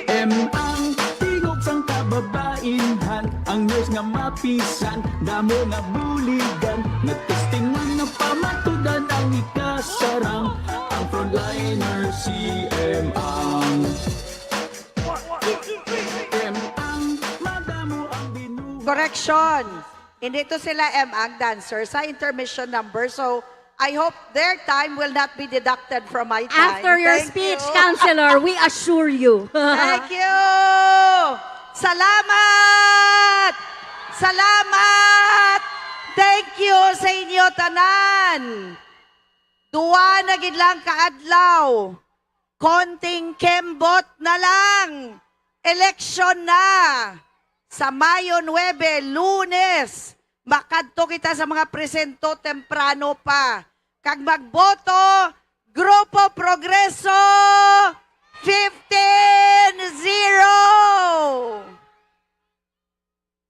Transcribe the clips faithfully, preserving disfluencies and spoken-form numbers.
M ang tingog sang kababainhan, ang news nga mapisan, damo nga buligan, nagtestingan nga pamatudan ang ikasarang, ang frontliner si M ang. M ang madamo ang binuhat. Correction! Hindi to sila M ang dancer sa intermission number. So, I hope their time will not be deducted from my time. After your Thank speech, you. Counselor, we assure you. Thank you! Salamat! Salamat! Thank you sa inyo tanan! Duwa na gid lang ka adlaw. Konting kembot na lang. Eleksyon na. Sa Mayo nuebe, Lunes, makadto kita sa mga presinto temprano pa. Kag magboto, Grupo Progreso, fifteen zero.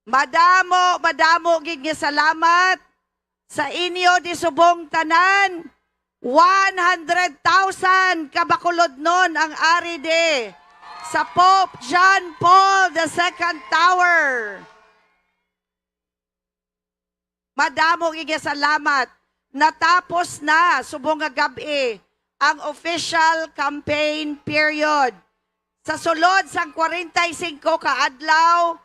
Madamo, madamo gid nga salamat sa inyo di subong tanan. One hundred thousand ka Bacolodnon ang ari di sa Pope John Paul the Second Tower. Madamo gid nga salamat. Natapos na subong nga gab-i ang official campaign period. Sa sulod sang kwarenta y singko ka adlaw,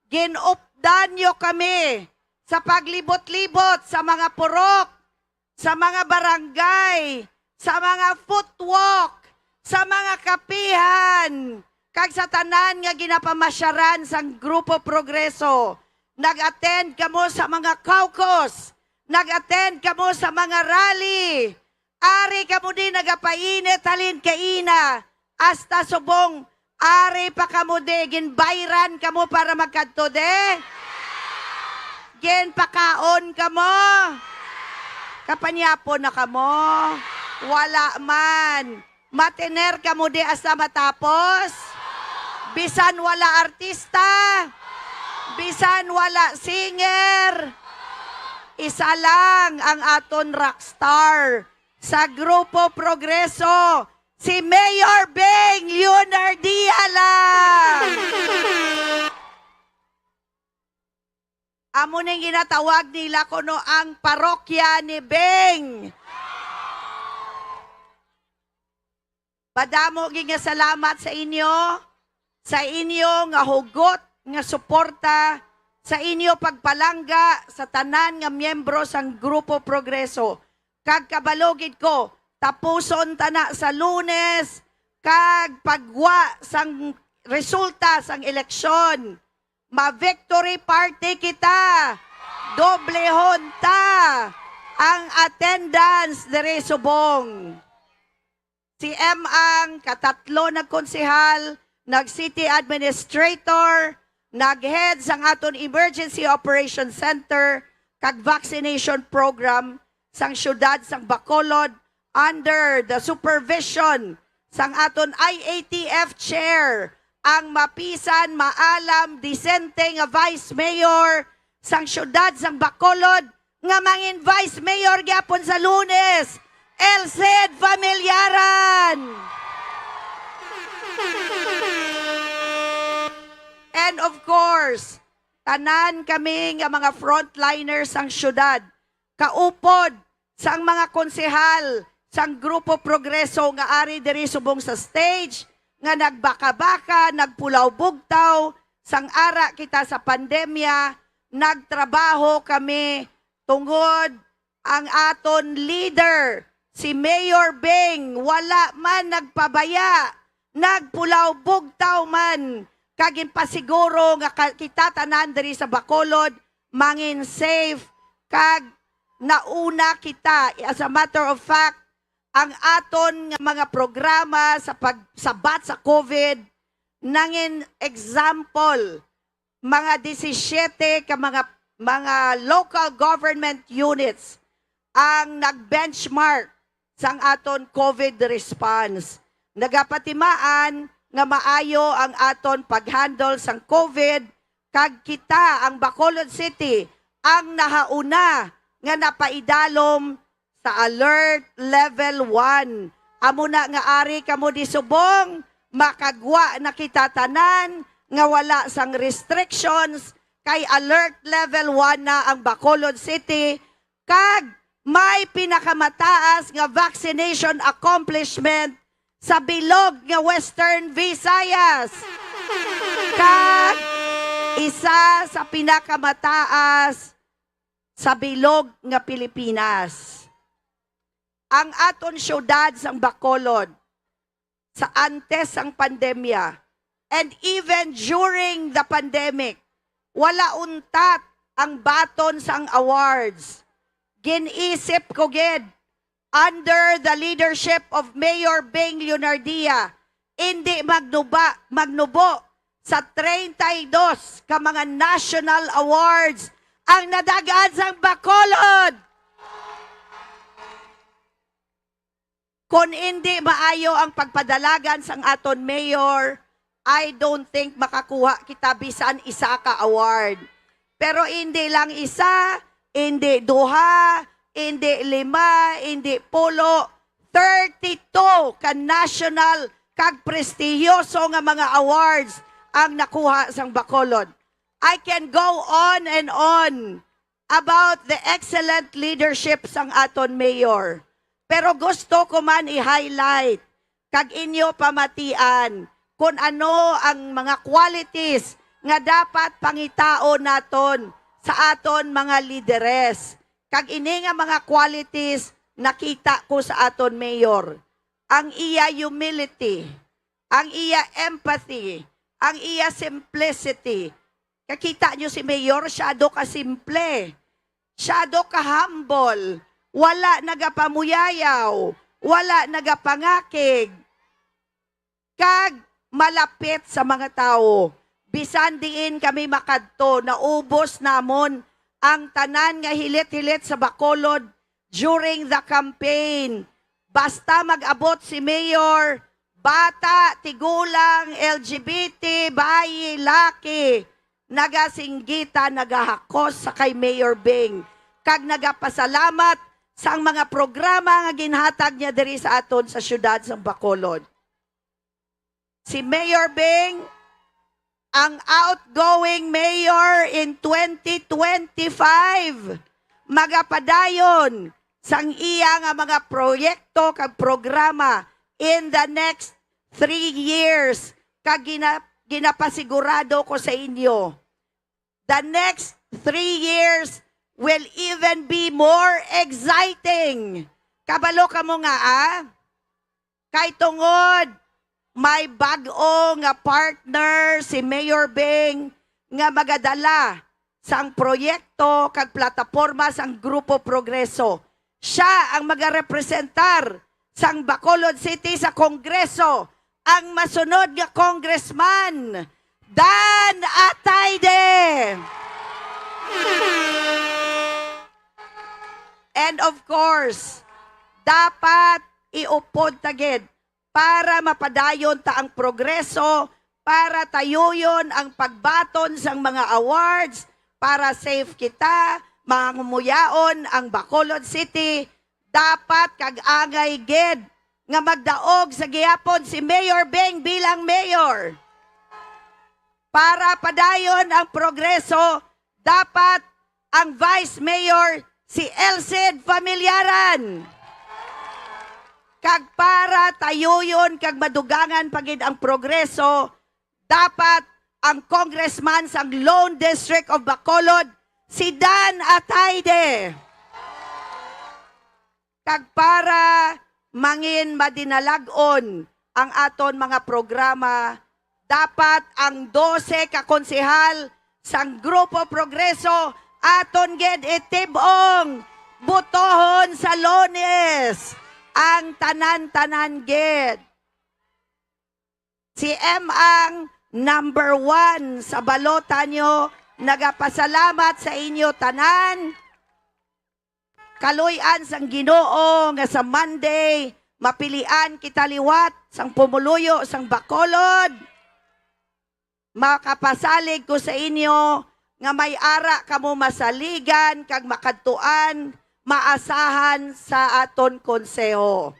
gin-updan niyo kami sa paglibot-libot sa mga purok, sa mga barangay, sa mga footwalk, sa mga kapihan, kag sa tanan nga ginapamasyaran sang Grupo Progreso. Nag-attend kamo sa mga caucus, nag-attend kamo sa mga rally. Ari kamo di nagapainit halin kaina, hasta subong ari pa kamo di, ginbayran kamo para magkadto di? Ginpakaon kamo? Kapanyapon na kamo? Wala man. Matener kamo di hasta matapos? Bisan wala artista? Bisan wala singer? Isa lang ang aton rockstar sa Grupo Progreso, si Mayor Beng Leonardia lang. Amo ning ginatawag nila kuno ang parokya ni Beng. Madamo gid nga salamat sa inyo, sa inyo nga hugot nga suporta, sa inyo pagpalangga sa tanan nga miyembro sang Grupo Progreso. Kag kabalo gid ko, tapuson ta na sa Lunes, kag pagwa sang resulta sang eleksyon, ma-victory party kita. Doblehon ta ang attendance diri subong. Si M ang katatlo nagkonsehal, nag-city administrator, nag-head sang aton Emergency Operation Center kag Vaccination Program sang siyudad sang Bacolod under the supervision sang aton I A T F chair, ang mapisan, maalam, disente nga Vice Mayor sang siyudad sang Bacolod, nga mangin Vice Mayor gyapon sa Lunes, Elcid Familiaran. And of course, tanan kami nga mga frontliners sang siyudad, kaupod sang mga konsehal sang Grupo Progreso nga ari diri subong sa stage, nga nagbaka-baka, nagpulaw-bugtaw, sang ara kita sa pandemya, nagtrabaho kami tungod ang aton leader, si Mayor Beng, wala man nagpabaya, nagpulaw-bugtaw man, kag ginpasiguro nga ka-, kita tanan diri sa Bacolod mangin safe, kag nauna kita. As a matter of fact, ang aton nga mga programa sa pagsabat sa COVID nangin example, mga disisiete ka mga, mga local government units ang nag-benchmark sang aton COVID response. Nagapatimaan nga maayo ang aton pag-handle sang COVID, kag kita, ang Bacolod City, ang nahauna nga napaidalom sa Alert Level one. Amo na nga ari kamo di subong, makagwa na kita tanan nga wala sang restrictions, kay alert level one na ang Bacolod City, kag may pinakamataas nga vaccination accomplishment sa bilog nga Western Visayas, kag isa sa pinakamataas sa bilog nga Pilipinas. Ang aton siyudad sang Bacolod, sa antes sang pandemya, and even during the pandemic, wala untat ang baton sang awards. Gin-isip ko gid, under the leadership of Mayor Bing Leonardia, indi magnuba, magnubo sa treinta y dos ka mga national awards ang nadag-an sang Bacolod. Kon indi maayo ang pagpadalagan sang aton mayor, I don't think makakuha kita bisan isa ka award. Pero indi lang isa, indi duha, indi lima, indi pulo, thirty-two ka national kag prestihiyoso nga mga awards ang nakuha sang Bacolod. I can go on and on about the excellent leadership sang aton mayor. Pero gusto ko man i-highlight kag inyo pamatian kon ano ang mga qualities nga dapat pangitaon naton sa aton mga lideres. Kag ini nga mga qualities nakita ko sa aton mayor. Ang iya humility, ang iya empathy, ang iya simplicity. Kakita nyo si Mayor, syado ka simple, syado ka humble, wala nagapamuyayaw, wala nagapangakig, kag malapit sa mga tawo. Bisan diin kami makadto, naubos namon ang tanan nga hilit-hilit sa Bacolod during the campaign. Basta mag-abot si Mayor, bata, tigulang, L G B T, bayi, laki, nagasinggita, nagahakos sa kay Mayor Bing, kag nagapasalamat sang mga programa nga ginhatag niya diri sa aton sa siyudad sang Bacolod. Si Mayor Bing, ang outgoing mayor in twenty twenty-five, magapadayon sang iya nga mga proyekto kag programa in the next three years, kag gina-, ginapasigurado ko sa inyo, the next three years will even be more exciting. Kabalo kamo nga, ah? Kay tungod may bag-o nga partner si Mayor Bing nga magadala sang proyekto kag plataporma sang Grupo Progreso. Siya ang magarepresentar sang Bacolod City sa Kongreso, ang masunod nga congressman, Dan Atayde. And of course, dapat iupod ta gid para mapadayon ta ang progreso, para tayuyon ang pagbaton sang mga awards, para safe kita, mahumuyaon ang Bacolod City, dapat kag angay gid nga magdaog sa gihapon si Mayor Bing bilang mayor. Para padayon ang progreso, dapat ang Vice Mayor si Elcid Familiaran. Kag para tayuyon kag madugangan pa gid ang progreso, dapat ang congressman sang Lone District of Bacolod, si Dan Atayde. Kag para mangin madinalag-on ang aton mga programa, dapat ang dose ka konsehal sang Grupo Progreso aton gid itib-ong botohon sa Lunes, ang tanan-tanan gid. Si M ang number one sa balota nyo. Nagapasalamat sa inyo tanan. Kaluy-an sang Ginoo nga sa Monday, mapilian kita liwat sang pumuluyo sang Bacolod. Makapasalig ko sa inyo nga may ara kamo masaligan kag makadtuan, maasahan sa aton konseho.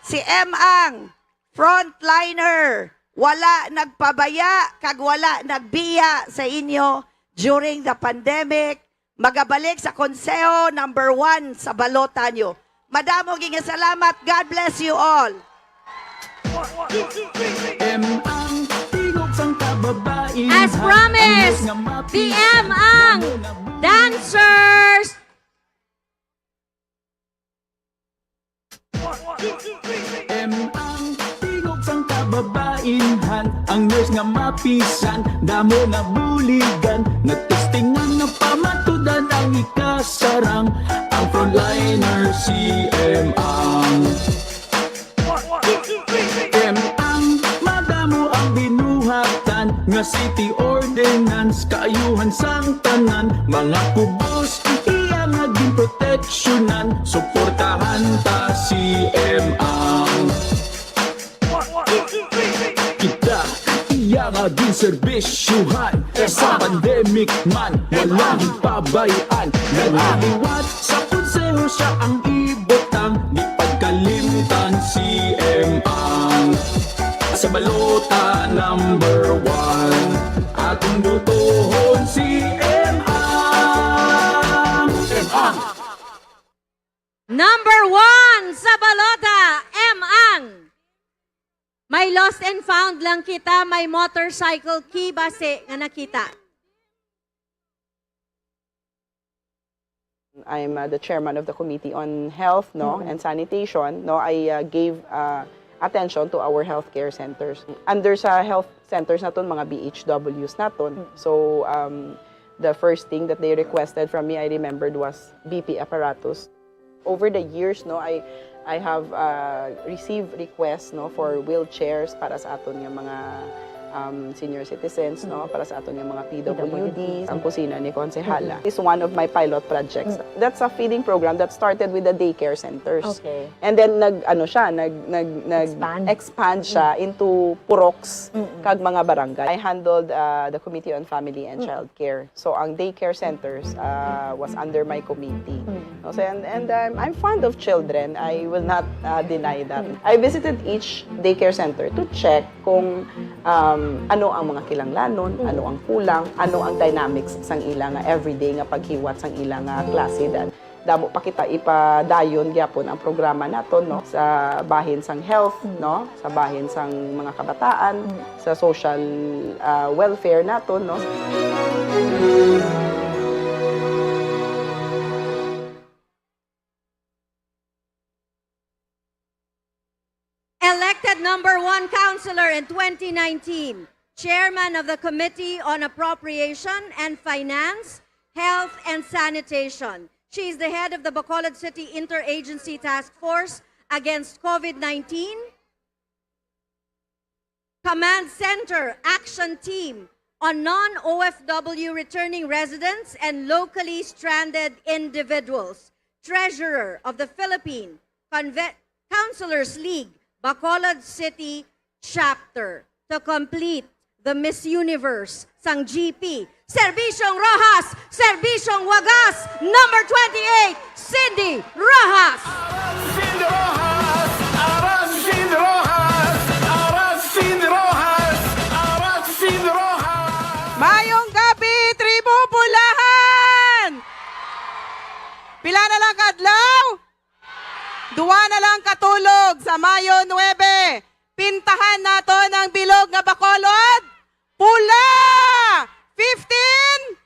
Si M ang, frontliner, wala nagpabaya kag wala nagbiya sa inyo during the pandemic. Magabalik sa konseho number one sa balota nyo. Madamo gid nga salamat. God bless you all. M ang tingog sang kababaihan. As promised, Ang news nga mapisan, T M ang damo nga bulig. Dancers. M ang tingog sang kababaihan, ang nurse nga mapisan, damo nga buligan, nagtestingan, nagpamatudan ang ikasarang, ang frontliner si M ang. M ang madamo ang binuhatan nga city ordinance, kaayuhan sang tanan, mga kubos, iya nga ginproteksyonan, suportahan ta si M ang. Kita, iya nga ginserbisyuhan, sa pandemic man, wala gipabay-an, nagaliwat sa konseho siya ang ibutang, di pagkalimtan si M ang. Sa balota number one, atong botohon si M ang. M ang. Number one sa balota, M ang. May lost and found lang kita, may motorcycle key basi nga nakita. I'm, uh, the chairman of the Committee on Health, no, Mm-hmm. and Sanitation, no. I, uh, gave, uh, attention to our healthcare centers. Under sa health centers naton, mga B H Ws naton. Mm. So, um, the first thing that they requested from me, I remembered, was B P apparatus. Over the years, no, I, I have, uh, received requests, no, for wheelchairs para sa aton nga mga, um, senior citizens, no, Mm. para sa aton nga mga P W Ds. P W Ds. Ang kusina ni Konsehala Mm-hmm. is one of my pilot projects. Mm. That's a feeding program that started with the daycare centers. Okay. And then nag, ano siya, nag, nag, nag Expand. expand siya Mm. into puroks Mm-mm. kag mga barangay. I handled, uh, the Committee on Family and Mm. Childcare. So, ang daycare centers, uh, was under my committee. Mm. No, so, and, and I'm, I'm fond of children. I will not, uh, deny that. Mm. I visited each daycare center to check kung, um, ano ang mga kinahanglanon, Mm. ano ang kulang, ano ang dynamics sang ila nga everyday nga paghiwat sang ila nga klase. Dan, damo pa kita ipadayon gyapon ang programa naton, no, sa bahin sang health, Mm. no, sa bahin sang mga kabataan, Mm. sa social, ah, welfare naton, no. Elected number one councilor in twenty nineteen, chairman of the Committee on Appropriation and Finance, Health and Sanitation. She is the head of the Bacolod City Interagency Task Force Against COVID nineteen, Command Center Action Team on Non-O F W Returning Residents and Locally Stranded Individuals, Treasurer of the Philippine Conve-, Councilors League, Bacolod City Chapter, to complete the Miss Universe sang G P. Serbisyong Roxas, Serbisyong Wagas, number twenty-eight, Cindy Roxas. Aras Cindy Roxas! Aras Cindy Roxas! Aras Cindy Roxas! Aras Cindy Roxas! Mayong gabi, Tribo Pulahan! Pila na lang ka adlaw? Duwa na lang ka tulog sa Mayo nuebe. Pintahan naton ang bilog nga Bacolod. Pula! Fifteen?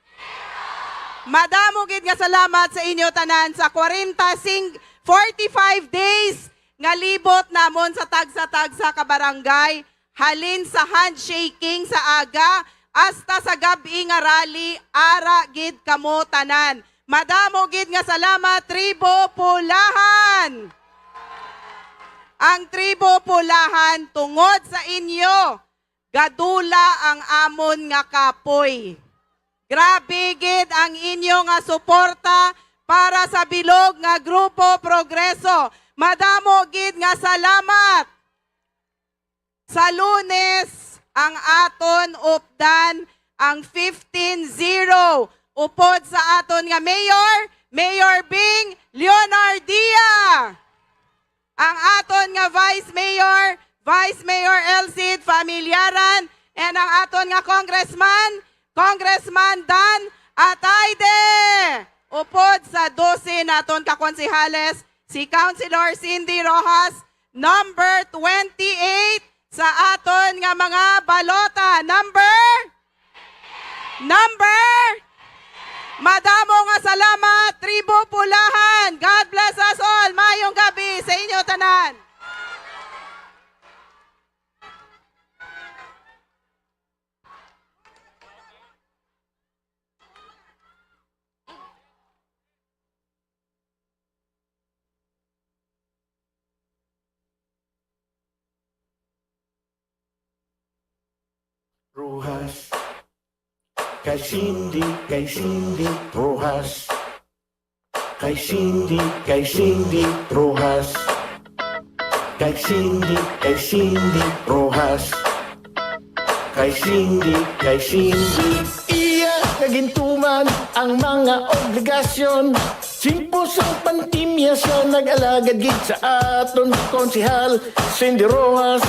Madamo gid nga salamat sa inyo tanan sa kwarenta sing-, forty-five days nga libot namon sa tagsa-tagsa ka barangay, halin sa handshaking sa aga hasta sa gab-i nga rally, ara gid kamo tanan. Madamo gid nga salamat, Tribo Pulahan! Ang Tribo Pulahan, tungod sa inyo, gadula ang amon nga kapoy. Grabe gid ang inyo nga suporta para sa bilog nga Grupo Progreso. Madamo gid nga salamat. Sa Lunes, ang aton updan ang fifteen zero. Upod sa aton nga mayor, Mayor Bing Leonardia. Ang aton nga Vice Mayor, Vice Mayor Elcid Familiaran, and ang aton nga Congressman, Congressman Dan Atayde. Upod sa dose naton ka konsehales, si Councilor Cindy Rojas, number twenty-eight sa aton nga mga balota. Number? Number? Madamo nga salamat, Tribo Pulahan. God bless us all. Mayong gabi sa inyo tanan. Rojas. Kay Cindy, kay Cindy, Rojas. Kay Cindy, kay Cindy, Rojas. Kay Cindy, kay Cindy, Rojas. Kay Cindy, kay Cindy. Iya nga gintuman ang mga obligasyon. Tiempo sang pandemya siya nag-alagad gid sa aton konsehal Cindy Rojas.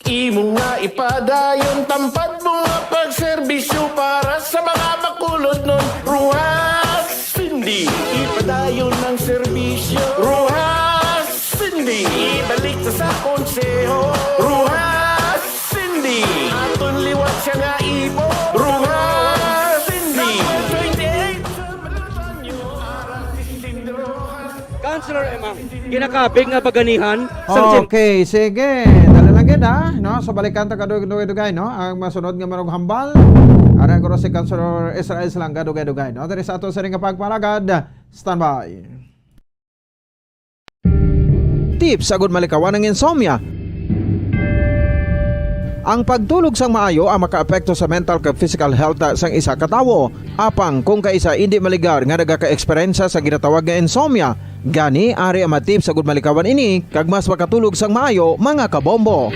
Imo nga ipadayon tampad mo nga pagserbisyo para sa mga bakulod nun. Rojas Cindy, ipadayon ang serbisyo. Rojas Cindy, ibalik sa, sa konseho. Rojas Cindy, aton liwat siya nga ibo. Rojas Cindy. Number twenty-eight. Councilor Emang, ginakabig nga paganihan sang Okay, sige. Dali lang gid ha. No? So balikan ta kadugay-dugay, no? Ang masunod nga manug hambal. Ara guro si Councilor Israel Salanga dugay-dugay, no? Diri sa ato sa ring nga pagpalagad. Standby. Tips agud malikawan ang insomnia. Ang pagtulog sang maayo ang makaapekto sa mental kag physical health sang isa ka tawo. Apang kung kaisa indi maligar nga nagakaeksperyensya sa ginatawag nga insomnia, gani ari ang mga tips agud malikawan ini kag mas makatulog sang maayo, mga kabombo.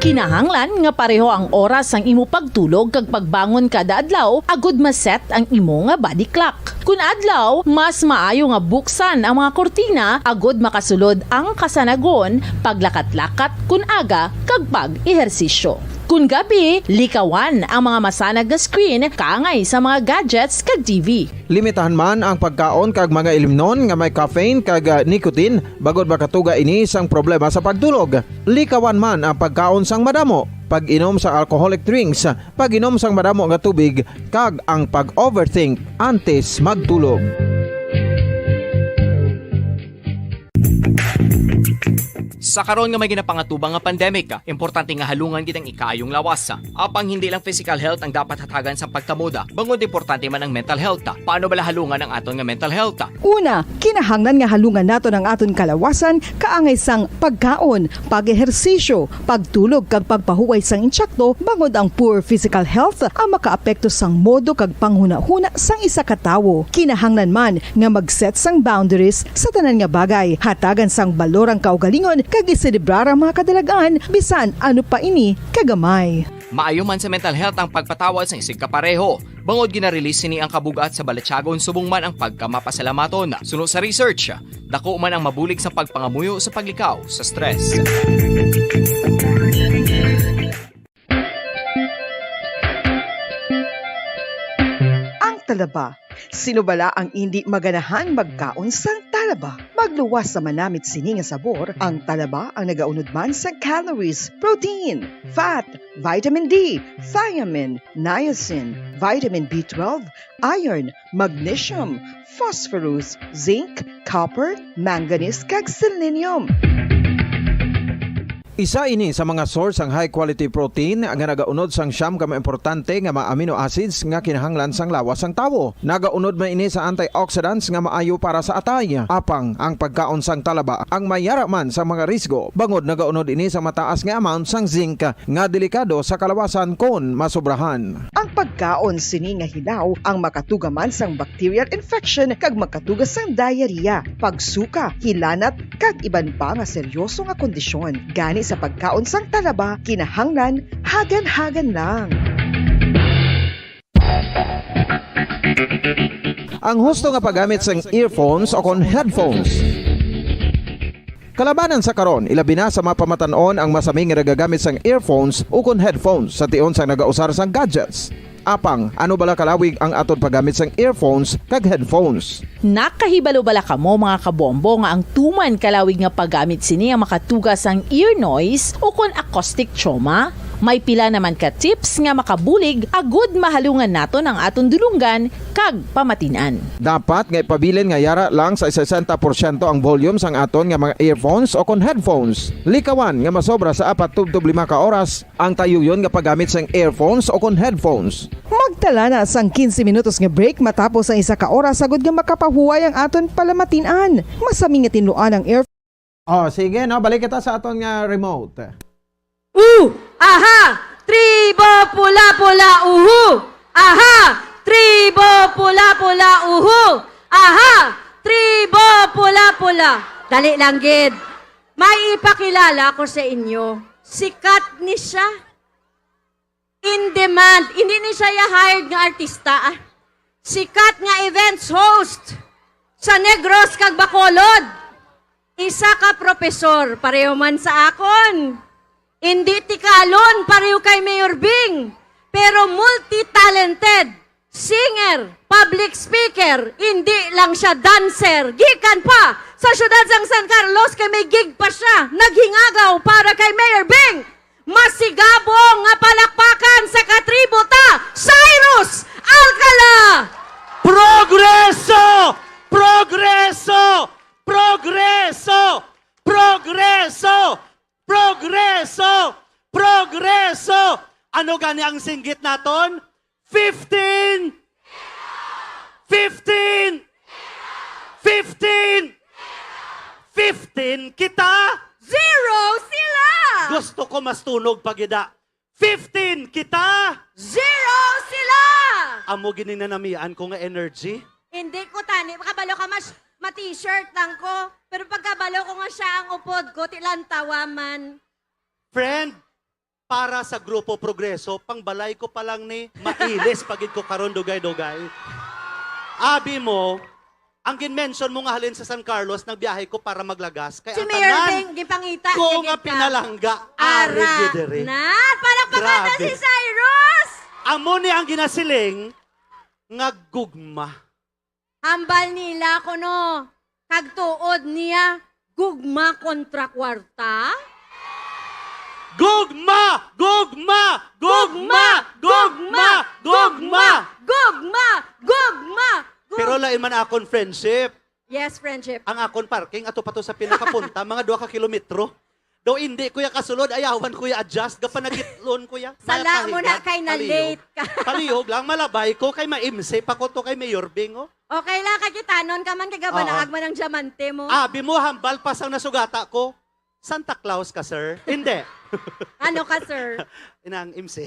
Kinahanglan nga pareho ang oras sang imo pagtulog kag pagbangon kada adlaw agud ma-set ang imo nga body clock. Kun adlaw, mas maayo nga buksan ang mga kurtina agud makasulod ang kasanagon, paglakat-lakat kun aga, kag pag-ehersisyo. Kun gabi, likawan ang mga masanag nga screen kaangay sa mga gadgets kag T V. Limitahan man ang pagkaon kag mga ilimnon nga may caffeine kag ah, nicotine bangod makatuga ini sang problema sa pagtulog. Likawan man ang pagkaon sang madamo, pag-inom sa alcoholic drinks, pag-inom sang madamo nga tubig, kag ang pag-overthink antes magtulog. Sa karon nga may ginapangatubang nga pandemic, importante nga halungan gid ang ikaayong lawas. Apang hindi lang physical health ang dapat hatagan sang pagkamoda, bangod importante man ang mental health. Paano bala halungan ang aton nga mental health? Una, kinahanglan nga halungan naton ang aton kalawasan kaangay sang pagkaon, pag-ehersisyo, pagtulog kag pagpahuway sang insakto, bangod ang poor physical health ang makaapekto sang modo kag panghunahuna sang isa ka tawo. Kinahanglan man nga mag-set sang boundaries sa tanan nga bagay, hatagan sang balor ang kaugalingon kag iselebrar ang mga kadalag-an bisan ano pa ini kagamay. Maayo man sa mental health ang pagpatawad sang isigkapareho, bangod gina-release sini ang kabug-at sa balatyagon subong man ang pagkamapasalamaton. Suno sa research, dako man ang mabulig sa pagpangamuyo sa paglikaw sa stress. Ang talaba. Sino bala ang indi maganahang magkaon sang talaba? Magluwas sa manamit sini nga sabor, ang talaba ang nagaunod man sa calories, protein, fat, vitamin D, thiamine, niacin, vitamin B twelve, iron, magnesium, phosphorus, zinc, copper, manganese, kag selenium. Isa ini sa mga source sang high quality protein nga nagaunod sang siyam ka mga importante nga mga amino acids nga kinahanglan sang lawas sang tawo. Nagaunod man ini sa antioxidants nga maayo para sa atay. Apang ang pagkaon sang talaba ang may yara man sang mga risgo, bangod nagaunod ini sa mataas nga amount sang zinc nga delikado sa kalawasan kon masobrahan. Ang pagkaon sini nga hilaw ang makatuga man sang bacterial infection kag makatuga sang diarrhea, pagsuka, hilanat, kag iban pa nga seryoso nga kondisyon. Gani sa pagkaon sang talaba, kinahanglan hagan-hagan lang. Ang husto nga paggamit sang earphones o kon headphones. Kalabanan sa karon, ilabi na sa mga pamatan-on ang masami nga nagagamit sang earphones ukon headphones sa tion sang nagausar sang gadgets. Apang, ano bala kalawig ang aton paggamit sang earphones kag headphones? Nakahibalo bala kamo, mga kabombo, nga ang tuman kalawig nga paggamit sini ang makatuga sang ear noise ukon acoustic trauma? May pila naman ka tips nga makabulig agud mahalungan naton ang aton dulonggan kag pamatin-an. Dapat nga ipabilin nga yara lang sa sesenta porsyento ang volume sang aton nga mga earphones ukon headphones. Likawan nga masobra sa apat tubtob lima ka oras ang tayuyon nga paggamit sang earphones ukon headphones. Magtala na sang quince minutos nga break matapos ang isa ka oras, agud nga makapahuway ang aton palamatin-an. Masami nga tinluan ang ear- Oh, sige, no? Balik kita sa aton nga remote. U! Aha! Tribo pula-pula, uhu! Aha! Tribo pula-pula, uhu! Aha! Tribo pula-pula. Dali lang gid. May ipakilala ko sa inyo. Sikat ni siya. In demand. Hindi ni siya ya-hired nga artista, ah. Sikat nga events host sa Negros kag Bacolod. Isa ka propesor, pareho man sa akon. Indi tikalon, pareho kay Mayor Bing. Pero multi-talented. Singer, public speaker, indi lang siya dancer. Gikan pa sa siyudad sang San Carlos, kay may gig pa siya. Naghingagaw para kay Mayor Bing. Masigabong nga palakpakan sa katribo ta, Cyrus Alcala! Progreso! Progreso! Progreso! Progreso! Progreso! Progreso! Ano gani ang singgit naton? Fifteen! Fifteen! Fifteen! Fifteen kita! Zero sila! Gusto ko mas tunog pa gid, ah. Fifteen kita! Zero sila! Amo gini nanamian ko nga energy. Hindi ko tani, makabalo ka mas ma-t-shirt lang ko. Pero pagkabalo ko nga siya ang upod ko, tilantawa man. Friend, para sa Grupo Progreso, pangbalay ko pa lang ni, mailis pa gid ko karon, dugay-dugay. Abi mo, ang gin-mention mo nga halin sa San Carlos, nagbiyahe ko para maglagas kay ang Mayor tanan Bing, gipangita ko niya nga gid ka. Pinalangga, ari Ara gid diri. Na, palakpakan na Grabe. Si Cyrus! Amo ni ang ginasiling nga gugma. Hambal nila kuno, kag tuod niya, gugma kontra kwarta? Gugma! Gugma! Gugma! Gugma! Gugma! Gugma! Gugma! Gugma! Pero lain man akon friendship. Yes, friendship. Ang akon parking ato pa to sa pinakapunta, mga dua ka kilometro. Daw indi ko ya kasulod, ayawan ko ya adjust, gapanagitlon ko ya. Sala mo na kay na-late ka. Palihog lang, malabay ko, kay ma-M C pa ko to kay Mayor Bing, oh. Okay lang, kakitanon ka man, kay gabanaag man ang diamante mo. Abi mo, hambal pa sang nasugata ko. Santa Claus ka, sir? Hindi. Ano ka, sir? Inang M C.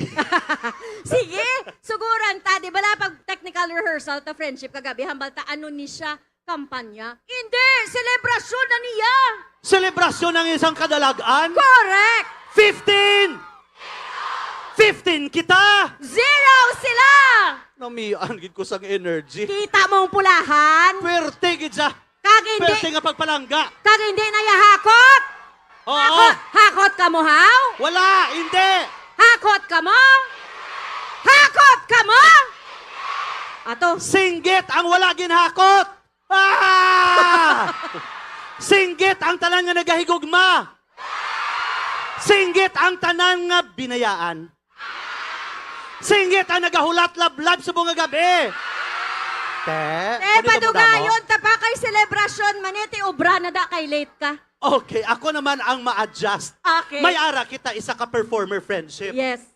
Sige, suguran ta. Di bala pag technical rehearsal ta, friendship kagabi, hambal ta, ano ni siya? Kampanya? Hindi! Selebrasyon na niya! Selebrasyon ang isang kadalag-an? Correct! Fifteen! Fifteen kita! Zero sila! Namian gid ko sang energy. Kita mo ang pulahan? Pwerte gid siya. Kag hindi, Pwerte nga pagpalangga. Kag hindi na ya hakot? Oo. Hakot, hakot ka mo, haw? Wala, hindi. Hakot ka mo? Hakot ka mo? Ato. Singgit ang wala ginhakot. Ah! Singgit ang tanan nga nagahigugma. Singgit ang tanan nga binayaan. Singgit ang nagahulat lablab subong nga gabi. Te, Eh, kunin mo damo. Padugayon ta pa kay selebrasyon man, eh, ti obra na da kay late ka. Okay, ako naman ang ma-adjust. Okay. May ara kita isa ka performer friendship. Yes.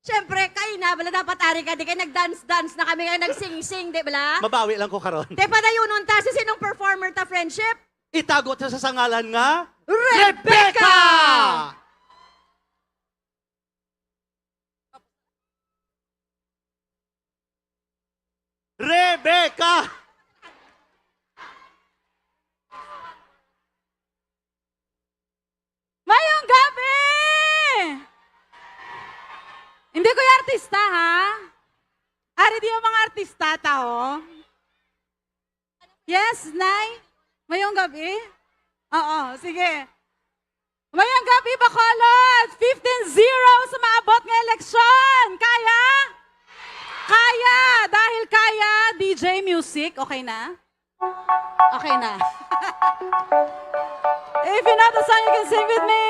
Siyempre, kay na, bala dapat ari ka, di kay nag-dance-dance na kami, kay nag-sing-sing, di bala? Mabawi lang ko karon. Te, padayunon ta, si sinong performer ta, friendship? Itago ta sa sangalan nga Rebecca! Rebecca! Rebecca! Mayong gabi! Hindi ko yung artista, ha? Ari di yung mga artista, tao. Yes, Nay? Mayong gabi? Oo, sige. Mayang gabi, Bacolod! Fifteen zero sa maabot nga eleksyon! Kaya? Kaya! Dahil kaya, D J, music, okay na? Okay na. If you know the song, you can sing with me.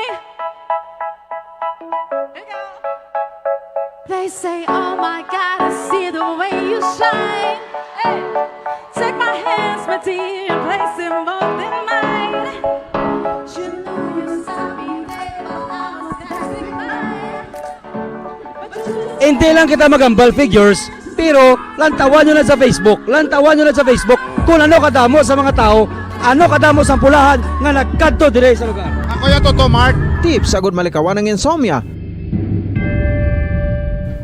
Here we go. They say, "Oh my God, I see the way you shine." Hey. Take my hands, my dear, and place them both in mine. You know you saw me there while I was passing by. Hindi lang kita magambal, Figures, pero lantawan nyo na sa Facebook, lantawan nyo na sa Facebook kung ano kadamo sa mga tao, ano kadamo sa pulahan nga nagkadto diri sa lugar. Ako ya, Toto Mart. Tips agud malikawan ang insomnia.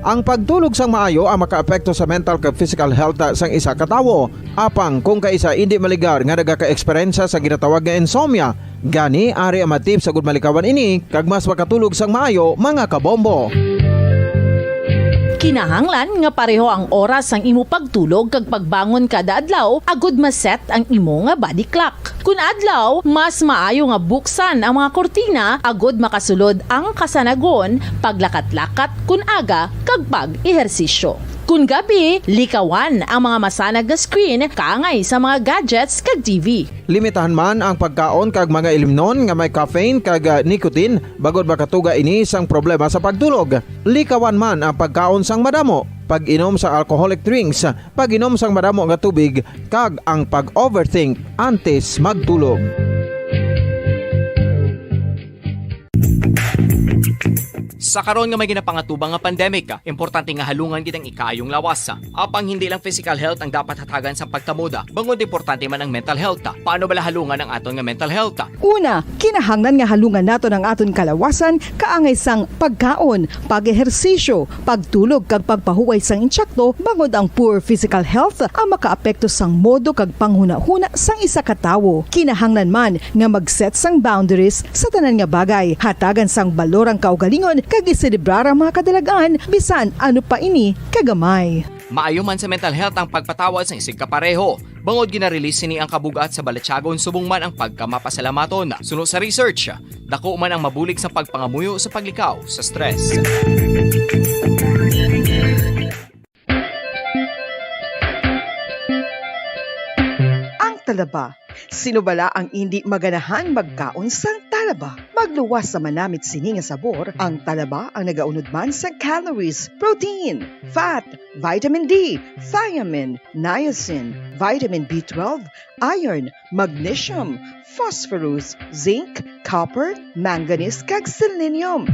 Ang pagtulog sang maayo ang makaapekto sa mental kag physical health sang isa ka tawo. Apang kung kaisa indi maligar nga nagaka-eksperyensya sa ginatawag nga insomnia, gani ari ang mga tips agud malikawan ini kag mas makatulog sang maayo, mga kabombo. Kinahanglan nga pareho ang oras sang imo pagtulog kag pagbangon kada adlaw agud ma-set ang imo nga body clock. Kun adlaw, mas maayo nga buksan ang mga kurtina agud makasulod ang kasanagon, paglakat-lakat kun aga, kag pag-ehersisyo. Kun gabi, likawan ang mga masanag nga screen kaangay sa mga gadgets kag T V. Limitahan man ang pagkaon kag mga ilimnon nga may caffeine kag, ah, nicotine, bangod makatuga ini sang problema sa pagtulog. Likawan man ang pagkaon sang madamo, pag-inom sa alcoholic drinks, pag-inom sang madamo nga tubig, kag ang pag-overthink antes magtulog. Sa karon nga may ginapangatubang nga pandemic, importante nga halungan gid ang ikaayong lawas. Apang hindi lang physical health ang dapat hatagan sa pagtamod, bangod importante man ang mental health. Paano bala halungan ang aton nga mental health? Una, kinahanglan nga halungan naton ang aton kalawasan kaangay sang pagkaon, pag-ehersisyo, pagtulog kag pagpahuway sang intsakto, bangod ang poor physical health ang makaapekto sang modo kag panghunahuna sang isa ka tawo. Kinahanglan man nga mag-set sang boundaries sa tanan nga bagay, hatagan sang balor ang kaugalingon kag iselebrar ang mga kadalag-an, bisan ano pa ini kagamay. Maayo man sa mental health ang pagpatawad sang isigkapareho, bangod gina-release sini ang kabug-at sa balatyagon subong man ang pagkamapasalamaton. Suno sa research, dako man ang mabulig sa pagpangamuyo sa paglikaw sa stress. Ang talaba. Sino bala ang indi maganahang magkaon sang talaba? Magluwas sa manamit sini nga sabor, ang talaba ang nagaunod man sang calories, protein, fat, vitamin D, thiamine, niacin, vitamin B twelve, iron, magnesium, phosphorus, zinc, copper, manganese, kag selenium.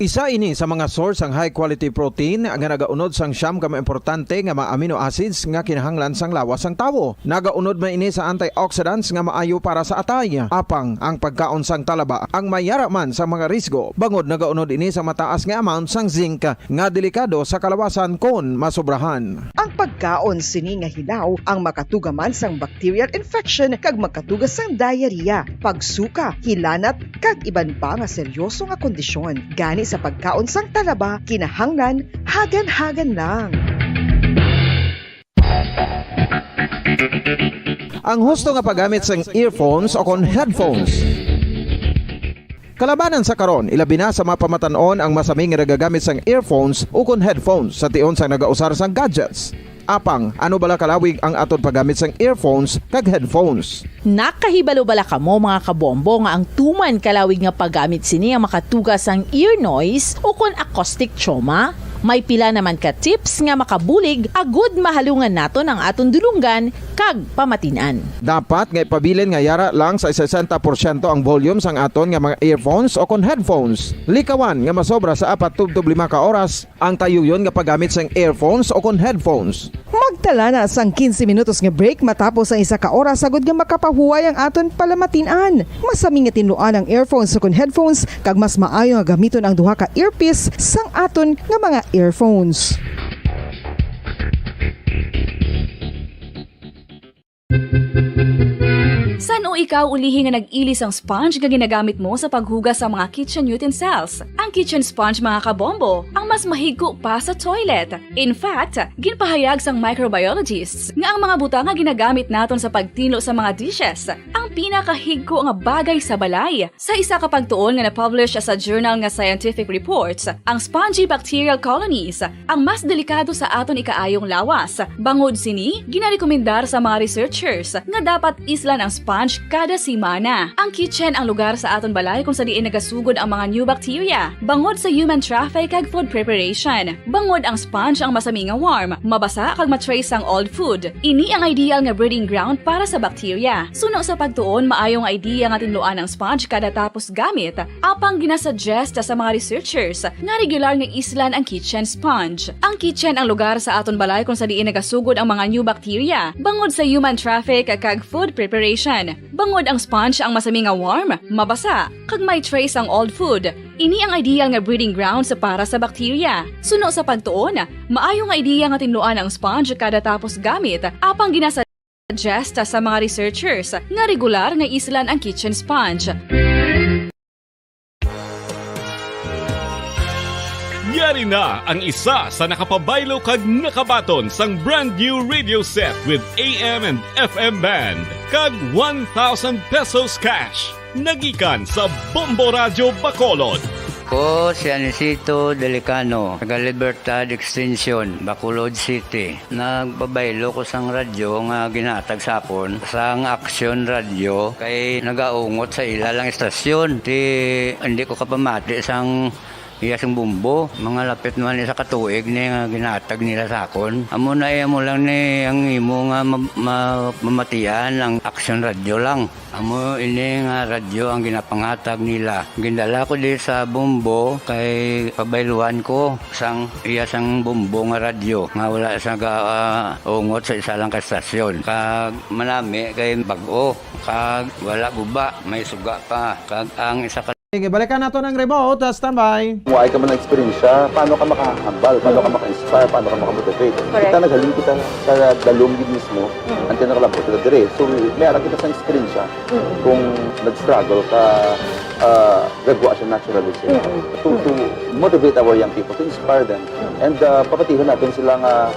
Isa ini sa mga source sang high quality protein nga nagaunod sang siyam ka mga importante nga mga amino acids nga kinahanglan sang lawas sang tawo. Nagaunod man ini sa antioxidants nga maayo para sa atay. Apang ang pagkaon sang talaba ang may yara man sa mga risgo, bangod nagaunod ini sa mataas nga amount sang zinc nga delikado sa kalawasan kon masobrahan. Ang pagkaon sini nga hilaw ang makatuga man sang bacterial infection kag makatuga sang diarrhea, pagsuka, hilanat, kag iban pa nga seryoso nga kondisyon. Gani sa pagkaon sang talaba, kinahanglan hagan-hagan lang. Ang husto nga paggamit sang earphones o kon headphones. Kalabanan sa karon, ilabi na sa mga pamatan-on ang masami nga nagagamit sang earphones ukon headphones sa tion sang nagausar sang gadgets. Apang, ano bala kalawig ang aton paggamit sang earphones kag headphones? Nakahibalo bala kamo, mga kabombo, nga ang tuman kalawig nga paggamit sini ang makatuga sang ear noise ukon acoustic trauma? May pila naman ka tips nga makabulig agud mahalungan naton ang aton dulonggan kag pamatin-an. Dapat nga ipabilin nga yara lang sa sesenta porsyento ang volume sang aton nga mga earphones o kon headphones. Likawan nga masobra sa apat tubtob lima ka oras ang tayuyon nga paggamit sang earphones o kon headphones. Magtala na sang quince minutos nga break matapos ang isa ka oras, agud nga makapahuway ang aton palamatin-an. Masami nga tinluan ang earphones o kon headphones, kag mas maayo nga gamiton ang duha ka earpiece sang aton nga mga earphones. San-o ikaw ulihi nga nag-ili sang sponge nga ginagamit mo sa paghugas sa mga kitchen utensils? Ang kitchen sponge, mga kabombo, ang mas mahigko pa sa toilet. In fact, ginpahayag sang microbiologists nga ang mga butang nga ginagamit naton sa pagtinlo sa mga dishes, ang Pinakahigko nga bagay sa balay. Sa isa ka pagtuon nga na-publish sa journal nga Scientific Reports, ang spongy bacterial colonies ang mas delikado sa aton ikaayong lawas. Bangod sini, ginarekomendar sa mga researchers nga dapat islan ang sponge kada semana. Ang kitchen ang lugar sa aton balay kung sa diin nagasugod ang mga new bacteria, bangod sa human traffic kag food preparation. Bangod ang sponge ang masami nga warm, mabasa kag ma-trace ang old food. Ini ang ideal nga breeding ground para sa bacteria. Suno sa pagtuon, maayo nga idea nga tinluan ang sponge kada tapos gamit, apang ginasuggest sa mga researchers nga regular nga islan ang kitchen sponge. Ang kitchen ang lugar sa aton balay kung sa diin nagasugod ang mga new bacteria, bangod sa human traffic kag food preparation. Bangod ang sponge ang masami nga warm, mabasa, kag may trace ang old food. Ini ang ideal nga breeding grounds para sa bacteria. Suno sa pagtuon, maayo nga ideya nga tinluan ang sponge kada tapos gamit, apang ginasuggest sa mga researchers nga regular nga islan ang kitchen sponge. Yari na ang isa sa nakapabaylo kag nakabaton sang brand new radio set with A M and F M band kag one thousand pesos cash. Nagikan sa Bombo Radyo Bacolod. Ko si Anisito Delicano, taga Libertad Extension, Bacolod City. Nagpabaylo ko sang radyo nga ginatag sa akon sang Action Radio kay nagaungot sa ila lang istasyon. Ti hindi ko kapamati sang iya sang bumbo. Mga lapit naman isa ka tuig ni nga ginatag nila sa akon. Amo na iya mo lang ni ang imo nga ma- ma- mamatian ang Action Radio lang. Amo ini nga radyo ang ginapangatag nila. Gindala ko di sa Bombo kay pabayluan ko sang iya sang Bombo nga radyo nga wala sa ga, ah, ungot sa isa lang ka estasyon. Kag manami kay bag-o kag wala guba, may suga pa. Kag ang isa ka Sige, balikan nato ng remote. Ah, standby. Kung ay ka man ng eksperyensya, paano ka makahambal, paano ka maka-inspire, paano ka makamotivate? Correct. Kita naghalin kita sa dalom gid mismo, mm. Until nakalabot kita dire. So, may ara kita sa eksperyensya. Mm. Kung nag-struggle ka, uh, gagwa siya naturally siya. Mm. To, to motivate our young people, to inspire them. Mm. And uh, papatihon natin sila nga,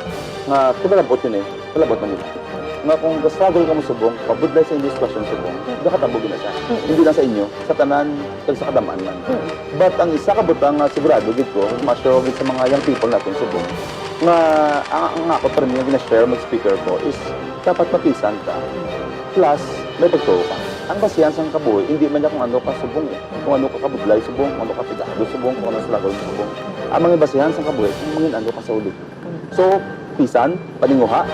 nga kinalabot yun eh. Palabot man nila. Nga kung ga-struggle ka mo subong, pabudlay sa inyong sitwasyon subong, gakatabog na siya. Hindi lang sa inyo, sa tanan, kag sa kadam-an man. But ang isa ka butang nga sigurado gid ko, ma-assure gid sa mga young people natin subong, nga ang, ang ako pa rin nga gina-share mag-speaker ko is dapat mapisan ka. Plus, may pagtuo ka. Ang basihan sa kabuhi, hindi man niya kung ano ka subong eh. Kung ano ka kabudlay subong, kung ano ka pigado subong, kung ano struggle subong. Ang mga basihan sa kabuhi, kung mangin ano ka sa ulit. So, pisan, paninguha,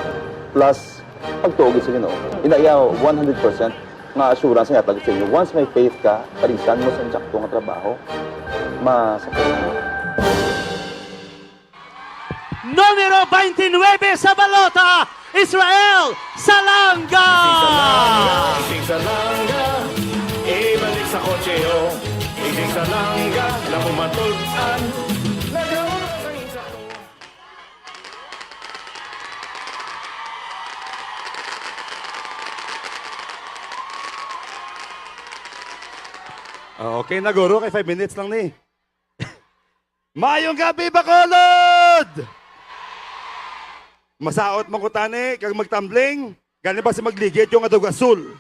plus pagtuo gid sa Ginoo. Ina iya one hundred percent nga assurance nga ihatag sa inyo. Once may faith ka, parisan mo sa insakto nga trabaho, ma-success mo. Numero twenty-nine sa balota, Israel Salanga! Ising Salanga, Ising Salanga, ibalik sa kotse, oh. Ising Salanga, na kumatul-an. Ah, okay na, guro, kay five minutes lang ni. Maayong gabi, Bacolod! Masaot man ko tani kag magtumbling, gani ba si magligid yung adog asul.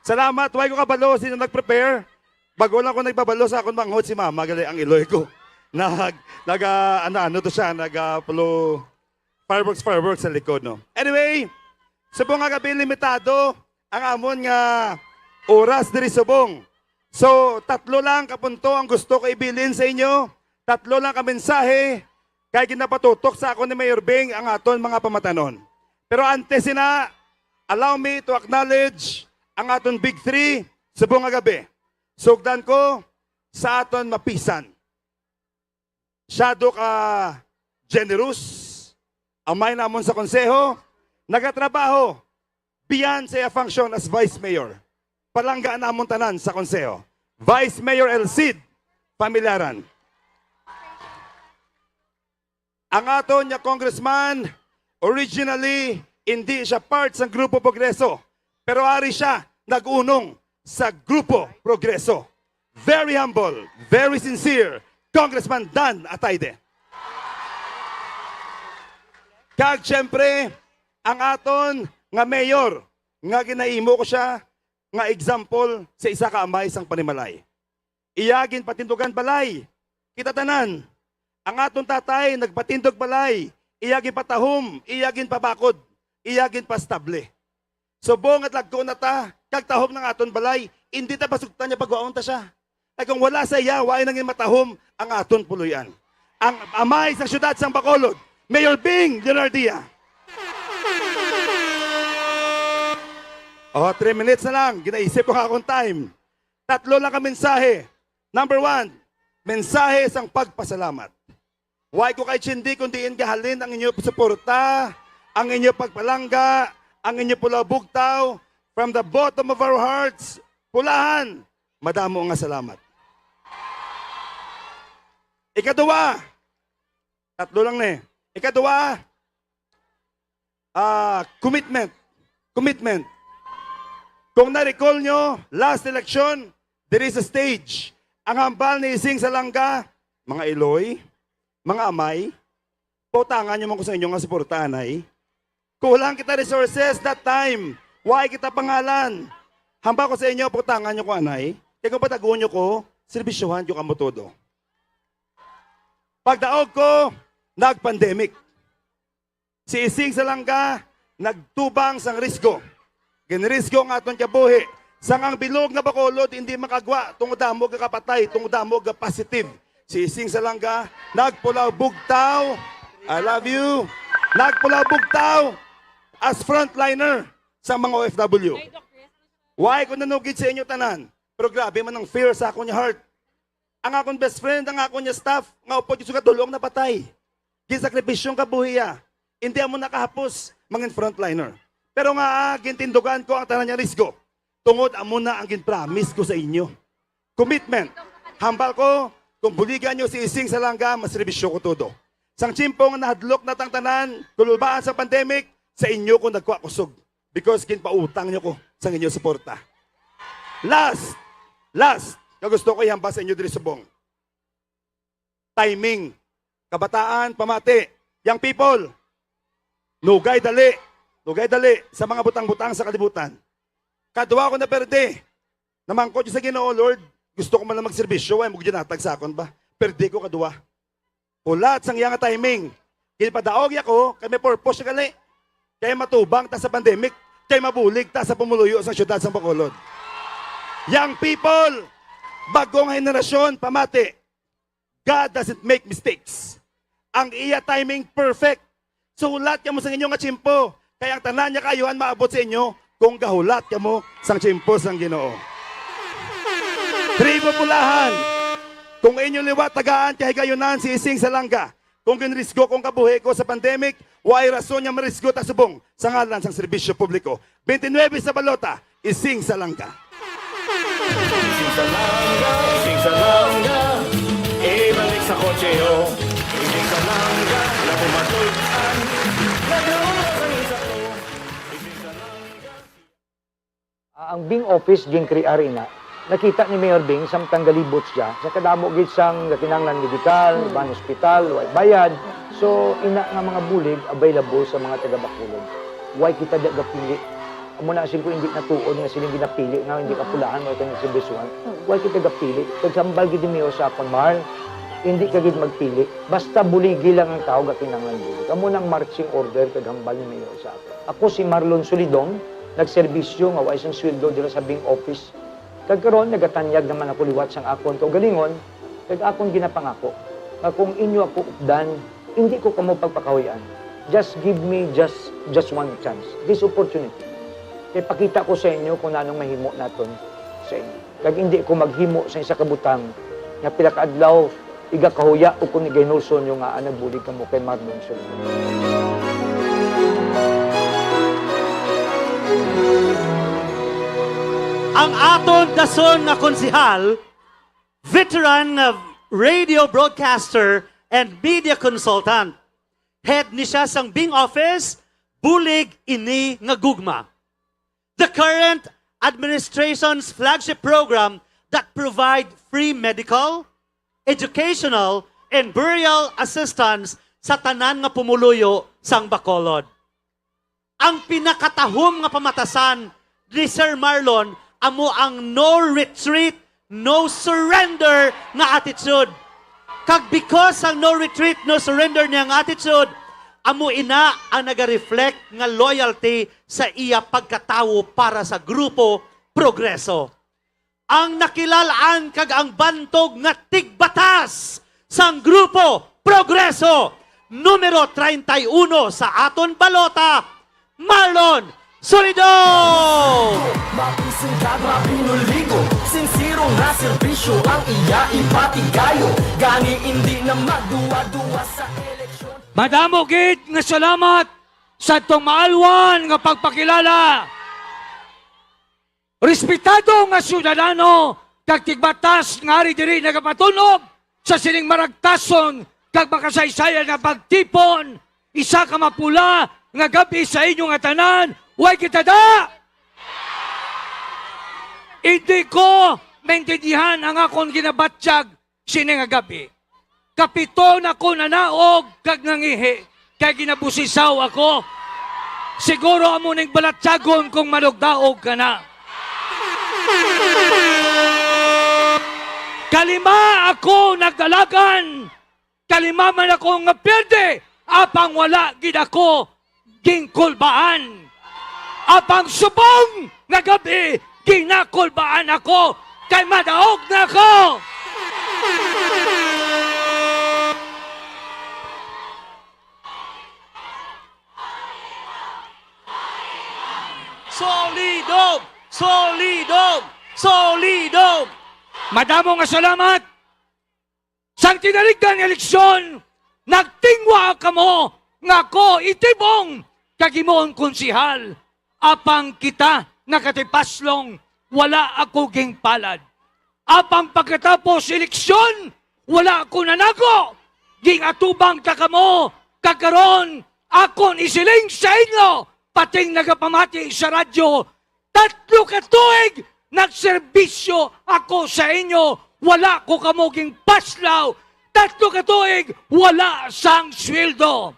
Salamat, why ko kabalo sino nag-prepare? Bago lang ko nagbabalo sa akon manghod si mama, gali ang iloy ko. Nag, nag, ah, ano, ano to siya, nag, ah, pulo, fireworks, fireworks sa likod, no? Anyway, subong nga gabi, limitado ang amon nga oras diri subong. So, tatlo lang ka punto ang gusto ko ibilin sa inyo. Tatlo lang ka mensahe kay ginapatutok sa akon ni Mayor Bing ang aton mga pamatanon. Pero antes sina, allow me to acknowledge ang aton Big Three subong nga gabi. Sugdan ko sa aton mapisan. Masyado ka generous. Amay namon sa konseho, nagatrabaho beyond sa iya function as vice mayor. Palangga namon tanan sa konseho. Vice Mayor El Cid Familiaran. Ang aton nga congressman, originally, hindi siya part sa Grupo Progreso. Pero ari siya nag-unong sa Grupo Progreso. Very humble, very sincere, Congressman Dan Atayde. Kag siyempre, ang aton nga mayor, nga ginahimo ko siya nga example sa isa ka amay sang panimalay. Iya ginpatindugan balay. Kita tanan, ang aton tatay nagpatindog balay, iya ginpatahom, iya ginpabakod, iya ginpastable. Subong nga dagko na ta kag tahom ng aton balay, indi ta pasugtan nga pagwaon ta sia. Kay kung wala sa iya, wala nangin matahom ang aton puloy-an. Ang amay sa siyudad sang Bacolod, Mayor Bing Leonardia. Oh, three minutes na lang. Ginaisip ko nga akong time. Tatlo lang ka mensahe. Number one, mensahe sang pagpasalamat. Wala ko kaintindi kung diin gahalin ang inyo suporta, ang inyo pagpalangga, ang inyo pulaw bugtaw. From the bottom of our hearts, Pulahan, madamo nga salamat. Ikaduha, tatlo lang ni. Ikaduha, ah, commitment. Commitment. Kung na-recall nyo, last election, there is a stage. Ang hambal ni Ising Salanga, mga iloy, mga amay, pautangan nyo man ko sa inyo nga suporta, anay. Kulang kita resources that time. Why kita pangalan? Hambal ko sa inyo, pautangan nyo ko, anay. Kay kung patagon nyo ko, serbisyuhan nyo kamo todo. Pagdaog ko, nag-pandemic. Si Ising Salanga nagtubang sang risgo. Ginrisgo ang aton kabuhi. Sang ang bilog nga Bacolod hindi makagwa tungod damo nga kapatay, tungod damo nga positive. Si Ising Salanga nagpulaw bugtaw. I love you. Nagpulaw bugtaw as frontliner sa mga O F W. Why ko nanugid sa inyo tanan? Pero grabe man ang fear sa akon nga heart. Ang akon best friend, ang akon nga staff, nga upod ko sa katulong napatay. Ginsakripisyo ang kabuhi niya. Hindi amo nakahapos mangin frontliner. Pero nga, ah, gintindugan ko ang tanan niya risgo. Tungod amo na ang ginpromise ko sa inyo. Commitment. Hambal ko, kung buligan niyo si Ising Salanga, maserbisyo ko todo. Sang tiyempo nga nahadlok na tang tanan, kululbaan sa pandemic, sa inyo ko nagkuha kusog. Because ginpautang niyo ko sa inyo suporta. Last, last, nga gusto ko ihambal sa inyo diri subong. Timing. Kabataan, pamati. Young people, nugay dali. Nugay dali sa mga butang-butang sa kalibutan. Kadwa ko na perde. Namangkot ko sa Ginoo, "Lord, gusto ko man lang magserbisyo, wala mo ginatag sa akon ba?" Perde ko kadwa. Hulat sang iya nga timing. Ginpadaog niya ko, kay may purpose siya gali. Kay matubang ta sa pandemic, kay mabulig ta sa pumuluyo sa siyudad sang Bacolod. Young people, bagong henerasyon, pamati. God doesn't make mistakes. Ang iya timing perfect. So, hulat kamo sa inyo nga tiyempo, kay ang tanan niya kaayuhan maabot sa inyo kung gahulat kamo sang tiyempo sang Ginoo. Tribo Pulahan, kung inyo liwat tagaan kahigayunan si Ising Salanga, kung ginrisgo kong kabuhi ko sa pandemic, way rason nga marisgo ta subong sa ngalan sang serbisyo publiko. Twenty-nine sa balota, Ising Salanga. Ising Salanga, Ising Salanga, ibalik sa kotse, oh. Ising Salanga, na pumatol-an, nagluwas ang isa ko. Ising Salanga. Ah, ang Bing office, ginkrear ina. Nakita ni Mayor Bing, samtang galibot siya, sa kadamo gid sang gakinahanglan medikal, Mm. ban hospital, way bayad. So, ina nga mga bulig, available sa mga taga Bacolod. Way kita di gapili. Amo na, siling ko, hindi natuod nga siling ginapili nga hindi ka Pulahan mo itong serbisyuhan. Mm. Way kita gapili. Pagsambal gid ni Mayor sa akon, Marl, hindi ka gid magpili. Basta buligi lang ang tao gakinahanglan bulig. Amo nang marching order kag hambal ni Mayor sa akon. Ako si Marlon Solidong, nagserbisyo nga way sang sweldo dira sa Bing office. Kag karon, nagatanyag naman ako liwat sang akon kaugalingon, kag akon ginapangako nga kung inyo ako updan, indi ko kamo pagpakahuy-an. Just give me just, just one chance, this opportunity. Kay pakita ko sa inyo kung anong mahimo naton sa inyo. Kag indi ko maghimo sa isa ka butang nga pila ka adlaw igakahuya o kon igahinulsol nyo nga, ah, nagbulig kamo kay Marlon Solidong. Ang aton dason nga konsehal, veteran nga radio broadcaster and media consultant. Head ni siya sang Bing Office, bulig ini nga gugma. The current administration's flagship program that provide free medical, educational, and burial assistance sa tanan nga pumuluyo sang Bacolod. Ang pinakatahom nga pamatasan ni Sir Marlon amo ang no retreat, no surrender nga attitude. Kag because ang no retreat, no surrender niya nga attitude, amo ina ang naga-reflect nga loyalty sa iya pagkatawo para sa grupo Progreso. Ang nakilal-an kag ang bantog nga tigbatas sang grupo Progreso, numero treinta y uno sa aton balota, Marlon Solidom! Mapisindag, mapinuligo, sinsirong naserbisyo ang iya ipatigayo. Gani indi na magduwa-duwa sa eleksyon. Madamo gid nga salamat sa atong maalwan nga pagpakilala. Respetado nga syudadano kag tigbatas nga ari diri nagapatunob sa sining maragtason kag makasaysayan nga pagtipon, isa ka mapula nga gab-i sa inyo nga tanan, way kita da! Hindi ko maintindihan ang akon ginabatyag sini nga gab-i. Kapito na ko nanaog kag nangihi, kay ginabusisaw ako. Siguro amo ning balatyagon kung manugdaog ka na. Kalima ako nagdalagan, kalima man ako nga pierde, apang wala gid ako ginkulbaan. Apang subong nga gab-i, ginakulbaan ako, kay madaog na ako. Solidom! Solidom! Solidom! Madamo nga salamat! Sang tinaligdan nga eleksyon, nagtingwa kamo nga ako itibong kag himuon konsehal. Apang kita nakatipaslong, wala ako ginpalad. Apang pagkatapos eleksyon, wala ako nanago. Ging-atubang ta kamo, kag karon akon isiling sa inyo, pating nagapamati sa radyo, tatlo ka tuig nagserbisyo ako sa inyo, wala ko kamo ginpaslaw. Tatlo ka tuig, wala sang sweldo.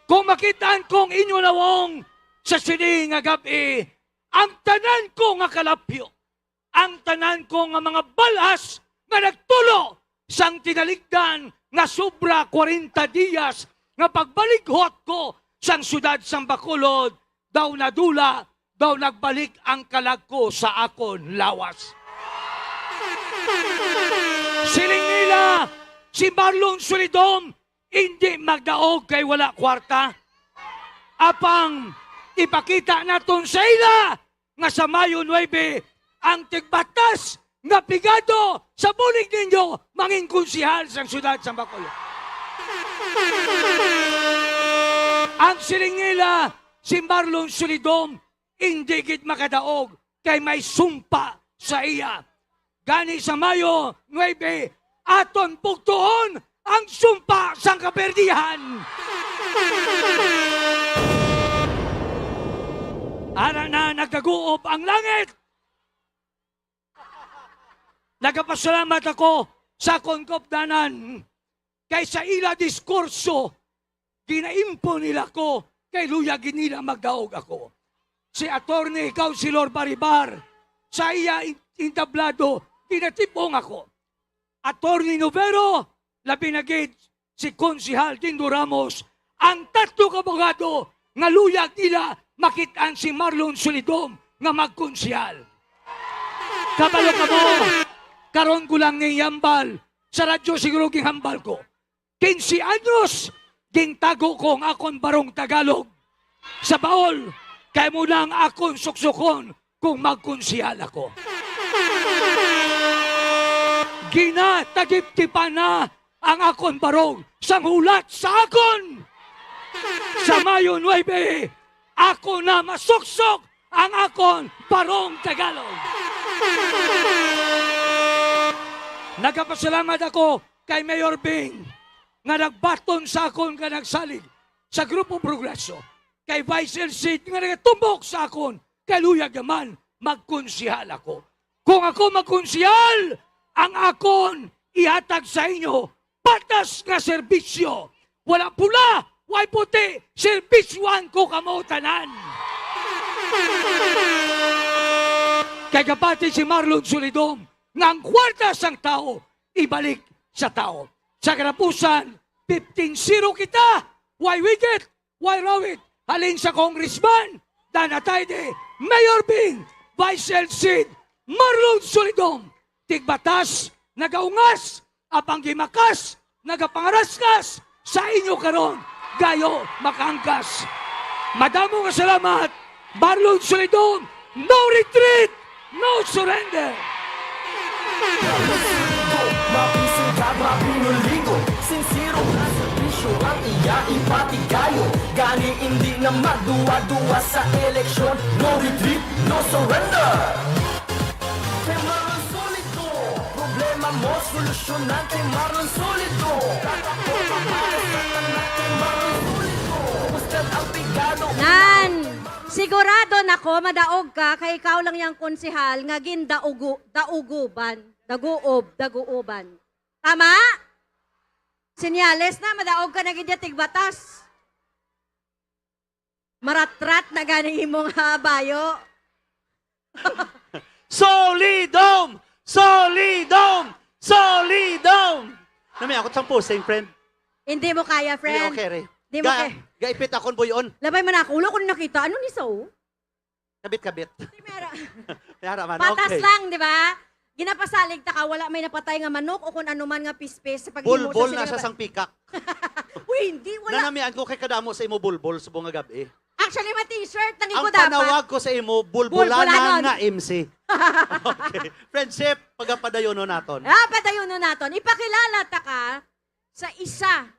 Kung makit-an kong inyo nawong sa sini nga gab-i, ang tanan ko nga kalapyo, ang tanan ko nga mga balhas nga nagtulo sang tinaligdan nga sobra kwarenta diyas nga pagbalighot ko sang siyudad sang Bacolod, daw nadula, daw nagbalik ang kalag ko sa akon lawas. Siling nila, si Marlon Solidom indi magdaog kay wala kwarta. Apang ipakita naton sa ila nga sa Mayo nuebe, ang tigbatas nga pigado sa bulig ninyo mangin konsehal sang siyudad sang Bacolod. Ang siling nila, si Marlon Solidom indi gid makadaog kay may sumpa sa iya. Gani sa Mayo nuebe, aton bugtoon ang sumpa sang kaperdihan. Ara na nagkaguop ang langit. Nagapasalamat ako sa akon kaupdanan kay sa ila diskurso, ginaimpo nila ko kay luyag gid nila magdaog ako. Si Attorney Councilor Baribar, sa iya in-, entablado, ginatibong ako. Attorney Novero, labi na gid si Konsehal Dindo Ramos, ang tatlo ka abogado nga luyag nila makit-an si Marlon Solidom nga magkonsehal. Kabalo kamo, karon ko lang ning ihambal, sa radyo siguro ginhambal ko. Quince anyos, gintago ko ang akon barong Tagalog sa baol, kay mo lang akon suksukon kung magkonsehal ako. Ginatagiptipan na ang akon barong sang hulat sa akon. Sa Mayo nuebe, ako na masuksok ang akon barong Tagalog. Nagapasalamat ako kay Mayor Bing nga nagbaton sa akon nga nagsalig sa Grupo Progreso, kay Vice El Cid nga nagatumbok sa akon kay luyag naman magkonsehal ako. Kung ako magkonsehal, ang akon ihatag sa inyo patas nga serbisyo. Wala pula, way puti, serbisyuhan ko kamo tanan. Kay gapati si Marlon Solidom nga ang kwarta sang tawo ibalik sa tawo. Sa katapusan, fifteen zero kita, way wigit, way rawit, halin sa Congressman Dan Atayde, Mayor Bing, Vice L C, Marlon Solidom, tigbatas, nagaungas, apang gimakas, nagapangaraskas sa inyo karon, gayo makaangkas. Madamo nga salamat, Marlon Solidom, no retreat, no surrender! Mapinsugad, mapinuligo, sinsero nga serbisyo ang iya ipatigayo. Gani indi na magduwa-duwa sa eleksyon. No retreat, no surrender. Kay Marlon Solido, problema mo solusyonan kay Marlon Solido. Tatak mo, pamana sa tanan kay Marlon Solido. Ubos ang pigado. Nan, sigurado na ko madaog ka kay ikaw lang yang konsehal nga gindaugo, dauguban, daguob, daguoban. Tama? Senyales na, madaog ka na gid ya tigbatas. Maratrat na ganing imong, ah, bayo. Solidom! Solidom! Solidom! Nami ako sang posing, friend. Hindi mo kaya, friend. Hindi, okay, Ray. Hindi mo Ga-, kaya. Gaipit akon buyon. Labay man ako. Ulo ko na nakita. Ano ni sa, oh? Kabit-kabit. Primera. Yara man, Patas okay. lang, di ba? Ginapasalig ta ka, wala may napatay nga manok o kung ano man nga pispis sa paghimo Bulbol sa na siya sinigang. Sang pikak. Uy, hindi, wala. Nanamian ko kay kadamo sa imo bulbol subong nga gab-i. Actually, ma-t-shirt, nang Ang iko dapat. Panawag ko sa imo, bulbulanan Bulbulanon. Nga M C. Okay. Friendship, pagapadayonon naton. Ah, padayonon naton. Ipakilala ta ka sa isa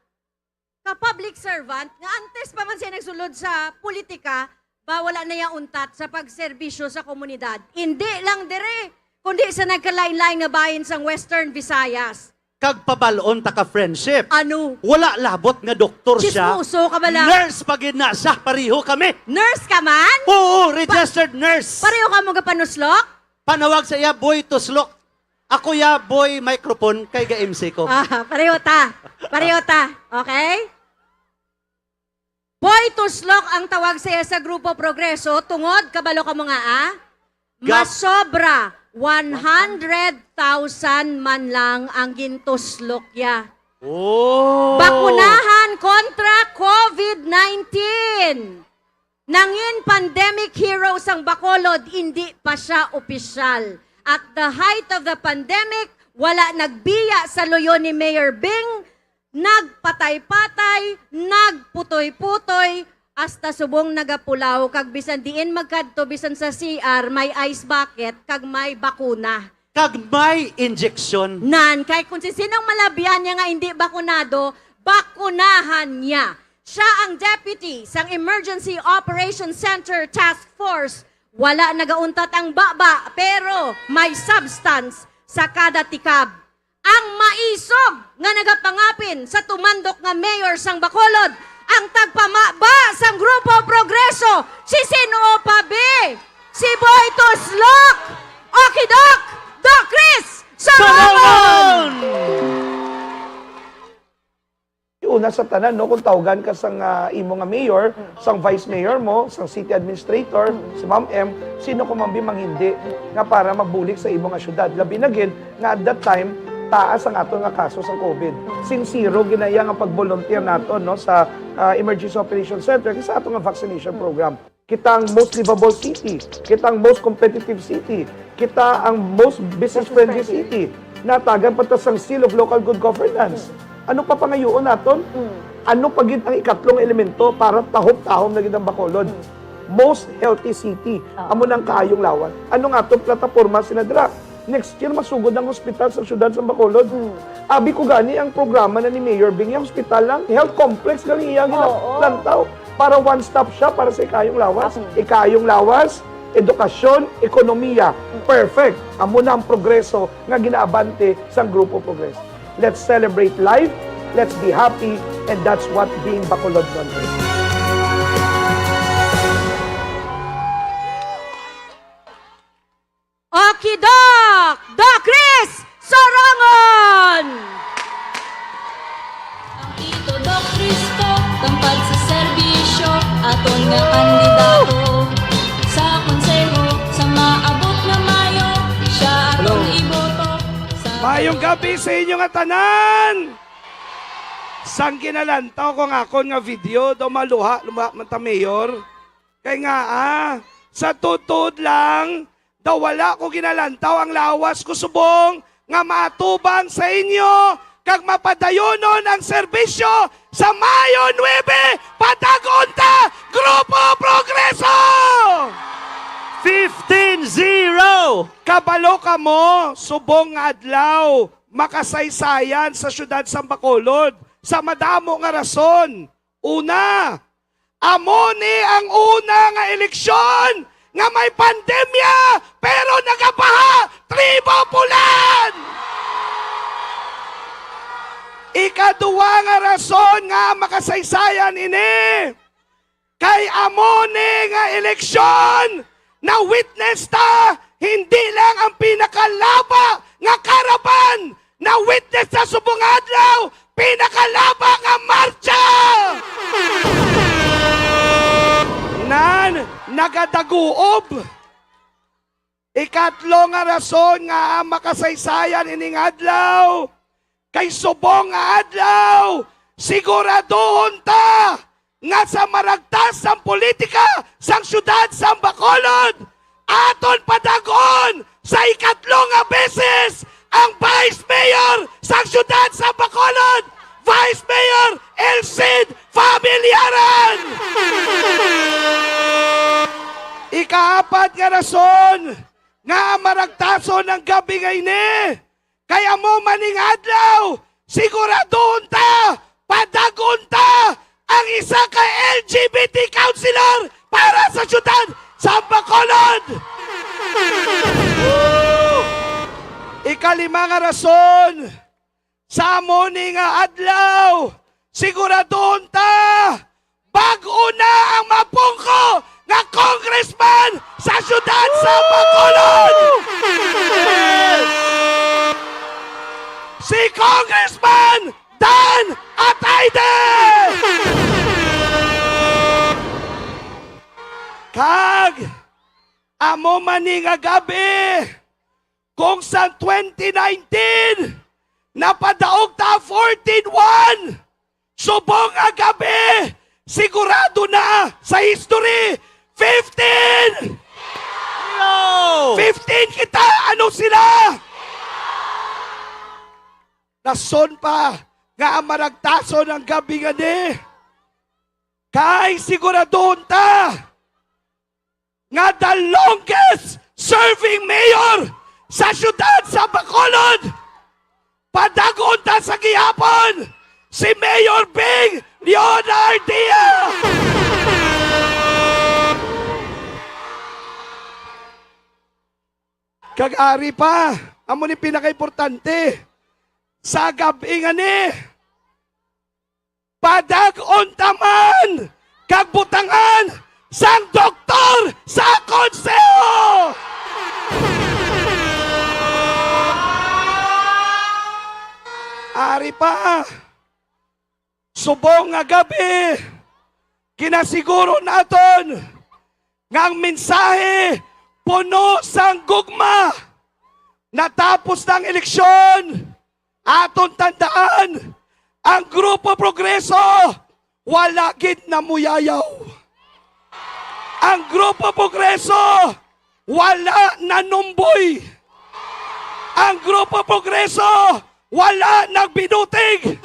ka public servant nga antes pa man siya nagsulod sa politika, ba wala na iya untat sa pagserbisyo sa komunidad. Indi lang diri, kundi sa nagkalain-lain nga bahin sang Western Visayas. Kag pabalon ta ka friendship. Ano? Wala labot nga doktor siya. Chismoso ka bala. Nurse pa gid na siya, pareho kami. Nurse ka man? Oo, registered nurse. Pareho ka mo gapanuslok? Panawag sa iya, Boy Tuslok. Ako ya, Boy Microphone, kay ga-M C ko. Ah, pareho ta. Pareho ta. Okay? Boy Tuslok ang tawag sa iya sa Grupo Progreso. Tungod, kabalo ka mo nga, ah? Gap. Masobra one hundred thousand man lang ang gintuslok ya. Oh. Bakunahan kontra covid nineteen. Nangin pandemic hero sang Bacolod, indi pa siya opisyal. At the height of the pandemic, wala nagbiya sa luyo ni Mayor Bing, nagpatay-patay, nagputoy-putoy, hasta subong nagapulaw, kag bisan diin magkadto, bisan sa C R, may ice bucket, kag may bakuna. Kag may injection. Nan, kay kung si sinong malabyan niya nga hindi bakunado, bakunahan niya. Siya ang deputy sang Emergency Operations Center Task Force. Wala nagauntat ang baba, pero may substance sa kada tikab. Ang maisog nga nagapangapin sa tumandok nga mayor sang Bacolod, ang tagpamaba sang Grupo Progreso, si sino pa bi? Si Boy Tuslok, Okidok, Doc Chris Solomon! Solomon! Una sa tanan, no, kung tawgan ka sang, ah, imo nga mayor, sang vice mayor mo, sang city administrator, si Ma'am M, sino ko man bi manghindi nga para magbulig sa imo nga syudad? Labi na gid nga at that time, taas ang aton nga kaso sang covid. Sinsero gid na iya nga pag-volunteer naton, no, sa, ah, Emergency Operations Center kag sa aton nga vaccination program. Kita ang most livable city. Kita ang most competitive city. Kita ang most business-friendly city. Natagan pa ta sang seal of local good governance. Ano pa pangayoon naton? Mm. Ano pa gid ang ikatlo nga elemento para tahom-tahom na gid ang Bacolod? Mm. Most healthy city. Ah. Amo nang kaayong lawas. Ano nga atong plataporma sina dira? Next year, masugod ang hospital sa siyudad sa Bacolod. Mm. Abi ko gani ang programa na ni Mayor Bing, yung hospital lang, health complex gani iya gina-, Oo. plantaw para one-stop shop para sa ikayong lawas. Mm. Ikayong lawas, edukasyon, ekonomiya. Mm. Perfect. Amo na ang progreso nga ginaabante sang Grupo Progreso. Let's celebrate life, let's be happy, and that's what being Bacolodnon is. Okidok, Doc Chris Sorongon! Ang Tito Doc Chris po, tampad Maayong gabi sa inyo nga tanan! Sang ginalantaw ko nga akon nga video, daw maluha, luha man ta, Mayor. Kay nga, ah, sa tuod lang, daw wala ko ginalantaw ang lawas ko subong nga maatubang sa inyo kag mapadayonon ang serbisyo sa Mayo nuebe, padag-on ta, Grupo Progreso! Fifteen zero! Kabalo kamo, subong nga adlaw, makasaysayan sa siyudad sang Bacolod sa madamo nga rason. Una, amo ni ang una nga eleksyon nga may pandemya pero nagabaha, Tribo Pulan! Ikaduha nga rason nga makasaysayan ini, kay amo ni nga eleksyon na witness ta, hindi lang ang pinakalaba nga karaban na witness sa subong nga adlaw, pinakalaba nga marcha! Nan, nagadaguob. Ikatlo nga rason nga makasaysayan ining adlaw, kay subong nga adlaw, siguraduhon ta nga sa maragtas sang politika sang siyudad sang Bacolod, aton padag-on sa ikatlo nga beses ang Vice Mayor sang siyudad sang Bacolod, Vice Mayor Elcid Familiaran! Ikaapat nga rason nga maragtason ang gab-i nga ini, kay amo man ning adlaw, siguraduhon ta, padag-on ta ang isa ka L G B T councilor para sa siyudad sa Bacolod. Ikalima nga rason, sa amo ni nga adlaw, siguraduhon ta, bag-o na ang mapungko nga congressman sa siyudad sa Bacolod! Si Congressman Dan Ataide! Kag amo man ni nga gab-i, kung sa twenty nineteen, napadaog ta fourteen one, subong nga gab-i, sigurado na sa history, fifteen! Yo! Fifteen kita, ano sila? Rason pa nga ang maragtason ang gab-i nga ni, kay siguraduhon ta nga the longest serving mayor sa siyudad sa Bacolod. Padag-on ta sa gihapon, si Mayor Bing Leonardia! Kag ari pa, amo ni pinakaimportante, sa gab-i nga ni, padag-on ta man kag butangan sang doktor sa konseho! Ari pa, subong nga gab-i, ginasiguro naton nga ang mensahe puno sang gugma. Natapos na ang eleksyon. Aton tandaan, ang Grupo Progreso wala gid namuyayaw. Ang Grupo Progreso wala nanumboy. Ang Grupo Progreso wala nagbinutig.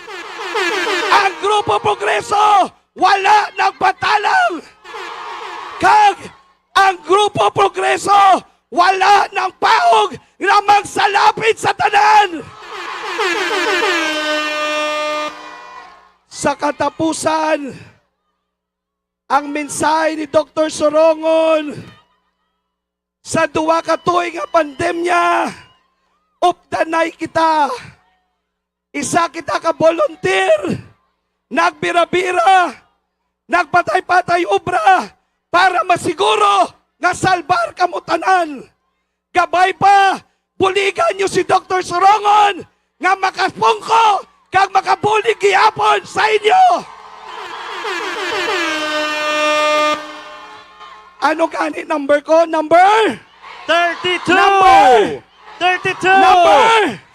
Ang Grupo Progreso wala nagpatalang. Kag ang Grupo Progreso wala nang paog nga magsalapit sa tanan. Sa katapusan, ang mensahe ni Doktor Sorongon, sa duha ka tuig nga pandemya, updanay kita. Isa kita ka volunteer, nagbira-bira, nagpatay-patay obra para masiguro nga salbar kamo tanan. Gabay pa, buligan niyo si Doktor Sorongon nga makapungko kag makabulig gihapon sa inyo. Ano gani number ko? Number? Thirty-two! Number! Thirty-two! Number!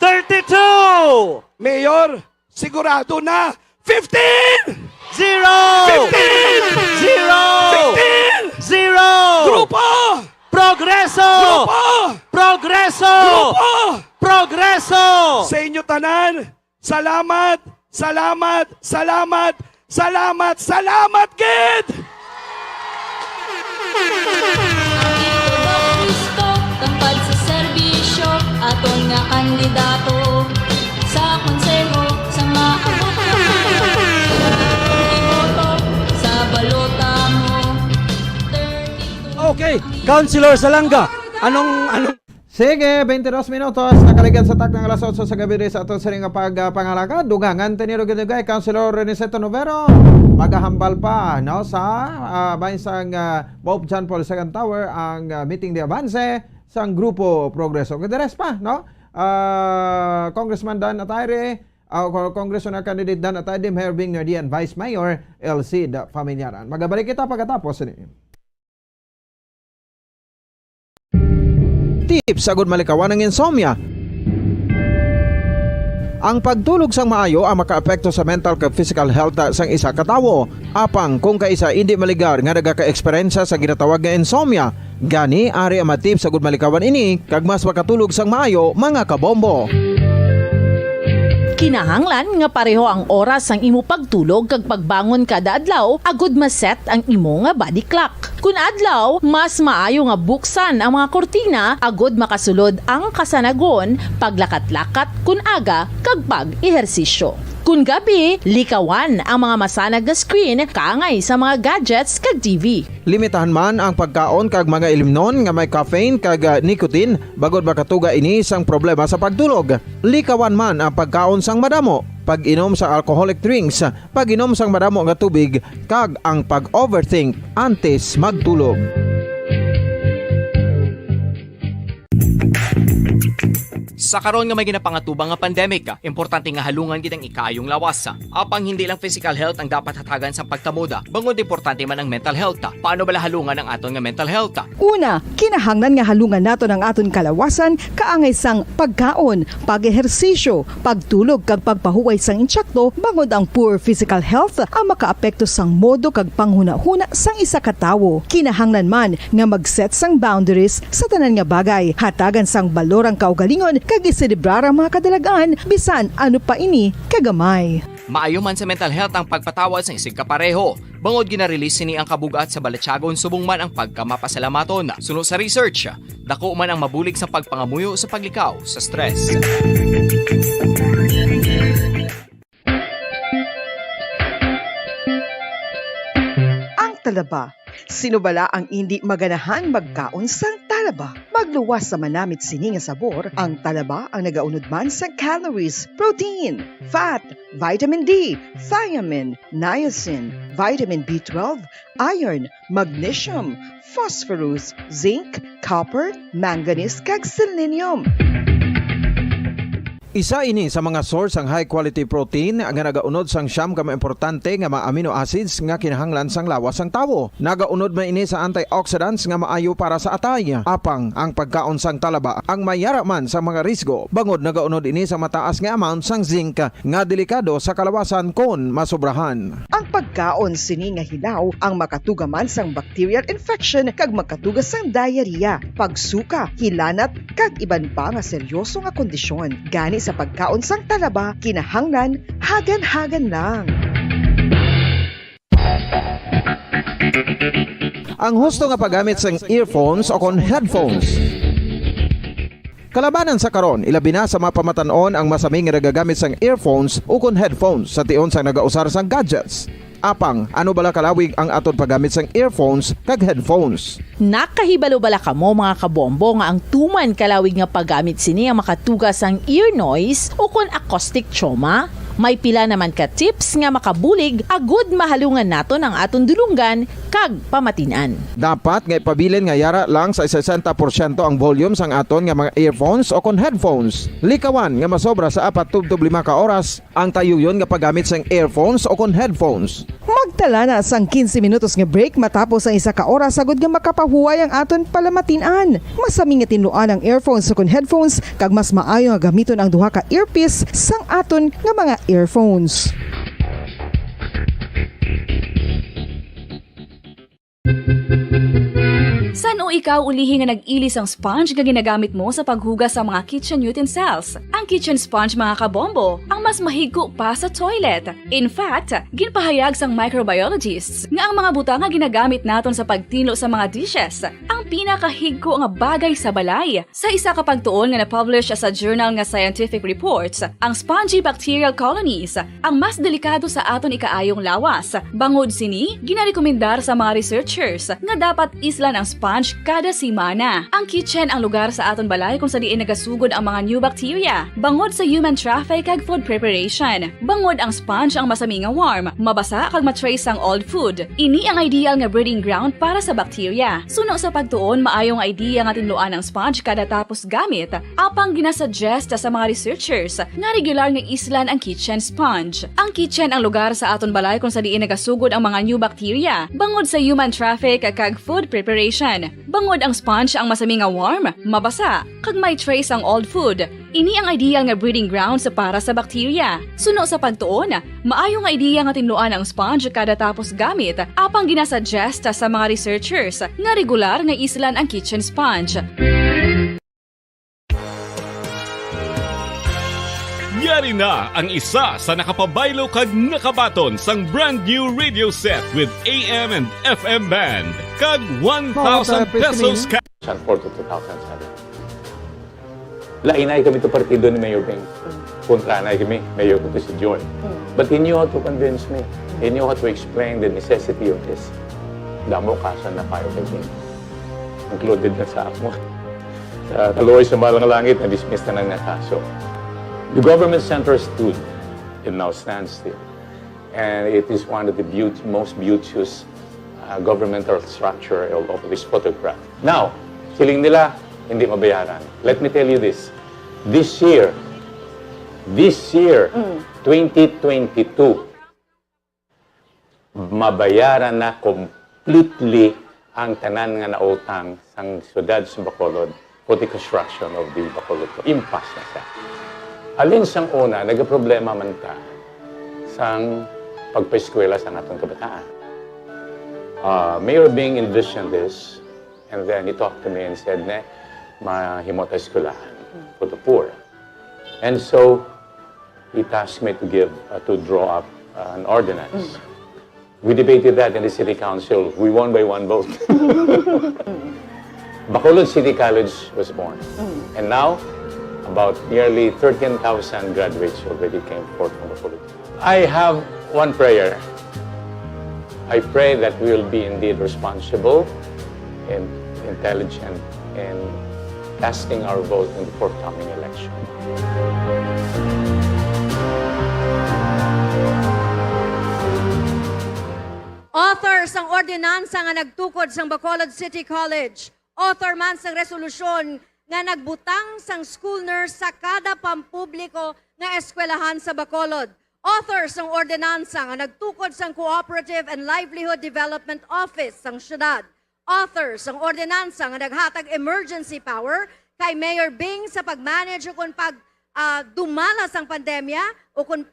Thirty-two! Fifty-two! Mayor, sigurado na! Fifteen! Zero! Fifteen! Zero! Fifteen! Zero! Grupo! Progreso! Grupo! Progreso! Grupo! Progreso! Sa inyo tanan, salamat, salamat, salamat, salamat, salamat gid! Ang introductions ko, tapad sa serbisyo, aton nga kandidato sa konseho, sa maabot nga iboto sa balota mo. Thirty-two. Okay, Councilor Salanga, anong, anong Sige, twenty-two minutos, nakaligad sa takna nga alas otso sa gabi diri sa aton sini nga pag, ah, pangalagad. Dugangan tini, dugay-dugay, Councilor Reniceto Novero, magahambal pa, no, sa, ah, bahin sang, ah, Pope John Paul Second Tower ang, ah, meeting de avance sang Grupo Progreso. Kay the rest pa, no? Ah, Congressman Dan Atayde, ah, Congressman candidate Dan Atayde, Mayor Bing Nerdian, Vice Mayor Elcid Familiaran. Magabalik kita pagkatapos ni. Tips agud malikawan ang insomnia. Ang pagtulog sang maayo ang makaapekto sa mental kag physical health sang isa ka tawo. Apang kung kaisa indi maligar nga nagaka-eksperyensya sa ginatawag nga insomnia, gani ari ang mga tips agud malikawan ini kag mas makatulog sang maayo, mga kabombo. Kinahanglan nga pareho ang oras sang imo pagtulog kag pagbangon kada adlaw agud ma-set ang imo nga body clock. Kun adlaw, mas maayo nga buksan ang mga kurtina agud makasulod ang kasanagon, paglakat-lakat kun aga, kag pag-ehersisyo. Kun gabi, likawan ang mga masanag nga screen kaangay sa mga gadgets kag T V. Limitahan man ang pagkaon kag mga ilimnon nga may caffeine kag, ah, nicotine, bangod makatuga ini sang problema sa pagtulog. Likawan man ang pagkaon sang madamo, pag-inom sa alcoholic drinks, pag-inom sang madamo nga tubig, kag ang pag-overthink antes magtulog. Sa karon nga may ginapangatubang nga pandemic, importante nga halungan gid ang ikaayong lawas. Apang hindi lang physical health ang dapat hatagan sang pagtamod, bangod importante man ang mental health. Paano bala halungan ang aton nga mental health? Una, kinahanglan nga halungan naton ang aton kalawasan kaangay sang pagkaon, pag-ehersisyo, pagtulog kag pagpahuway sang insakto, bangod ang poor physical health ang makaapekto sang modo kag panghunahuna sang isa ka tawo. Kinahanglan man nga mag-set sang boundaries sa tanan nga bagay, hatagan sang balor ang kaugalingon kag iselebrar ang mga kadalag-an bisan ano pa ini kagamay. Maayo man sa mental health ang pagpatawad sang isigkapareho. Bangod gina-release sini ang kabug-at sa balatyagon subong man ang pagkamapasalamaton. Suno sa research, dako man ang mabulig sa pagpangamuyo sa paglikaw sa stress. Ang talaba. Sino bala ang indi maganahan magkaon sang talaba? Magluwas sa manamit sini nga sabor, ang talaba ang nagaunod man sa calories, protein, fat, vitamin D, thiamine, niacin, vitamin B twelve, iron, magnesium, phosphorus, zinc, copper, manganese, kag selenium. Isa ini sa mga source sang high quality protein nga nagaunod sang siyam ka mga importante nga mga amino acids nga kinahanglan sang lawas sang tawo. Nagaunod man ini sa antioxidants nga maayo para sa atay. Apang ang pagkaon sang talaba ang may yara man sa mga risgo, bangod nagaunod ini sa mataas nga amount sang zinc nga delikado sa kalawasan kon masobrahan. Ang pagkaon sini nga hilaw ang makatuga man sang bacterial infection kag makatuga sang diarrhea, pagsuka, hilanat, kag iban pa nga seryoso nga kondisyon. Gani sa pagkaon sang talaba, kinahanglan hagan-hagan lang. Ang husto nga paggamit sang earphones o kon headphones. Kalabanan sa karon, ilabi na sa mga pamatan-on ang masami nga nagagamit sang earphones ukon headphones sa tion sang nagausar sang gadgets. Apang, ano bala kalawig ang aton paggamit sang earphones kag headphones? Nakahibalo bala kamo, mga kabombo, nga ang tuman kalawig nga paggamit sini ang makatuga sang ear noise ukon acoustic trauma? May pila naman ka tips nga makabulig agud mahalungan naton ang aton dulonggan kag pamatin-an. Dapat nga ipabilin nga yara lang sa sesenta porsyento ang volume sang aton nga mga earphones o kon headphones. Likawan nga masobra sa apat tubtob lima ka oras ang tayuyon nga paggamit sang earphones o kon headphones. Mag Dala na sang quince minutos nga break matapos ang isa ka oras, agod nga makapahuway ang aton palamatin-an. Masami nga tinluan ang earphones ukon headphones, kag mas maayo nga gamiton ang duha ka earpiece sang aton nga mga earphones. San-o ikaw ulihi nga nag-ili sang sponge nga ginagamit mo sa paghugas sa mga kitchen utensils? Ang kitchen sponge, mga kabombo, ang mas mahigko pa sa toilet. In fact, ginpahayag sang microbiologists nga ang mga butang nga ginagamit naton sa pagtinlo sa mga dishes ang pinakahigko nga bagay sa balay. Sa isa ka pagtuon nga na-publish sa journal nga Scientific Reports, ang spongy bacterial colonies ang mas delikado sa aton ikaayong lawas. Bangod sini, ginarekomendar sa mga researchers nga dapat islan ang sponge kada semana. Ang kitchen ang lugar sa aton balay kung sa diin nagasugod ang mga new bacteria, bangod sa human traffic kag food preparation. Bangod ang sponge ang masami nga warm, mabasa kag ma-trace ang old food. Ini ang ideal nga breeding ground para sa bacteria. Suno sa pagtuon, maayo nga idea nga tinluan ang sponge kada tapos gamit, apang ginasuggest sa mga researchers nga regular nga islan ang kitchen sponge. Ang kitchen ang lugar sa aton balay kung sa diin nagasugod ang mga new bacteria, bangod sa human traffic kag food preparation. Bangod ang sponge ang masami nga warm, mabasa, kag may trace ang old food, ini ang ideal nga breeding grounds para sa bacteria. Suno sa pagtuon, maayo nga idea nga tinluan ang sponge kada tapos gamit, apang ginasuggest sa mga researchers nga regular nga islan ang kitchen sponge. Yari na ang isa sa nakapabaylo kag nakabaton sang brand new radio set with A M and F M band kag one thousand pesos cash. San Porto, two thousand seven. Lainay kami to partido ni Mayor Beng. Kontra na kami, Mayor ko to si Joy. But he knew how to convince me. He knew how to explain the necessity of this. Damo kaso na file kay Beng. Included na sa ako. Sa kaluoy sa Mahal nga Langit, na-dismiss na lang na kaso. The government center stood and now stands still. And it is one of the beaut-, most beauteous, uh, governmental structure of, of this photograph. Now, siling nila, hindi mabayaran. Let me tell you this. This year, this year, Mm. twenty twenty-two, mabayaran na completely ang tanan nga nautang sang siyudad sa Bacolod for the construction of the Bacolod. Impas na siya. Halin sang una, nagaproblema man ta sang pagpaeskwela sa aton kabataan. Uh, Mayor Bing envisioned this, and then he talked to me and said, "Ne, mahimo ta eskwelahan for the poor." And so, he tasked me to give, uh, to draw up, uh, an ordinance. Mm. We debated that in the city council. We won by one vote. Bacolod City College was born. Mm. And now, about nearly thirteen thousand graduates already came forth from Bacolod. I have one prayer. I pray that we will be indeed responsible and intelligent in casting our vote in the forthcoming election. Author sang ordinansa nga nagtukod sang Bacolod City College. Author man sang resolusyon nga nagbutang sang school nurse sa kada pampubliko nga eskwelahan sa Bacolod. Author sang ordinansa nga nagtukod sang Cooperative and Livelihood Development Office sang siyudad. Author sang ordinansa nga naghatag emergency power kay Mayor Bing sa pag-manage ukon pag, ah, dumala sang pandemya, ukon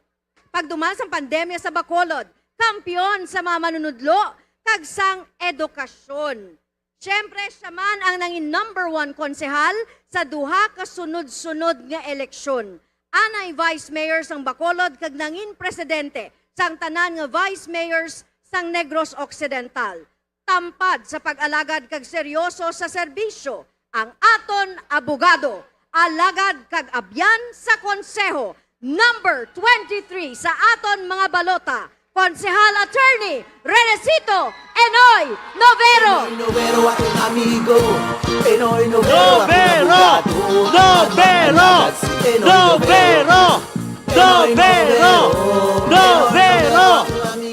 pagdumal sang pandemya sa Bacolod. Kampiyon sa mga manunudlo kag sang edukasyon. Siyempre, siya man ang nangin number one konsehal sa duha ka sunod-sunod nga eleksyon. Anay vice mayor sang Bacolod kag nangin presidente sang tanan nga vice mayors sang Negros Occidental. Tampad sa pag-alagad kag seryoso sa serbisyo ang aton abogado, alagad kag abyan sa konseho, number twenty-three sa aton mga balota, Konsehal Attorney Renecito Enoy Novero. Enoy Novero, aton amigo. Enoy Novero, aton Novero! Abogado. Novero! Enoy Novero! Novero! Novero!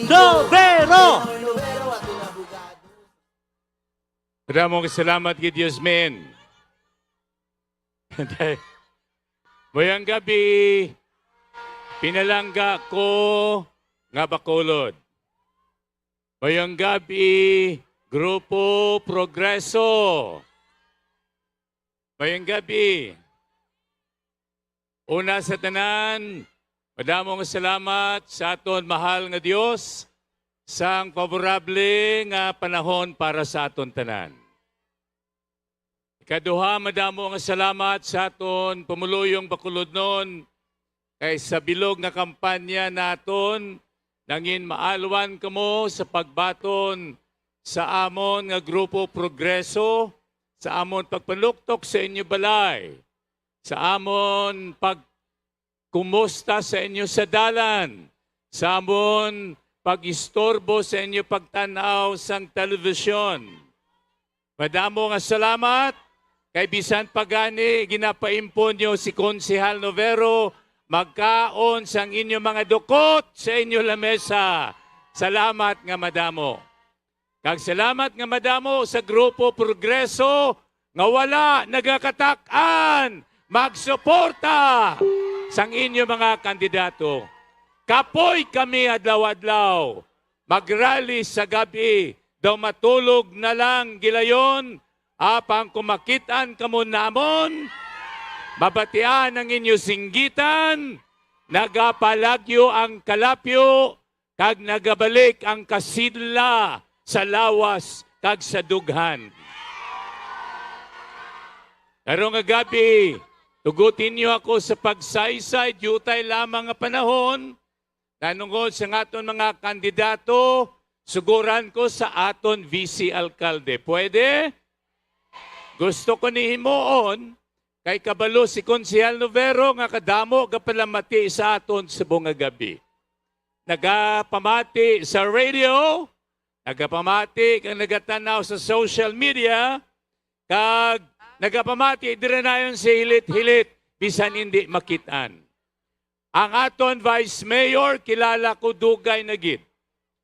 Novero! Enoy Novero, aton abogado. Damo nga salamat gid, Yasmin. Mayong gabi, pinalangga ko nga Bacolod. Mayong gabi, Grupo Progreso. Mayong gabi. Una sa tanan, madamo nga salamat sa aton mahal nga Dios sang favorable nga panahon para sa aton tanan. Ikaduha, madamo nga salamat sa aton pumuluyong bakulodnon, kay sa bilog nga kampanya naton, nangin maalwan kamo sa pagbaton sa amon nga Grupo Progreso, sa amon pagpanuktok sa inyo balay, sa amon pag kumusta sa inyo sa dalan, sa amon pag-istorbo sa inyo pagtan-aw sang telebisyon. Madamo nga salamat, kay bisan pa gani ginapaimpon nyo si Konsehal Novero magkaon sang inyo mga dukot sa inyo lamesa. Salamat nga madamo. Kag salamat nga madamo sa Grupo Progreso nga wala nagakatak-an magsuporta sang inyo mga kandidato. Kapoy kami adlaw-adlaw. Magrally sa gab-i, daw matulog na lang gilayon, apang kung makit-an kamo namon, mabatian ang inyo singgitan, nagapalagyo ang kalapyo, kag nagabalik ang kasidla sa lawas kag sa dughan. Karong nga gab-i, tugutin niyo ako sa pagsaysay, diutay lamang nga panahon, nanungod sa aton mga kandidato, suguran ko sa aton vice alkalde. Pwede? Gusto ko ni himuon, kay kabalo si Konsehal Novero nga kadamo gapalamati sa aton subong nga gab-i. Nagapamati sa radio, nagapamati kag nagatan-aw sa social media, kag nagapamati diri nayon sa hilit-hilit, bisan hindi makit-an. Ang aton Vice Mayor, kilala ko dugay na gid.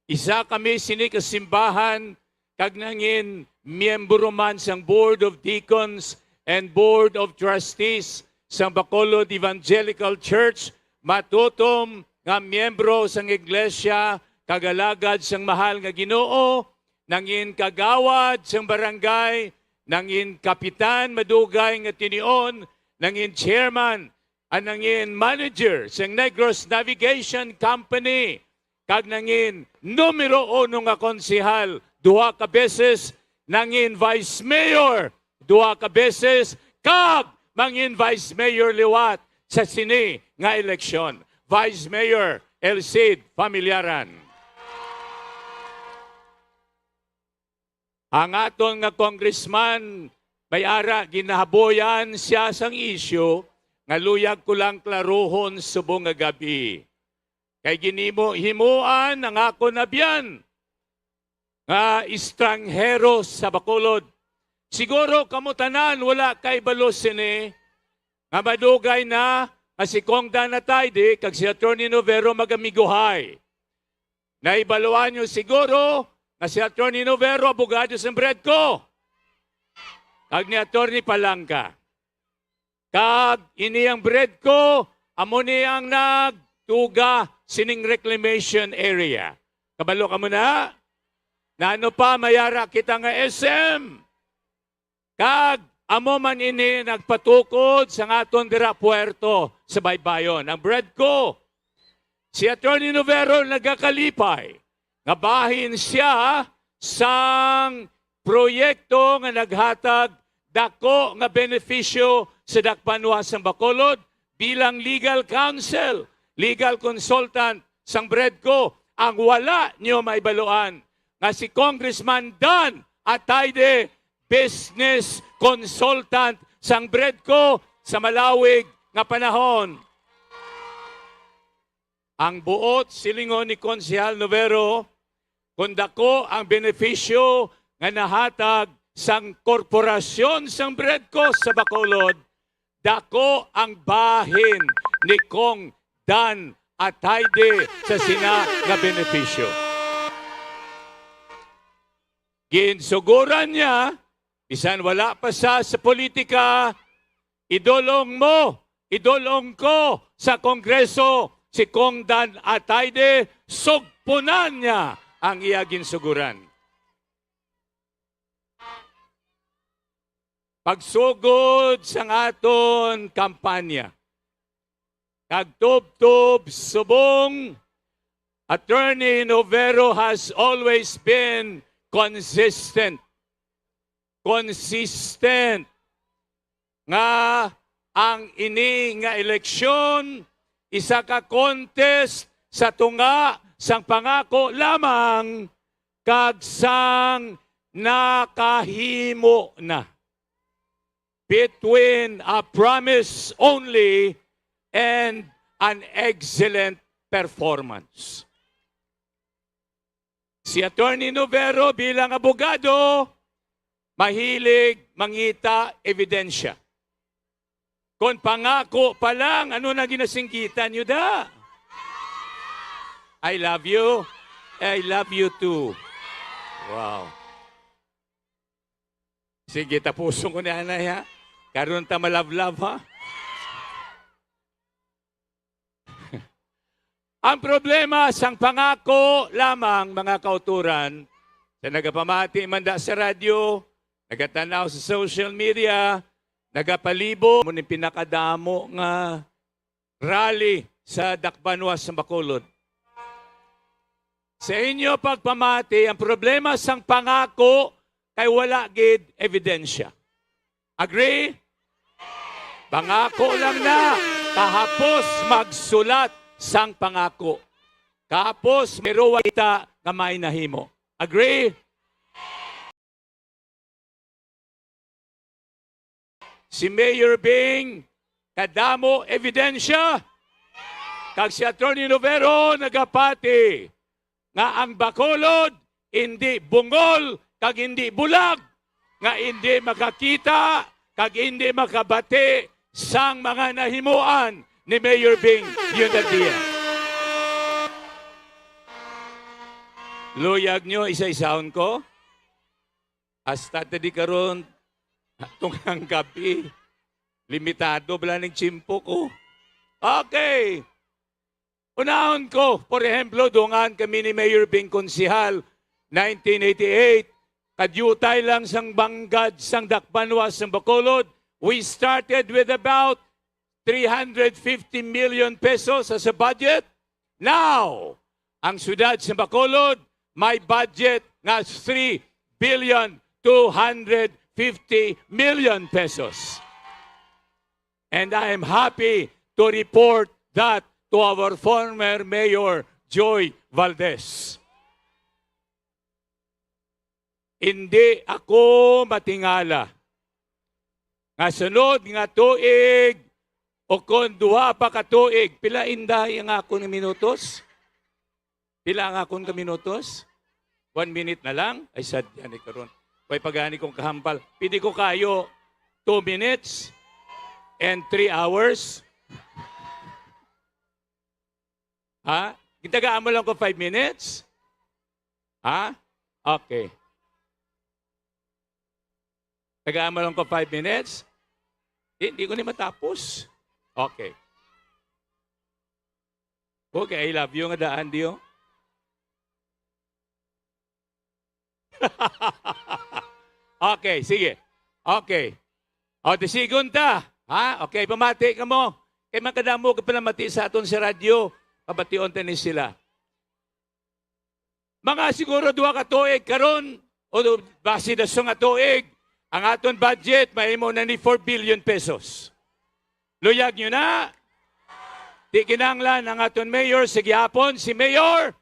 Isa kami sini ka simbahan kag nangin miyembro man sang Board of Deacons and Board of Trustees sang Bacolod Evangelical Church, matutom nga miyembro sang Iglesia kag alagad sang Mahal nga Ginoo, nangin kagawad sang barangay, nangin kapitan madugay nga tinion, nangin chairman, ang nangin manager sang Negros Navigation Company, kag nangin numero uno nga konsehal duha ka beses, nangin vice mayor duha ka beses, kag mangin vice mayor liwat sa sini nga eleksyon. Vice Mayor El Cid Familiaran. Ang aton nga congressman, may ara ginahaboyan sia sang isyu nga luyag ko lang klaruhon subong nga gab-i. Kay ginhimo-himuan ang akon abyan nga estranghero sa Bacolod. Siguro kamo tanan wala kay balo sini nga madugay na nga si Cong Dan Atayde kag si Attorney Novero magamigohay. Nahibaluan niyo siguro nga si Attorney Novero abogado sa Bredco kag ni Attorney Palangga. Kag ini ang Bredco, amo ni ang nagtuga sining reclamation area. Kabalo kamo na? Nano pa, may ara kita nga S M. Kag amo man ini nagpatukod sa aton dira puerto sa Baybayon, ang Bredco. Si Attorney Novero nagakalipay nga bahin sia sang proyekto nga naghatag dako nga benepisyo sa dakbanuas sang Bacolod bilang legal counsel, legal consultant sang Bredco. Ang wala niyo maibaluan nga si Congressman Dan Atayde, business consultant sang Bredco sa malawig nga panahon. Ang buot silingon ni Konsehal Novero, kung dako ang benepisyo nga nahatag sang korporasyon sang Bredco sa Bacolod, dako ang bahin ni Cong Dan Atayde sa sina nga benepisyo. Ginsuguran niya, bisan wala pa sa, sa politika, idulong mo, idulong ko sa Kongreso si Cong Dan Atayde, sugpunan niya ang iya ginsuguran. Pagsugod sang aton kampanya, kag tubtob subong, Attorney Novero has always been consistent. Consistent nga ang ini nga eleksyon isa ka contest sa tunga sang pangako lamang kag sang nakahimo na, between a promise only and an excellent performance. Si Attorney Novero bilang abogado, mahilig mangita ebidensya. Kon pangako pa lang, ano na ginasinggitan niyo da? I love you. I love you too. Wow. Sige, tapuson ko ni anay, ha? Karon ta malove-love, ha? Ang problema sang pangako lamang, mga kauturan, sa nagapamati man da sa radyo, nagatan-aw sa social media, nagapalibo, mo ni pinakadamo nga rally sa Dakbanwa sa Bacolod. Sa inyo pagpamati, ang problema sang pangako kay wala gid ebidensya. Agree? Pangako lang na, kahapos magsulat sang pangako. Kahapos, pero wala kita nga may nahimo. Agree? Si Mayor Bing, kadamo ebidensya, kag si Attorney Novero nagapati nga ang Bacolod indi bungol kag indi bulag, nga indi makakita kag indi makabati sang mga nahimuan ni Mayor Bing Leonardia. Luyag nyo, isa-isahon ko. Hasta ta di karon, tungang gabi. Limitado bala ning tiyempo ko. Okay. Unahon ko, por ehemplo, dungan kami ni Mayor Bing Konsihal, nineteen eighty-eight, kadyutay lang sang banggad sang Dakbanwa sang Bacolod, we started with about three hundred fifty million pesos as a budget. Now, ang siyudad sa Bacolod may budget nga three billion two hundred fifty million pesos. And I am happy to report that to our former Mayor Joy Valdez. Indi ako matingala nga sunod nga tuig o kon duha pa ka tuig, pila inday ang akon nga minutos? Pila ang akon ka minutos? One minute na lang? Ay, sad yan, eh, karon. Way pagani kong kahambal. Pwede ko kayo two minutes and three hours? Ha? Gitagaan mo lang ko five minutes? Ha? Okay. Tagaan mo lang ko five minutes? Di, di ko ni matapos. Okay. Okay, I love you nga daan, di, oh. Okay, sige. Okay. O, di sigon ta. Ha? Okay, pamati ka mo. Kay makadamo ka pala mati sa aton sa radyo. Pabation ta ni sila. Mga siguro duha ka tuig karon, o basi daso nga tuig, ang aton budget mahimo na ni four billion pesos. Luyag nyo na. Di kinahanglan ang aton mayor sa gihapon, si Mayor.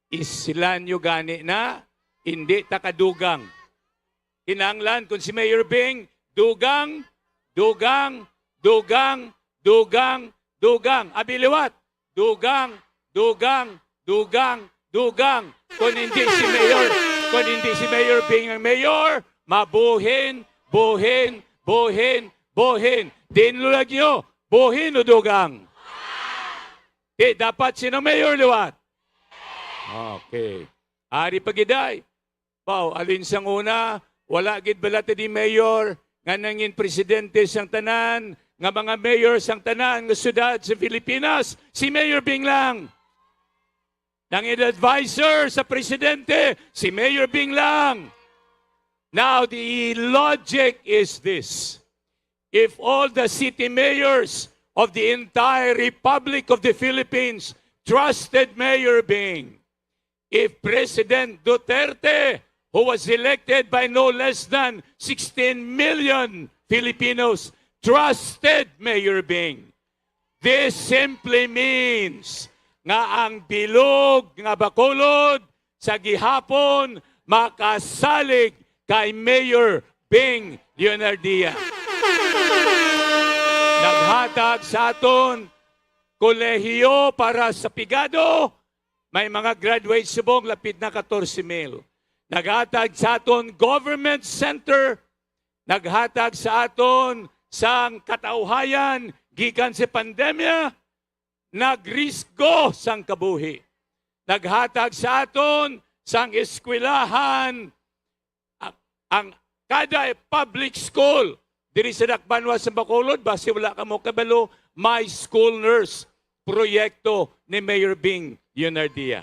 Islan nyo gani na, hindi ta kadugang. Kinahanglan kung si Mayor Bing, dugang, dugang, dugang, dugang, dugang. Abi liwat, dugang, dugang, dugang, dugang. Kung hindi si Mayor, kung hindi si Mayor Bing ang mayor, mabuhin, buhin, buhin, buhin. Diin luyag nyo, buhin o dugang? Di, dapat sino mayor liwat? Okay. Ari pa gid ay. Baw, alin sang una, wala gid bala ta di mayor nga nangin presidente sang tanan, nga mga mayor sang tanan nga syudad sa Pilipinas, si Mayor Bing lang. Nang in-advisor sa presidente, si Mayor Bing lang. Now, the logic is this. If all the city mayors of the entire Republic of the Philippines trusted Mayor Bing, if President Duterte, who was elected by no less than sixteen million Filipinos, trusted Mayor Bing, this simply means nga ang bilog nga Bacolod sa gihapon makasalig kay Mayor Bing Leonardia. Naghatag sa aton kolehiyo para sa pigado, may mga graduate subong lapit na katorse mil. Naghatag sa aton government center, naghatag sa aton sang katawhayan gikan sa pandemya, nagrisgo sang kabuhi. Naghatag sa aton sang eskwelahan, a-, ang kada public school diri sa dakbanwa sa Bacolod, basi wala kamo kabalo, may school nurse proyekto ni Mayor Bing Leonardia.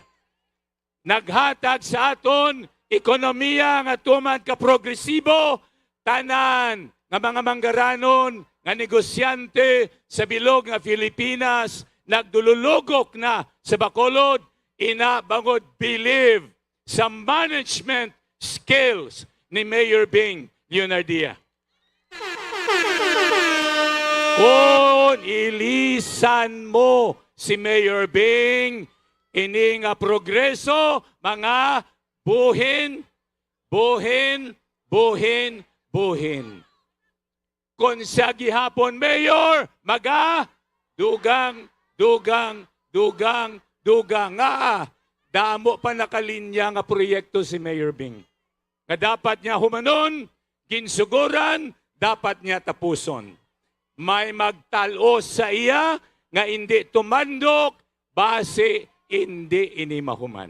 Naghatag sa aton ekonomiya nga tuman ka progresibo, tanan nga mga manggaranon nga negosyante sa bilog nga Filipinas nagdululugok na sa Bacolod, ina bangod believe sa management skills ni Mayor Bing Leonardia. Kon ilisan mo si Mayor Bing, ini nga progreso, mga buhin, buhin, buhin, buhin. Kon siya gihapon mayor, maga, dugang, dugang, dugang, dugang. Nga, damo pa nakalinya nga proyekto si Mayor Bing nga dapat niya humanon, ginsuguran, dapat niya tapuson. May magtal-os sa iya nga indi tumandok, basi indi ini mahuman.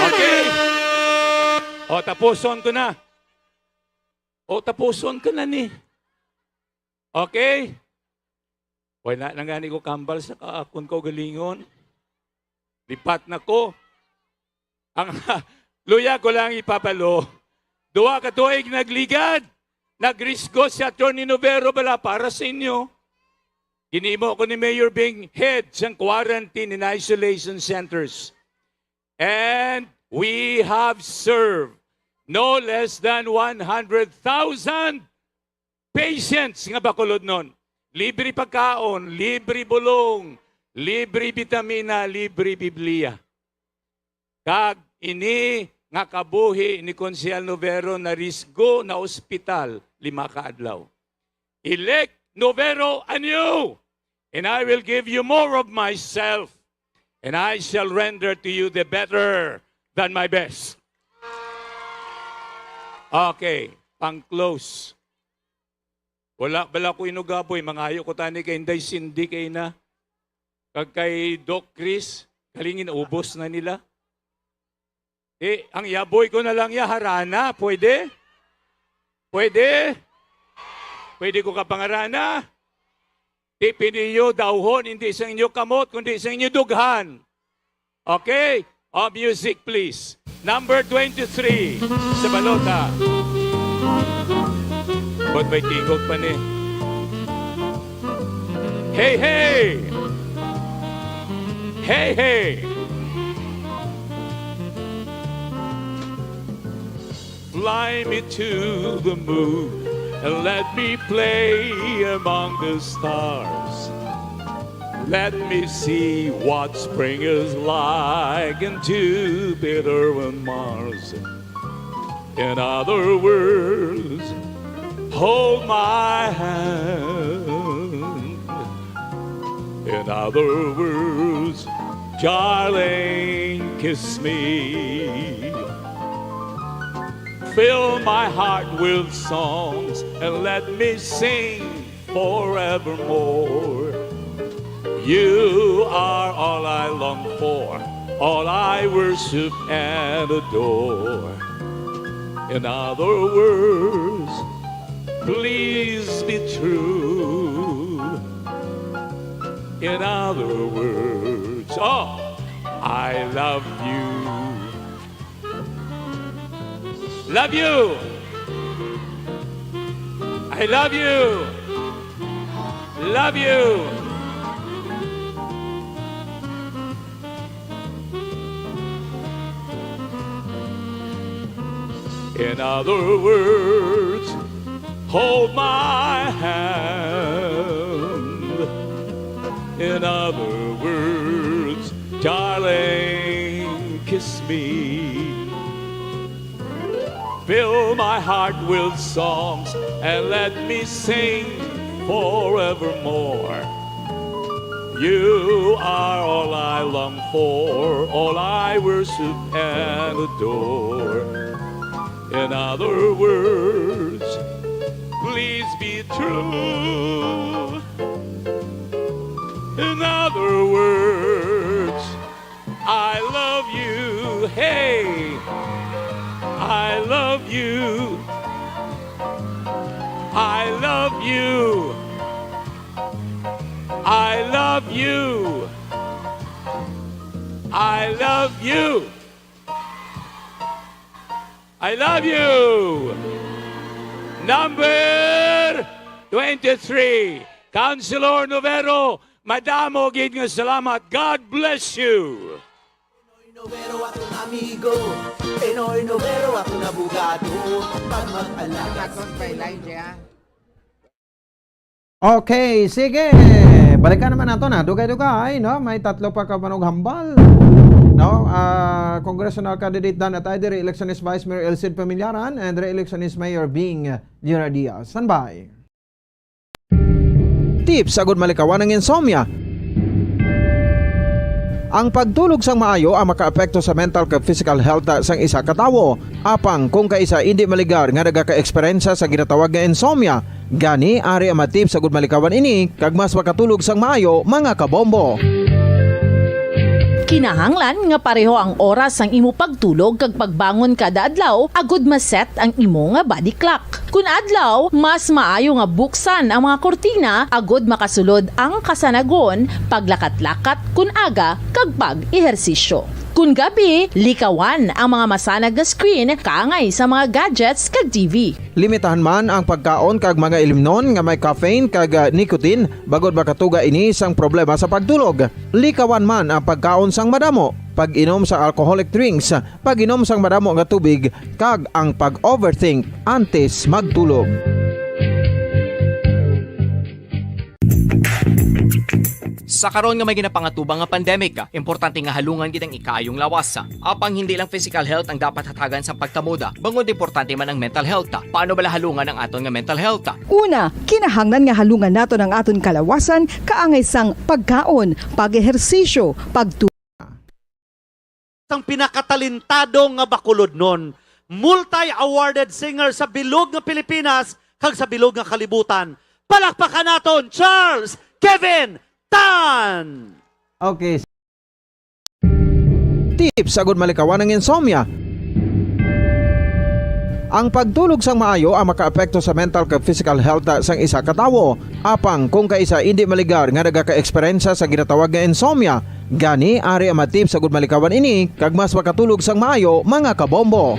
Okay? O, tapuson ko na. O, tapuson ko na ni. Okay? Wala na gani ko kambal sa ka-, akon kaugalingon. Lipat na ko. Ang luya ko lang ipapalo, duha ka tuig nagligad, nagrisgo si Attorney Novero bala para sa inyo. Ginimo ko ni Mayor Bing head sang quarantine and isolation centers. And we have served no less than one hundred thousand patients nga Bacolodnon. Libre pagkaon, libre bulong, libre bitamina, libre Biblia. Kag ini nga kabuhi ni Konsehal Novero narisgo, na ospital lima ka adlaw. Elect Novero anew, and I will give you more of myself, and I shall render to you the better than my best. Okay, pang-close. Wala bala ko inugaboy, mangayo ko tani kay Inday Cindy kay na. Kag kay Doc Chris, kalingin ubos na nila. Eh, ang yaboy ko na lang ya, harana, pwede? Pwede? Pwede ko kapangarana? Di piniyo dawhon, hindi sa inyo kamot, kundi sa inyo dughan. Okay? O, music, please. Number twenty-three sa balota. Ba't may tingog pa ni? Hey, hey! Hey, hey! Fly me to the moon and let me play among the stars. Let me see what spring is like in Jupiter and Mars. In other words, hold my hand. In other words, darling, kiss me. Fill my heart with songs and let me sing forevermore. You are all I long for, all I worship and adore. In other words, please be true. In other words, oh, I love you. Love you. I love you. Love you. In other words, hold my hand. In other words, darling, kiss me. Fill my heart with songs and let me sing forevermore. You are all I long for, all I worship and adore. In other words, please be true. In other words, I love you. Hey, I love you. I love you. I love you. I love you. I love you. Number twenty-three, Councilor Novero, madamo gid nga salamat. God bless you. Pinoy Novero, atong amigo. Pinoy Novero, atong abogado. Pag mag-alagad. Atong kay Elijah. Okay, sige. Balikan naman nato na. Dugay-dugay, no? May tatlo pa ka manughambal. No? Ah, congressional candidate Dan Atayde, re-electionist Vice Mayor Elcid Pamilyaran, and re-electionist Mayor Bing Lira Diaz. Standby. Tips agud malikawan ang insomnia. Ang pagtulog sang maayo ang makaapekto sa mental kag physical health sang isa ka tawo. Apang kung kaisa indi maligar nga nagaka-eksperyensya sa ginatawag nga insomnia, gani ari ang mga tips agud malikawan ini kag mas makatulog sang maayo, mga kabombo. Kinahanglan nga pareho ang oras sang imo pagtulog kag pagbangon kada adlaw agud ma-set ang imo nga body clock. Kun adlaw, mas maayo nga buksan ang mga kurtina agud makasulod ang kasanagon, paglakat-lakat kun aga, kag pag-ehersisyo. Kun gabi, likawan ang mga masanag nga screen kaangay sa mga gadgets kag T V. Limitahan man ang pagkaon kag mga ilimnon nga may caffeine kag, ah, nicotine, bangod makatuga ini sang problema sa pagtulog. Likawan man ang pagkaon sang madamo, pag-inom sa alcoholic drinks, pag-inom sang madamo nga tubig, kag ang pag-overthink antes magtulog. Sa karon nga may ginapangatubang nga pandemic, importante nga halungan gid ang ikaayong lawas. Apang hindi lang physical health ang dapat hatagan sa pagtamod, bangod importante man ang mental health. Paano bala halungan ang aton nga mental health? Una, kinahanglan nga halungan naton ang aton kalawasan kaangay sang pagkaon, pag-ehersisyo, pagtu- sang pinakatalentado nga bakulodnon, multi-awarded singer sa bilog nga Pilipinas kag sa bilog nga kalibutan. Palakpakan naton, Charles Kevin Tan! Okay. Tips agud malikawan ang insomnia. Ang pagtulog sang maayo ang makaapekto sa mental kag physical health sang isa ka tawo. Apang kung kaisa indi maligar nga nagaka-eksperyensya sa ginatawag nga insomnia, gani ari ang mga tips agud malikawan ini kag mas makatulog sang maayo, mga kabombo.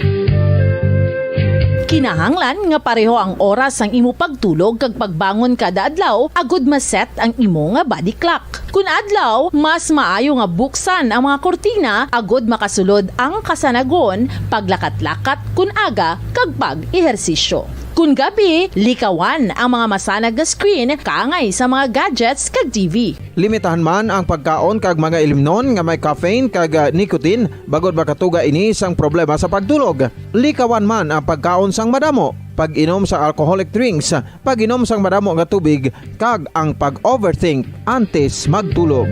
Kinahanglan nga pareho ang oras sang imo pagtulog kag pagbangon kada adlaw agud ma-set ang imo nga body clock. Kun adlaw, mas maayo nga buksan ang mga kurtina agud makasulod ang kasanagon, paglakat-lakat kun aga, kag pag-ehersisyo. Kun gabi, likawan ang mga masanag nga screen kaangay sa mga gadgets kag T V. Limitahan man ang pagkaon kag mga ilimnon nga may caffeine kag, ah, nicotine, bangod makatuga ini sang problema sa pagtulog. Likawan man ang pagkaon sang madamo, pag-inom sa alcoholic drinks, pag-inom sang madamo nga tubig, kag ang pag-overthink antes magtulog.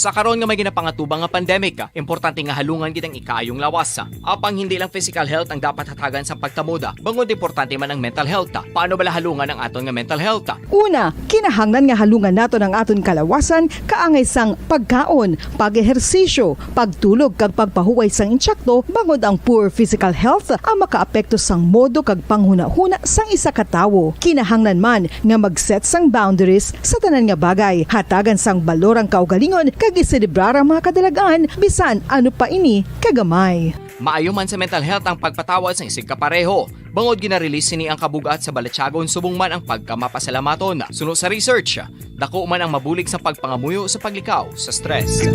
Sa karon nga may ginapangatubang nga pandemic, importante nga halungan gid ang ikaayong lawas. Apang hindi lang physical health ang dapat hatagan sa pagtamod, bangod importante man ang mental health. Paano bala halungan ang aton nga mental health? Una, kinahanglan nga halungan naton ang aton kalawasan kaangay sang pagkaon, pag-ehersisyo, pagtulog kag pagpahuway sang insakto, bangod ang poor physical health ang makaapekto sang modo kag panghunahuna sang isa ka tawo. Kinahanglan man nga mag-set sang boundaries sa tanan nga bagay, hatagan sang balor ang kaugalingon, kag iselebrar ang mga kadalagan, bisan ano pa ini kagamay. Maayo man sa mental health ang pagpatawad sang isigkapareho, bangod gina-release sini ang kabug-at sa balatyagon subong man ang pagkamapasalamaton. Suno sa research, dako man ang mabulig sa pagpangamuyo sa paglikaw sa stress.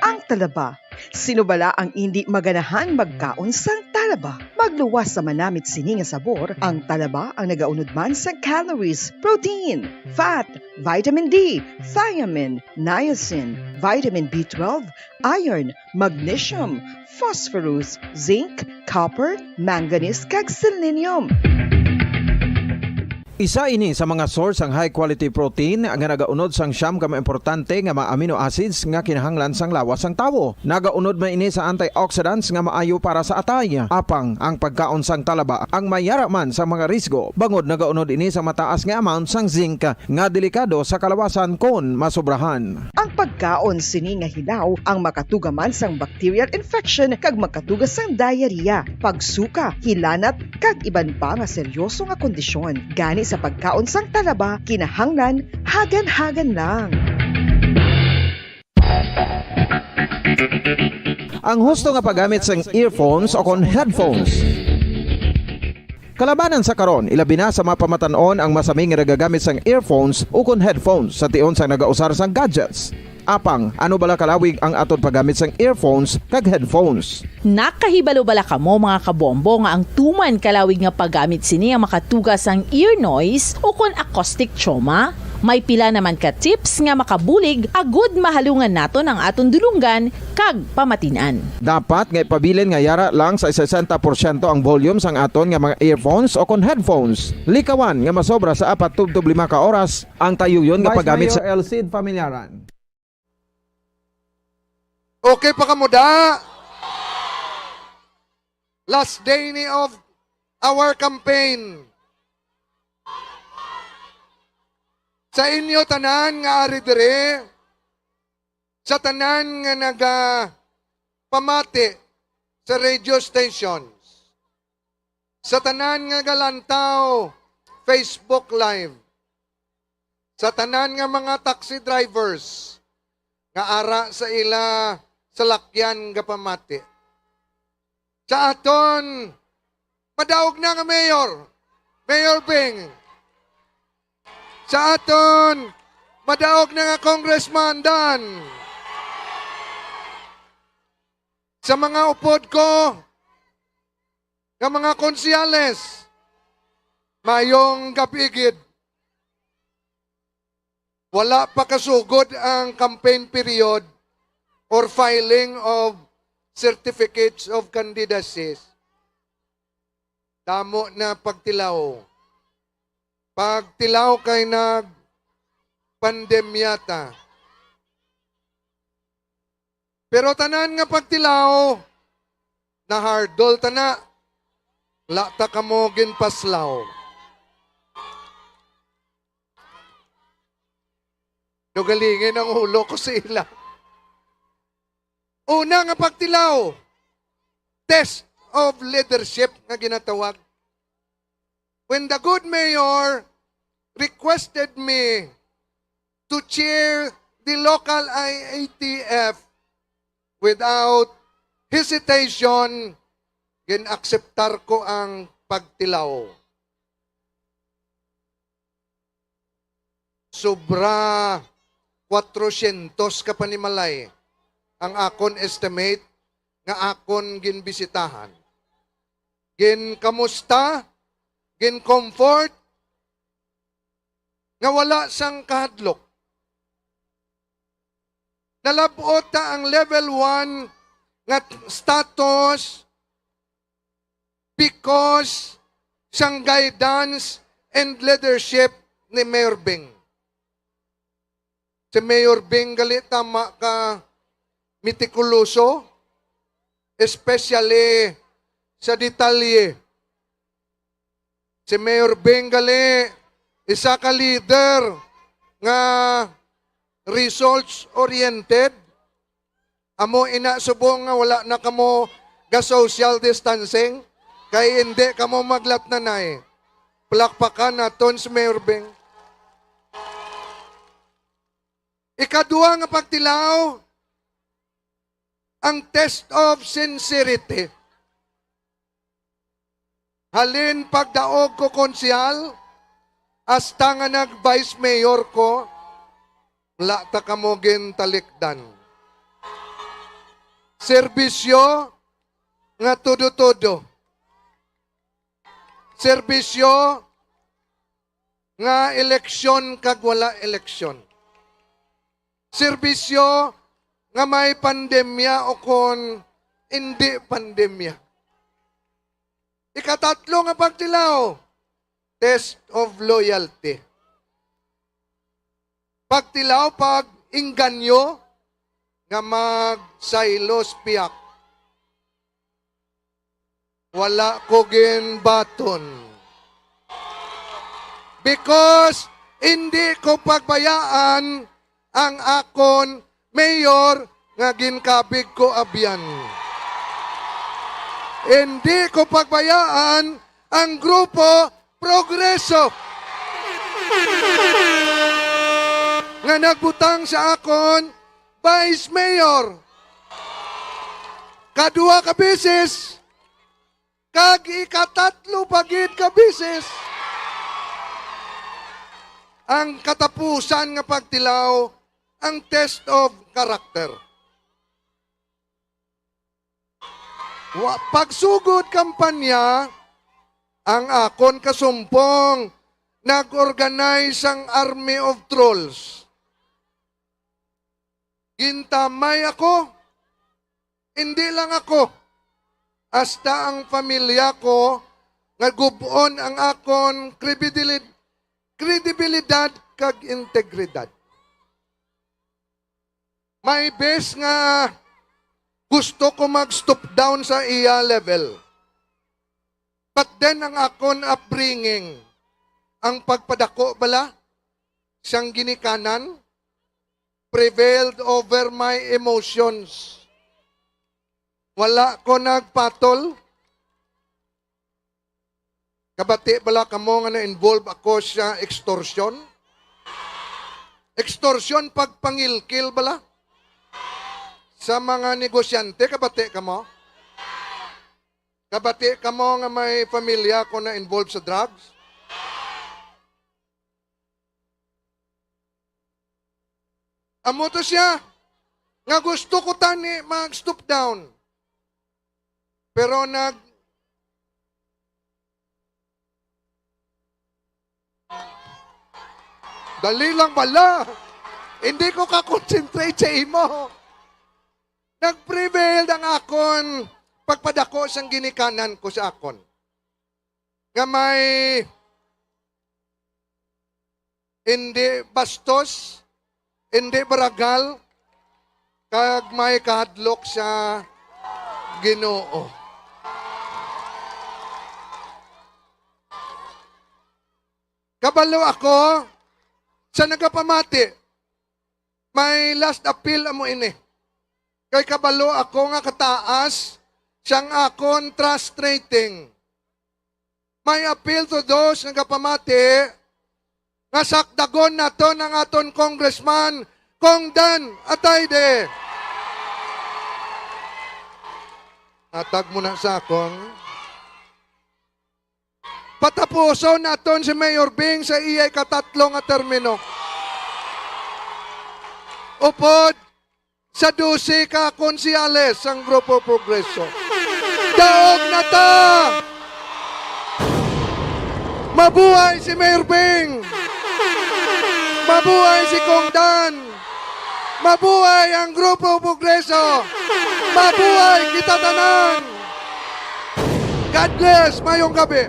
Ang talaba. Sino bala ang indi maganahan magkaon sang talaba? Magluwas sa manamit sini nga sabor, ang talaba ang nagaunod man sa calories, protein, fat, vitamin D, thiamine, niacin, vitamin B twelve, iron, magnesium, phosphorus, zinc, copper, manganese, kag selenium. Isa ini sa mga source sang high quality protein nga nagaunod sang siyam ka mga importante nga mga amino acids nga kinahanglan sang lawas sang tawo. Nagaunod man ini sa antioxidants nga maayo para sa atay. Apang ang pagkaon sang talaba ang mayara man sa mga risgo, bangod nagaunod ini sa mataas nga amount sang zinc nga delikado sa kalawasan kon masobrahan. Ang pagkaon sini nga hilaw ang makatuga man sang bacterial infection kag makatuga sang diarrhea, pagsuka, hilanat, kag iban pa nga seryoso nga kondisyon. Gani sa pagkaon sang talaba, kinahanglan hagan-hagan lang. Ang husto nga paggamit sang earphones o kon headphones. Kalabanan sa karon, ilabi na sa mga pamatan-on ang masami nga nagagamit sang earphones ukon headphones sa tion sang nagausar sang gadgets. Apang, ano bala kalawig ang aton paggamit sang earphones kag headphones? Nakahibalo bala kamo, mga kabombo, nga ang tuman kalawig nga paggamit sini ang makatuga sang ear noise ukon acoustic trauma? May pila naman ka tips nga makabulig agud mahalungan naton ang aton dulonggan kag pamatin-an. Dapat nga ipabilin nga yara lang sa sesenta porsyento ang volume sang aton nga mga earphones o kon headphones. Likawan nga masobra sa apat tubtob lima ka oras ang tayuyon nga Vice paggamit sa Mayor El Cid Familiaran. Okay pa kamo, da? Last day ni of our campaign. Sa inyo tanan nga ari diri, sa tanan nga naga pamati sa radio stations, sa tanan nga galantaw Facebook Live, sa tanan nga mga taxi drivers nga ara sa ila salakyan gapamati. Sa aton madaog na nga mayor, Mayor Bing. Sa aton madaog na nga Congressman Dan. Sa mga upod ko nga mga konsehales, mayong gab-i gid. Wala pa kasugod ang campaign period or filing of certificates of candidacies. Damo na pagtilaw. Pagtilaw kay nag pandemya ta. Pero tanan nga pagtilaw, nahardol ta na. Wala ta kamo ginpaslaw. Nugalingin ang ulo ko sa ila. Una nga pagtilaw, test of leadership nga ginatawag. When the good mayor requested me to chair the local I A T F, without hesitation, gin-akseptar ko ang pagtilaw. Sobra kwatrosyentos ka panimalay ang akon estimate nga akon ginbisitahan. Ginkamusta, gincomfort, nga wala sang kahadlok. Nalab-ot ta ang level one nga status because sang guidance and leadership ni Mayor Bing. Si Mayor Bing gali tama ka mitikuloso, especially sa detalye. Si Mayor Bing gali isa ka leader nga results oriented. Amo ina subong nga wala na kamo ga social distancing, kay indi kamo maglatnanay. Palakpakan naton si Mayor Bing. Ikadua nga pagtilaw, ang test of sincerity. Halin pagdaog ko konsehal, hasta nga nag-vice mayor ko, wala ta kamo gintalikdan. Serbisyo nga todo-todo. Serbisyo nga eleksyon kag wala eleksyon. Serbisyo nga may pandemya o kon indi pandemya. Ikatatlo nga pagtilaw, test of loyalty. Pagtilaw pag inganyo nga magsaylos piyak. Wala ko ginbaton. Because hindi ko pagbayaan ang akon mayor nga ginkabig ko abyan. Hindi ko pagbayaan ang grupo Progreso nga nagbutang sa akon vice mayor. Kadua ka beses, kag ikatatlo pa gid ka beses, ang katapusan nga pagtilaw, ang test of character. Wa, pagsugod kampanya, ang akon kasumpong nag-organize ang army of trolls. Gintamay ako. Hindi lang ako, hasta ang pamilya ko nga gub-on ang akon kredibilid-, kredibilidad kag integridad. May bes nga gusto ko mag-stoop down sa iya level. But then, ang akon upbringing, ang pagpadako bala sang ginikanan, prevailed over my emotions. Wala ko nagpatol. Kabati bala kamo nga na-involve ako sa extortion? Extortion, pagpangilkil bala sa mga negosyante, kabati kamo? Kabati kamo nga may pamilya ko na-involve sa drugs? Amo to siya nga gusto ko tani mag-stoop down. Pero nag-, dali lang bala. Hindi ko ka-concentrate sa imo. Nag-prevail ang akon pagpadako sang ginikanan ko sa akon. Nga may hindi bastos, hindi baragal, kag may kahadlok sa Ginoo. Kabalo ako sa nagapamati, may last appeal amo ini. Kay kabalo ako nga kataas sang akon trust rating. My appeal to those nga nagapamati nga sakdagon naton ang aton congressman, Cong Dan Atayde. Hatag mo na sa akon. Patapuson naton si Mayor Bing sa iya ikatatlo nga termino. Upod sa dose ka konsehales sang Grupo Progreso. Daog na ta! Mabuhay si Mayor Bing! Mabuhay si Cong Dan! Mabuhay ang Grupo Progreso! Mabuhay kita tanan! God bless! Mayong gabi!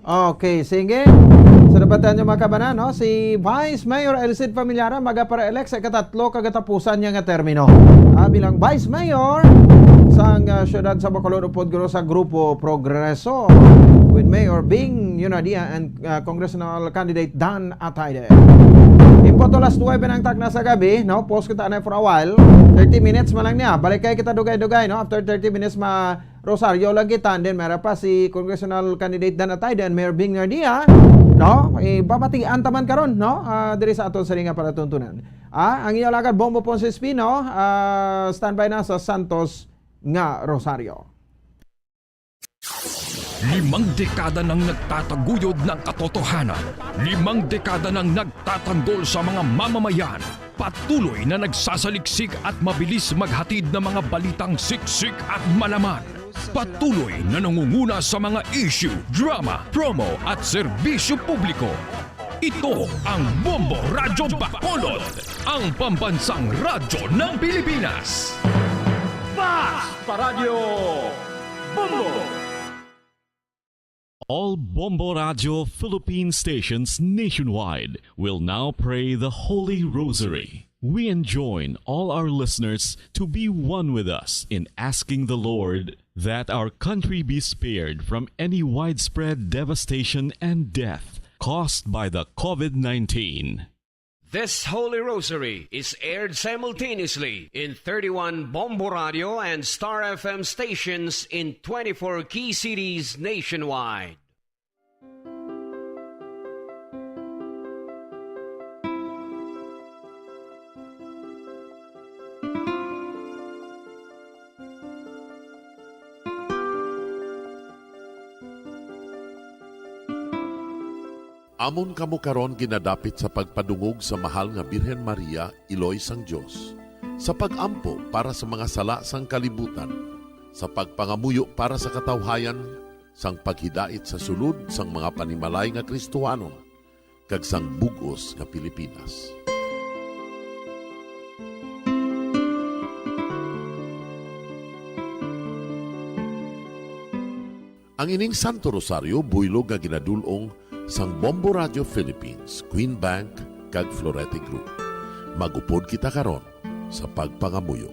Okay, sige. Sa nabatan niyo, mga kabanan, no? Si Vice Mayor Elcid Familiaran magapara-elect sa ikatatlo kagatapusan niya nga termino. Ah, bilang Vice Mayor sang, ah, siyudad sa Bacolod, upod guro sa Grupo Progreso, with Mayor Bing Yunadia and, ah, Congressional Candidate Dan Atayde. Impo to alas nuwebe ng takna sa gabi, no? Pause kita na for a while. Thirty minutes man lang niya. Balik kay kita dugay-dugay, no? After thirty minutes, ma-, Rosario lang kita, and then meron pa si Congressional Candidate Dan Atayde and Mayor Bing Nardia, no? Ipamatian taman karon, no? Ah, diri sa aton sining nga palatuntunan. Ah, ang inyo alagad, Bombo Ponce Espino, ah, standby na sa Santos nga Rosario. Limang dekada nang nagtataguyod ng katotohanan. Limang dekada nang nagtatanggol sa mga mamamayan. Patuloy na nagsasaliksik at mabilis maghatid ng mga balitang siksik at malaman. Patuloy na nangunguna sa mga issue, drama, promo at serbisyo publiko. Ito ang Bombo Radyo Bacolod, ang pambansang radyo ng Pilipinas. Fast Paradyo Bombo! All Bombo Radyo Philippine stations nationwide will now pray the Holy Rosary. We enjoin all our listeners to be one with us in asking the Lord that our country be spared from any widespread devastation and death caused by the COVID nineteen. This Holy Rosary is aired simultaneously in thirty-one Bombo Radio and Star F M stations in twenty-four key cities nationwide. Amon kamo karon ginadapit sa pagpadungog sa Mahal nga Birhen Maria, Iloy sang Dios, sa pag-ampo para sa mga sala sang kalibutan, sa pagpangamuyo para sa katawhayan, sang paghidait sa sulod sang mga panimalay nga Kristohanon, kag sang bug-os nga Pilipinas. Ang ining Santo Rosario buylog nga ginadul-ong sang Bombo Radio Philippines, Queen Bank, kag Florete Group. Mag-upod kita karon sa pagpangamuyo.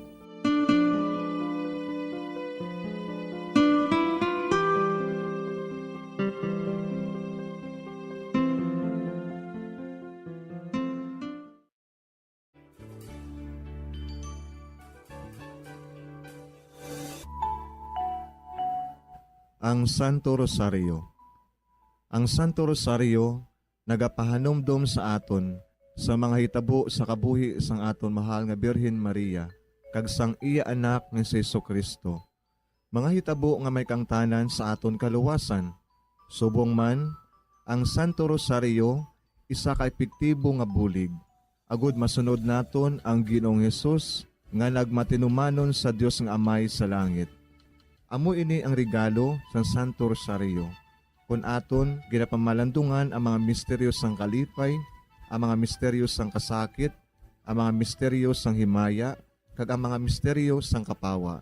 Ang Santo Rosario. Ang Santo Rosario nagapahanumdom sa aton sa mga hitabo sa kabuhi sang aton mahal nga Birhen Maria kag sang iya Anak nga si Jesu-Cristo, mga hitabo nga may kaangtanan sa aton kaluwasan. Subong man, ang Santo Rosario isa ka epektibo nga bulig agud masunod naton ang Ginoong Hesus nga nagmatinumanon sa Dios nga Amay sa langit. Amo ini ang regalo sang Santo Rosario. Kon aton ginapamalandungan ang mga misteryo sang kalipay, ang mga misteryo sang kasakit, ang mga misteryo sang himaya, kag ang mga misteryo sang kapawa.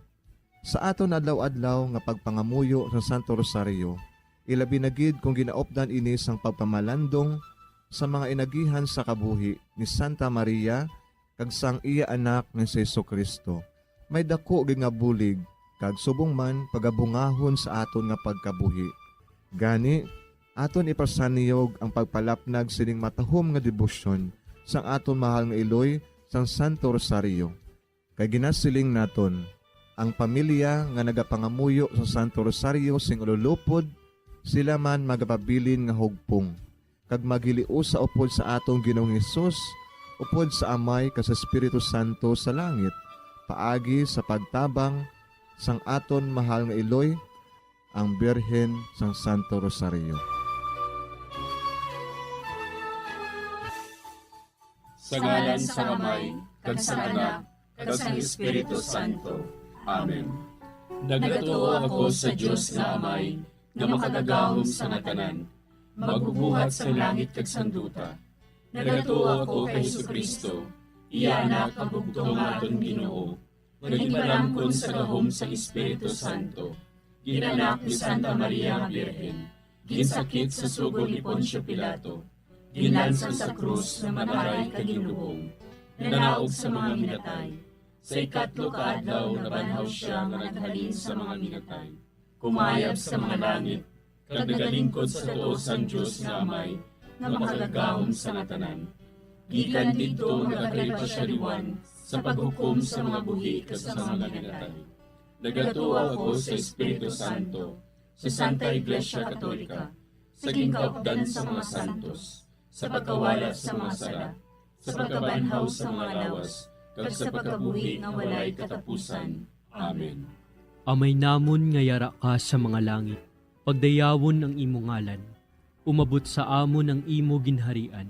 Sa aton adlaw-adlaw nga pagpangamuyo sa Santo Rosario, ilabi na gid kon ginaupdan ini sang pagpamalandong sa mga inagihan sa kabuhi ni Santa Maria kag sang iya Anak nga si Jesu-Cristo, may daku gid nga bulig kag subong man pagabungahon sa aton nga pagkabuhi. Gani, aton ipasaniyog ang pagpalapnag sining matahom nga debosyon sang aton mahal nga iloy sang Santo Rosario. Kay ginasiling naton, ang pamilya nga nagapangamuyo sa Santo Rosario sing ululupod, sila man magapabilin nga hugpong, kag maghiliusa upod sa aton Ginoong Hesus, upod sa Amay kag sa Espiritu Santo sa langit, paagi sa pagtabang sang aton mahal nga iloy, ang Birhen sang Santo Rosario. Sa ngalan sang Amay, kag sang Anak, kag sang Espiritu Santo. Amen. Nagatuo ako sa Dios nga Amay, nga makagagahom sa nga tanan, magbubuhat sang langit kag sang duta. Nagatuo ako kay Jesu-Cristo, iya Anak nga bugtong nga aton Ginoo, nga ginpalamkon sa gahom sang Espiritu Santo, ginanak ni Santa Maria nga Birhen, Ginsakit sa sugo ni Poncio Pilato, ginlansang sa krus nga mataray kag ginlubong, nanaog sa mga minatay. Sa ikatlo ka adlaw nabanhaw sia nga naghalin sa mga minatay. Kumayab sa mga langit, kag nagalingkod sa tuo sang Dios nga Amay, nga makagagahom sa nga tanan. Gikan didto nagakari pa sia liwan sa paghukom sa mga buhi kag sa mga minatay. Nagatuo ako sa Espiritu Santo, sa Santa Iglesia Katolika, sa ginkaupdan sa mga santos, sa pagkawala sa mga sala, sa pagkabanhaw sa mga lawas, kag sa pagkabuhi nga walay katapusan. Amen. Amay namon nga yara ka sa mga langit, pagdayawon ang imo ngalan. Umabot sa amon ang imo ginharian.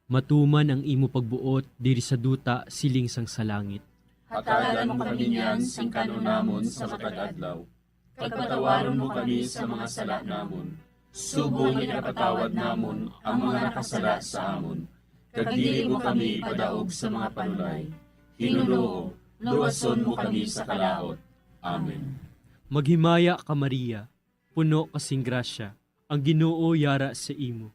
Matuman ang imo pagbuot diri sa duta siling sang sa langit. Hatagan mo kami niyan sing kan-on namon sa matag adlaw, kag patawaron mo kami sa mga sala namon, subong nga ginapatawad namon ang mga nakasala sa amon, kag dili mo kami ipadaog sa mga panulay. Ginoo, luwason mo kami sa kalaut. Amen. Maghimaya ka, Maria, puno ka sing grasya, ang Ginoo yara sa imo.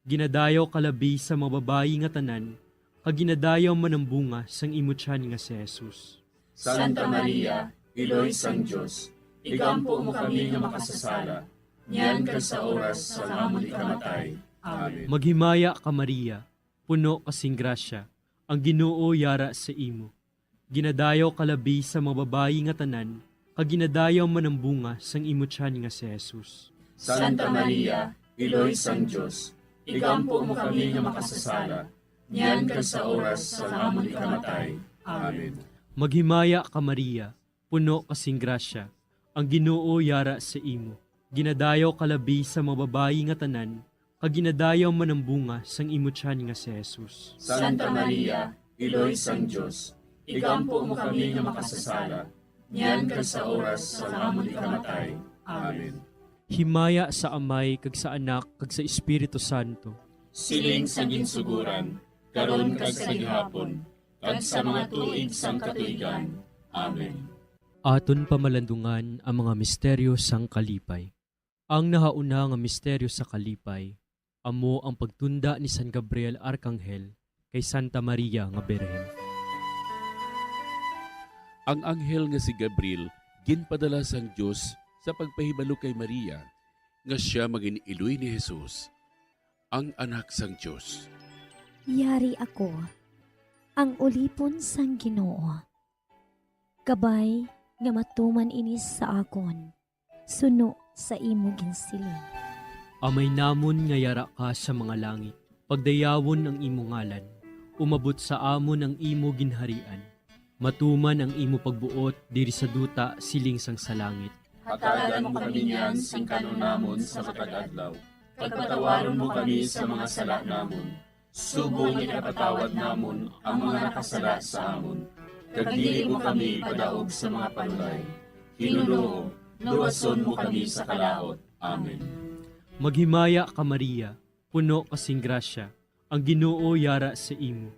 Ginadayaw ka labi sa mga babayi nga tanan, kag ginadayaw man ang bunga sang imo tiyan nga si Jesus. Santa Maria, Iloy sang Dios, igampo mo kami nga makasasala, niyan kag sa oras sang amon ikamatay. Amen. Maghimaya ka, Maria, puno ka sing grasya, ang Ginoo yara sa imo. Ginadayaw ka labi sa mga babayi nga tanan, kag ginadayaw man ang bunga sang imo tiyan nga si Jesus. Santa Maria, Iloy sang Dios, igampo mo kami nga makasasala, niyan kag sa oras sang amon ikamatay. Amen. Maghimaya ka, Maria, puno ka sing grasya, ang Ginoo yara sa imo. Ginadayaw ka labi sa mga babayi nga tanan, kag ginadayaw man ang bunga sang imo tiyan nga si Jesus. Santa Maria, Iloy sang Dios, igampo mo kami nga makasasala, niyan kag sa oras sang amon ikamatay. Amen. Himaya sa Amay, kag sa Anak, kag sa Espiritu Santo. Siling sa ginsugoran, karon kag sa gihapon, kag sa mga tuig sang katuigan. Amen. Aton pamalandungan ang mga misteryo sang kalipay. Ang nahauna nga misteryo sa kalipay amo ang pagtunda ni San Gabriel Arkanghel kay Santa Maria nga Birhen. Ang anghel nga si Gabriel ginpadala sang Dios sa pagpahibalo kay Maria nga sia mangin-iloy ni Jesus, ang Anak sang Dios. Yari ako, ang ulipon sang Ginoo. Kabay nga matuman ini sa akon, suno sa imo ginsiling. Amay namon nga yara ka sa mga langit, pagdayawon ang imo ngalan. Umabot sa amon ang imo ginharian. Matuman ang imo pagbuot diri sa duta siling sang sa langit. Hatagan mo kami niyan sing kan-on namon sa matag adlaw, kag patawaron mo kami sa mga sala namon, subong nga ginapatawad namon ang mga nakasala sa amon, kag dili mo kami ipadaog sa mga panulay. Ginoo, luwason mo kami sa kalaut. Amen. Maghimaya ka, Maria, puno ka sing grasya, ang Ginoo yara sa imo.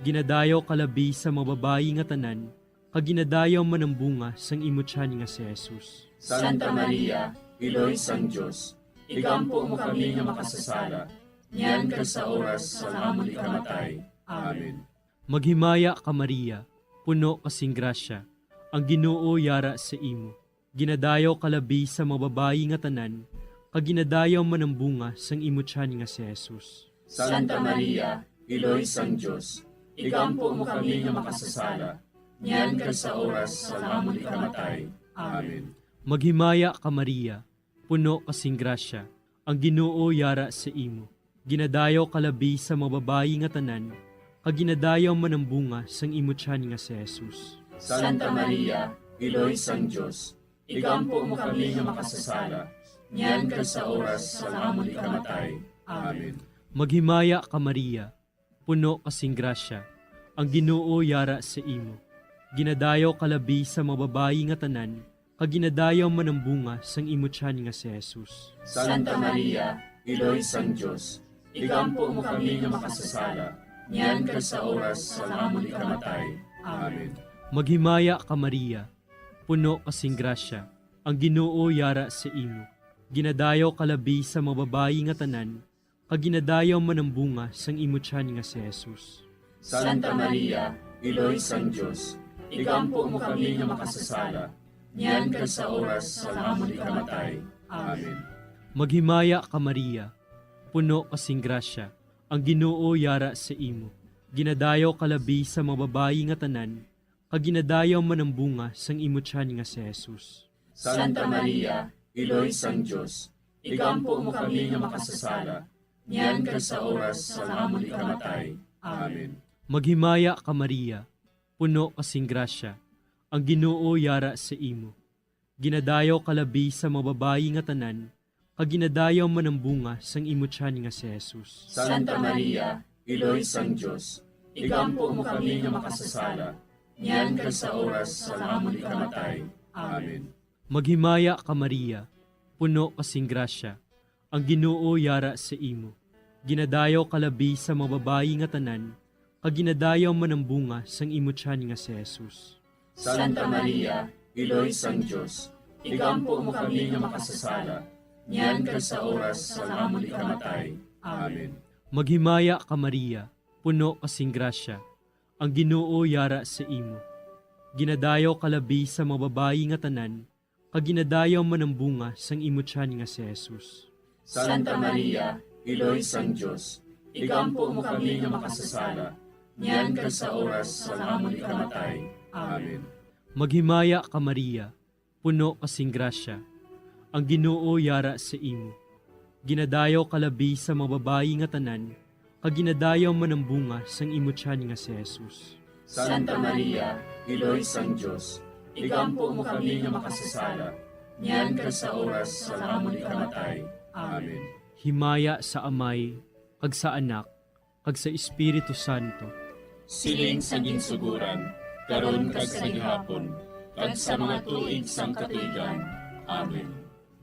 Ginadayaw ka labi sa mga babayi nga tanan, kag ginadayaw man ang bunga sang imo tiyan nga si Jesus. Santa Maria, Iloy sang Dios, igampo mo kami nga makasasala, niyan kag sa oras sang amon ikamatay. Amen. Maghimaya ka, Maria, puno ka sing grasya, ang Ginoo yara sa imo. Ginadayaw ka labi sa mga babayi nga tanan, kag ginadayaw man ang bunga sang imo tiyan nga si Jesus. Santa Maria, Iloy sang Dios, igampo mo kami nga makasasala, niyan kag sa oras sang amon ikamatay. Amen. Maghimaya ka, Maria, puno ka sing grasya, ang Ginoo yara sa imo. Ginadayaw ka labi sa mga babayi nga tanan, kag ginadayaw man ang bunga sang imo tiyan nga si Jesus. Santa Maria, Iloy sang Dios, igampo mo kami nga makasasala, niyan kag sa oras sang amon ikamatay. Amen. Maghimaya ka, Maria, puno ka sing grasya, ang Ginoo yara sa imo. Ginadayaw ka labi sa mga babayi nga tanan, kag ginadayaw man ang bunga sang imo tiyan nga si Jesus. Santa Maria, Iloy sang Dios, igampo mo kami nga makasasala, niyan kag sa oras sang amon ikamatay. Amen. Maghimaya ka, Maria, puno ka sing grasya, ang Ginoo yara sa imo. Ginadayaw ka labi sa mga babayi nga tanan, kag ginadayaw man ang bunga sang imo tiyan nga si Jesus. Santa Maria, Iloy sang Dios, igampo mo kami nga makasasala, niyan kag sa oras sang amon ikamatay. Amen. Maghimaya ka, Maria, puno ka sing grasya, ang Ginoo yara sa imo. Ginadayaw ka labi sa mga babayi nga tanan, kag ginadayaw man ang bunga sang imo tiyan nga si Jesus. Santa Maria, Iloy sang Dios, igampo mo kami nga makasasala, niyan kag sa oras sang amon ikamatay. Amen. Maghimaya ka, Maria, puno ka sing grasya, ang Ginoo yara sa imo. Ginadayaw ka labi sa mga babayi nga tanan, kag ginadayaw man ang bunga sang imo tiyan nga si Jesus. Santa Maria, Iloy sang Dios, igampo mo kami nga makasasala, niyan kag sa oras sang amon ikamatay. Amen. Maghimaya ka, Maria, puno ka sing grasya, ang Ginoo yara sa imo. Ginadayaw ka labi sa mga babayi nga tanan, kag ginadayaw man ang bunga sang imo tiyan nga si Jesus. Santa Maria, Iloy sang Dios, igampo mo kami nga makasasala, niyan kag sa oras sang amon ikamatay. Amen. Maghimaya ka, Maria, puno ka sing grasya, ang Ginoo yara sa imo. Ginadayaw ka labi sa mga babayi nga tanan, kag ginadayaw man ang bunga sang imo tiyan nga si Jesus. Santa Maria, Iloy sang Dios, igampo mo kami nga makasasala, niyan kag sa oras sang amon ikamatay. Amen. Maghimaya ka, Maria, puno ka sing grasya, ang Ginoo yara sa imo. Ginadayaw ka labi sa mga babayi nga tanan, kag ginadayaw man ang bunga sang imo tiyan nga si Jesus. Santa Maria, Iloy sang Dios, igampo mo kami nga makasasala, niyan kag sa oras sang amon ikamatay. Amen. Himaya sa Amay, kag sa Anak, kag sa Espiritu Santo. Siling sa ginsuguran, karon kag sa gihapon, kag sa mga tuig sang katuigan. Amen.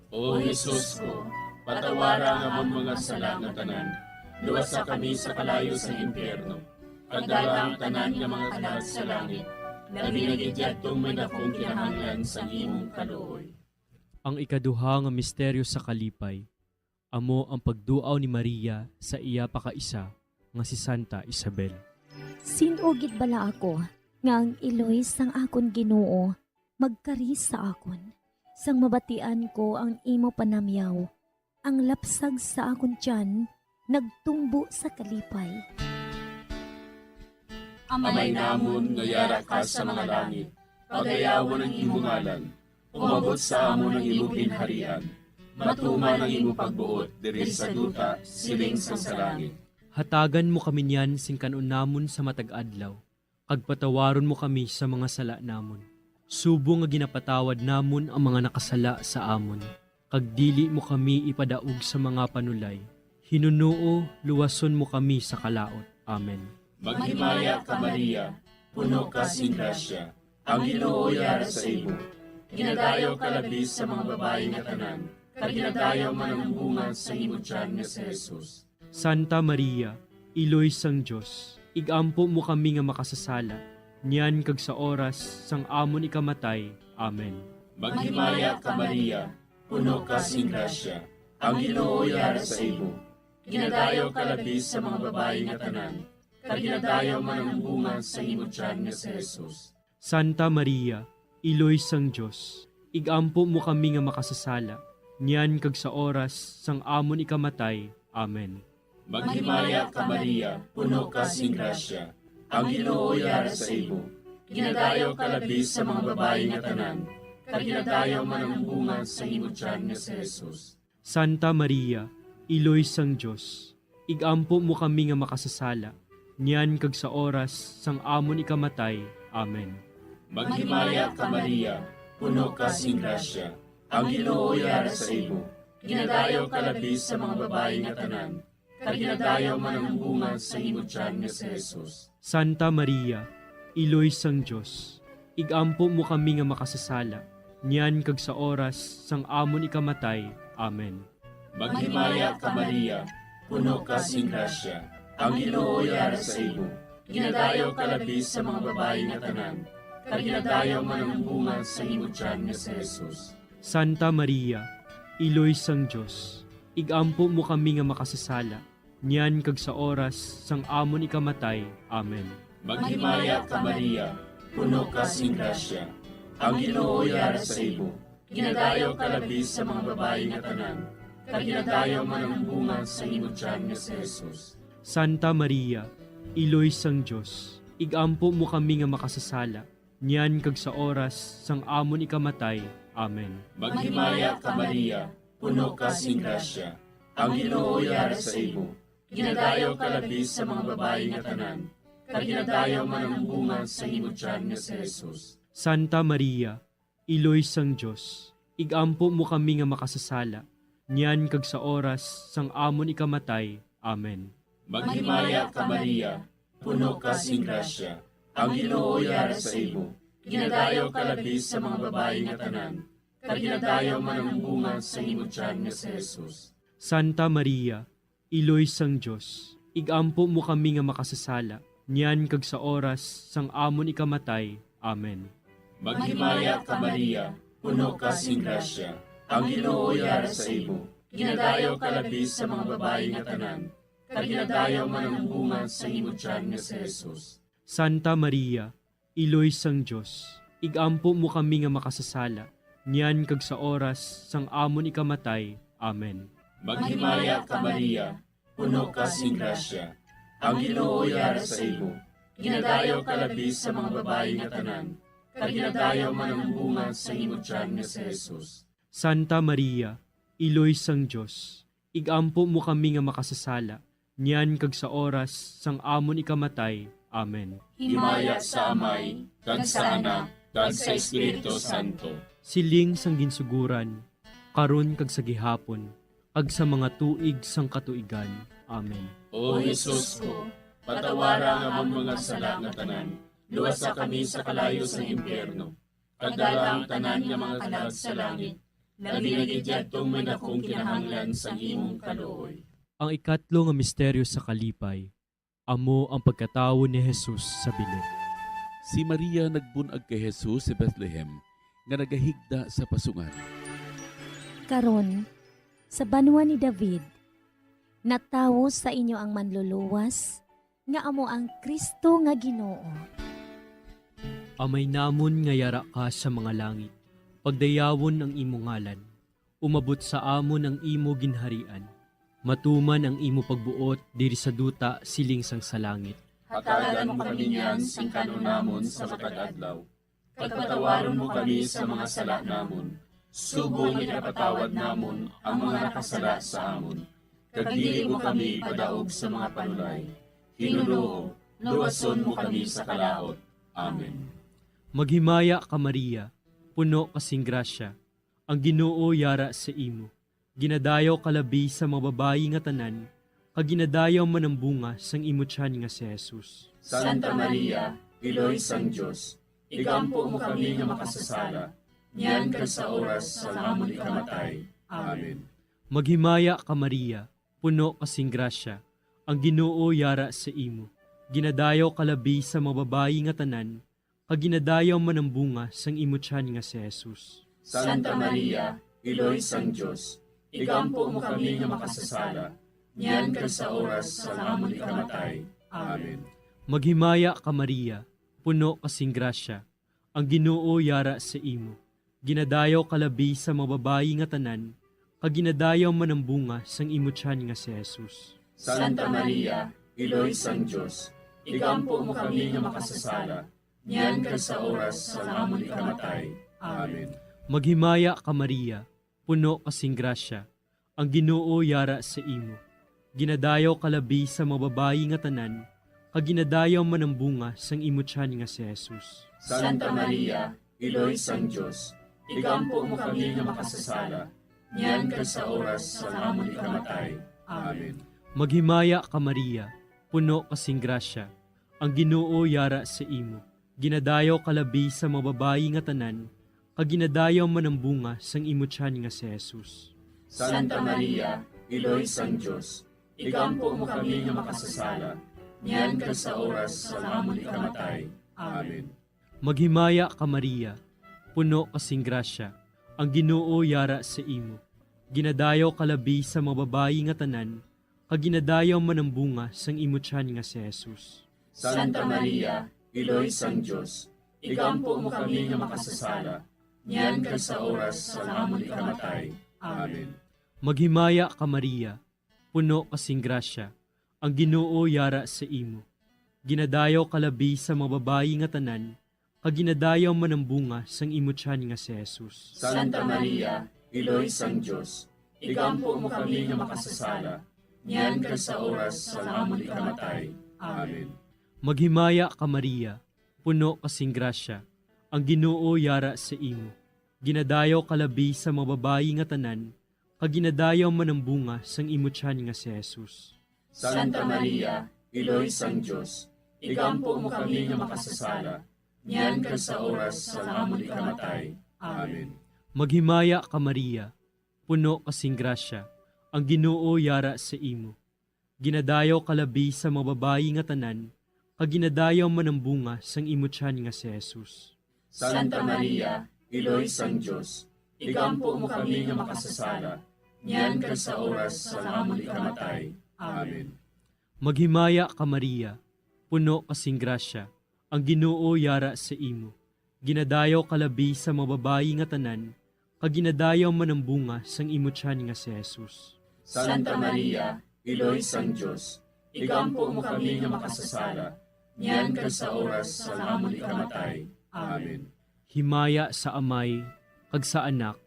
O Jesus ko, patawara ang amon mga sala nga tanan, luwasa kami sa kalayo sa impyerno, kag dala ang tanan nga mga kalag sa langit, labi na gid yadtong may dakong kinahanglan sang imong kaluoy. Ang ikaduha nga misteryo sa kalipay, amo ang pagduaw ni Maria sa iya pakaisa nga si Santa Isabel. Sin-o gid bala ako nga ang iloy sang akon Ginoo magkari sa akon, sang mabatian ko ang imo panamyaw? Ang lapsag sa akon tiyan nagtumbo sa kalipay. Amay namon nga yara ka sa mga langit, pagayawon ang imo ngalan. Umabot sa amon ang imo ginharian. Matuman ang imo pagbuot diri sa duta, siling sang sa langit. Hatagan mo kami niyan sing kan-on namon sa matag adlaw, kag patawaron mo kami sa mga sala namon, subong nga ginapatawad namon ang mga nakasala sa amon, kag dili mo kami ipadaog sa mga panulay. Hinunoo, luwason mo kami sa kalaut. Amen. Maghimaya ka, Maria, puno ka sing grasya, ang Ginoo yara sa imo. Ginadayaw ka labi sa mga babayi nga tanan, kag ginadayaw man ang bunga sa imo tiyan nga si Jesus. Santa Maria, Iloy sang Dios, igampo mo kami nga makasasala, niyan kag sa oras sang amon ikamatay. Amen. Maghimaya ka, Maria, puno ka sing grasya, ang Ginoo yara sa imo. Ginadayaw ka labi sa mga babayi nga tanan, kag ginadayaw man ang bunga sa imo tiyan nga si Jesus. Santa Maria, Iloy sang Dios, igampo mo kami nga makasasala, niyan kag sa oras sang amon ikamatay. Amen. Maghimaya ka, Maria, puno ka sing grasya, ang Ginoo yara sa imo. Ginadayaw ka labi sa mga babayi nga tanan, kag ginadayaw man ang bunga sa imo tiyan nga si Jesus. Santa Maria, Iloy sang Dios, igampo mo kami nga makasasala, niyan kag sa oras sang amon ikamatay. Amen. Maghimaya ka, Maria, puno ka sing grasya, ang Ginoo yara sa imo. Ginadayaw ka labi sa mga babayi nga tanan, kag ginadayaw man ang bunga sa imo tiyan nga si Jesus. Santa Maria, Iloy sang Dios, igampo mo kami nga makasasala, niyan kag sa oras sang amon ikamatay. Amen. Maghimaya ka, Maria, puno ka sing grasya, ang Ginoo yara sa imo. Ginadayaw ka labi sa mga babayi nga tanan, kag ginadayaw man ang bunga sa imo tiyan nga si Jesus. Santa Maria, Iloy sang Dios, ig-ampo mo kami nga makasasala, niyan kag sa oras sang amon ikamatay. Amen. Maghimaya ka, Maria, puno ka sing grasya. Ang Ginoo yara sa imo. Ginadayaw ka labi sa mga babayi nga tanan, kag ginadayaw man ang bunga sa imo tiyan nga si Jesus. Santa Maria, Iloy sang Dios, ig-ampo mo kami nga makasasala, niyan kag sa oras sang amon ikamatay. Amen. Maghimaya ka, Maria, puno ka sing grasya. Ang Ginoo yara sa imo. Ginadayaw ka labi sa mga babayi nga tanan, kag ginadayaw man ang bunga sa imo tiyan nga si Jesus. Santa Maria, Iloy sang Dios, ig-ampo mo kami nga makasasala, niyan kag sa oras sang amon ikamatay. Amen. Maghimaya ka, Maria, puno ka sing grasya. Ang Ginoo yara sa imo. Ginadayaw ka labi sa mga babayi nga tanan, kag ginadayaw man ang bunga sa imo tiyan nga si Jesus. Santa Maria, Iloy sang Dios, ig-ampo mo kami nga makasasala, niyan kag sa oras sang amon ikamatay. Amen. Maghimaya ka, Maria, puno ka sing grasya. Ang Ginoo yara sa imo. Ginadayaw ka labi sa mga babayi nga tanan, kag ginadayaw man ang bunga sa imo tiyan nga si Jesus. Santa Maria, Iloy sang Dios, ig-ampo mo kami nga makasasala, niyan kag sa oras sang amon ikamatay. Amen. Maghimaya ka, Maria, puno ka sing grasya. Ang Ginoo yara sa imo. Ginadayaw ka labi sa mga babayi nga tanan, kag ginadayaw man ang bunga sa imo tiyan nga si Jesus. Santa Maria, Iloy sang Dios, ig-ampo mo kami nga makasasala, niyan kag sa oras sang amon ikamatay. Amen. Himaya sa Amay, kag sa Anak, kag sa Espiritu Santo. Siling sang ginsuguran, karon kag sa gihapon, kag sa mga tuig sang katuigan. Amen. O Jesus ko, patawara ang amon mga sala nga tanan, luwasa kami sa kalayo sang impyerno, kag dala ang tanan nga mga kalag sa langit, labi na gid yadtong may dakong kinahanglan sang imong kaluoy. Ang ikatlo nga misteryo sa kalipay, amo ang pagkatawo ni Jesus sa bilog. Si Maria nagbun-ag kay Jesus sa Bethlehem, nga nagahigda sa pasungan. Karon, sa banwa ni David, natawo sa inyo ang Manluluwas, nga amo ang Cristo nga Ginoo. Amay namon nga yara ka sa mga langit, pagdayawon ang imo ngalan. Umabot sa amon ang imo ginharian. Matuman ang imo pagbuot diri sa duta siling sang sa langit. Hatagan mo kami niyan sing kan-on namon sa matag adlaw. Kag patawaron mo kami sa mga sala namon, subong nga ginapatawad namon ang mga nakasala sa amon. Kag dili mo kami ipadaog sa mga panulay. Ginoo, luwason mo kami sa kalaut. Amen. Maghimaya ka, Maria, puno ka sing grasya, ang Ginoo yara sa imo. Ginadayaw ka labi sa mga babayi nga tanan, kag ginadayaw man ang bunga sang imo tiyan nga si Jesus. Santa Maria, Iloy sang Dios, igampo mo kami nga makasasala, niyan kag sa oras sang amon ikamatay. Amen. Maghimaya ka, Maria, puno ka sing grasya, ang Ginoo yara sa imo. Ginadayaw ka labi sa mga babayi nga tanan, kag ginadayaw man ang bunga sang imo tiyan nga si Jesus. Santa Maria, Iloy sang Dios, igampo mo kami nga makasasala, niyan kag sa oras sang amon ikamatay. Amen. Maghimaya ka, Maria, puno ka sing grasya, ang Ginoo yara sa imo. Ginadayaw ka labi sa mga babayi nga tanan, kag ginadayaw man ang bunga sang imo tiyan nga si Jesus. Santa Maria, Iloy sang Dios, igampo mo kami nga makasasala, niyan kag sa oras sang amon ikamatay. Amen. Maghimaya ka, Maria, puno ka sing grasya, ang Ginoo yara sa imo. Ginadayaw ka labi sa mga babayi nga tanan, kag ginadayaw man ang bunga sang imo tiyan nga si Jesus. Santa Maria, Iloy sang Dios, igampo mo kami nga makasasala, niyan kag sa oras sang amon ikamatay. Amen. Maghimaya ka, Maria, puno ka sing grasya, ang Ginoo yara sa imo. Ginadayaw ka labi sa mga babayi nga tanan, kag ginadayaw man ang bunga sang imo tiyan nga si Jesus. Santa Maria, Iloy sang Dios, igampo mo kami nga makasasala, niyan kag sa oras sang amon ikamatay. Amen. Maghimaya ka, Maria, puno ka sing grasya, ang Ginoo yara sa imo. Ginadayaw ka labi sa mga babayi nga tanan, kag ginadayaw man ang bunga sang imo tiyan nga si Jesus. Santa Maria, Iloy sang Dios, igampo mo kami nga makasasala, niyan kag sa oras sang amon ikamatay. Amen. Maghimaya ka, Maria, puno ka sing grasya, ang Ginoo yara sa imo. Ginadayaw ka labi sa mga babayi nga tanan, kag ginadayaw man ang bunga sang imo tiyan nga si Jesus. Santa Maria, Iloy sang Dios, igampo mo kami nga makasasala, niyan kag sa oras sang amon ikamatay. Amen. Maghimaya ka, Maria, puno ka sing grasya, ang Ginoo yara sa imo. Ginadayaw ka labi sa mga babayi nga tanan, kag ginadayaw man ang bunga sang imo tiyan nga si Jesus. Santa Maria, Iloy sang Dios, igampo mo kami nga makasasala, niyan kag sa oras sang amon ikamatay. Amen. Maghimaya ka, Maria, puno ka sing grasya, ang Ginoo yara sa imo. Ginadayaw ka labi sa mga babayi nga tanan, kag ginadayaw man ang bunga sang imo tiyan nga si Jesus. Santa Maria, Iloy sang Dios, igampo mo kami nga makasasala, niyan kag sa oras sang amon ikamatay. Amen. Maghimaya ka, Maria, puno ka sing grasya, ang Ginoo yara sa imo. Ginadayaw ka labi sa mga babayi nga tanan, kag ginadayaw man ang bunga sang imo tiyan nga si Jesus. Santa Maria, Iloy sang Dios, igampo mo kami nga makasasala, niyan kag sa oras sang amon ikamatay. Amen. Himaya sa Amay, kag sa Anak,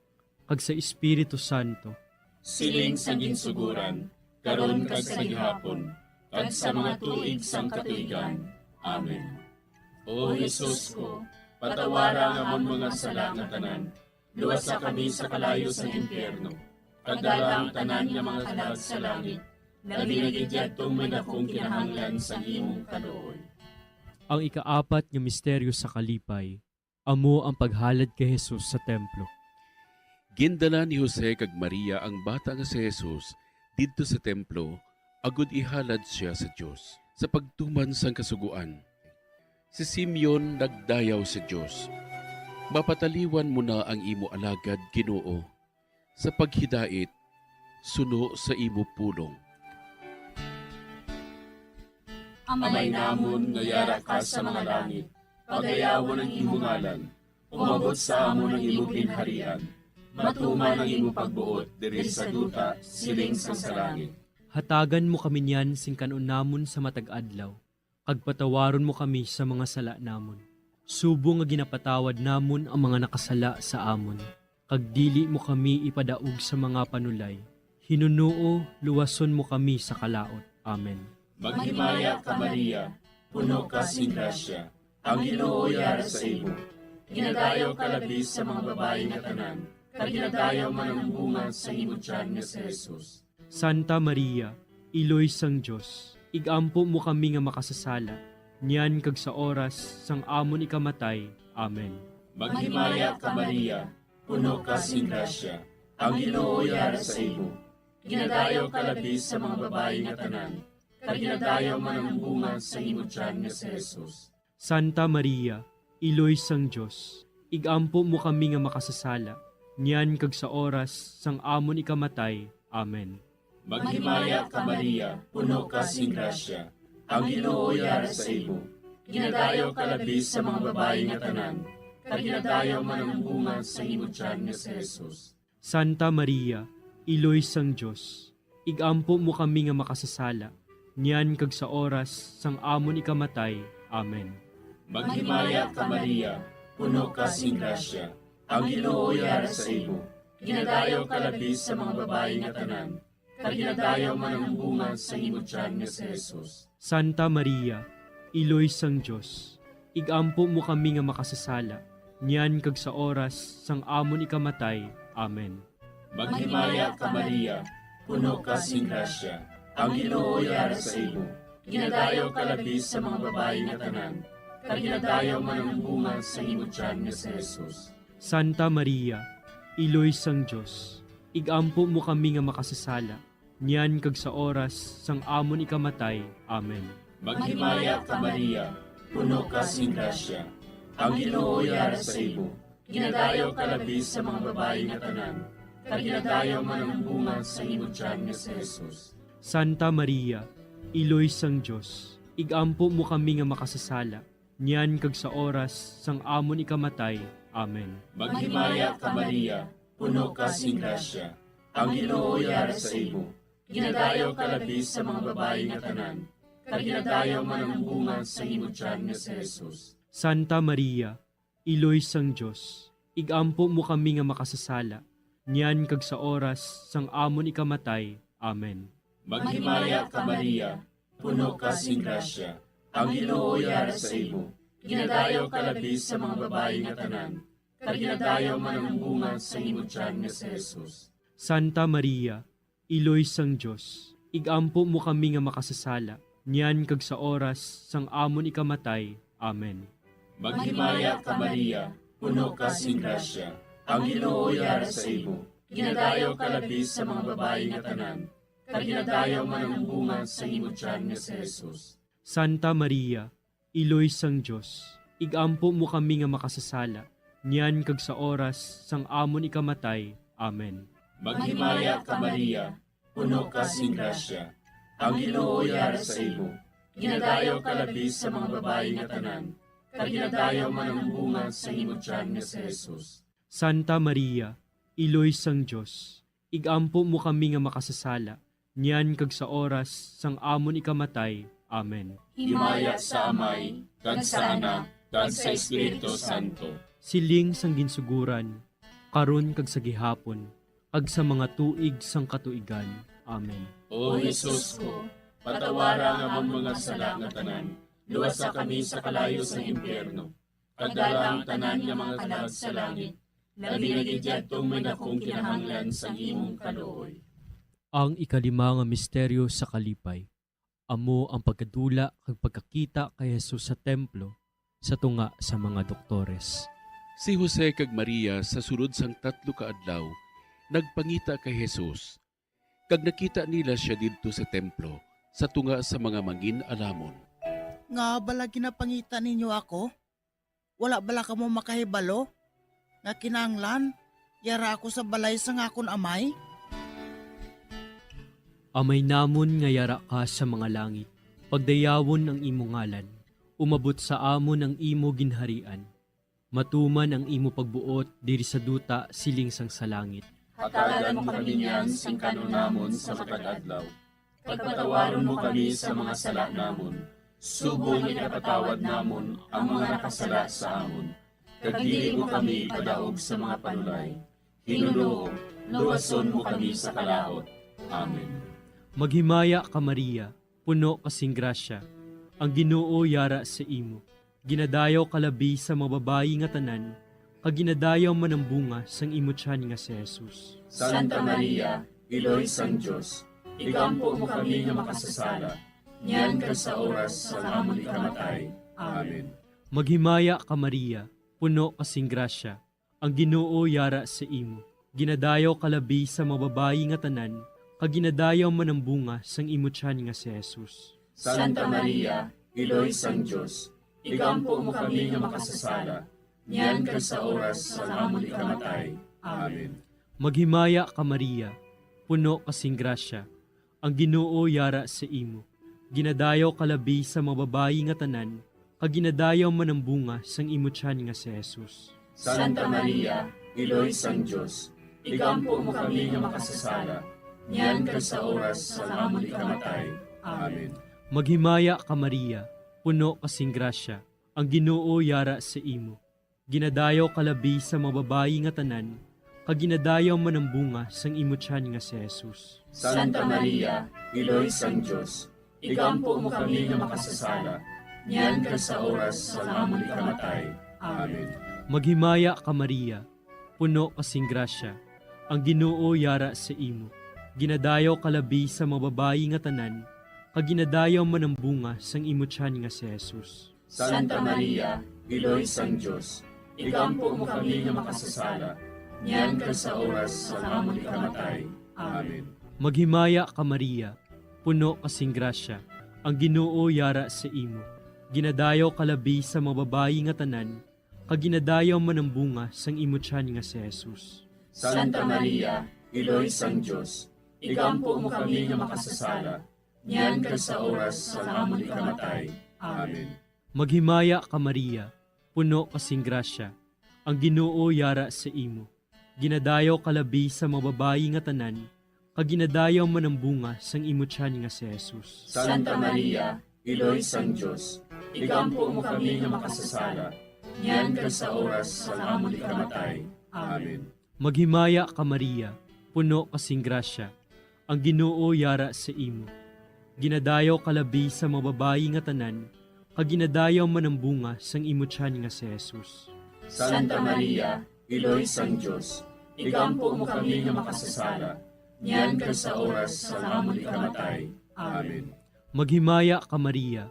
kag sa Espiritu Santo. Siling sa ginsuguran, karon kag sa gihapon, kag sa mga tuig sang katuigan. Amen. O Jesus ko, patawara ang amon mga sala nga tanan, luwasa kami sa kalayo sang impyerno, kag dala ang tanan nga mga kalag sa langit, labi na gid yadtong may dakong kinahanglan sang imong kaluoy. Ang ikaapat nga misteryo sa kalipay, amo ang paghalad kay Jesus sa templo. Gindala ni Jose kag Maria ang bata nga si Jesus didto sa templo agod ihalad sia sa Dios sa pagtuman sang Kasugoan. Si Simeon nagdayaw sa Dios, "Mapataliwan mo na ang imo alagad, Ginoo, sa paghidait suno sa imo pulong." Amay namon nga yara ka sa mga langit, pagayawon ang imo ngalan. Umabot sa amon ang imo ginharian. Matuman ang imo pagbuot diri sa duta, siling sang sa langit. Hatagan mo kami niyan sing kan-on namon sa matag adlaw, kag patawaron mo kami sa mga sala namon, subong nga ginapatawad namon ang mga nakasala sa amon, kag dili mo kami ipadaog sa mga panulay. Hinunoo, luwason mo kami sa kalaut. Amen. Maghimaya ka, Maria, puno ka sing grasya, ang Ginoo yara sa imo. Ginadayaw ka labi sa mga babayi nga tanan, kag ginadayaw man ang bunga sa imo tiyan nga si Jesus. Santa Maria, Iloy sang Dios, igampo mo kami nga makasasala, niyan kag sa oras sang amon ikamatay. Amen. Maghimaya ka, Maria, puno ka sing grasya, ang Ginoo yara sa imo. Ginadayaw ka labi sa mga babayi nga tanan, kag ginadayaw man ang bunga sa imo tiyan nga si Jesus. Santa Maria, Iloy sang Dios, igampo mo kami nga makasasala, niyan kag sa oras sang amon ikamatay. Amen. Maghimaya ka, Maria, puno ka sing grasya, ang Ginoo yara sa imo. Ginadayaw ka labi sa mga babayi nga tanan, kag ginadayaw man ang bunga sa imo tiyan nga si Jesus. Santa Maria, Iloy sang Dios, igampo mo kami nga makasasala, niyan kag sa oras sang amon ikamatay. Amen. Maghimaya ka, Maria, puno ka sing grasya, ang Ginoo yara sa imo. Ginadayaw ka labi sa mga babayi nga tanan, kag ginadayaw man ang bunga sa imo tiyan nga si Jesus. Santa Maria, Iloy sang Dios, igampo mo kami nga makasasala, niyan kag sa oras sang amon ikamatay. Amen. Maghimaya ka, Maria, puno ka sing grasya, ang Ginoo yara sa imo. Ginadayaw ka labi sa mga babayi nga tanan, kag ginadayaw man ang bunga sa imo tiyan nga si Jesus. Santa Maria, Iloy sang Dios, igampo mo kami nga makasasala, niyan kag sa oras sang amon ikamatay. Amen. Maghimaya ka, Maria, puno ka sing grasya, ang Ginoo yara sa imo. Ginadayaw ka labi sa mga babayi nga tanan, kag ginadayaw man ang bunga sang imo tiyan nga si Jesus. Santa Maria, Iloy sang Dios, igampo mo kami nga makasasala, niyan kag sa oras sang amon ikamatay. Amen. Maghimaya ka, Maria, puno ka sing grasya, ang Ginoo yara sa imo. Ginadayaw ka labi sa mga babayi nga tanan, kag ginadayaw man ang bunga sang imo tiyan nga si Jesus. Santa Maria, Iloy sang Dios, igampo mo kami nga makasasala, niyan kag sa oras sang amon ikamatay. Amen. Maghimaya ka, Maria, puno ka sing grasya, ang Ginoo yara sa imo. Ginadayaw ka labi sa mga babayi nga tanan, kag ginadayaw man ang bunga sang imo tiyan nga si Jesus. Santa Maria, Iloy sang Dios, igampo mo kami nga makasasala, niyan kag sa oras sang amon ikamatay. Amen. Maghimaya ka, Maria, puno ka sing grasya, ang Ginoo yara sa imo. Ginadayaw ka labi sa mga babayi nga tanan, kag ginadayaw man ang bunga sang imo tiyan nga si Jesus. Santa Maria, Iloy sang Dios, igampo mo kami nga makasasala, niyan kag sa oras sang amon ikamatay. Amen. Maghimaya ka, Maria, puno ka sing grasya, ang Ginoo yara sa imo. Ginadayaw ka labi sa mga babayi nga tanan, kag ginadayaw man ang bunga sang imo tiyan nga si Jesus. Santa Maria, Iloy sang Dios, igampo mo kami nga makasasala, niyan kag sa oras sang amon ikamatay. Amen. Himaya sa Amay, kag sa Anak, kag sa Espiritu Santo. Siling sang ginsuguran, karon kag sa gihapon, kag sa mga tuig sang katuigan. Amen. O Jesus ko, patawara ang amon mga sala nga tanan, luwasa kami sa kalayo sang impyerno, kag dala ang tanan nga mga kalag sa langit, labi na gid yadtong may dakong kinahanglan sang imong kaluoy. Ang ikalima nga misteryo sa kalipay, amo ang pagkadula kag pagkakita kay Jesus sa templo sa tunga sa mga doktores. Si Jose kag Maria sa sulod sang tatlo ka adlaw nagpangita kay Jesus, kag nakita nila sia didto sa templo sa tunga sa mga mangin-alamon. Nga bala ginapangita ninyo ako? Wala bala kamo makahibalo nga kinahanglan yara ako sa balay sang akon Amay? Amay namon nga yara ka sa mga langit, pagdayawon ang imo ngalan, umabot sa amon ang imo ginharian, matuman ang imo pagbuot diri sa duta siling sang sa langit. Hatagan mo kami niyan sing kan-on namon sa matag adlaw, kag patawaron mo kami sa mga sala namon, subong nga ginapatawad namon ang mga nakasala sa amon, kag dili mo kami ipadaog sa mga panulay. Ginoo, luwason mo kami sa kalaut. Amen. Maghimaya ka, Maria, puno ka sing grasya, ang Ginoo yara sa imo. Ginadayaw ka labi sa mga babayi nga tanan, kag ginadayaw man ang bunga sang imo tiyan nga si Jesus. Santa Maria, Iloy sang Dios, igampo mo kami nga makasasala, niyan kag sa oras sang amon ikamatay. Amen. Maghimaya ka, Maria, puno ka sing grasya, ang Ginoo yara sa imo. Ginadayaw ka labi sa mga babayi nga tanan, kag ginadayaw man ang bunga sang imo tiyan nga si Jesus. Santa Maria, Iloy sang Dios, igampo mo kami nga makasasala, niyan kag sa oras sang amon ikamatay. Amen. Maghimaya ka, Maria, puno ka sing grasya, ang Ginoo yara sa imo. Ginadayaw ka labi sa mga babayi nga tanan, kag ginadayaw man ang bunga sang imo tiyan nga si Jesus. Santa Maria, Iloy sang Dios, igampo mo kami nga makasasala, niyan kag sa oras sang amon ikamatay. Amen. Maghimaya ka, Maria, puno ka sing grasya, ang Ginoo yara sa imo. Ginadayaw ka labi sa mga babayi nga tanan, kag ginadayaw man ang bunga sang imo tiyan nga si Jesus. Santa Maria, Iloy sang Dios, igampo mo kami nga makasasala, niyan kag sa oras sang amon ikamatay. Amen. Maghimaya ka, Maria, puno ka sing grasya, ang Ginoo yara sa imo. Ginadayaw ka labi sa mga babayi nga tanan, kag ginadayaw man ang bunga sang imo tiyan nga si Jesus. Santa Maria, Iloy sang Dios, igampo mo kami nga makasasala, niyan kag sa oras sang amon ikamatay. Amen. Maghimaya ka, Maria, puno ka sing grasya, ang Ginoo yara sa imo. Ginadayaw ka labi sa mga babayi nga tanan, kag ginadayaw man ang bunga sang imo tiyan nga si Jesus. Santa Maria, Iloy sang Dios, igampo mo kami nga makasasala, niyan kag sa oras sang amon ikamatay. Amen. Maghimaya ka, Maria, puno ka sing grasya, ang Ginoo yara sa imo. Ginadayaw ka labi sa mga babayi nga tanan, kag ginadayaw man ang bunga sang imo tiyan nga si Jesus. Santa Maria, Iloy sang Dios, igampo mo kami nga makasasala, niyan kag sa oras sang amon ikamatay. Amen. Maghimaya ka, Maria, puno ka sing grasya, ang Ginoo yara sa imo. Ginadayaw ka labi sa mga babayi nga tanan, kag ginadayaw man ang bunga sang imo tiyan nga si Jesus. Santa Maria, Iloy sang Dios, igampo mo kami nga makasasala, niyan kag sa oras sang amon ikamatay. Amen. Maghimaya ka, Maria,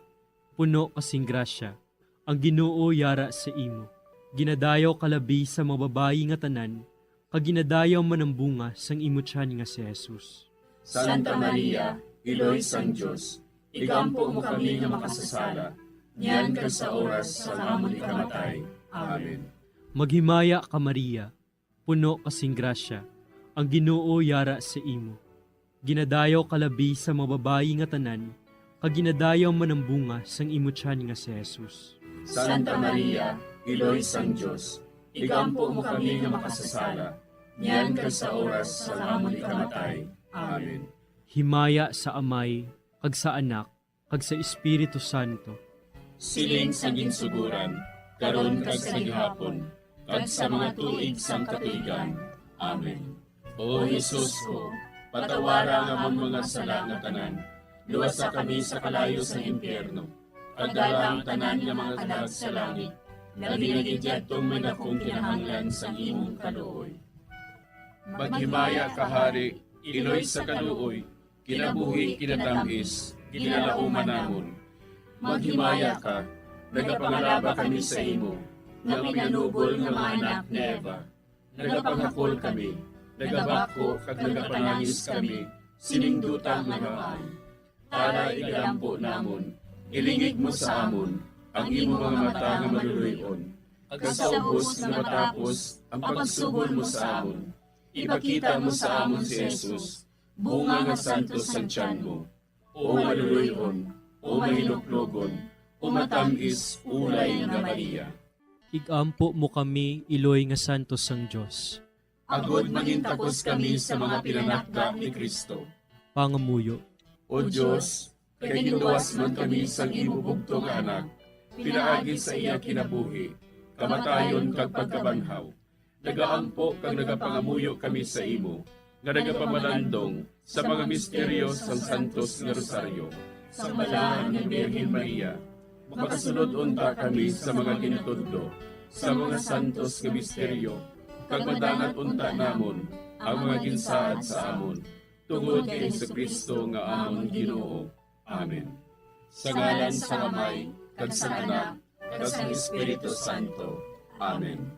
puno ka sing grasya, ang Ginoo yara sa imo. Ginadayaw ka labi sa mga babayi nga tanan, kag ginadayaw man ang bunga sang imo tiyan nga si Jesus. Santa Maria, Iloy sang Dios, igampo mo kami nga makasasala, niyan kag sa oras sang amon ikamatay. Amen. Maghimaya ka, Maria, puno ka sing grasya, ang Ginoo yara sa imo. Ginadayaw ka labi sa mga babayi nga tanan, kag ginadayaw man ang bunga sang imo tiyan nga si Jesus. Santa Maria, Iloy sang Dios, igampo mo kami nga makasasala, niyan kag sa oras sang amon ikamatay. Amen. Himaya sa Amay, kag sa Anak, kag sa Espiritu Santo. Siling sa ginsugoran, karon kag sa gihapon, kag sa mga tuig sang katuigan. Amen. O Jesus ko, patawara ang amon mga sala nga tanan, luwasa kami sa kalayo sang impyerno, kag dala ang tanan nga mga kalag sa langit, labi na gid yadtong may dakong kinahanglan sang imong kaluoy. Maghimaya ka, Hari, Iloy sa kaluoy, kinabuhi, kinatam-is, ginalauman namon. Maghimaya ka, nagapangalaba kami sa imo, nga pinanubol nga mga anak ni Eva. Nagapangakol kami, nagabako kag nagapanangis kami sining duta nga naman. Tara, igalampo namon, ilingig mo sa amon ang imo mga mata nga maluloy-on, kag sa ubos nga matapos ang pagsugol mo sa amon, ipakita mo sa amon si Jesus, bunga nga santos sang tiyan mo. O maluloy-on, o mahinuklogon, o matam-is ulay nga Maria. Igampo mo kami, iloy nga santos sang Dios. Agod mangintakos kami sa mga pinanakda ni Cristo. Pangamuyo. O Dios, kay ginluwas man kami sang imo bugtong nga Anak, pinaagi sa iya kinabuhi, kamatayon kag pagkabanhaw, nagaampo kag nagapangamuyo kami sa imo nga nagapamalandong sa mga misteryo sang santos nga rosaryo. Sang Balaan nga Birhen Maria, makasulod unta kami sa mga ginatudlo sa mga santos nga misteryo, kag madangat unta namon ang mga ginsaad sa amon, tungod kay Jesu-Cristo nga amon Ginoo. Amen. Sa ngalan sang Amay, kag sang Anak, kag sang Espiritu Santo. Amen.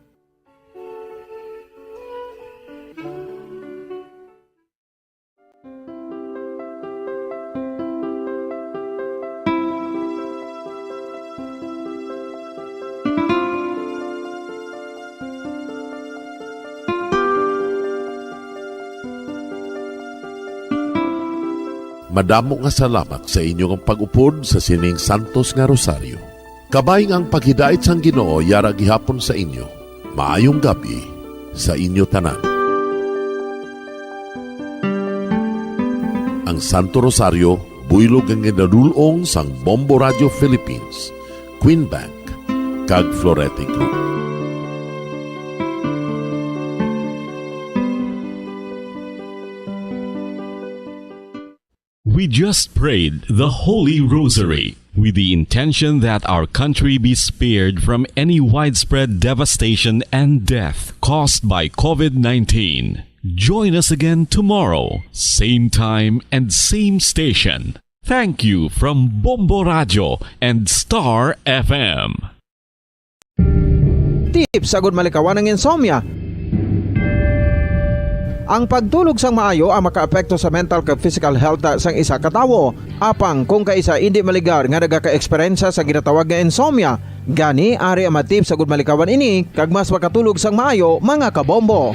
Madamo nga salamat sa inyo nga pag-upod sa sining santos nga rosaryo. Kabay nga ang paghidait sang Ginoo yara gihapon sa inyo. Maayong gab-i sa inyo tanan. Ang Santo Rosario, buylog nga ginadul-ong sang Bombo Radio Philippines, Queen Bank, kag Florete Group. We just prayed the Holy Rosary with the intention that our country be spared from any widespread devastation and death caused by COVID nineteen. Join us again tomorrow, same time and same station. Thank you from Bombo Radio and Star F M. Tips agud malikawan ang insomnia. Ang pagtulog sang maayo ang makaapekto sa mental kag physical health sang isa ka tawo. Apang kung kaisa indi maligar nga nagaka-eksperyensya sa ginatawag nga insomnia, gani ari ang mga tips agud malikawan ini kag mas makatulog sang maayo, mga kabombo.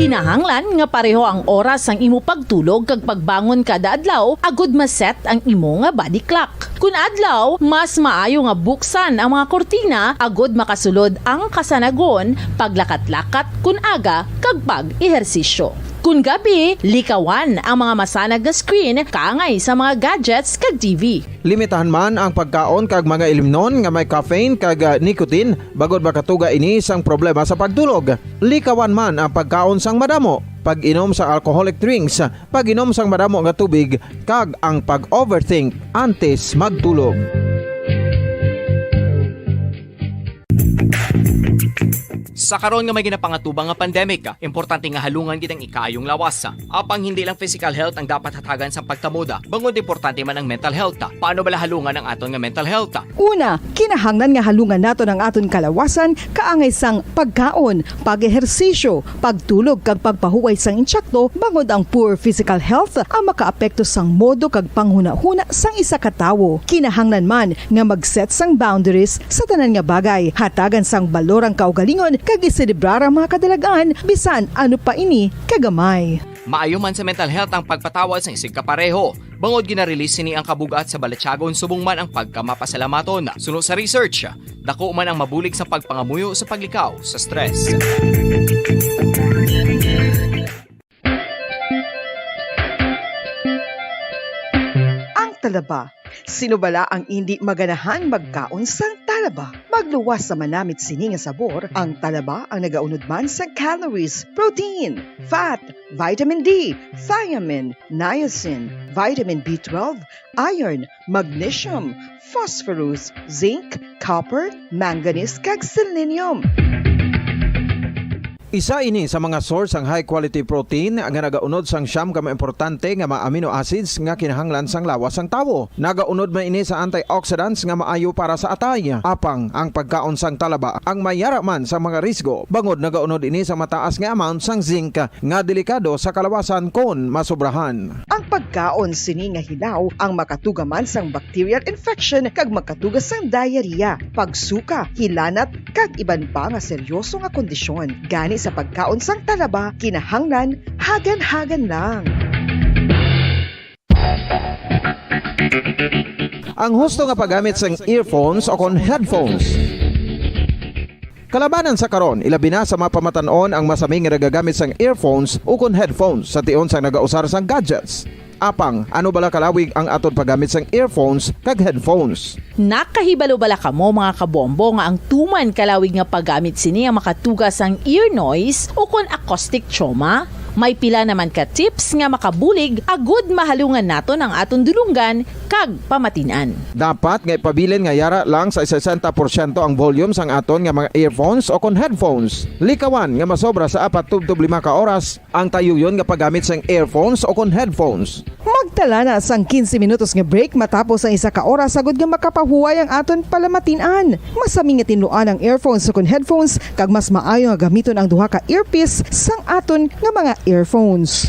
Kinahanglan nga pareho ang oras sang imo pagtulog kag pagbangon kada adlaw agud ma-set ang imo nga body clock. Kun adlaw, mas maayo nga buksan ang mga kurtina agud makasulod ang kasanagon, paglakat-lakat kun aga, kag pag-ehersisyo. Kun gabi, likawan ang mga masanag nga screen kaangay sa mga gadgets kag T V. Limitahan man ang pagkaon kag mga ilimnon nga may caffeine kag, ah, nicotine, bangod makatuga ini sang problema sa pagtulog. Likawan man ang pagkaon sang madamo, pag-inom sa alcoholic drinks, pag-inom sang madamo nga tubig, kag ang pag-overthink antes magtulog. Sa karon nga may ginapangatubang nga pandemic, importante nga halungan gid ang ikaayong lawas. Apang hindi lang physical health ang dapat hatagan sang pagkamoda, bangod importante man ang mental health. Paano bala halungan ang aton nga mental health? Una, kinahanglan nga halungan naton ang aton kalawasan kaangay sang pagkaon, pag-ehersisyo, pagtulog kag pagpahuway sang insakto, bangod ang poor physical health ang makaapekto sang modo kag panghunahuna sang isa ka tawo. Kinahanglan man nga mag-set sang boundaries sa tanan nga bagay, hatagan sang balor ang kaugalingon kag iselebrar ang mga kadalag-an bisan ano pa ini kagamay. Maayo man sa mental health ang pagpatawad sang isigkapareho, bangod gina-release sini ang kabug-at sa balatyagon subong man ang pagkamapasalamaton. Suno sa research, dako man ang mabulig sa pagpangamuyo sa paglikaw sa stress. Ang talaba. Sino bala ang indi maganahang magkaon sang talaba? Magluwas sa manamit sini nga sabor, ang talaba ang nagaunod man sang calories, protein, fat, vitamin D, thiamine, niacin, vitamin B twelve, iron, magnesium, phosphorus, zinc, copper, manganese, kag selenium. Isa ini sa mga source sang high quality protein nga nagaunod sang siyam ka mga importante nga mga amino acids nga kinahanglan sang lawas sang tawo. Nagaunod man ini sa antioxidants nga maayo para sa atay. Apang ang pagkaon sang talaba ang may yara man sa mga risgo, bangod nagaunod ini sa mataas nga amount sang zinc nga delikado sa kalawasan kon masobrahan. Ang pagkaon sini nga hilaw ang makatuga man sang bacterial infection kag makatuga sang diarrhea, pagsuka, hilanat, kag iban pa nga seryoso nga kondisyon. Gani sa pagkaon sang talaba, kinahanglan hagan-hagan lang. Ang husto nga paggamit sang earphones o kon headphones. Kalabanan sa karon, ilabi na sa mga pamatan-on ang masami nga nagagamit sang earphones ukon headphones sa tion sang nagausar sang gadgets. Apang, ano bala kalawig ang aton paggamit sang earphones kag headphones? Nakahibalo bala kamo, mga kabombo, nga ang tuman kalawig nga paggamit sini ang makatuga sang ear noise ukon acoustic trauma? May pila naman ka tips nga makabulig agud mahalungan naton ang aton dulonggan kag pamatin-an. Dapat nga ipabilin nga yara lang sa sesenta porsyento ang volume sang aton nga mga earphones o kon headphones. Likawan nga masobra sa apat tubtob lima ka oras ang tayuyon nga paggamit sang earphones o kon headphones. Magtala na sang quince minutos nga break matapos ang isa ka oras, agud nga makapahuway ang aton palamatin-an. Masami nga tinluan ang earphones o kon headphones, kag mas maayo nga gamiton ang duha ka earpiece sang aton nga mga earphones.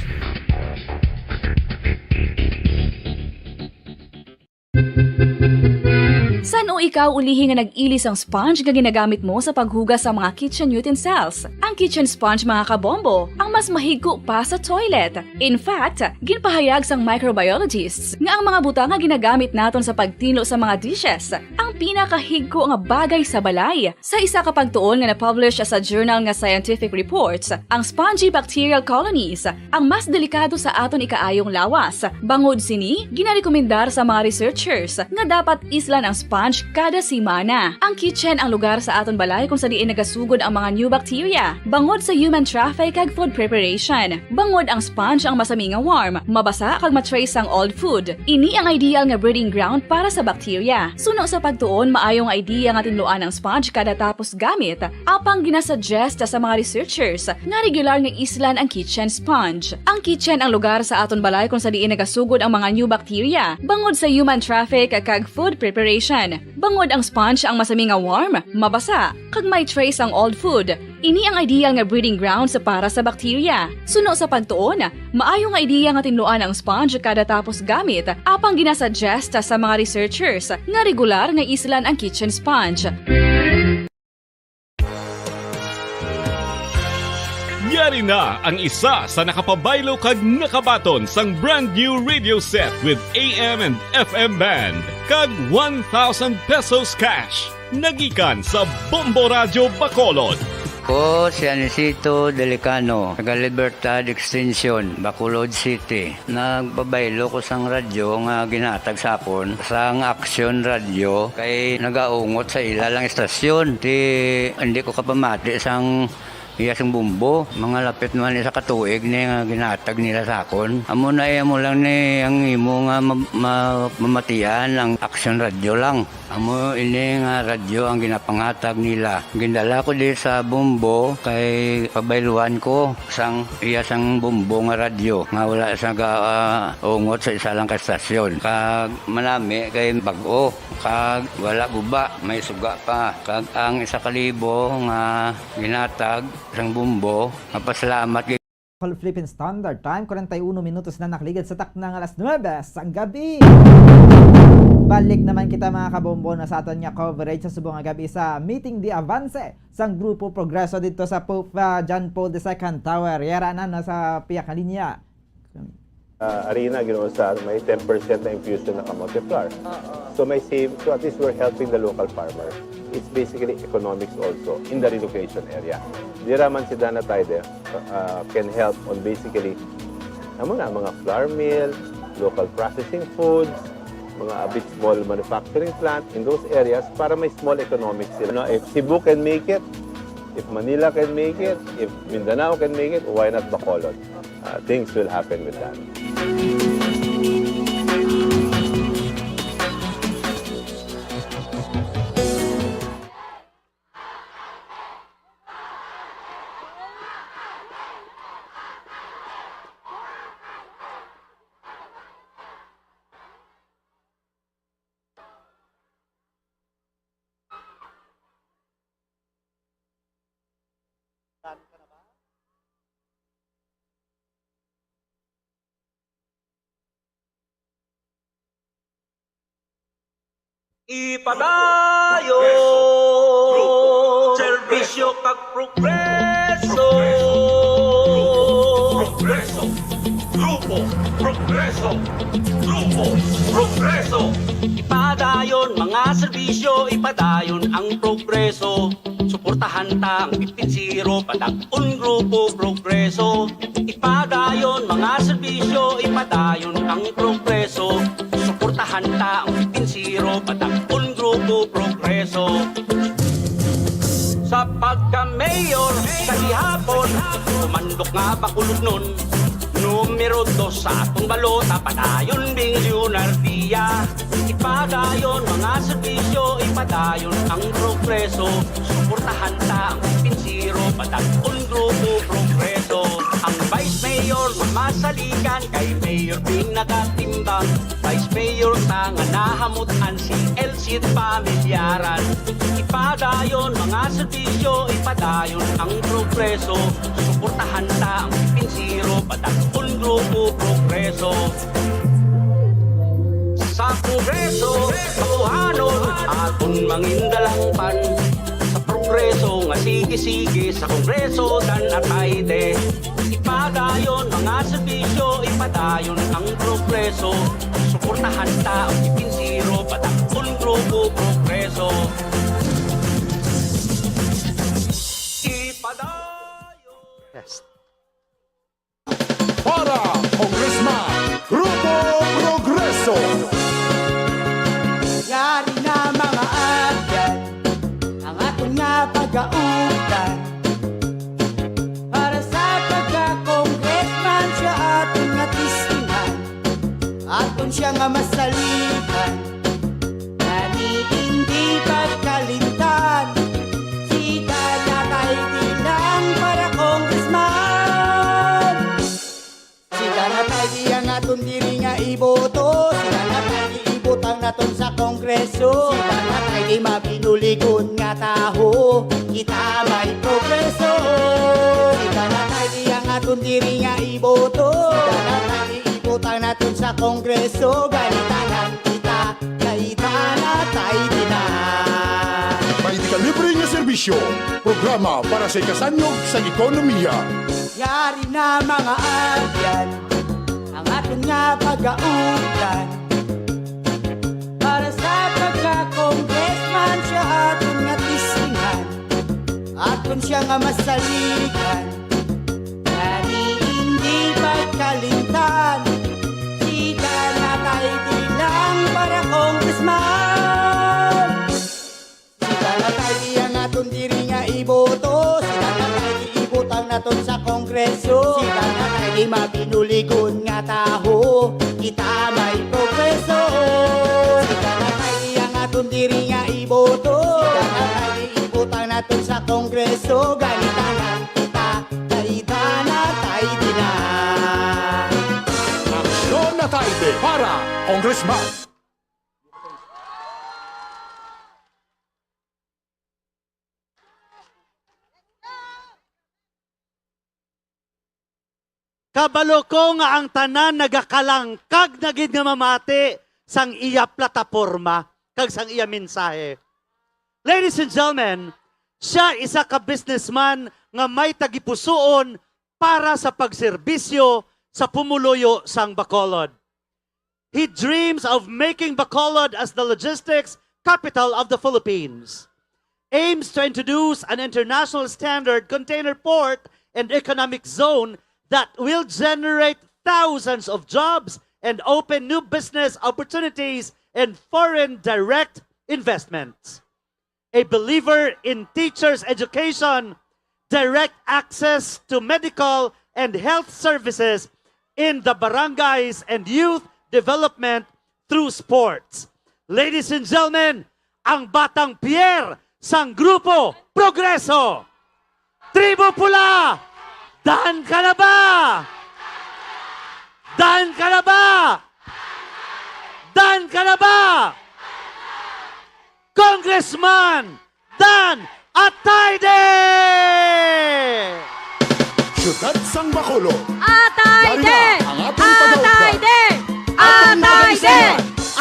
San-o ikaw ulihi nga nag-ili sang sponge nga ginagamit mo sa paghugas sa mga kitchen utensils? Ang kitchen sponge, mga kabombo, ang mas mahigko pa sa toilet. In fact, ginpahayag sang microbiologists nga ang mga butang nga ginagamit naton sa pagtinlo sa mga dishes ang pinakahigko nga bagay sa balay. Sa isa ka pagtuon nga na-publish sa journal nga Scientific Reports, ang spongy bacterial colonies ang mas delikado sa aton ikaayong lawas. Bangod sini, ginarekomendar sa mga researchers nga dapat islan ang sponge kada semana. Ang kitchen ang lugar sa aton balay kung sa diin nagasugod ang mga new bacteria, bangod sa human traffic kag food preparation. Bangod ang sponge ang masami nga warm, mabasa kag ma-trace sang old food. Ini ang ideal nga breeding ground para sa bacteria. Suno sa pagtuon, maayo nga idea nga tinluan ang sponge kada tapos gamit. Apang ginasuggest sa mga researchers nga regular nga islan ang kitchen sponge. Ang kitchen ang lugar sa aton balay kung sa diin nagasugod ang mga new bacteria, bangod sa human traffic kag food preparation. Bangod ang sponge ang masami nga warm, mabasa, kag may trace ang old food. Ini ang ideal nga breeding grounds para sa bacteria. Suno sa pagtuon, maayo nga ideya nga tinluan ang sponge kada tapos gamit, apang ginasuggest sa mga researchers nga regular nga islan ang kitchen sponge. Nga Ina ang isa sa nakapabaylo kag nakabaton sang brand new radio set with A M and F M band kag one thousand pesos cash. Nagikan sa Bombo Radyo Bacolod. Ko si Anisito Delicano, taga Libertad Extension, Bacolod City. Nagpabaylo ko sang radyo nga ginhatag sa akon sang Action Radio kay nagaungot sa ila lang istasyon. Ti, hindi ko kapamati sang iya sang Bombo. Mga lapit naman isa ka tuig ni nga ginhatag nila sa akon. Amo na, eh, amo lang ni ang imo nga ma-, ma-, mamatian ang Action Radio lang. Amo ini nga radyo ang ginapanghatag nila. Gindala ko di sa Bombo kay pabayluan ko sang iya sang Bombo nga radyo nga wala sa ga-, ah, ungot sa isa lang ka estasyon. Kag manami kay bag-o, kag wala guba, may suga pa. Kag ang isa ka libo nga ginhatag sang Bombo, mapasalamat gid. Philippine Standard Time, forty-one minutos na nakaligad sa takna nga alas nuebe sang gabi. Balik naman kita, mga kabombo, no, sa aton nga coverage sa subong nga gabi sa Meeting the Avance sang Grupo Progreso dito sa Pope, ah, John Paul the Second Tower. Yara na, no, sa piyak nga linya. Ah, arena, Ginoo, sa may ten percent na infusion na kamote flour. Oo. So may save, so at least we're helping the local farmer. It's basically economics also in the relocation area. Dira man si Dana Tayde, uh, can help on basically, amo na, mga flour mill, local processing foods, mga a bit small manufacturing plant in those areas para may small economics sila. No, if Cebu can make it, if Manila can make it, if Mindanao can make it, why not Bacolod? Uh, things will happen with that. Ipadayon, serbisyo kag progreso. Progreso. Grupo Progreso. Grupo Progreso. Ipadayon mga serbisyo, ipadayon ang progreso. Suportahan ta ang fifteen zero, padag-on Grupo Progreso. Ipadayon mga serbisyo, ipadayon ang progreso. Suportahan ta ang fifteen zero, padag-on Grupo Progreso. Sa pagka-mayor sa gihapon, kumandok nga Bacolodnon. Numero dos sa atong balota, padayon Bing Leonardia. Ipadayon mga serbisyo, ipadayon ang progreso. Suportahan ta ang fifteen zero, padag-on Grupo Progreso. Ang Vice Mayor mamasaligan kay Mayor Bing nagatimbang. Vice Mayor ta nga nahamut-an si El Cid Pamilyaran. Ipadayon mga serbisyo, ipadayon ang progreso. Suportahan ta ang fifteen zero, padag-on Grupo Progreso. Sa Kongreso, Bakuhanon, aton mangindalangpan. Sa progreso nga sige-sige, sa Kongreso, Dan Atayde. Ipadayon mga serbisyo, ipadayon ang progreso. Suportahan ta ang fifteen zero, padag-on Grupo Progreso. Ipadayon. Yes. Para Congressman, Grupo Progreso. Yari na mga agyan, ang aton nga pagautan. Para sa pagka-congressman, siya aton nga testingan, aton siya nga masaligan. Gani hindi pagkalimtan, si Dana Tayde lang para congressman. Si Dana Tayde ang aton diri nga iboto, si Dana Tayde ibutang naton sa Kongreso. Si Dana Tayde mabinuligon nga tawo, kita may progreso. Si Dana Tayde ang aton diri nga iboto, si Dana Tayde ibutang naton sa Kongreso. Gani tanan kita kay Dana Tayde na. May di ka libre nga serbisyo. Isyu, programa para sa ikasanyog sa ekonomiya. Yari na, mga abyan, ang aton nga pagaugdan para sa pagka-congressman. Siya aton nga testingan, aton siya nga masaligan. Gani hindi pagkalimtan, si Dana Tayde lang para congressman. Si Dana Tayde ang aton diri nga iboto, si Dana Tayde ibutang naton sa Kongreso. Si Dana Tayde mabinuligon nga tawo, kita may progreso. Si Dana Tayde ang aton diri nga iboto, si Dana Tayde ibutang naton sa Kongreso. Gani tanan kita kay Dana Tayde na. Aksyon na Tayde para Congressman. Kabalo ko nga ang tanan nagakalangkag na gid nga mamati sang iya plataporma kag sang iya mensahe. Ladies and gentlemen, siya isa ka businessman nga may tagipusoon para sa pagserbisyo sa pumuluyo sang Bacolod. He dreams of making Bacolod as the logistics capital of the Philippines, aims to introduce an international standard container port and economic zone that will generate thousands of jobs and open new business opportunities and foreign direct investments. A believer in teachers' education, direct access to medical and health services in the barangays, and youth development through sports. Ladies and gentlemen, ang Batang Pierre sang Grupo Progreso. Tribo Pula, daan ka na ba? Daan ka na ba? Daan ka na ba? Congressman Dan Atayde! Siyudad sang Bacolod. Atayde! Yari na ang aton pag-augdan. Atayde! Atayde!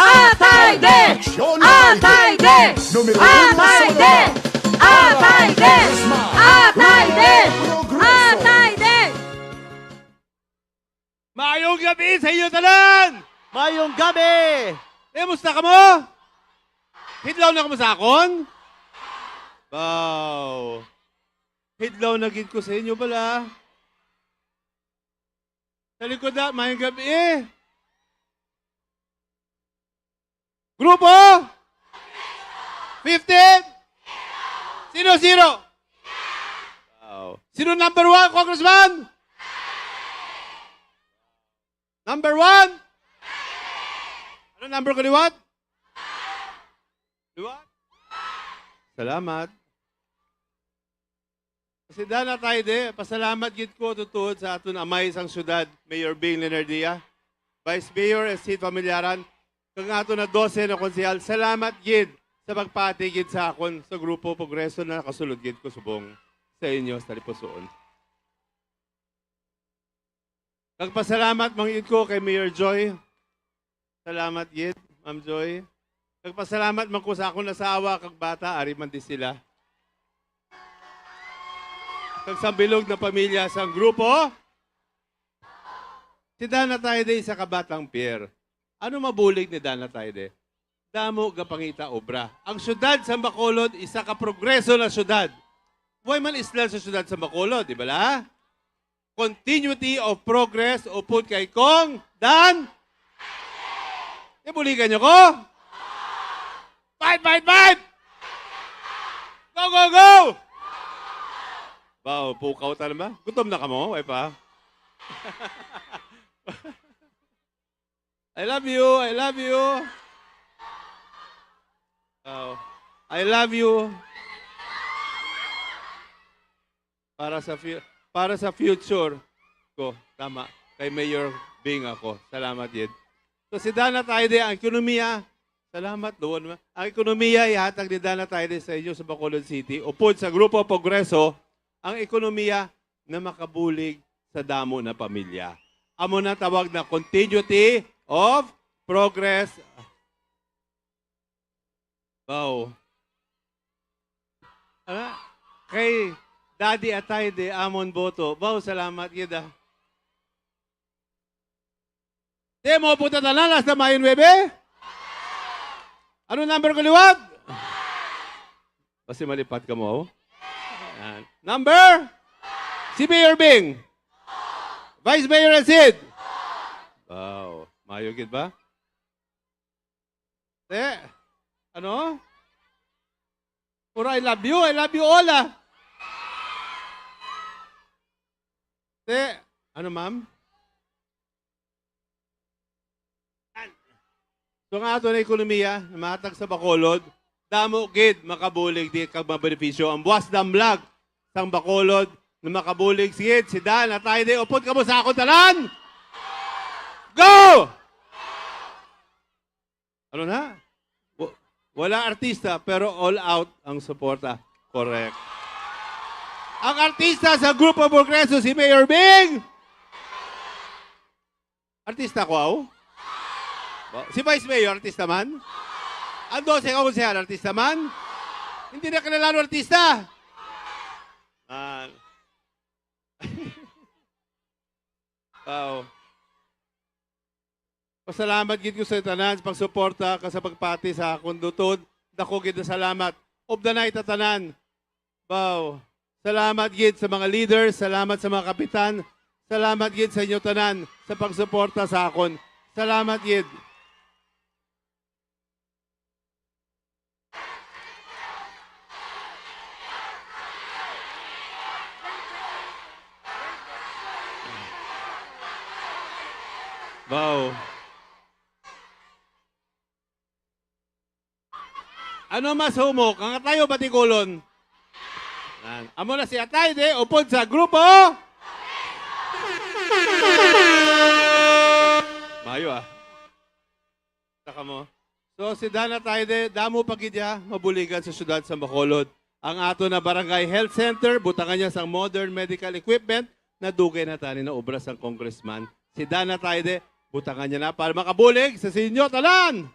Atayde! Aksyon na Atayde! Atayde! Numero uno sa Atayde! Manila. Atayde! Atayde! Progreso. Atayde! Maayong gabi sa inyo tanan! Maayong gabi! Kumusta kamo? Hidlaw na kamo sa akon? Wow! Hidlaw na gid ko sa inyo bala. Sa likod na, maayong gabi. Grupo? Fifteen? Sino, sino? Wow. Sino number one, Congressman? Number one? Ano number ko liwat? Liwat? Salamat. Si Dan Atayde, pasalamat gid ko tutuod sa aton amay sang syudad, Mayor Bing Leonardia, Vice Mayor Sid Familiaran, kag ang aton na dose na konsehal. Salamat gid sa pagpati gid sa akon sa Grupo Progreso na nakasulod gid ko subong sa inyo sa tagipusoon. Kag pasalamat man gid ko kay Mayor Joy. Salamat gid, Ma'am Joy. Kag pasalamat man ko sa akon asawa kag bata, ari man di sila. Kag sa bilog na pamilya sang grupo. Si Dan Atayde, isa ka batang Pierre. Ano mabulig ni Dan Atayde? Damo gapangita obra. Ang siyudad sa Bacolod, isa ka progreso na siyudad. Way man isla sa siyudad sa Bacolod, di ba la? Continuity of progress, upod kay Cong Dan. Ibuligan niyo ko? Fight, fight, fight! Go, go, go! Ba, oh, pukaw ta na ba? Gutom na kamo? Way pa? I love you. I love you. Oh, I love you. Para sa fu-, para sa future ko, tama. Kay Mayor Bing ako. Salamat gid. So, si Dan Atayde, ang ekonomiya, salamat doon. Ang ekonomiya ihatag ni Dan Atayde sa inyo sa Bacolod City. Upod sa Grupo Progreso, ang ekonomiya na makabulig sa damo na pamilya. Amo na tawag na continuity of progress. Wow. Ana, Kay Daddy Atayde, amon boto. Baw, salamat gid, ah. Di mo punta tanan hasta Mayo nuebe? Ano number ko liwat? Basi malipat ka mo, oh. Yan. Number? Si Mayor Bing. Vice Mayor Elcid. Wow. Mayo gid ba? Te, ano? Puro I love you, I love you all, ah. Te, ano, ma'am? So, ang ato na ekonomiya na mahatag sa Bacolod, damo gid makabulig di kag mabenepisyo ang buwas damlag sang Bacolod na makabulig gid si Dan Atayde. Upod kamo sa akon tanan! Go! Ano na? Wa-, wala artista, pero all out ang suporta. Correct. Ang artista sa Grupo Progreso, si Mayor Bing. Artista ko, aw? Ba-, si Vice Mayor, artista man? Ang dose ka konsehal, artista man? Hindi na kinahanglan artista? Ah. Wow. Pasalamat gid ko sa tanan sa pagsuporta kag sa pagpati sa akon lutod. Dako gid na salamat. Of the night ta tanan. Wow. Salamat gid sa mga leaders, salamat sa mga kapitan, salamat gid sa inyo tanan sa pagsuporta sa akon. Salamat gid. Wow. Ano mas humok, ang atay o batikulon? Yan. Amo na si Atayde, upod sa grupo. Mayo, ah. Taka mo. So, si Dan Atayde, damo pa gid iya mabuligan sa siyudad sa Bacolod. Ang ato na Barangay Health Center, butangan niya sang modern medical equipment, nadugay na tani na obra sang congressman. Si Dan Atayde, butangan niya na para makabulig sa sinyo tanan.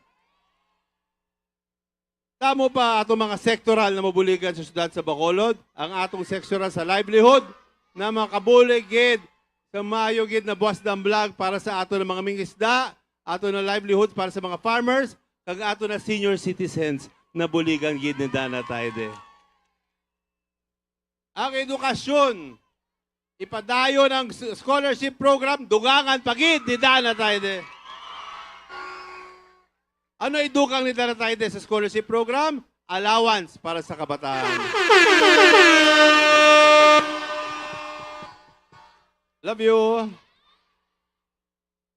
Damo pa atong mga sektoral na mabuligan sa siyudad sa Bacolod, ang atong sektoral sa livelihood na makabulig gid sa mayo gid na buwas damlag para sa ato nga mga mangingisda, ato na livelihood para sa mga farmers, kag ato na senior citizens na buligan gid ni Dan Atayde. Ang edukasyon, ipadayon ang s-, scholarship program, dugangan pa gid ni Dan Atayde. Ano idugang ni Dan Atayde sa scholarship program? Allowance para sa kabataan. Love you.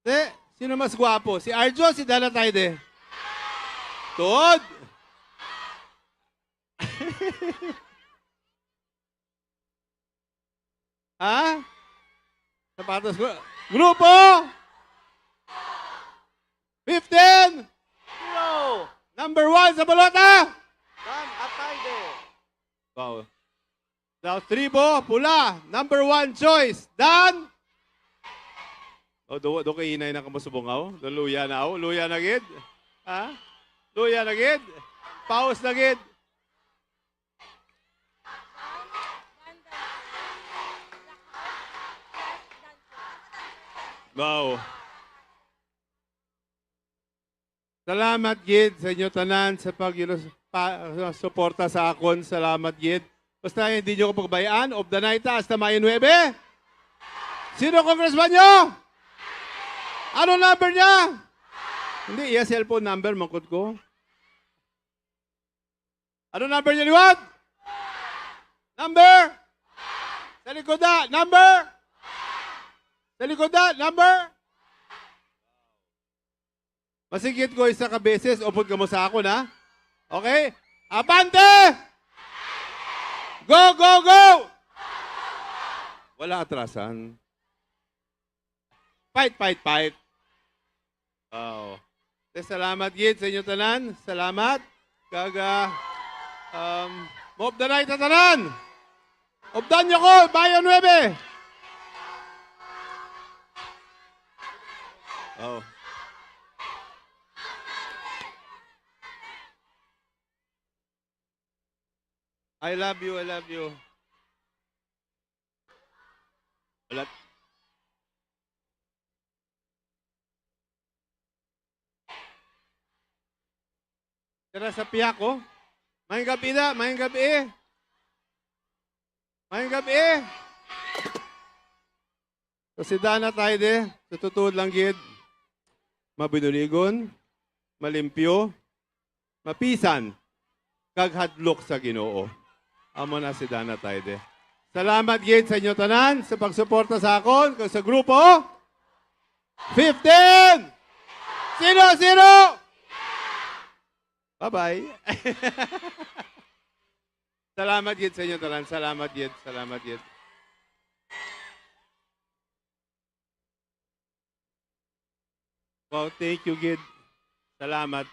Te, sino mas gwapo? Si Arjo o si Dan Atayde? Tuod. Ha? Sapatos ko. Grupo! Fifteen! Zero! Number one sa balota! Dan Atayde. Wow. Daw tribo, pula, number one choice, Dan. O, do, do kay hinay na kamo subong, aw. Do luya na, aw. Luya na gid. Ha? Luya na gid. Paus na gid. Wow. Salamat gid sa inyo tanan sa pag, you know, pa, suporta sa akon. Salamat gid. Basta hindi nyo ko pagbayaan, of the night ta, hasta Mayo nuebe. Sino congressman nyo? Ano number niya? Hindi, iya cellphone number, mangkot ko. Ano number niya liwat? Number? Sa likod na, number? Sa likod na, number? Masigit ko isa ka beses, upod kamo sa akon, ha? Okay? Abante! Go, go, go! Wala atrasan. Fight, fight, fight. Oh. Te, salamat gid sa inyo tanan. Salamat. Kag, ah, um, mo-of the night na tanan. Updan nyo ko, Mayo nuebe. Oh. I love you, I love you. Wala. Tara sa pihak, oh. Mayong gabi na, mayong gabi. Mayong gabi. So, si Dan Atayde, sa tutuod lang gid, mabinuligon, malimpyo, mapisan, kag hadlok sa Ginoo. Amo na si Dan Atayde. Salamat gid sa inyo tanan sa pagsuporta sa akon kag sa grupo. Fifteen! Sino, sino? Bye-bye. Salamat gid sa inyo tanan. Salamat gid. Salamat gid. Wow, thank you gid. Salamat.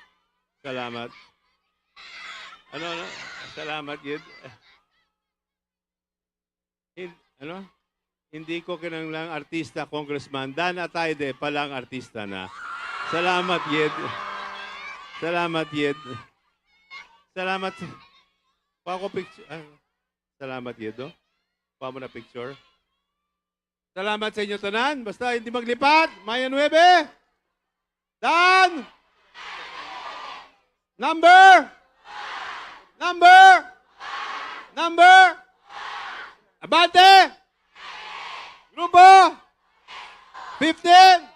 Salamat. Ano, ano? Salamat gid. Hin-, ano? Hindi ko kinahanglang artista, Congressman. Dan Atayde pa lang artista na. Salamat gid. Salamat gid. Salamat. Pa ako picture. Ah, salamat gid, no? Pa mo na picture. Salamat sa inyo tanan. Basta hindi maglipad. Mayo nuebe. Dan! Number! Number! Number! Abante! Grupo! Fifteen!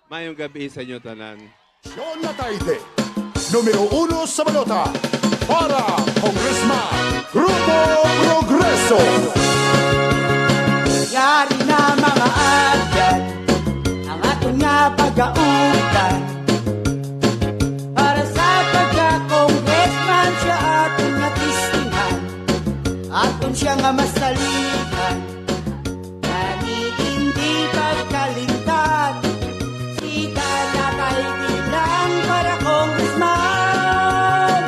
Mayong gabi sa inyo tanan. John Natayde, numero uno sa balota para Congressman, Grupo Progreso. Yari na, mga agyan, ang aton nga pagaugdan. Para sa pagka-congressman, siya aton nga testingan. Aton siya nga masaligan. Gani hindi pagkalimtan, si Dan Atayde lang para congressman.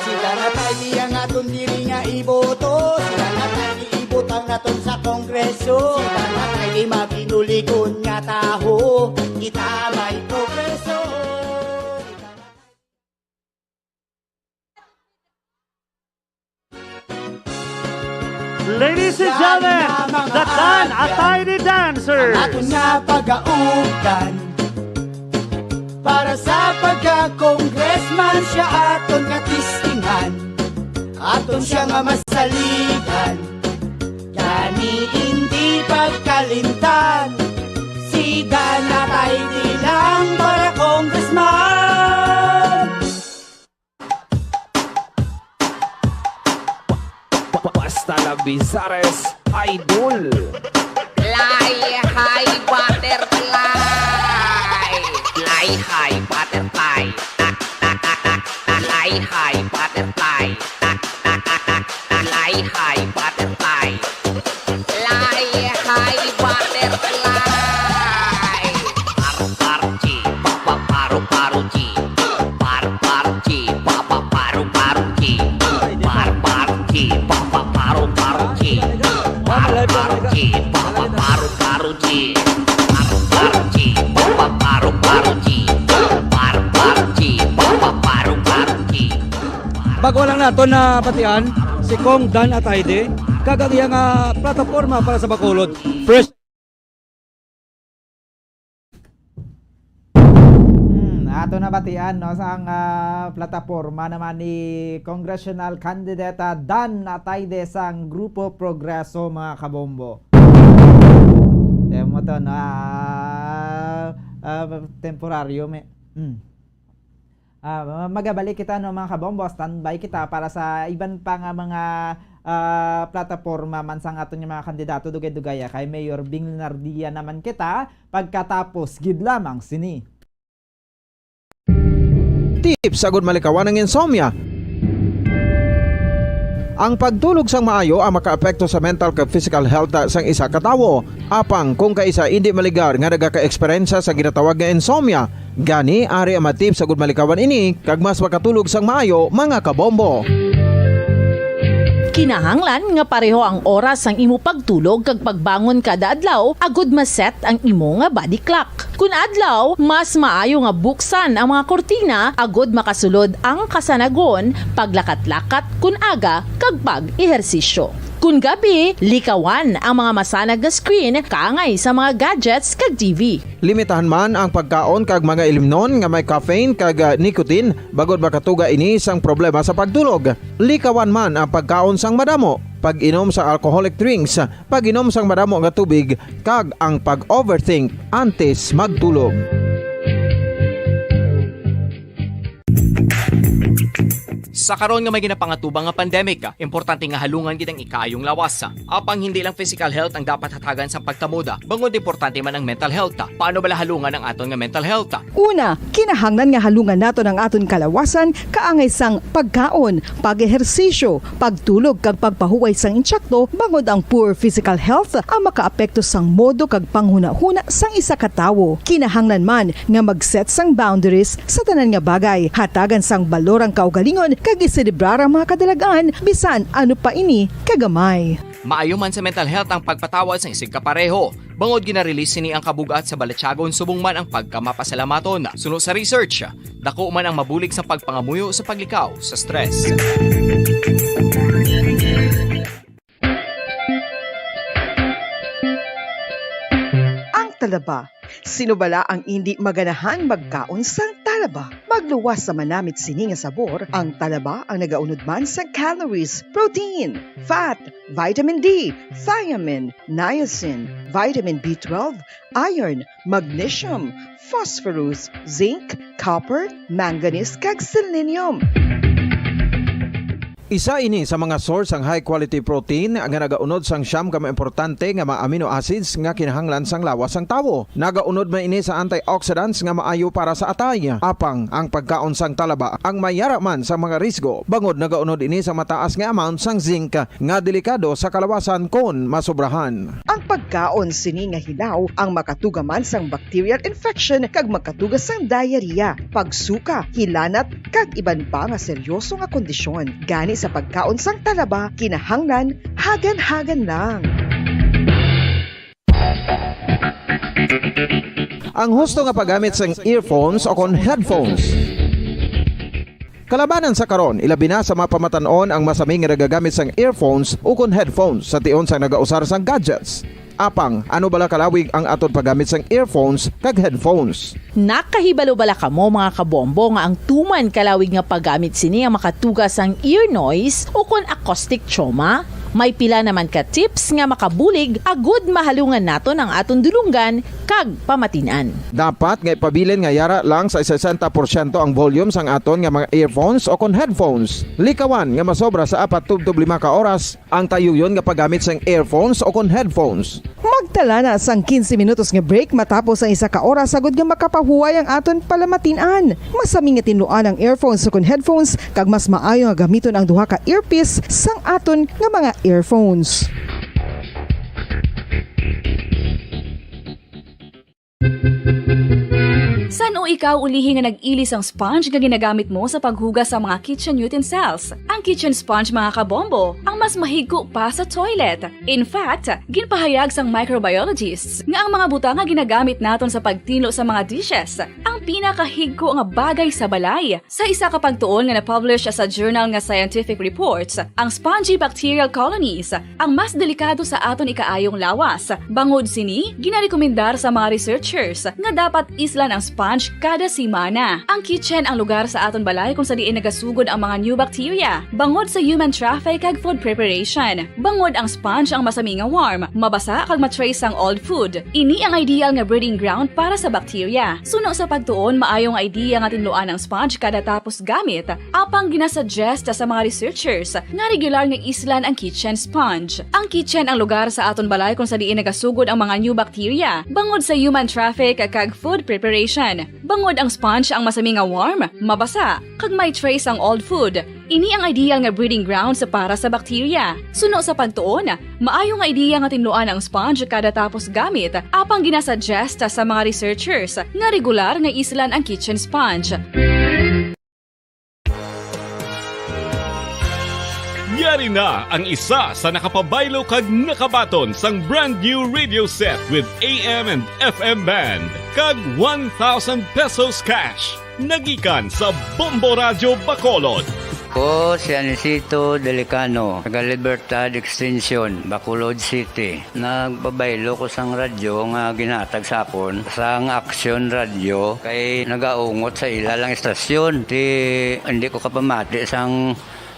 Si Dan Atayde ang aton diri nga iboto. Si Dan Atayde ibutang naton sa Kongreso. Si Dan Atayde mabinuligon nga tawo. Kita may progreso. Ladies and gentlemen, the Dan Atayde Dancers. Ang aton nga pagaugdan. Para sa pagka-congressman, siya aton nga testingan. Aton siya nga masaligan. Gani hindi pagkalimtan. Si Dan Atayde lang para congressman. Basta La Bizares, idol. Fly high, butterfly. Fly high, butterfly. Fly high, butterfly. Fly high, butterfly. Fly high, butterfly. Par, par, chi, pa, pa, paru, paru, chi. Par, par, chi, pa, pa, paru, paru, chi. Par, par, chi, pa, pa, paru, paru, chi. Par, par, chi, pa, pa, paru, paru, chi. Par, par, chi, pa, pa, paru, paru, chi. Par, par, chi, pa, pa, paru, paru, chi. Bago lang naton na batian si Cong Dan Atayde kag ang iya nga plataporma para sa Bacolod. First. Hmm, ato na batian, no, sa ang, ah, plataporma naman ni congressional candidate, ah, Dan Atayde sang Grupo Progreso, mga kabombo. Temo to, no? Ah, ah, temporaryo, may, hmm. Ah, magabalik kita, no, mga kabombo. Standby kita para sa iban pa nga mga, ah, plataporma man sang aton nga mga kandidato, dugay-dugaya kay Mayor Bing Leonardia naman kita pagkatapos gid lamang sini. Tips agud malikawan ang insomnia. Ang pagtulog sang maayo ang makaapekto sa mental kag physical health sang isa ka tawo. Apang kung kaisa indi maligar nga nagaka-eksperyensya sa ginatawag nga insomnia, gani ari ang mga tips agud malikawan ini kag mas makatulog sang maayo, mga kabombo. Kinahanglan nga pareho ang oras sang imo pagtulog kag pagbangon kada adlaw agud ma-set ang imo nga body clock. Kun adlaw, mas maayo nga buksan ang mga kurtina agud makasulod ang kasanagon, paglakat-lakat kun aga, kag pag-ehersisyo. Kon gabi, likawan ang mga masanag nga screen kaangay sa mga gadgets kag T V. Limitahan man ang pagkaon kag mga ilimnon nga may caffeine kag, ah, nicotine, bangod makatuga ini sang problema sa pagtulog. Likawan man ang pagkaon sang madamo, pag-inom sa alcoholic drinks, pag-inom sang madamo nga tubig, kag ang pag-overthink antes magtulog. Sa karon nga may ginapangatubang nga pandemic, importante nga halungan gid ang ikaayong lawas. Apang hindi lang physical health ang dapat hatagan sang pagtamuda, bangod importante man ang mental health. Paano bala halungan ang aton nga mental health? Una, kinahanglan nga halungan naton ang aton kalawasan kaangay sang pagkaon, pag-ehersisyo, pagtulog kag pagpahuway sang insakto, bangod ang poor physical health ang makaapekto sang modo kag panghunahuna sang isa ka tawo. Kinahanglan man nga mag-set sang boundaries sa tanan nga bagay, hatagan sang balor ang kaugalingon kag iselebrar ang mga kadalag-an bisan ano pa ini kagamay. Maayo man sa mental health ang pagpatawad sang isigkapareho, bangod gina-release sini ang kabug-at sa balatyagon subong man ang pagkamapasalamaton. Suno sa research, dako man ang mabulig sa pagpangamuyo sa paglikaw sa stress. Ang talaba. Sino bala ang indi maganahang magkaon sang talaba? Magluwas sa manamit sini nga sabor, ang talaba ang nagaunod man sang calories, protein, fat, vitamin D, thiamine, niacin, vitamin B twelve, iron, magnesium, phosphorus, zinc, copper, manganese, kag selenium. Isa ini sa mga source sang high quality protein nga nagaunod sang siyam ka mga importante nga mga amino acids nga kinahanglan sang lawas sang tawo. Nagaunod man ini sa antioxidants nga maayo para sa atay. Apang ang pagkaon sang talaba ang mayara man sa mga risgo, bangod nagaunod ini sa mataas nga amount sang zinc nga delikado sa kalawasan kon masobrahan. Ang pagkaon sini nga hilaw ang makatuga man sang bacterial infection kag makatuga sang diarrhea, pagsuka, hilanat, kag iban pa nga seryoso nga kondisyon. Gani sa pagkaon sang talaba, kinahanglan hagan-hagan lang. Ang husto nga paggamit sang earphones o kon headphones. Kalabanan sa karon, ilabi na sa mga pamatan-on ang masami nga nagagamit sang earphones o kon headphones sa tion sang nagausar sang gadgets. Apang, ano bala kalawig ang aton paggamit sang earphones kag headphones? Nakahibalo bala kamo, mga kabombo, nga ang tuman kalawig nga paggamit sini ang makatuga sang ear noise o kon acoustic trauma? May pila naman ka tips nga makabulig agud mahalungan naton ang aton dulonggan kag pamatin-an. Dapat nga ipabilin nga yara lang sa sesenta porsyento ang volume sang aton nga mga earphones o kon headphones. Likawan nga masobra sa apat tubtob lima ka oras ang tayuyon nga paggamit sang earphones o kon headphones. Magtala na sang quince minutos nga break matapos ang isa ka oras, agud nga makapahuway ang aton palamatin-an. Masami nga tinluan ang earphones o kon headphones, kag mas maayo nga gamiton ang duha ka earpiece sang aton nga mga earphones. San-o ikaw ulihi nga nag-ili sang sponge nga ginagamit mo sa paghugas sa mga kitchen utensils? Ang kitchen sponge, mga kabombo, ang mas mahigko pa sa toilet. In fact, ginpahayag sang microbiologists nga ang mga butang nga ginagamit naton sa pagtinlo sa mga dishes ang pinakahigko nga bagay sa balay. Sa isa ka pagtuon nga na-publish sa journal nga Scientific Reports, ang spongy bacterial colonies ang mas delikado sa aton ikaayong lawas. Bangod sini, ginarekomendar sa mga researchers nga dapat islan ang sponge kada semana. Ang kitchen ang lugar sa aton balay kung sa diin nagasugod ang mga new bacteria, bangod sa human traffic kag food preparation. Bangod ang sponge ang masami nga warm, mabasa kag ma-trace ang old food. Ini ang ideal nga breeding ground para sa bacteria. Suno sa pagtuon, maayo nga idea nga tinluan ang sponge kada tapos gamit. Apang ginasuggest sa mga researchers nga regular nga islan ang kitchen sponge. Ang kitchen ang lugar sa aton balay kung sa diin nagasugod ang mga new bacteria, bangod sa human traffic kag food preparation. Bangod ang sponge ang masami nga warm, mabasa, kag may trace ang old food. Ini ang ideal nga breeding grounds para sa bacteria. Suno sa pagtuon, maayo nga idea nga tinluan ang sponge kada tapos gamit, apang ginasuggest sa mga researchers nga regular nga islan ang kitchen sponge. Yari na ang isa sa nakapabaylo kag nakabaton sang brand new radio set with A M and F M band kag one thousand pesos cash. Nagikan sa Bombo Radyo Bacolod. Ko si Anicito Delicano, taga Libertad Extension, Bacolod City. Nagpabaylo ko sang radyo nga ginhatag sa akon sang Aksyon Radyo kay nagaungot sa ila lang istasyon. Ti, hindi ko kapamati sang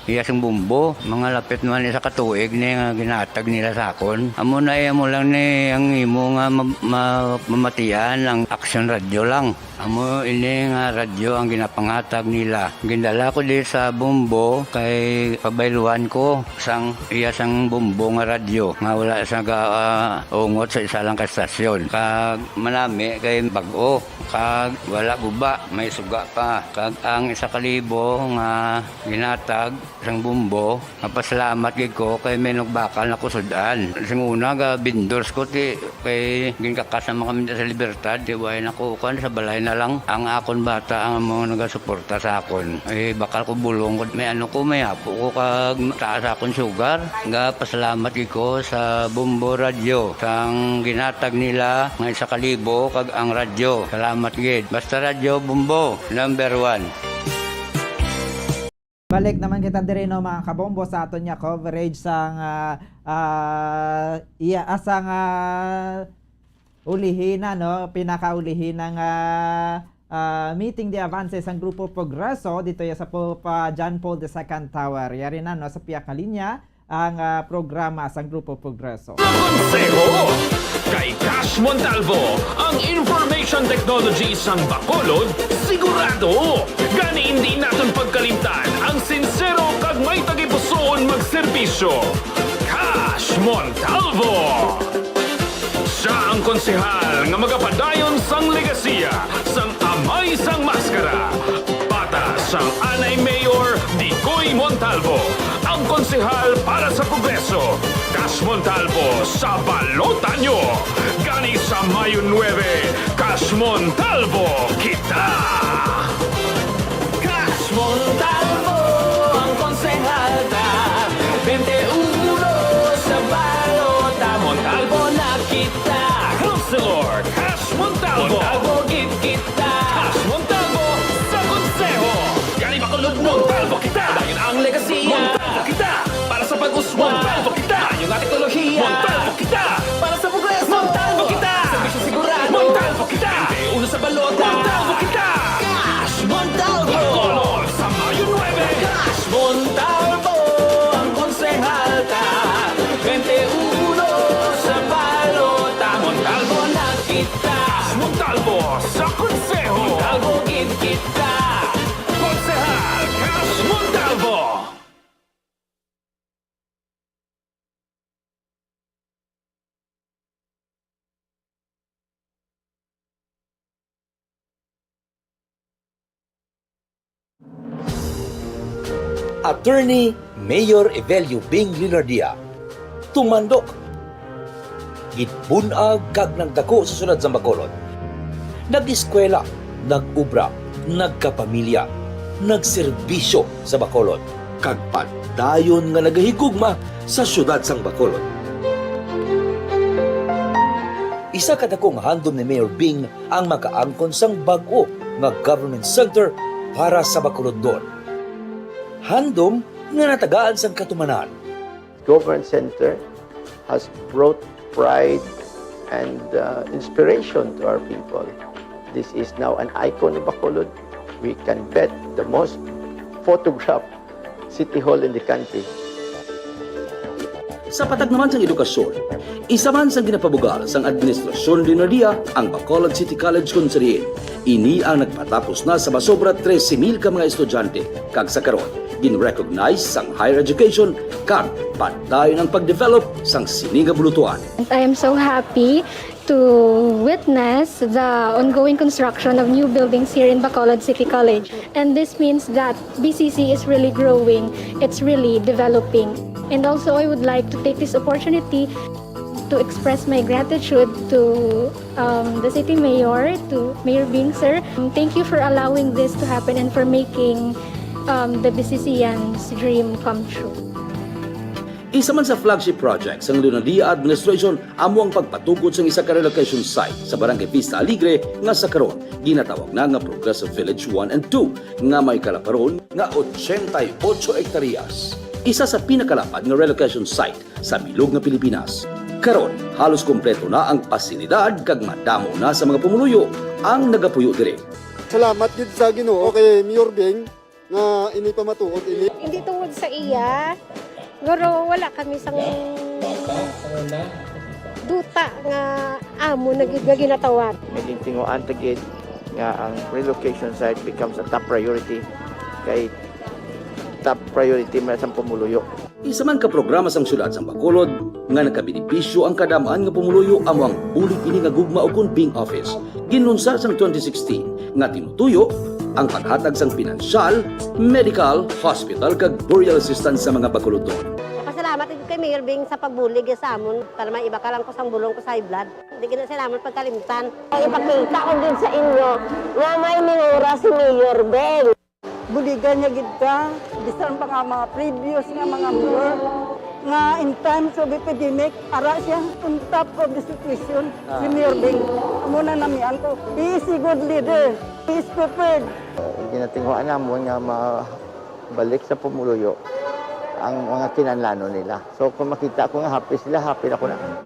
iya sing bumbo. Mga lapit naman isa ka tuig ni nga ginhatag nila sa akon. Amo na, eh, amo lang ni ang imo nga ma-, ma-, mamatian ang Aksyon Radyo lang. Amo ini nga radyo ang ginapanghatag nila. Gindala ko di sa bumbo kay pabayluhan ko sang iya sang bumbo nga radyo nga wala sa ga, ah, ungot sa isa lang ka estasyon. Kag manami kay bag-o, kag wala guba, may suga pa. Kag ang isa ka libo nga ginatag sang bumbo, mapasalamat gid ko kay may nagbakal na kusud-an. Sing una, ga vendors ko, ti, kay ginkakas naman kami sa Libertad, ti, way na ko, kuwan, sa balay na lang. Ang akon bata ang mga nagasuporta sa akon. Eh, bakal ko bulong ko, may ano ko, may apo ko, kag taas akon sugar. Ga pasalamat gid ko sa Bombo Radyo, sang ginatag nila nga isa ka libo, kag ang radyo. Salamat gid. Basta Radyo Bombo, number one. Balik naman kita diri, no, mga kabombo, sa aton nga coverage sang, ah, ah, iya, ah, sang, ah, ulihina, no, pinakaulihina nga, ah, meeting de avance sang Grupo Progreso dito ya sa po, pa John Paul the Second Tower. Yari na, no, sa pihak nga linya ang, ah, programa sang Grupo Progreso. Sa Konseho, kay Cash Montalvo, ang information technology sang Bacolod, sigurado. Gani, hindi naton pagkalimtan ang sinsero kag may tagipusoon magserbisyo. Cash Montalvo. Siya ang konsehal nga magapadayon sang legasiya sang amay sang maskara, bata sang anay Mayor Dicoy Montalvo, ang konsehal para sa Progreso, Cash Montalvo sa balota nyo. Gani sa Mayo nuebe, Cash Montalvo kita! Cash Montalvo ang konsehal ta, twenty-one sa balota, Montalvo na kita. Councilor Cash Montalvo. Montalvo gid kita. Cash Montalvo sa konseho. Gani Bacolod, Montalvo kita. Dayon ang legasiya. Montalvo kita. Para sa pag-uswag. Montalvo kita. Dayon nga teknolohiya. Montalvo kita. Para sa progreso. Montalvo kita. Serbisyo sigurado. Montalvo kita. Twenty uno sa balota. Montalvo kita. Cash Montalvo. Bacolod sa Mayo nuebe. Cash Montalvo ang konsehal ta. Twenty uno sa balota, Montalvo na kita. Montalvo sa konseho. Montalvo gid kita. Konsehal Cash Montalvo. Attorney Mayor Evelio Bing Leonardia, tumandok, ginbun-ag kag nagdako sa siyudad sang Bacolod. Nag-eskwela, nag-obra, nagkapamilya, nagserbisyo sa Bacolod, kag padayon nga nagahigugma sa siyudad sang Bacolod. Isa ka dako nga handom ni Mayor Bing ang makaangkon sang bag-o nga government center para sa Bacolodnon. Handom nga natagaan sang katumanan. Government center has brought pride and, uh, inspiration to our people. This is now an icon of Bacolod. We can bet the most photographed city hall in the country. Sa patag naman sang edukasyon, isa man sang ginapabugal sang Administrasyon Leonardia ang Bacolod City College, kon sa diin ini ang nagpatapos na sa masobra trese mil ka mga estudyante, kag sa karon gin-recognize sang higher education kag padayon ang pag-develop sang sini nga bulutuan. I am so happy to witness the ongoing construction of new buildings here in Bacolod City College. And this means that B C C is really growing, it's really developing. And also, I would like to take this opportunity to express my gratitude to, um, the city mayor, to Mayor Bing, sir. Um, thank you for allowing this to happen and for making, um, the B C Cans dream come true. Isa man sa flagship project sang Leonardia Administration amo ang pagpatukod sang isa ka relocation site sa Barangay Vista Alegre nga sa karon ginatawag na nga Progreso Village one and two, nga may kalaparon nga ochenta y ocho hektaryas. Isa sa pinakalapad nga relocation site sa bilog nga Pilipinas. Karon, halos kompleto na ang pasilidad kag madamo na sa mga pumuluyo ang nagapuyo diri. Salamat gid sa Ginoo kay Mayor Bing nga ini pamatuod ini. Hindi tungod sa iya, pero wala kami sang duta nga amo na gid nga ginatawag. Naging tinguhaan ta gid nga ang relocation site becomes a top priority, kay top priority man sang pumuluyo. Isa man ka programa sang siyudad sang Bacolod nga nakabenepisyo ang kadam-an nga pumuluyo amo ang bulig ini nga gugma ukon Bing Office, ginlunsar sang twenty sixteen, nga tinutuyo ang paghatag sang pinansyal, medical, hospital, kag burial assistance sa mga Bacolodnon. Pasalamat gid kay Mayor Bing sa pagbulig sa amon para may iba ka lang ko sang bulong ko sa high blood. Hindi gid na sila amon pagkalimtan. Ipakita ko gid sa inyo nga may minura si Mayor Bing. Buligan niya gid ka, bisan pa nga mga previous nga mga mayor, nga in times of epidemic, ara siya on top of the situation, si Ah. Mayor Bing. Amo na namian ko, he is a good leader, he is prepared. Ginatinguhaan namon nga mabalik sa pumuluyo ang mga kinahanglanon nila. So, kung makita ko nga happy sila, happy na ko na.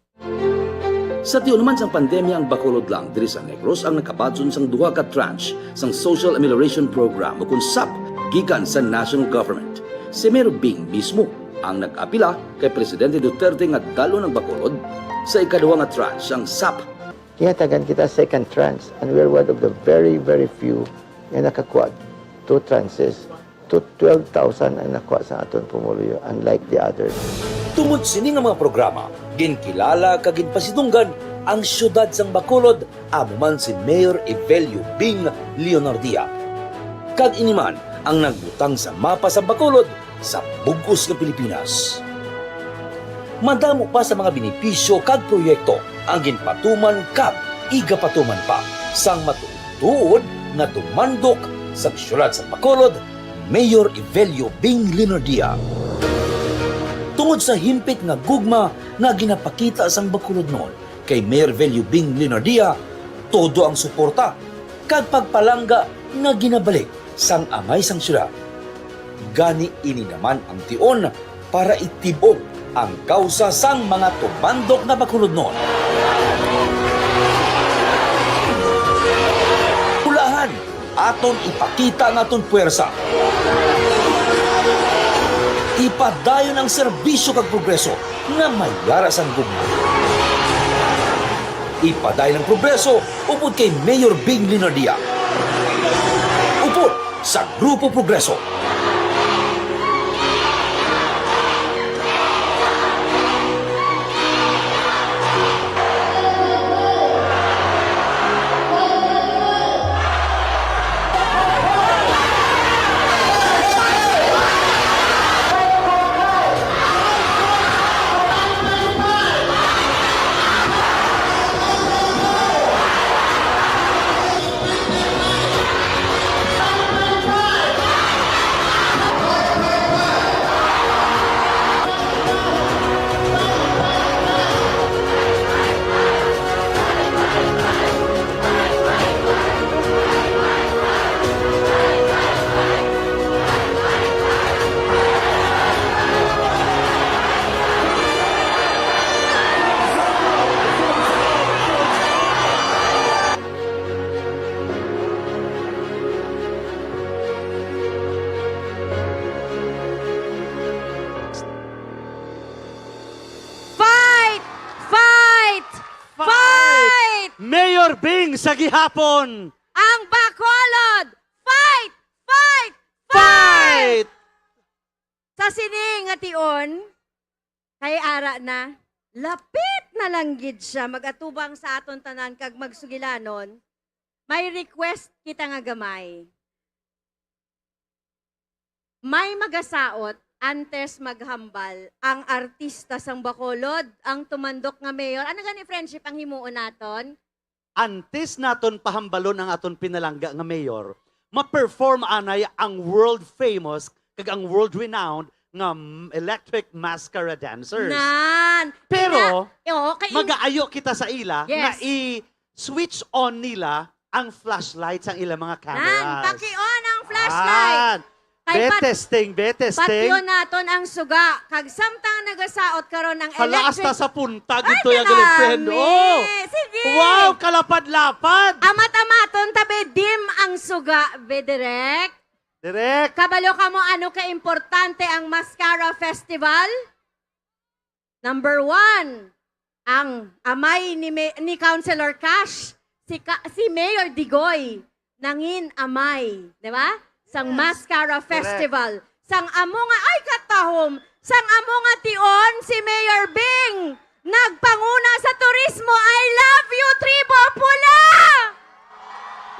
Sa tion man sang pandemya, ang Bacolod lang diri sa Negros ang nakabatson sang duha ka tranche sang Social Amelioration Program ukon sap gikan sa national government. Si Mayor Bing mismo ang nag-apila kay Presidente Duterte nga dalhon ang Bacolod sa ikaduha nga tranche sang sap. Gihatagan kita second tranche, and we're one of the very, very few nga nakakuha two tranches. To twelve thousand ang nakuha sa aton pumuluyo, unlike the others. Tungod sini nga mga programa, ginkilala kag ginpasidunggan ang siyudad sang Bacolod, amo man si Mayor Evelio Bing Leonardia. Kag ini man ang nagbutang sa mapa sa Bacolod sa bug-os nga Pilipinas. Madamo pa sa mga benepisyo kag proyekto ang ginpatuman kag igapatuman pa sang matuod-tuod nga tumandok sa siyudad sa Bacolod, Mayor Evelio Bing Leonardia. Tungod sa himpit nga gugma nga ginapakita sang Bacolodnon kay Mayor Evelio Bing Leonardia, todo ang suporta kag pagpalangga nga ginabalik sang amay sang siyudad. Gani ini naman ang tion para itib-on ang kawsa sang mga tumandok nga Bacolodnon. Ulahan, aton ipakita ang aton puwersa. Ipadayon ang serbisyo kag progreso nga may yara sang gugma. Ipadayon ang progreso upod kay Mayor Bing Leonardia. Upod sa Grupo Progreso. Fight! Fight! Fight! Fight! Mayor Bing sa gihapon! Ang Bacolod! Fight! Fight! Fight! Fight! Sa sini nga tion, kay ara na, lapit na lang gid siya mag-atubang sa aton tanan kag magsugilanon, may request kita nga gamay. May magasaot antes maghambal ang artista sang Bacolod, ang tumandok nga mayor. Ano gani, friendship, ang himuon naton? Antes naton pahambalon ang aton pinalangga nga mayor, ma-perform anay ang world famous kag ang world renowned nga m-, electric mascara dancers. Nan! Pero, Kina-, oo, kay in- magaayo kita sa ila nga Yes. i-switch on nila ang flashlight sang ilang mga cameras. Nan, paki-on ang flashlight. Yan. Kay Be pat-, testing, be testing. Patyon naton ang suga. Kag samtang nagasaot karon ang Hala, electric. Hasta sa punta, Ay, gito ya, kanami. Girlfriend. Oh. Sige. Wow, kalapad-lapad. Amat-amaton, tabi, dim ang suga, be, Direk. Direk. Kabalo ka mo, ano ka importante ang Mascara Festival? Number one, ang amay ni Ma-, ni Councilor Cash, si Ka-, si Mayor Digoy, nangin amay, di ba? Sang Yes. Mascara Correct. Festival. Sang amo nga, ay, katahom, sang amo nga tion, si Mayor Bing, nagpanguna sa turismo. I love you, Tribo Pula!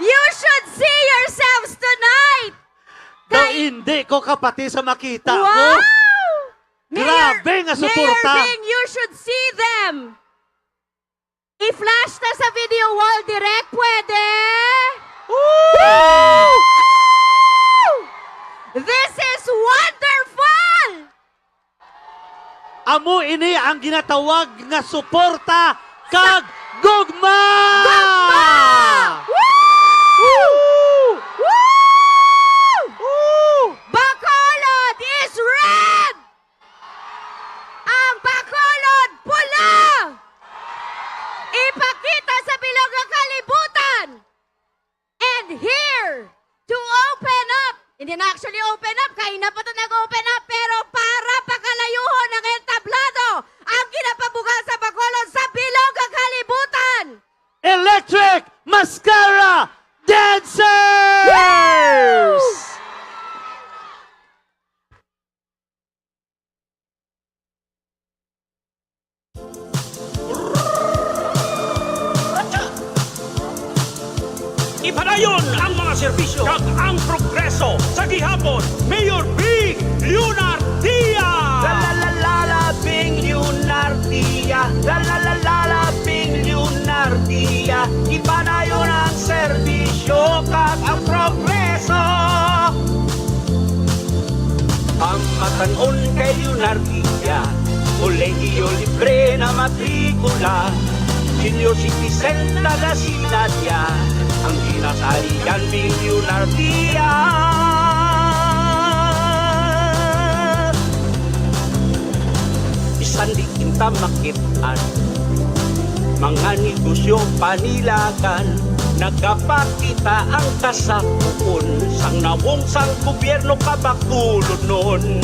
You should see yourselves tonight! Daw Kay hindi ko kapati sa makita ko. Wow! Mayor, Grabe nga Mayor suporta. Bing, you should see them. I-flash ta sa video wall, Direk, pwede? Woo! This is wonderful! Amo ini ang ginatawag nga suporta kag gugma! Gugma! Woo! Woo! Woo! Woo! Bacolod is red! Ang Bacolod pula! Ipakita sa bilog nga kalibutan! And here to open up, hindi na actually open up, kaina pa to nag-open up, pero para pakalayuhon ang entablado, ang ginapabugal sa Bacolod sa bilog nga kalibutan! Electric Mascara Dancers! Woo! Ipadayon ang mga serbisyo kag ang progreso sa gihapon. Mayor Bing Leonardia. La, la, la, la, la, Bing Leonardia. La, la, la, la, la, Bing Leonardia. Ipadayon ang serbisyo kag ang progreso. Pamatan-on kay Leonardia, kolehiyo libre na matrikula. Senior citizen, taga Sinadya, ang ginasaligan ni Leonardia. Bisan di kita makit-an, mga negosyo panilagan, nagapakita ang kasapuon sang nawong sang gobyerno kabakulodnon.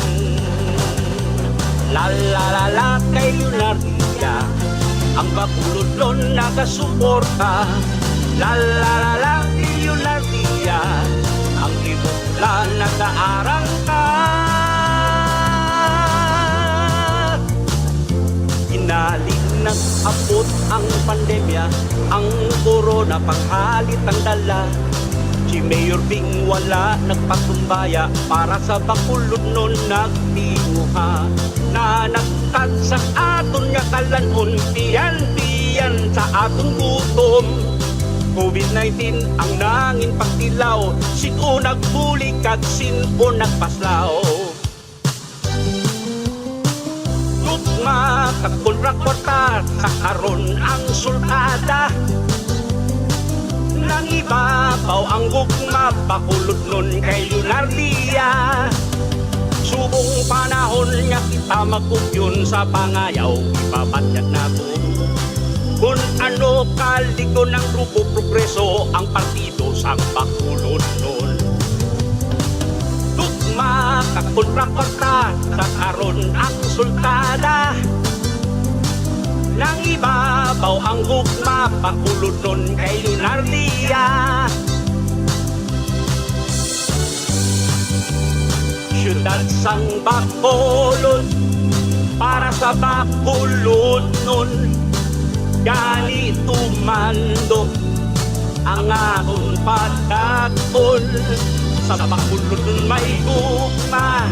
La, la, la, la, kay Leonardia, ang Bacolodnon nagasuporta. La, la, la, la, kay Leonardia, ang Tribo Pula nagaarangka. Inalig nag-abot ang pandemya, ang korona panghalit ang dala. Si Mayor Bing wala nagpatumbaya, para sa Bacolodnon nagtinguha. Nanagtag sa aton nga kalan-on, tiyan-tiyan sa aton gutom. COVID nineteen ang nangin pagtilaw, sin-o nagbulig kag sin-o nagpaslaw. Gugma kag kontra kwarta sa karon ang sultada. Nangibabaw ang gugma, Bacolodnon kay Leonardia. Subong panahon nga kita magkupyon sa pangayaw, ipabatyag nato. Kun ano kaligon ang Grupo Progreso, ang partido sang Bacolodnon. Gugma kag kontra kwarta sa karon ang sultada. Nangibabaw ang gugma, Bacolodnon kay Leonardia. Siyudad sang Bacolod, para sa Bacolodnon. Gani tumandok ang aton pagdak-on. Sa Bacolodnon may gugma,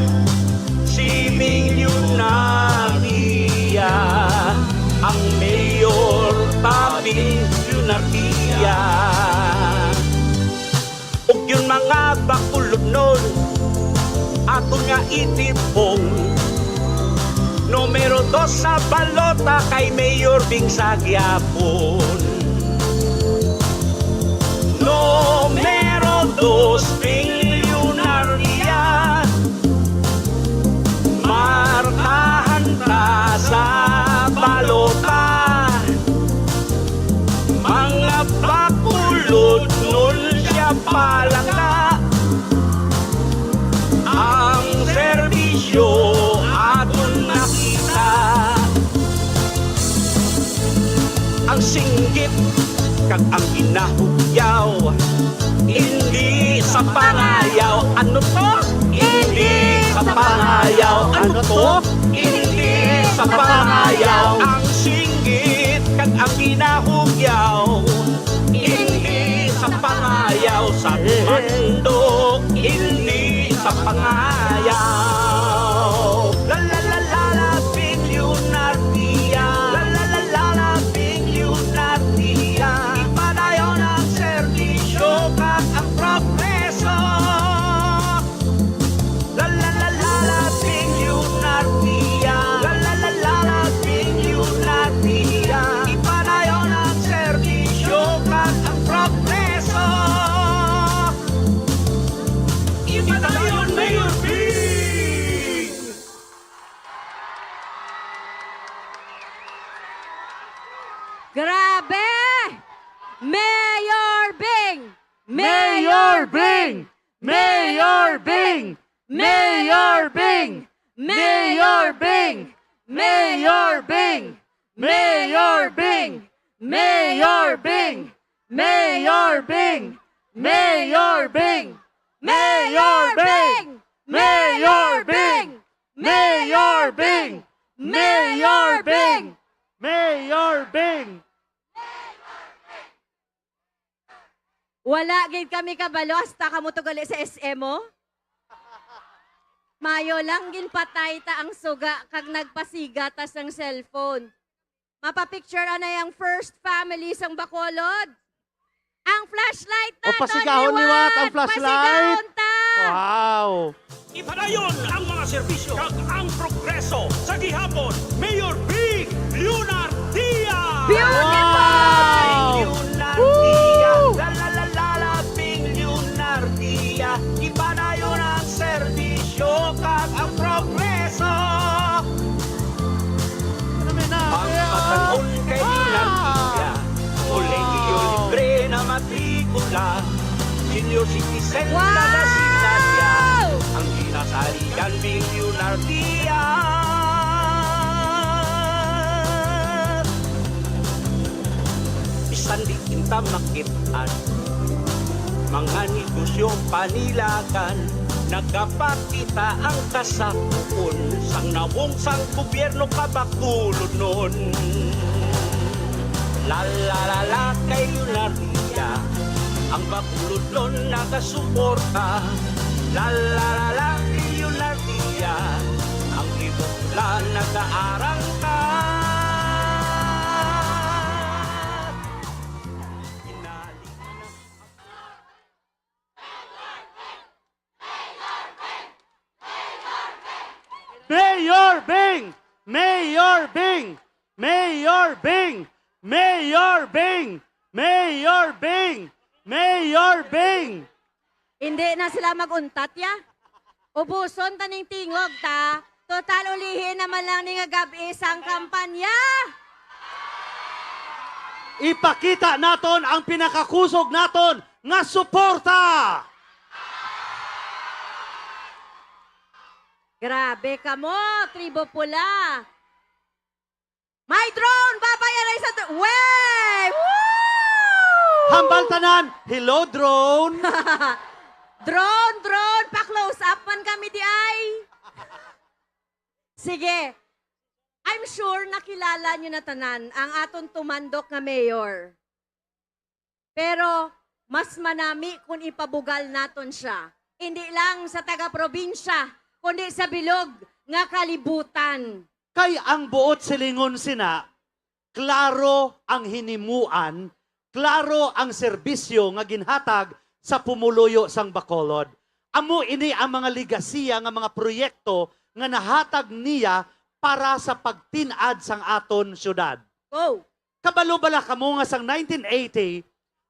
si Bing Leonardia, ang mayor, Bing Leonardia. Ug yun, mga Bacolodnon, aton nga itipong Numero dos sa balota kay Mayor Bing sa gihapon. Numero dos, Bing Leonardia. Markahan ta sa balota. Mga bakulod nun siya palangga. Ang serbisyo aton nakita. Ang singgit kag ang ginahugyaw, indi sa pangayaw. Ano to? Indi sa pangayaw. Ano to? Indi sa pangayaw. Ang singgit kag ang ginahugyaw, indi sa pangayaw. Sa mando, indi sa pangayaw. La la la la la, Bing Leonardia. La la la la la, Bing Leonardia. Ipadayon ang serbisyo kag ang progreso. La la la la la, Bing Leonardia. La la la la la, Bing Leonardia. Ipadayon ang serbisyo kag ang progreso. Ipadayon, Mayor Bing! Grabe! Mayor Bing! Mayor Bing! Mayor Bing! Mayor Bing! Mayor Bing! Wala gid kami kabalo hasta kamo to gali sa S M, oh. Mayo lang ginpatay ta ang suga kag nagpasiga ta sang cellphone. Mapapicture anay ang first family sang Bacolod. Ang flashlight O, naton liwat. Pasigahon liwat ang flashlight. Pasigahon ta. Wow. Ipadayon ang mga serbisyo kag ang progreso sa gihapon. Mayor Bing Leonardia. Beautiful! Wow! Bing Leonardia. Woo! La, la, la, la, la, Bing Leonardia. Ipadayon ang serbisyo kag ang progreso. Ano, may na? Ang pagkaon kay Leonardia. Kolehiyo libre na matrikula. Senior citizen na Wow! Sinadya. Ang ginasaligan, Bing Leonardia. Bisan di kita makit-an, mga negosyo panilagan, nagapakita ang kasapuon sang nawong sang gobyerno kabakulodnon. La, la, la, la, kay Leonardia, ang bakulodnon nagasuporta. La, la, la, la, kay Leonardia, ang Ibokulan nagaarangka. Mayor Bing! Mayor Bing! Mayor Bing! Mayor Bing! Mayor Bing! Mayor Bing! Hindi na sila mag-untat, ya. Ubuson ta ning tingog, ta. Total, ulihi naman lang ni nga gab-i sang kampanya. Ipakita naton ang pinakakusog naton nga suporta. Grabe kamo, Tribo Pula. May drone! Babay, aray sa dr-, way! Woo! Hambal tanan! Hello, drone! Drone, drone! Pa-close up man kami di ay! Sige. I'm sure nakilala nyo na tanan ang aton tumandok nga mayor. Pero mas manami kon ipabugal naton sia, indi lang sa taga-probinsya, kundi sa bilog nga kalibutan. Kay ang buot silingon sina, klaro ang hinimuan, klaro ang serbisyo nga ginhatag sa pumuluyo sang Bacolod. Amo ini ang mga legasiya nga mga proyekto nga nahatag niya para sa pagtin-ad sang aton syudad. Go! Kabalo bala kamo nga sang nineteen eighty,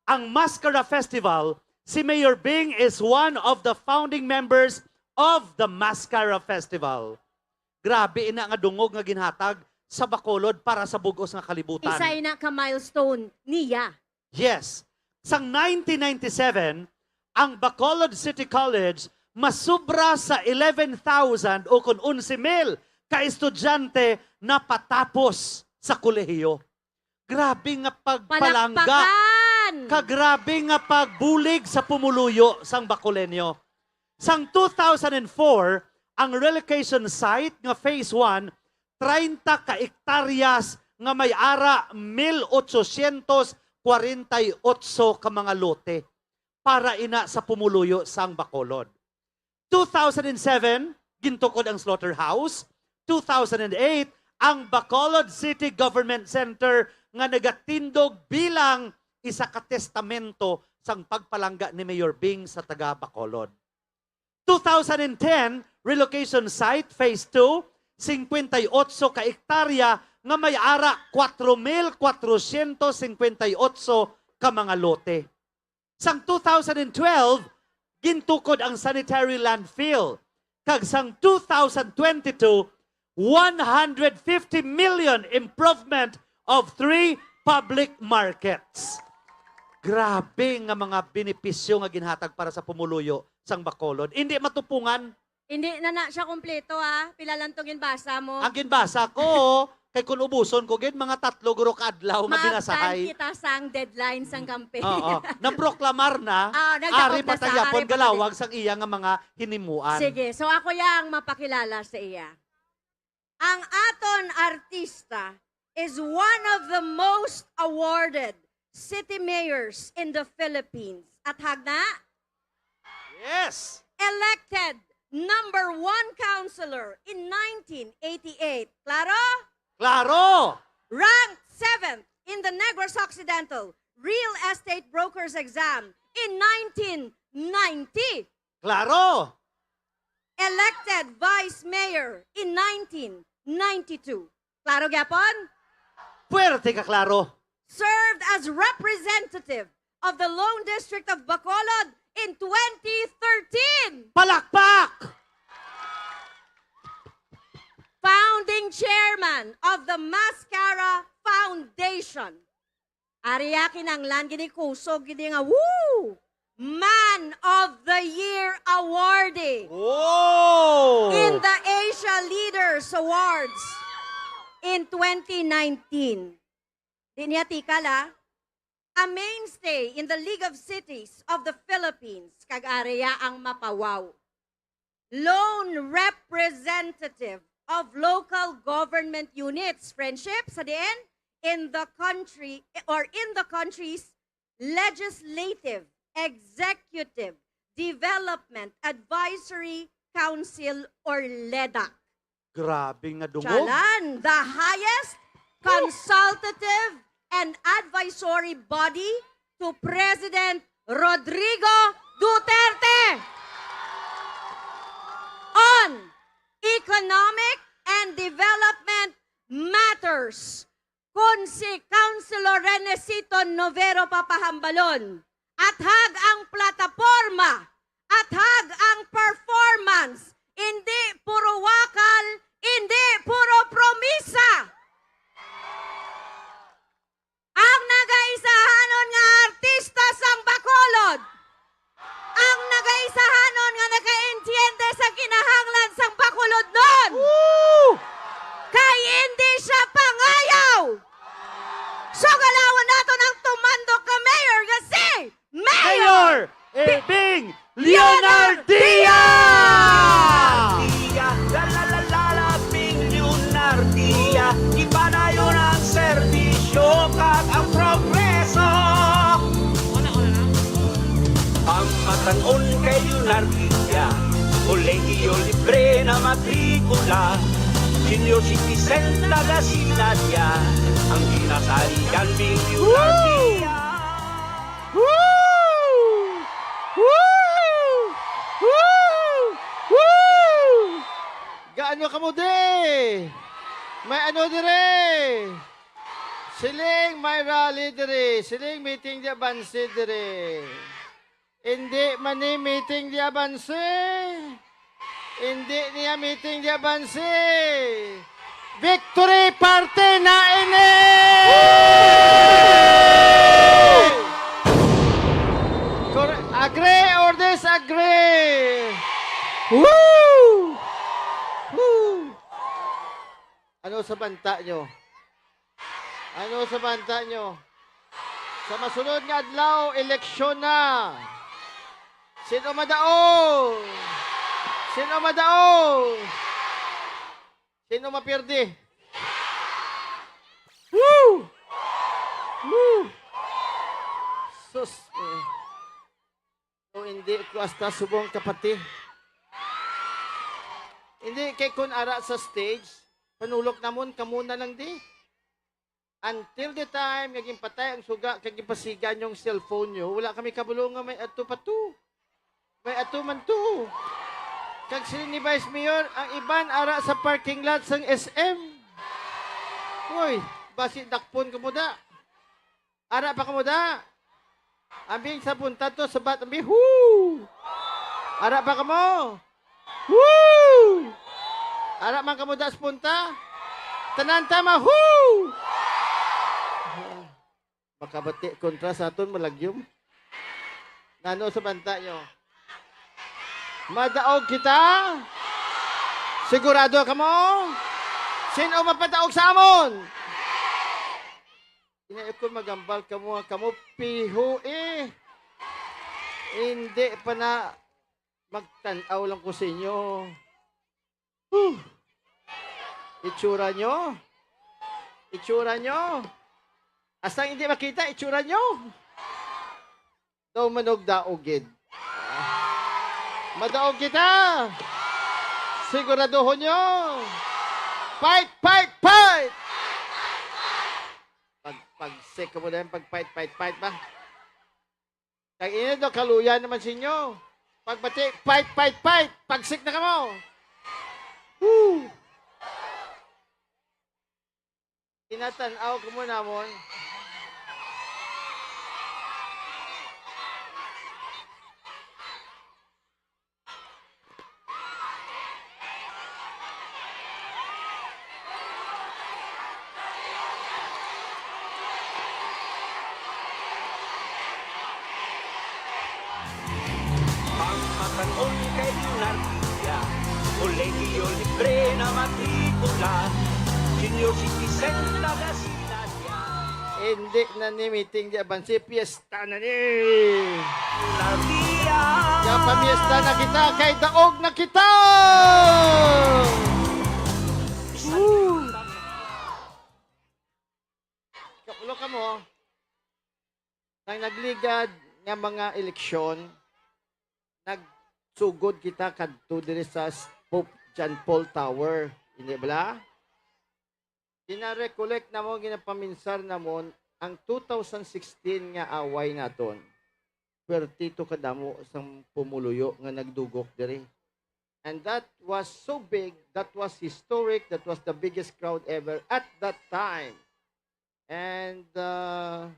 ang Mascara Festival, si Mayor Bing is one of the founding members of the Mascara Festival. Grabe ina nga dungog nga ginhatag sa Bacolod para sa bug-os nga kalibutan. Isa ina ka milestone niya. Yes. Sang nineteen ninety-seven, ang Bacolod City College masubra sa eleven thousand o kon onse mil ka estudyante napatapos sa kolehiyo. Grabe nga pagpalangga. Palakpakan! Kag grabe nga pagbulig sa pumuluyo sang Bacoleño. Sang two thousand and four, ang relocation site nga phase one, treinta ka ektaryas nga may ara mil ochocientos kwarenta y otso ka mga lote para ina sa pumuluyo sang Bacolod. Two thousand and seven, gintukod ang slaughterhouse. Two thousand and eight, ang Bacolod City Government Center nga nagatindog bilang isa ka testamento sang pagpalangga ni Mayor Bing sa taga Bacolod. Two thousand and ten, relocation site, phase two, singkwenta y otso ka ektarya nga may ara kwatro mil kwatrosyentos singkwenta y otso ka mga lote. Sang two thousand and twelve, gintukod ang sanitary landfill, kag sang two thousand twenty-two, one hundred fifty million improvement of three public markets. Grabe nga mga benepisyo nga ginhatag para sa pumuluyo sang Bacolod. Indi matupungan. Hindi na na siya kompleto, ah. Pila lang tong ginbasa mo? Ang ginbasa ko, kay kun ubuson ko gid, mga tatlo guro ka adlaw nga Maabtan binasahay. Kita sang deadline sang kampe. Oo. Naproklamar na, Ah, nagdaog ari na pa sa, ta gyapon ari pa galawag sang iya nga mga hinimuan. Sige, so ako yang mapakilala sa iya. Ang aton artista is one of the most awarded city mayors in the Philippines. Athag na? Yes! Elected number one councilor in nineteen eighty-eight. Klaro? Klaro! Ranked seventh in the Negros Occidental Real Estate Brokers Exam in nineteen ninety. Klaro! Elected vice mayor in nineteen ninety-two. Klaro gyapon? Puwerte ka klaro. Served as representative of the Lone District of Bacolod in twenty thirteen. Palakpak! Founding chairman of the Mascara Foundation. Ari ya, kinahanglan gid ni kusog gid nga, woo! Man of the Year awardee Wow! in the Asia Leaders Awards in twenty nineteen. Di niya tikal, ah. A mainstay in the League of Cities of the Philippines, kag ari ya ang mapawaw. Lone representative of local government units, friendship, sa diin? In the country, or in the country's Legislative, Executive, Development Advisory Council, or ledac. Grabe nga dungog. Chalan, the highest consultative and advisory body to President Rodrigo Duterte on economic and development matters. Kon si Councilor Renesito Novero papahambalon, athag ang plataporma, athag ang performance, indi puro wakal, indi puro promisa. Ang nagaisahanon nga artista sang Bacolod, ang nagaisahanon nga nakaintiende sa kinahanglan sang Bacolodnon. Woo! Kay indi siya pangayaw. Sugalawon naton ang tumandok nga mayor nga si Mayor Mayor Bi-, Bing Leonardia! Leonardia! La, la, la, la, la, Bing Leonardia, ipadayon ang serbisyo kag ang progreso. Pangmatan-on kay Leonardia, kolehiyo libre na matrikula. Senior citizen, taga Sinadya, ang ginasaligan ni Leonardia. Woo! Woo! Woo! Woo! Gaano ka mo, di? May ano dire? Siling may rally dire. Siling meeting di abanse dire. Hindi man ni meeting di abanse. Hindi niya meeting di abanse. Victory party na ini! Cor-, agree or disagree? Woo! Woo! Ano sa banta nyo? Ano sa banta nyo? Sa masunod nga adlaw, eleksyon na. Sino madaog? Sino madaog? Sino mapirdi? Woo! Woo! Sus, eh. O hindi ko hasta subong kapati. Hindi kay kun ara sa stage, panulok namon kamo na lang di. Until the time nga ginpatay ang suga kag ginpasiga niyo ang cellphone niyo, wala kami kabalo nga may ato pa to. May ato man to. Kag siling ni Vice Mayor, ang iban ara sa parking lot sang S M. Hoy, basi dakpon kamo da. Ara pa kamo da. Ambing sa punta to, sabat, ambing, hoo! Ara pa kamo. Woo! Ara man kamo da sa punta. Tanan tama, hoo! Makabati kontra sa aton, malagyom. Nano sa banta nyo? Madaog kita? Sigurado kamo? Sino mapadaog sa amon? Ina, kung magambal kamo nga kamo piho, eh. Hindi pa na magtan-aw lang ko sa inyo. Huh. Itsura nyo. Itsura nyo. Hasta hindi makita, itsura nyo. Daw manugdaog gid. Madaog kita. Siguraduhon nyo. Fight, fight, fight! Pag, pag-sik ka mo na yan, pag-fight, fight, fight ba? Kag ini daw, kaluya naman sa inyo. Pagbati, fight, fight, fight! Pag-sik na kamo! Woo! Tinatan-aw ka mo namon. Pangkatan-on kay Leonardia, Kolehiyo Libre na Matrikula, Senior Citizen na Gasiladia. Hindi na ni meeting di abansi, piyesta na ni. Leonardia. Kaya pamiesta na kita, kay daog na kita! Woo! Kapulo ka mo. Nang nagligad nga mga eleksyon, nagsugod kita kadto diri sa s-, Pope John Paul Tower. Hindi bala? Gina-recollect namon, ginapaminsar namon ang two thousand sixteen nga away naton. Pertito kadamo sang pumuluyo nga nagdugok diri. And that was so big, that was historic, that was the biggest crowd ever at that time. And, uh,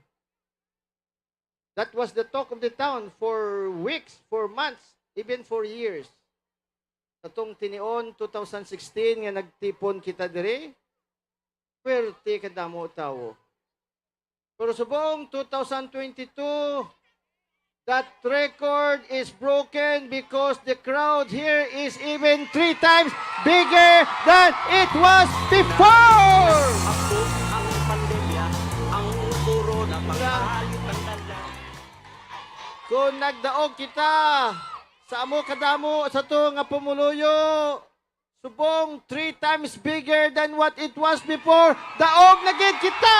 that was the talk of the town for weeks, for months, even for years. Katong tinion, two thousand sixteen, nga nagtipon kita diri, pwerte kadamo tawo. Pero subong two thousand twenty-two, that record is broken because the crowd here is even three times bigger than it was before! Ako ang pandemya, ang corona, panghalit ang kanya. Kung nagdaog kita sa amo kadamo sa to nga pumuluyo, subong three times bigger than what it was before, daog na gid kita!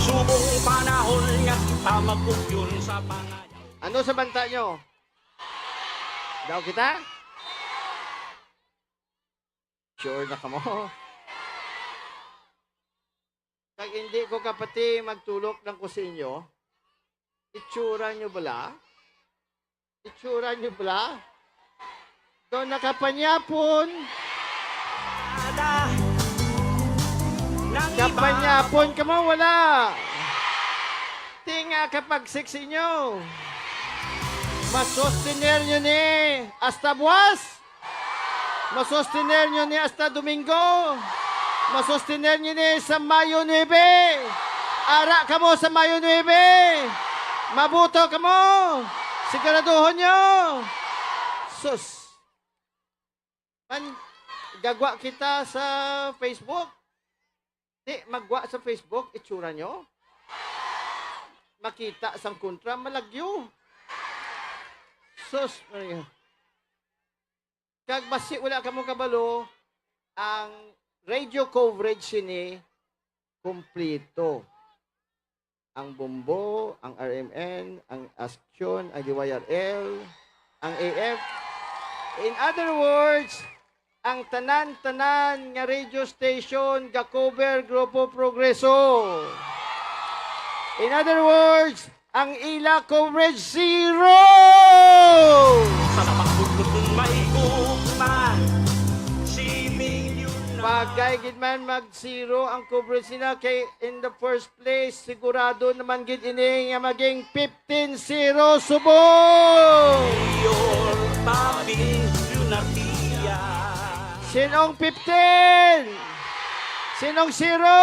Subong panahon nga kita mag-ugyon sa pangayaw. Ano sa banta nyo? Daog kita? Sure na kamo? Kag hindi ko kapati magtulok lang ko sa inyo. Itsura nyo bala? Itsura nyo bala? Daw nakapanyapon. Manyapon kamo, wala. Tinga ka pag-sexy nyo. Masustiner nyo ni hasta buwas. Masustiner nyo ni hasta Domingo. Masustiner nyo ni sa Mayo nuebe. Ara kamo sa Mayo nuebe. Mabuto kamo. Siguraduhon nyo. Sus. Man, gagwa kita sa Facebook. Di, magwa sa Facebook, itsura nyo. Makita sang kontra, malagyo. Sus, Maria. Kag basi wala kamo kabalo, ang radio coverage sini kompleto. Ang Bombo, ang R M N, ang Aksyon, ang D Y R L, ang A F. In other words, ang tanan-tanan nga radio station ga-cover Grupo Progreso. In other words, ang ila coverage zero! Sa mapagpulot maigukman, si Mayor na. Bagay gid man mag-zero ang coverage nila kay in the first place, sigurado naman gid ini nga maging fifteen zero subong! Mayor Bobby Lunardia. Sinong fifteen? Sinong zero?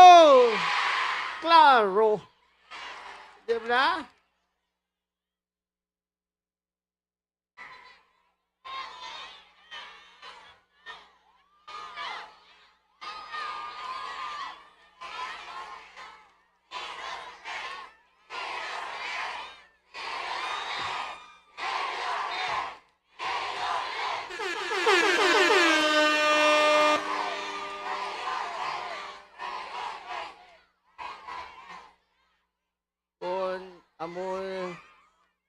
Klaro. Di ba? Kon amo,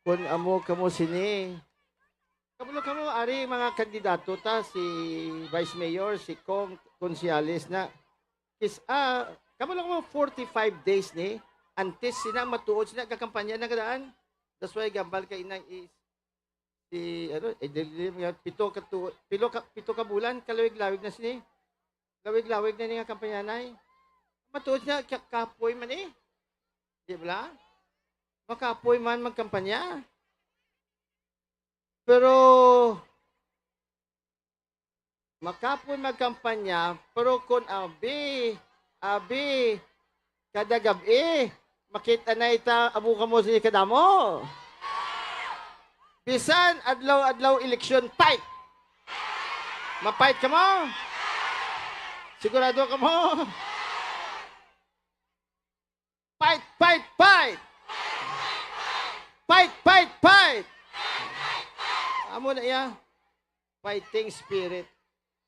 kon amo kamo sini. Kabalo kamo, ari mga kandidato ta, si Vice Mayor, si Cong, Konsehales na. Kis, ah, kabalo kamo, forty-five days ni, antes sina matuod sina gakampanya na kadaan. That's why gambal kay inang is, si, ano, eh, dili, dili, mga pito ka tu-, pilo ka, pito ka bulan, kalawig-lawig na sini. Lawig-lawig na ni nga kampanyanay. Matuod na, ka-, kapoy man eh. Di ba? Makapoy man magkampanya. Pero, makapoy magkampanya, pero kung abi, abi, kada gab-i, makita na ita, amo kamo sini kadamo. Bisan adlaw-adlaw eleksyon, fight! Ma-fight kamo? Sigurado kamo? Fight, fight, fight! Fight, fight, fight! Amo na iya. Fighting spirit.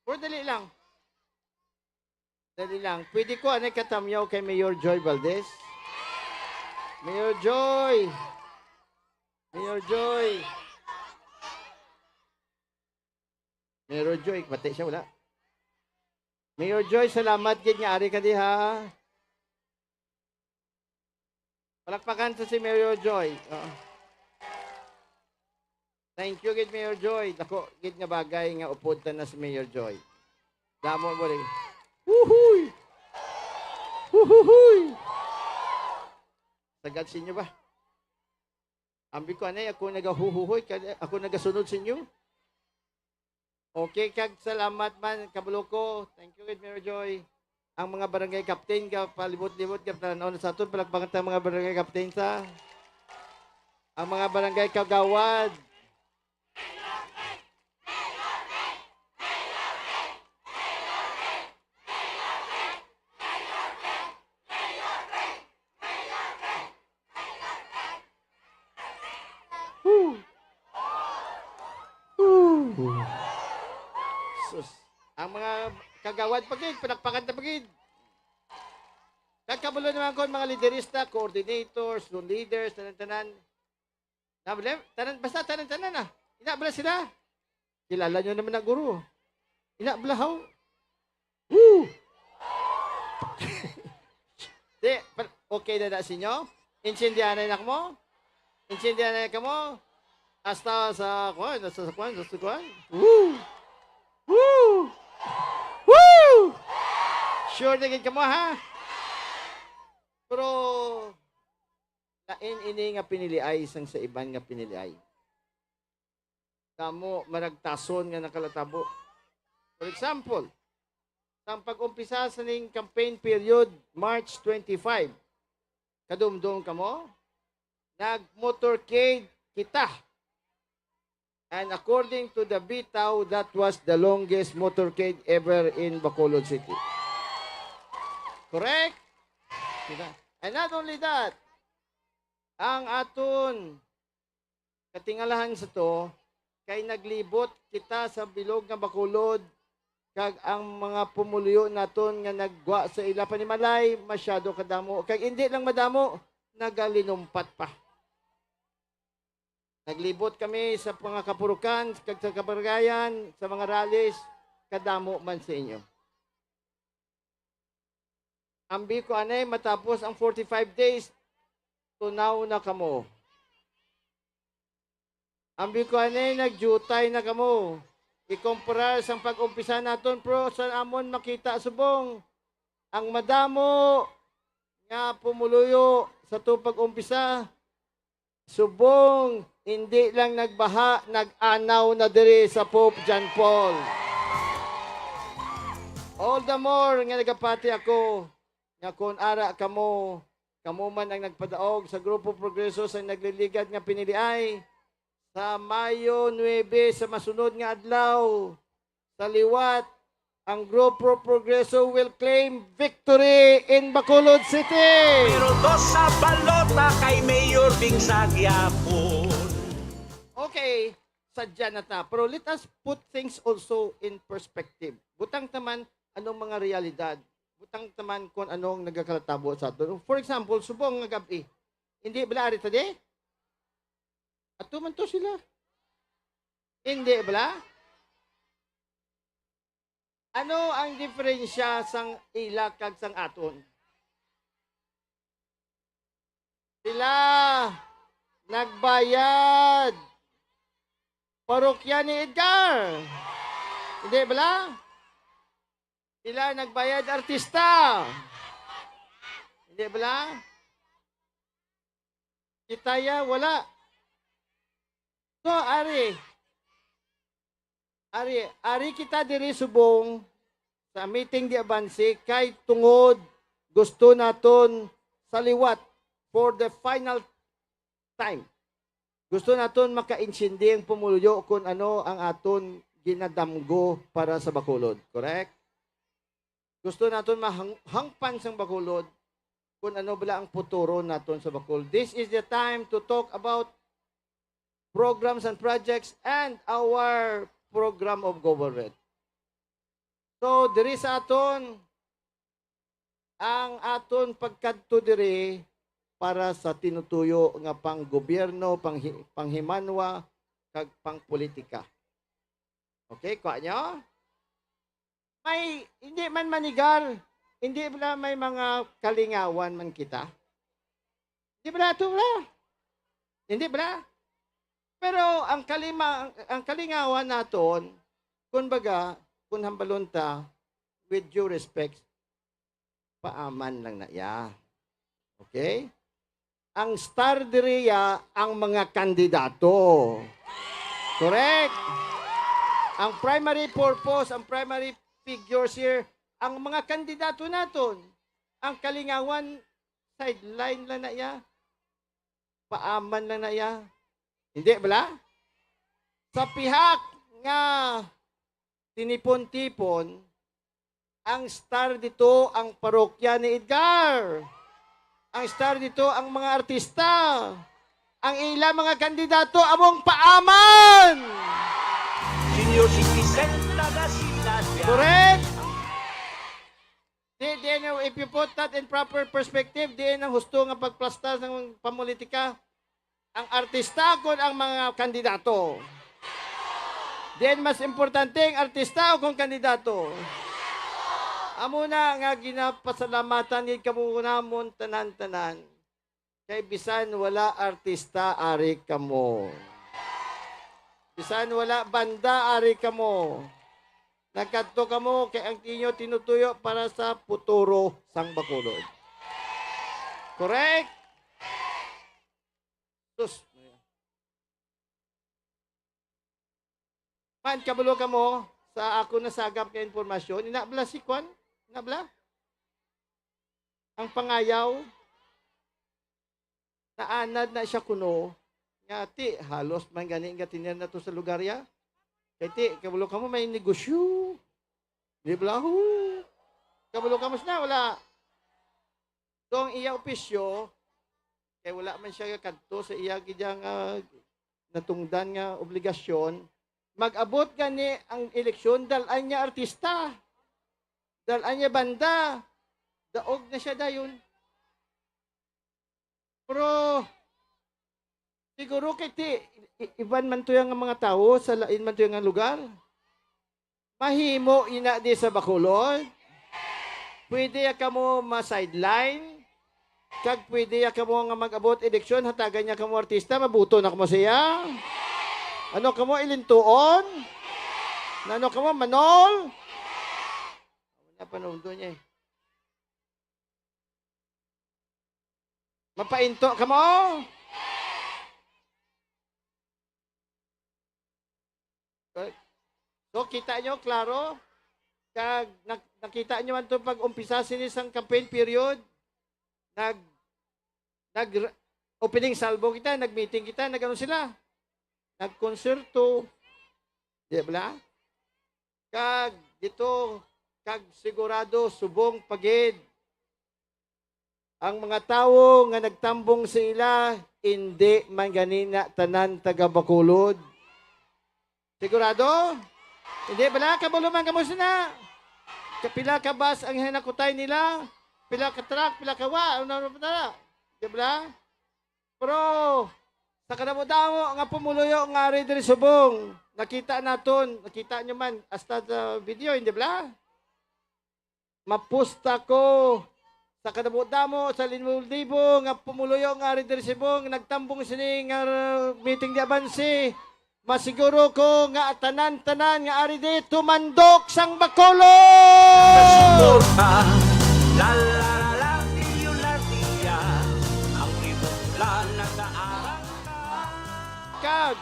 Pero dali lang. Dali lang. Pwede ko anay katamyaw kay Mayor Joy Valdez? Mayor Joy! Mayor Joy! Mayor Joy, pati siya wala. Mayor Joy, salamat gid nga ari ka diha. Palakpakan sa si Mayor Joy. Oo. Thank you gid, Mayor Joy. Dako gid nga bagay nga upod ta na si Mayor Joy. Damo mo rin. Huhuy! Huhuhuy! Sagad sa inyo ba? Ambi ko, anay, ako nagahuhuhoy, kay ako nagasunod sa inyo. Okay, kag salamat man, kabalo ko. Thank you, gid, Mayor Joy. Ang mga barangay captain, ka palibot-libot, ka tanan-aw na sa aton, palakpakan ta ang mga barangay captain sa, ang mga barangay kagawad. Woo! Woo! Sus. Ang mga kagawad pa gid, palakpakan ta pa gid. Kag kabalo naman kon mga liderista, coordinators, zone leaders, tanan-tanan. Nabli-, tanan, basta tanan-tanan na. Ina bala sila. Kilala nyo naman na guro. Ina bala haw. Woo! Di, pa-, okay na na sa inyo? Intindihan na mo? Intindihan na mo? Hasta sa kwan, hasta sa kwan, hasta sa kwan. Woo! Woo! Woo! Sure na gid kamo, ha? Pero lain ini nga piniliay sang sa iban nga piniliay. Damo maragtason nga nakalatabo. For example, sang pag-umpisa sa ning campaign period, March twenty-five, kadumdom kamo, nag-motorcade kita. And according to the bitaw, that was the longest motorcade ever in Bacolod City. Correct? Kita. And not only that, ang aton katingalahan sa to, kay naglibot kita sa bilog nga Bacolod, kag ang mga pumuluyo naton nga naggwa sa ila panimalay, masyado kadamo. Kag indi lang madamo, nagalinumpat pa. Naglibot kami sa mga kapurukan kag sa kabargayan, sa mga rallies, kadamo man sa inyo. Ambi ko anay, matapos ang forty-five days, tunaw na kamo. Ambi ko anay, nagjutay na kamo. Ikumparar sang pag-umpisa naton, pero sa amon makita subong, ang madamo nga pumuluyo sa to pag-umpisa, subong, hindi lang nagbaha, nag-anaw na diri sa Pope John Paul. All the more nga nagapati ako nga kon ara kamo, kamo man ang nagpadaog sa Grupo Progreso sa nagliligad nga piniliay sa Mayo nuebe sa masunod nga adlaw. Sa liwat, ang Grupo Progreso will claim victory in Bacolod City. Pero dos sa balota kay Mayor Ding sa gyapon. Okay, sadya na ta. Pero let us put things also in perspective. Butang ta man anong mga realidad. Butang ta man kung anong nagakalatabo sa ato. For example, subong nga gab-i. Hindi bala ari ta di? Ato man to sila. Hindi bala? Ano ang diferensya sang ila kag sang aton? Sila nagbayad parokya ni Edgar. Hindi bala? Sila nagbayad artista. Hindi bala? Kita ya, wala. So, ari. Ari, ari kita diri subong sa meeting di avanse kay tungod gusto naton sa liwat for the final time. Gusto naton makaintindi ang pumuluyo kung ano ang aton ginadamgo para sa Bacolod. Correct? Gusto naton mahang-, hangpan sang Bacolod kung ano bala ang futuro naton sa Bacolod. This is the time to talk about programs and projects and our program of government. So, diri sa aton, ang aton pagkadto diri para sa tinutuyo nga panggobyerno, panghi-, panghimanwa, kag pangpolitika. Okay, kuha nyo? May, hindi man manigal, hindi bala may mga kalingawan man kita? Hindi bala ito bala? Hindi bala? Pero ang kalima, ang, ang kalingawan naton, kun baga, kun hambalon ta, with due respect, paaman lang na iya. Okay? Ang star diriya ang mga kandidato. Correct? Ang primary purpose, ang primary figures here, ang mga kandidato naton. Ang kalingawan, sideline lang na iya. Paaman lang na iya. Hindi bala? Sa pihak nga tinipon-tipon, ang star dito ang parokya ni Edgar. Ang star dito ang mga artista. Ang ila mga kandidato among paaman. Senior citizen, taga Sinasia. Correct? Di, di, no, if you put that in proper perspective, di ang husto nga pagplastar sang pamulitika. Ang artista kon ang mga kandidato? Diin mas importante ang artista o kung kandidato? Amo na nga ginapasalamatan gid kamo namon tanan-tanan. Kay bisan wala artista, ari kamo. Bisan wala banda, ari kamo. Nagkadto kamo kay ang inyo tinutuyo para sa futuro sang Bacolod. Correct? Sus. Man, kabalo kamo sa akon nasagap nga impormasyon. Ina bala si Kwan? Ina bala? Ang pangayaw, naanad na siya kuno. Nga, ti, halos man gani nga tener na to sa lugar ya. Kay ti, kabalo kamo may negosyo. Di bala? Hu. Kabalo kamo sina, wala. So, ang iya opisyo, kay wala man siya kadto sa iya gid nga natungdan nga obligasyon, mag-abot gani ang eleksyon, dal-an niya artista, dal-an niya banda, daog na siya dayon. Pero, siguro kay ti, i-, iban man to yang mga tawo sa lain man to yang lugar. Mahimo ina di sa Bacolod? Pwede ya kamo ma-sideline? Kag pwede ya kamo nga mag-abot eleksyon, hatagan niya kamo artista, mabuto na kamo siya? Ano kamo, ilintuon? Nano kamo, manol? Wala pa naunto niya eh. Mapainto kamo? So, kita nyo, klaro? Kag nak-, nakita nyo man to pag umpisa sini sang campaign period, nag, nag opening salvo kita, nag-meeting kita, nag-ano sila? Nagkonserto. Di ba? Kag dito, kag sigurado subong pa gid ang mga tawo nga nagtambong sa ila, indi man gani na tanan taga Bacolod. Sigurado? Hindi bala? Kabalo man kamo sina. Kapila ka bus ang hinakutay nila? Pila ka truck? Pila ka wa? Ano, ano pa na? Di bala? Pero sa kadamo-damo nga pumuluyo nga ari diri subong, nakita naton, nakita nyo man, hasta sa video, hindi bala? Mapusta ko sa kadamo-damo, sa libo-libo nga pumuluyo nga ari diri subong, nagtambong sini nga meeting di Abansi. Masiguro ko nga tanan-tanan nga ari di tumandok sang Bacolod! Suporta, la, la, la, la, Leonardia, ang tribula nag-aaral. Kag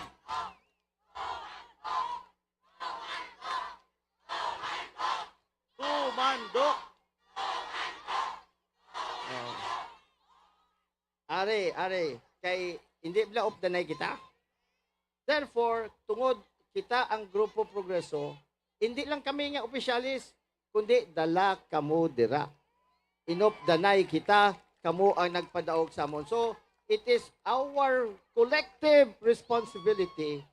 tumandok. Oh. Ari, ari, kay hindi bala updanay kita? Therefore, tungod kita ang Grupo Progreso, hindi lang kami nga opisyalis, kundi dala kamo dira. Inupdanay kita, kamo ang nagpadaog sa amon. So, it is our collective responsibility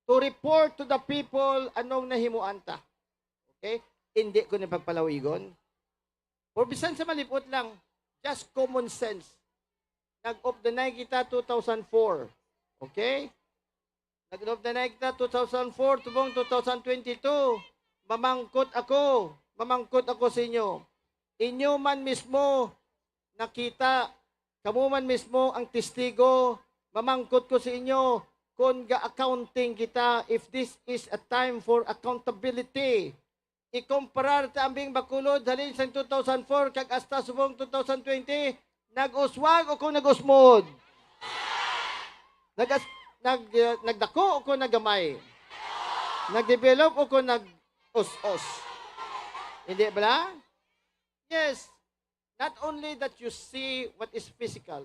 to report to the people anong nahimuan ta. Okay? Hindi ko ni pagpalawigon. Or bisan sa malipot lang, just common sense. Nag-updanay kita two thousand four. Okay? Nag-updanay kita two thousand four, tubong two thousand twenty-two. Mamangkot ako, mamangkot ako sa inyo. Inyo man mismo nakita, kamo man mismo ang testigo, mamangkot ko sa inyo, kon ga-accounting kita, if this is a time for accountability, ikumparar ta ang Bing Bacolod halin sang two thousand four kag hasta subong two thousand twenty, nag-uswag o kon nag-usmod? Nag-as-, nag-, uh, nagdako o kon naggamay? Nag-develop o kon nag-us-os? Hindi bala? Yes. Not only that you see what is physical.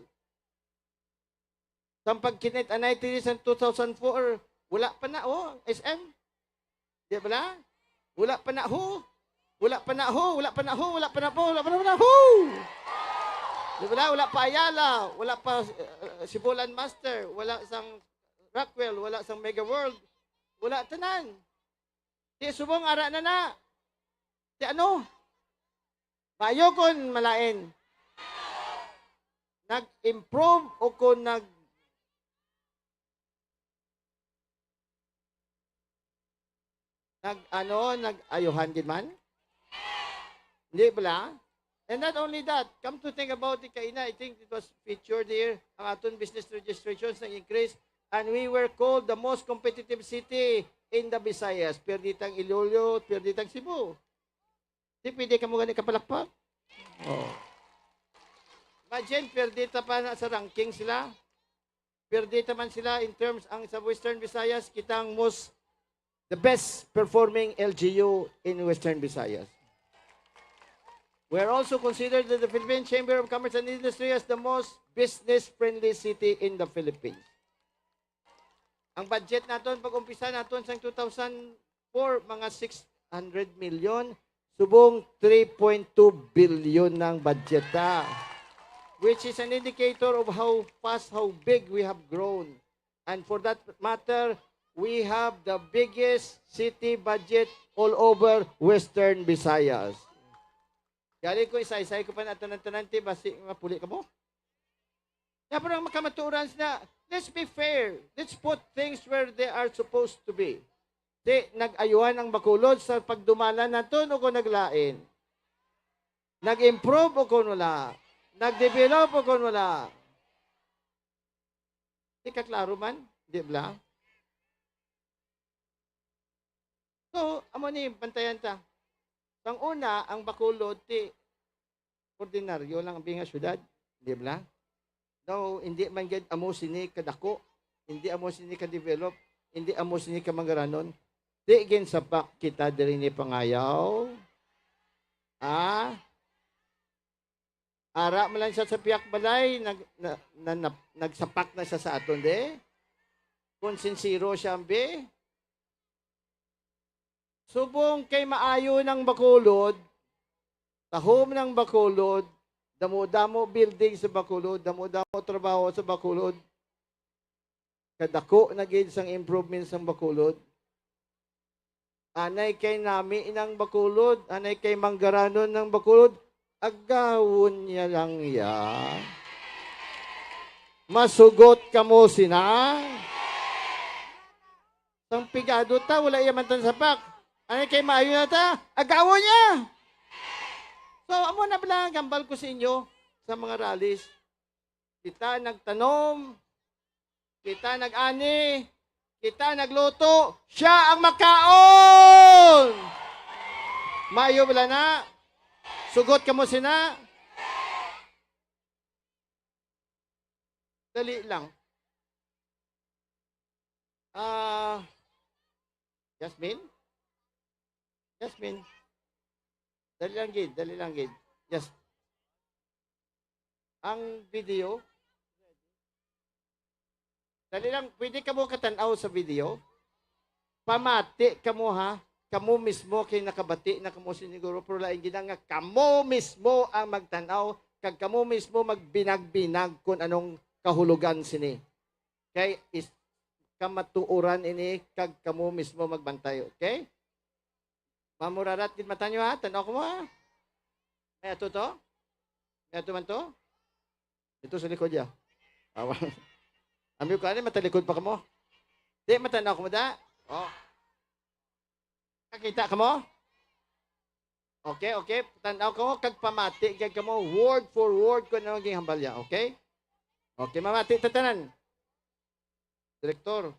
Sang pagkinit anay tini sang two thousand four, wala pa na, oh, S M. Di bala? Wala pa na, ho? Wala pa na, ho? Wala pa na, ho? Wala pa na po? Wala pa na, wala, ho? Di bala? Wala pa Ayala, wala pa, uh, Sibulan Master, wala sang Rockwell, wala sang Mega World. Wala tanan. Di subong ara na na. Di ano? Maayo kon malain? Nag-improve o kon nag-, nag-, ano, nag-ayuhan gid man? Hindi bala? And not only that, come to think about it, kaina, I think it was featured here, ang aton business registrations nag-increase, and we were called the most competitive city in the Visayas. Pirditang Iloilo, pirditang Cebu. Di pwede kamo gani kapalakpak? Oh. Imagine, perdita pa na sa ranking sila. Perdita man sila in terms ang sa Western Visayas, kita ang most, the best performing L G U in Western Visayas. We are also considered by the Philippine Chamber of Commerce and Industry as the most business-friendly city in the Philippines. Ang budget naton, pag-umpisa naton sang two thousand four, mga six hundred million, subong three point two billion na ang budget ta, which is an indicator of how fast, how big we have grown. And for that matter, we have the biggest city budget all over Western Visayas. Gali ko, isa-isay ko pa na tanan-tanan, ti, basi mapuli kamo. Kaya parang makamatuoran sila, let's be fair. Let's put things where they are supposed to be. Ti, nag-ayuhan ang Bacolod sa pagdumala naton o kung naglain? Nag-improve o kung wala? Nag-develop o kung wala? Di ka klaro man, di ba? So, amo ni, bantayan ta. Pang-una, ang Bacolod, ti, ordinaryo lang ang nga syudad, di ba? Daw, hindi man gid amo sini kadako, hindi amo sini ka-develop, hindi amo sini ka manggaranon. Di ginsapak kita diri ni pangayaw. Ah? Ara man lang siya sa piyak balay, nag, na, na, na, nagsapak na siya sa aton, di? Kung sinsero siya, ambi. Subong kay maayo ng Bacolod, tahom ng Bacolod, damo-damo building sa Bacolod, damo-damo trabaho sa Bacolod, kadako na gid sang improvement sang Bacolod. Anay kay nami ng Bacolod, anay kay manggaranon ng Bacolod, agawon niya lang ya. Masugot kamo sina. Sang pigado ta, wala iya man tan sapak. Anay kay maayo na ta, agawon niya. So, amo na bala ang hambal ko sa inyo sa mga rallies. Kita nagtanom, kita nag-ani, kita nagluto, siya ang makaon. Maayo bala na? Sugot kamo sina? Dali lang. Ah, Jasmine? Jasmine? Dali lang gid, dali lang gid. Yes. Ang video. Dali lang, pwede kamo katanaw sa video? Pamati kamo, ha? Kamo mismo kay nakabati na kamo siniguro, pero lain gid nga kamo mismo ang magtanaw, kag kamo mismo magbinag-binag kung anong kahulugan sini. Kay is, kamatuoran ini kag kamo mismo magbantay, okay? Mamurarat gid mata nyo, ha? Tanaw ko mo, ha? May ato to? May ato man to? Ito sa likod ya. Awa. Amigo ka, ano, matalikod pa kamo? Di, matanaw ko mo da? Oh. Kakita kamo? Okay, okay. Tanaw kamo, kag pamati, kag kamo, word for word, kung ano ang ginhambal niya, okay? Okay, mamati, tatanan. Direktor.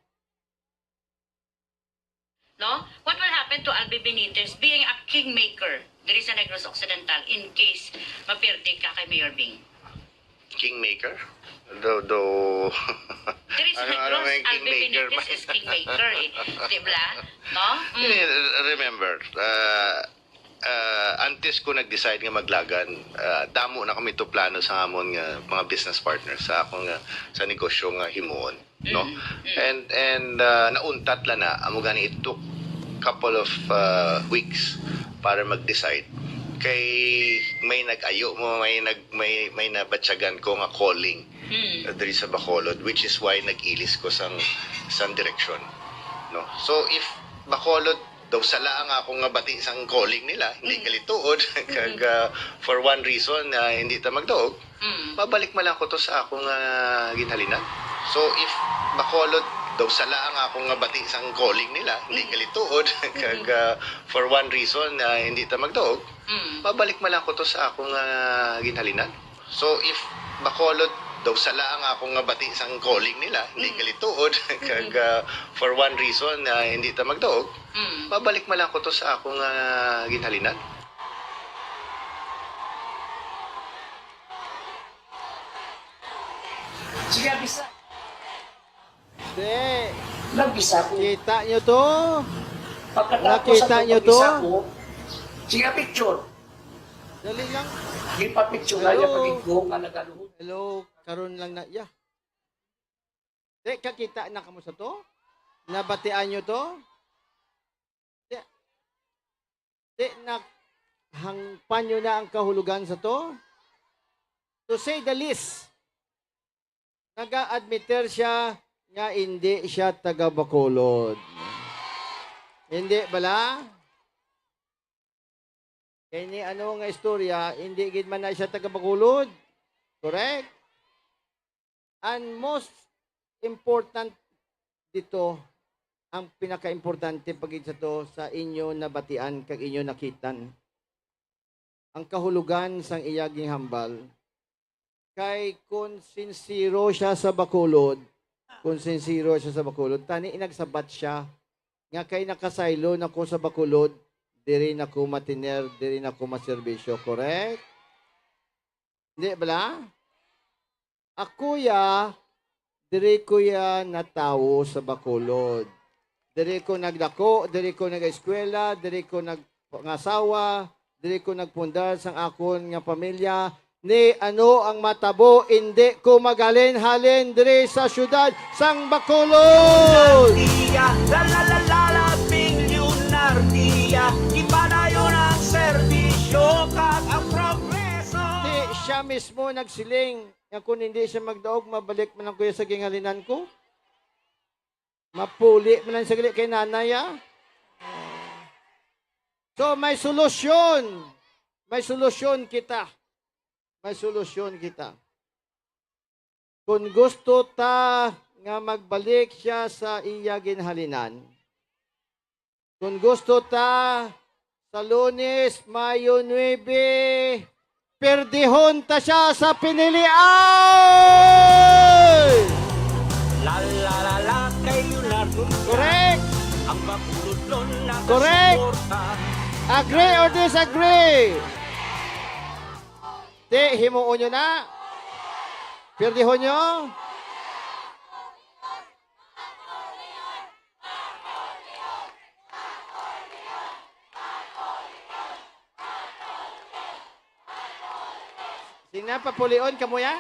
No? What will happen to Albi Benitez being a kingmaker diri sa Negros Occidental in case mapirdi ka kay Mayor Bing? Kingmaker? Do, do. Diri sa Ano, ano Negros, may Albi kingmaker Benitez ba? Is kingmaker eh. Di ba? No? Mm. Eh, remember, uh, uh, antes ko nag-decide nga maglagan, uh, damo na kami to plano sa amon nga mga business partners sa akong, uh, sa negosyo nga himuon, no? Mm, mm. And, and, uh, nauntat la na, amo gani it took couple of, uh, weeks para mag-decide. Kay may nag-ayo mo, may nag-, may, may nabatyagan ko nga calling, mm, uh, diri sa Bacolod, which is why nag-ilis ko sang, sang direksyon, no? So, if Bacolod daw sala ang akong nga bati sang calling nila, hindi, mm, gali tuod, kag, mm, uh, for one reason, uh, hindi ta magdaog, mm, mabalik man lang ko to sa akong, uh, ginhalinan. So, if Bacolod daw sala ang akong nga bati sang calling nila, hindi, mm, gali tuod, kag, mm, uh, for one reason, uh, hindi ta magdaog, mm, mabalik man lang ko to sa akong, uh, ginhalinan. So, if Bacolod daw sala ang akong nga bati sang calling nila, hindi, mm, gali tuod, kag, mm, uh, for one reason, uh, hindi ta magdaog, mm, mabalik man lang ko to sa akong, ah, ginhalinan. Sige, bisa. Di. Nagbisa ko. Kita nyo to? Pagkatapos Nakita sa nyo to? Pagbisa ko, sige, picture. Dali lang. Di pa picture Hello? Nga pag-igko nga nagaluhod. Hello, karon lang na, yeah. Di, kakita na kamo sa to? Nabatian nyo to? Di, di na, hangpan nyo na ang kahulugan sa to? To say the least, naga-admiter siya nga hindi siya taga Bacolod. Hindi bala? Kay ni ano nga istorya, hindi gid man na siya taga Bacolod. Correct? And most important dito, ang pinakaimportante pa gid sa to, sa inyo nabatian kag inyo nakitan, ang kahulugan sang iya ginhambal. Kay kon sinsero siya sa Bacolod, kon sinsero siya sa Bacolod, tani inagsabat siya nga kay nakasaylo na ko sa Bacolod, diri na ko matiner, diri na ko maserbisyo. Correct? Hindi bala? Ako ya, diri ko ya natawo sa Bacolod. Diri ko nagdako, diri ko nag-eskwela, diri ko nagpangasawa, diri ko nagpundar sang akon nga pamilya. Ni ano ang matabo, indi ko magalin-halin diri sa siyudad sang Bacolod. Leonardia, la, la, la, la, la, Ping Leonardia, ipadayon ang serbisyo kag ang progreso. Di siya mismo nagsiling nga kung hindi siya magdaog, mabalik man lang ko ya sa ginghalinan ko. Mapuli man lang siya gali kay nanay, ah. So, may solusyon. May solusyon kita. May solusyon kita. Kung gusto ta nga magbalik siya sa iya ginhalinan, kung gusto ta sa Lunes, Mayo nuebe, perdihon ta siya sa pinilian! La, la, la, la, kay Leonardo. Correct! Ang Bacolod nun Correct! Nagasuporta. Agree or disagree? Di, himuon nyo na. Perdihon nyo. Sina, papulion kamo ya?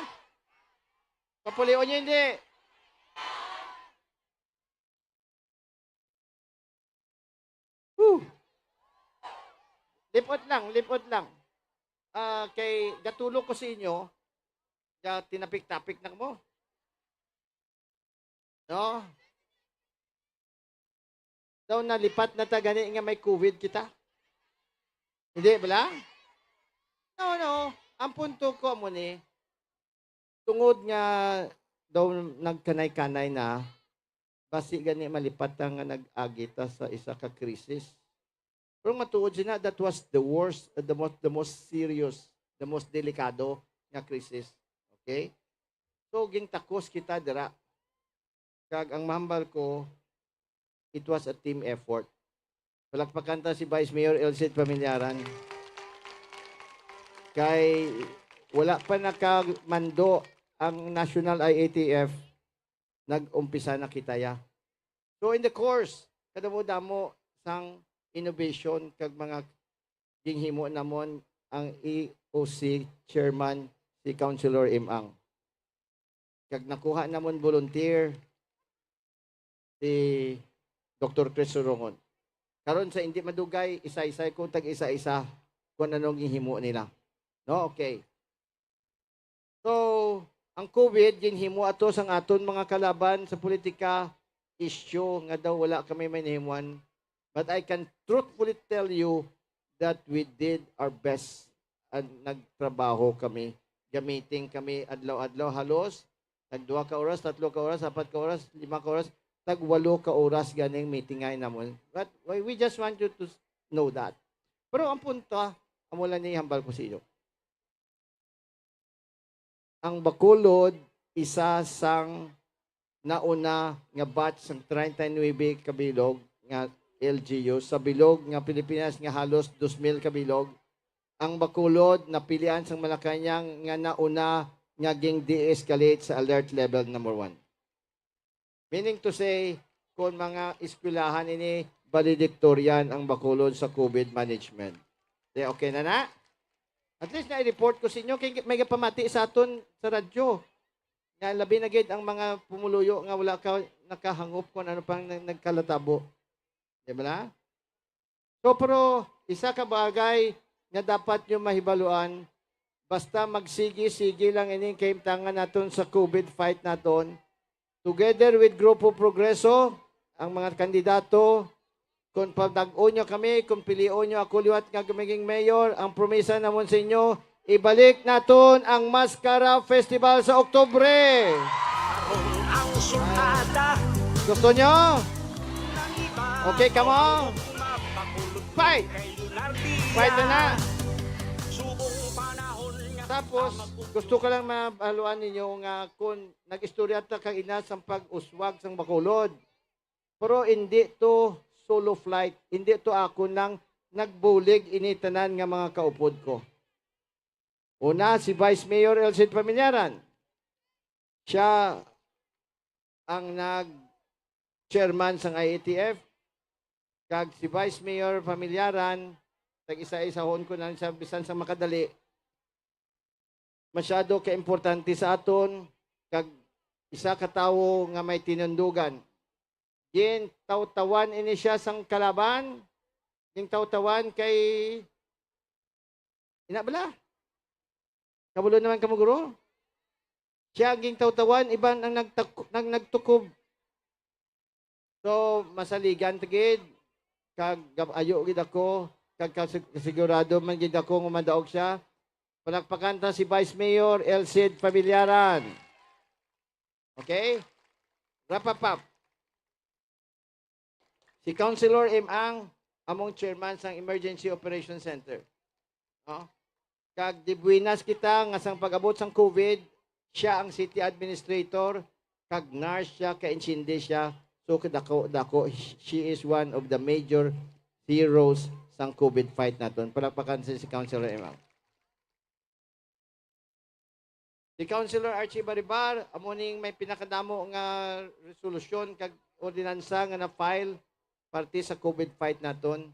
Papulion nyo, hindi. Whew. Lipot lang, lipot lang. Ah, kay gatulog ko sa inyo, ya tinapik-tapik na mo. No? Daw nalipat na ta gani nga may covid kita. Hindi bala? No, no. Ang punto ko mo ni, tungod nga daw nagkanay-kanay na, basi gani malipat ta nga nag-agi ta sa isa ka krisis. Pero matuod sina, that was the worst, the most, the most serious, the most delikado nga krisis. Okay? So, gintakos kita dira. Kag ang mahambal ko, it was a team effort. Palakpakan ta si Vice Mayor Elcid Paminaran. Kay wala pa nakamando ang National I A T F, nag-umpisa na kita ya. So, in the course, kadamo-damo sang innovation kag mga ginhimo namon ang E O C chairman, si Councilor Imang. Kag nakuha namon volunteer si Doktor Chris Surongon. Karon, sa hindi madugay, isa-isay ko tag isa-isa kung anong gihimo nila. No? Okay. So, ang covid, ginhimo ato sang aton mga kalaban sa politika, issue nga daw wala kami may nahimuan. But I can truthfully tell you that we did our best and nagtrabaho kami. Gamiting kami adlaw-adlaw halos, tag duha ka oras, tatlo ka oras, apat ka oras, lima ka oras, tag walo ka oras ganing meeting ay namon. But we we just want you to s- know that. Pero ang punto, amo lang ni hambal ko sa iyo. Ang Bacolod, isa sang nauna nga batch sang treinta y nuebe kabilog nga L G U sa bilog nga Pilipinas nga halos dos mil kabilog. Ang Bacolod napilian sang Malacañang nga nauna nga ging de-escalate sa alert level number one. Meaning to say, kung mga eskwelahan ini, valedictorian ang Bacolod sa COVID management. Di, okay na na? At least na-report ko sa inyo, kay may gapamati sa aton sa radyo. Nga labi na gid ang mga pumuluyo nga wala ka nakahangop kung ano pang nag-, nagkalatabo. Di ba na? So, pero isa ka bagay nga dapat nyo mahibaluan, basta magsigi-sigi lang ining kahimtangan naton sa COVID fight naton, together with Grupo Progreso, ang mga kandidato, kung padag-on nyo kami, kung pilion nyo ako liwat nga maging mayor, ang promisa namon sa inyo, ibalik naton ang Mascara Festival sa Oktubre. Ang sulada. Gusto nyo? Okay, come on. Fight! Fight na na. Tapos, gusto ko lang mabaluan ninyo nga kung nag-istorya ta kag ina sang pag-uswag sang Bacolod. Pero hindi to solo flight, hindi to ako nang nagbulig ini tanan nga mga kaupod ko. Una, si Vice Mayor Elcid Familiaran. Siya ang nag-chairman sang I A T F. Kag si Vice Mayor Familiaran, tag-isa-isahon ko na sa bisan sa makadali. Masyado ka importante sa aton, kag isa ka tawo nga may tinundugan. Gintawtawan ini siya sang kalaban, gintawtawan kay, ina bala? Kabalo naman kamo, guro? Siya ang gintawtawan, iban ang nagtak-, nang nagtukob. So, masaligan ta gid, kag gab-, ayo gid ako, kag kasig-, sigurado man gid ako nga madaog siya. Palakpakan ta si Vice Mayor Elcid Familiaran. Okay? Wrap up, up. Si Councilor M. Ang, among chairman sang Emergency Operations Center. No? Kag di buenas kita nga sang pag-abot sang COVID, siya ang city administrator, kag nurse siya, ka-intindi siya. So, kadako, dako, she is one of the major heroes sang COVID fight naton. Palakpakan si, si Councilor M. Ang. Si Councilor Archie Baribar, amo ning may pinakadamo nga resolusyon kag ordinansa nga na-file parte sa COVID fight naton.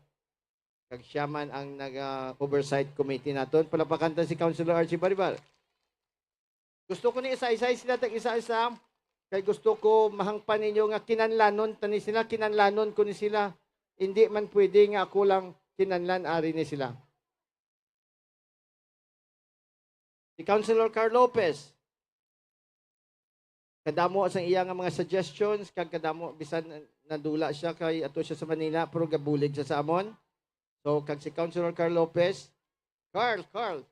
Kag siya man ang naga-oversight committee naton. Palakpakan ta si Councilor Archie Baribar. Gusto ko ni isa-isay sila tag isa-isa, kay gusto ko mahangpan ninyo nga kinahanglanon ta ni sila, kinahanglanon ko ni sila. Hindi man pwede nga ako lang kinahanglan ari ni sila. Si Councilor Carl Lopez, kadamo sang iya nga mga suggestions, kag kadamo, bisan nadula siya kay ato siya sa Manila, pero gabulig siya sa amon. So, kag si Councilor Carl Lopez, Carl, Carl,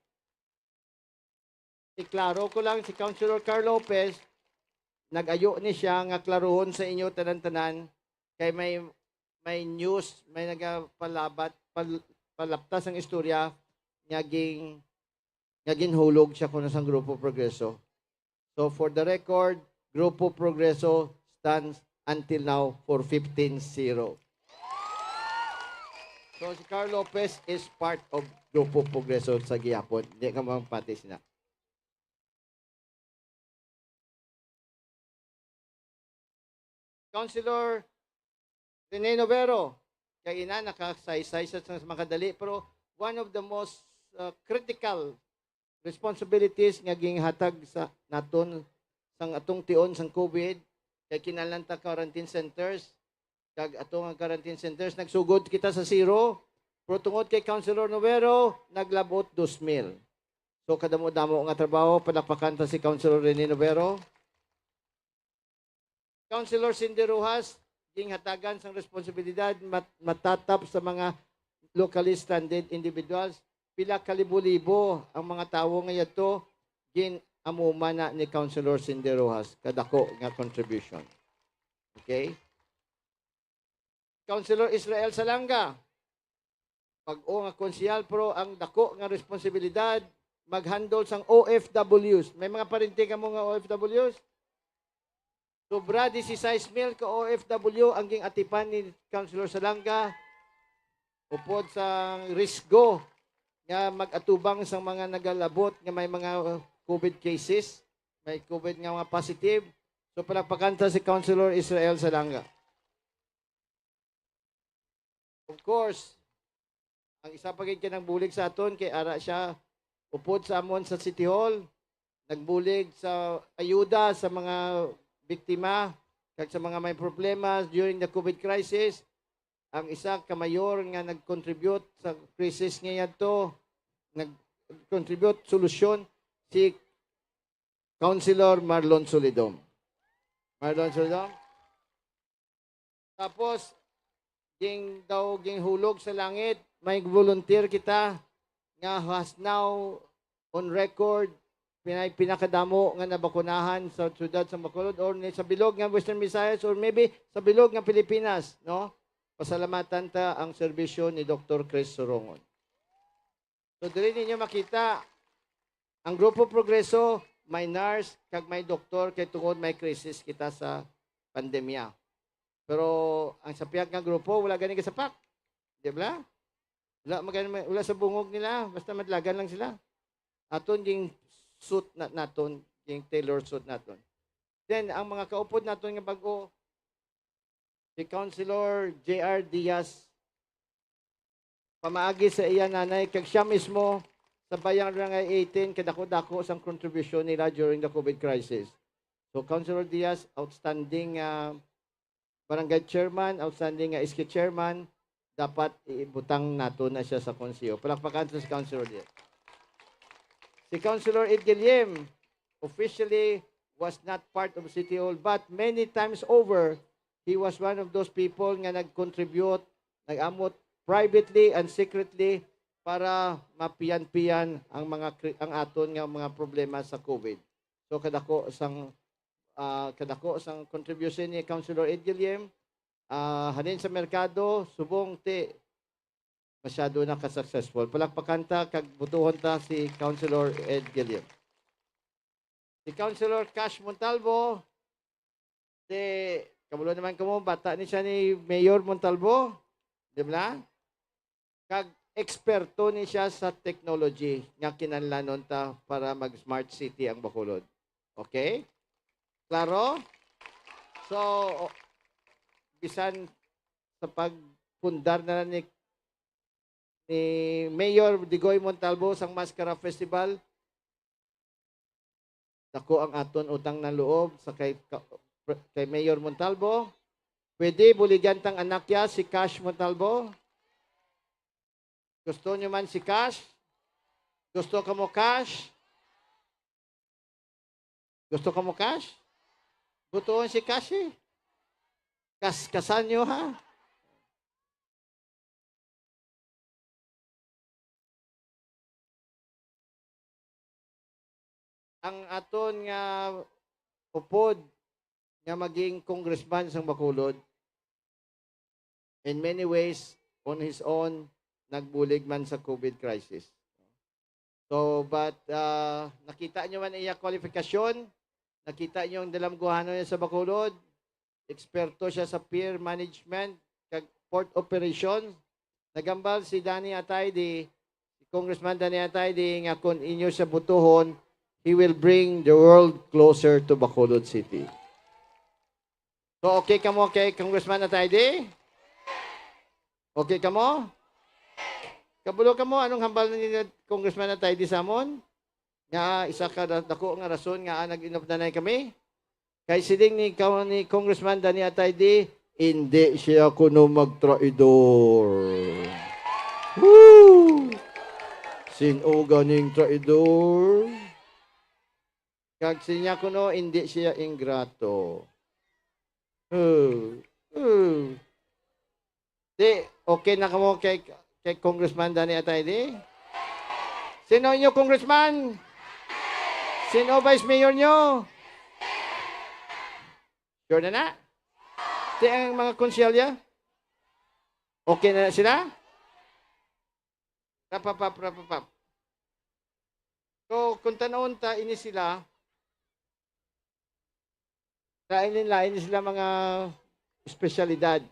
iklaro ko lang, si Councilor Carl Lopez, nag-ayo ni siya nga klarohon sa inyo tanan-tanan, kay may, may news, may nagapalabat, pal-, palaptas ang istorya nga ging-, nga ginhulog siya kuno sang Grupo Progreso. So, for the record, Grupo Progreso stands until now for fifteen zero. So, si Carl Lopez is part of Grupo Progreso sa gihapon. Hindi ka mapati sina. Councilor Rene Novero, kay ina nakasaysay sa, sa makadali, pero one of the most, uh, critical responsibilities nga ginhatag sa naton sang atong tion sang COVID, kay kinahanglan ta quarantine centers, kag ato nga quarantine centers, nagsugod kita sa zero, pero tungod kay Councilor Novero, naglabot dos mil. So, kadamo-damo nga trabaho, palakpakan ta si Councilor Rene Novero. Councilor Cindy Rojas, ginhatagan sang responsibilidad mat-, matatap sa mga locally stranded individuals. Pila ka libo-libo ang mga tawo nga yadto gin-amuma na ni Councilor Cindy Rojas. Kadako nga contribution. Okay? Councilor Israel Salanga, bag-o nga konsehal, pero ang dako nga responsibilidad, mag-handle sang O F Ws. May mga parente kamo nga O F Ws? Sobra disisais mil ka O F W ang ging-atipan ni Councilor Salanga upod sa risgo nga mag-atubang sang mga nagalabot nga may mga, uh, COVID cases. may COVID nga mga positive. So, palakpakan ta si Councilor Israel Salanga. Of course, ang isa pa gid ka nagbulig sa aton kay ara siya upod sa amon sa City Hall, nagbulig sa ayuda sa mga biktima kag sa mga may problema during the COVID crisis. Ang isa ka mayor nga nag-contribute sa crisis nga yadto, nag-contribute solusyon, si Councilor Marlon Solidom. Marlon Solidom. Tapos, ging daw ginhulog sa langit, may volunteer kita nga has now on record, pinay pinakadamo nga nabakunahan sa siyudad sa Bacolod or ni sa bilog nga Western Visayas or maybe sa bilog nga Pilipinas, no? Pasalamatan ta ang serbisyo ni Doktor Chris Sorongon. So, diri ninyo makita, ang Grupo Progreso may nurse kag may doktor kay tungod may crisis kita sa pandemya. Pero ang sa pihak nga grupo, wala gani gasapak. Di ba? Wala, magani, wala sa bungog nila, basta madlagan lang sila. Aton ging suit na, naton, ging tailor suit naton. Then, ang mga kaupod naton nga bag-o, si Councilor J R Diaz, pamaagi sa iya nanay, kag siya mismo sa Bayang Barangay eighteen, kadako-dako sang kontribusyon nila during the COVID crisis. So, Councilor Diaz, outstanding, ah, barangay chairman, outstanding nga S K chairman, dapat ibutang nato na siya sa konseho. Palakpakan sa si Councilor Diaz. Si Councilor Ed Guillen officially was not part of City Hall, but many times over, he was one of those people nga nag-contribute, nag-amot privately and secretly para mapiyan-piyan ang mga kri-, ang aton nga mga problema sa COVID. So, kadako sang, ah, kadako sang contribution ni Councilor Ed Guillen, ah, halin sa merkado, subong ti masyado na ka-successful. Palakpakan ta kag butuhon ta si Councilor Ed Guillen. Si Councilor Cash Montalvo, si, kabalo naman kamo, bata ni siya ni Mayor Montalvo, di ba? Kag eksperto ni siya sa technology nga kinahanglanon ta para mag-smart city ang Bacolod. Okay? Klaro? So, o-, bisan sa pagpundar na lang ni, ni Mayor Digoy Montalvo sang Mascara Festival, dako ang aton utang na loob sa kay, ka-, kay Mayor Montalvo. Pwede buligan tang anak ya, si Cash Montalvo. Gusto nyo man si Cash? Gusto kamo Cash? Gusto kamo Cash? Butuon si Cash, eh. Kas-, kasan nyo, ha? Ang aton nga upod nga maging congressman sang Bacolod, in many ways, on his own, nagbulig man sa COVID crisis. So, but, ah, nakita nyo man iya kwalifikasyon, nakita nyo ang dalamguhanon niya sa Bacolod, eksperto siya sa pier management, kag port operation. Naghambal si Danny Atayde, si Congressman Danny Atayde, nga kung inyo siya butuhon, he will bring the world closer to Bacolod City. So, okay kamo kay Congressman Atayde? Okay kamo? Kabalo kamo, anong hambal ni Congressman Atayde sa amon? Nga isa ka da-, dako nga rason nga, ah, nag-inupdanay kami? Kay siling ni, ka-, ni Congressman Danny Atayde, hindi siya kuno magtraidor. Woo! Sin-o ganing traidor? Kag siya kuno, hindi siya ingrato. Oh, oh. Di, okay na kamo kay, kay Congressman Danny Atayde? Sino inyo congressman? Sino vice mayor nyo? Sure na na? Di ang mga konsyalya? Okay na na sila? Rapapap, rapapap. So, kung tanawon ta, ini sila, lain-lain sila mga espesyalidad.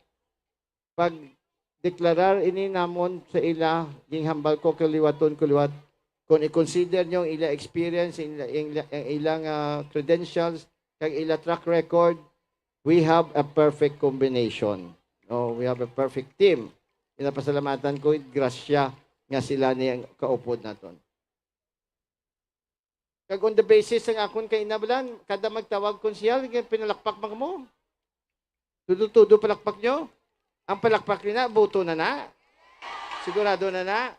Pag deklarar ini namon sa ila, ginhambal ko kaliwaton, kaliwat, kung i-consider nyo ang ila experience, ang ila, ang ila, ang ilang, ah, credentials, kag ila track record, we have a perfect combination. No, we have a perfect team. Pinapasalamatan ko, grasya nga sila ni ang kaupod naton. Kag on the basis sang akon kainabalan, kada magtawag konsehal, pinalakpak man kamo. Tudo-tudo palakpak nyo. Ang palakpak nyo na, boto na na. Sigurado na na.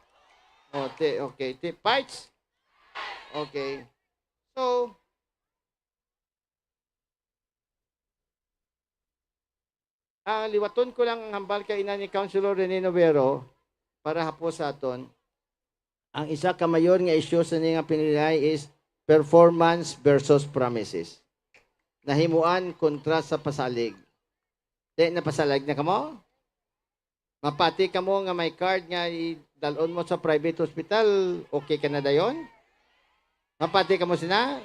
O, ti, okay. Ti, fights. Okay. So, ah, liwaton ko lang ang hambal kay ina ni Councilor Rene Novero para hapos sa aton. Ang isa ka mayor nga isyu sa ni nga pinilay is performance versus promises. Nahimuan kontra sa pasalig. Di, napasalig na kamo? Mapati kamo nga may card nga idalon mo sa private hospital, okay ka na dayon? Mapati kamo sina?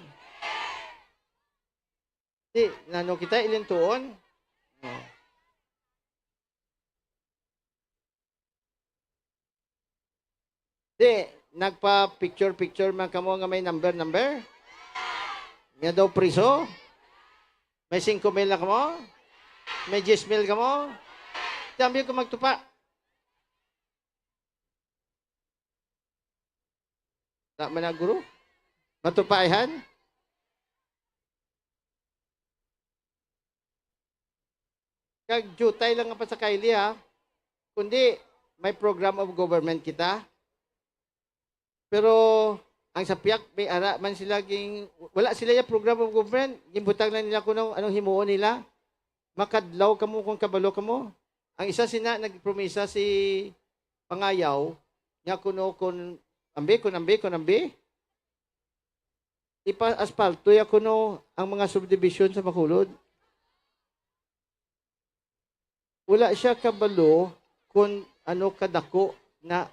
Di, nano kita ilintuon? O. Di, nagpa-picture-picture man kamo nga may number-number? Nga daw priso? May singko mil na kamo? May diyes mil kamo? Tambi ko magtupa. Ta man na, guro? Matupaihan? Kag jutay lang ang pasakayli, ha? Kundi, may program of government kita. Pero, ang sa pihak, may ara man sila ging, wala sila ya program of government, ginbutang lang nila kung anong, anong himuon nila. Makadlaw kamo kung kabalo kamo. Ang isa sina, nagpromisa si Pangayaw, nga kuno kun ambi, kun ambi, kun ambi, ipa-aspalto ya kuno ang mga subdivision sa Bacolod. Wala siya kabalo kun ano kadako na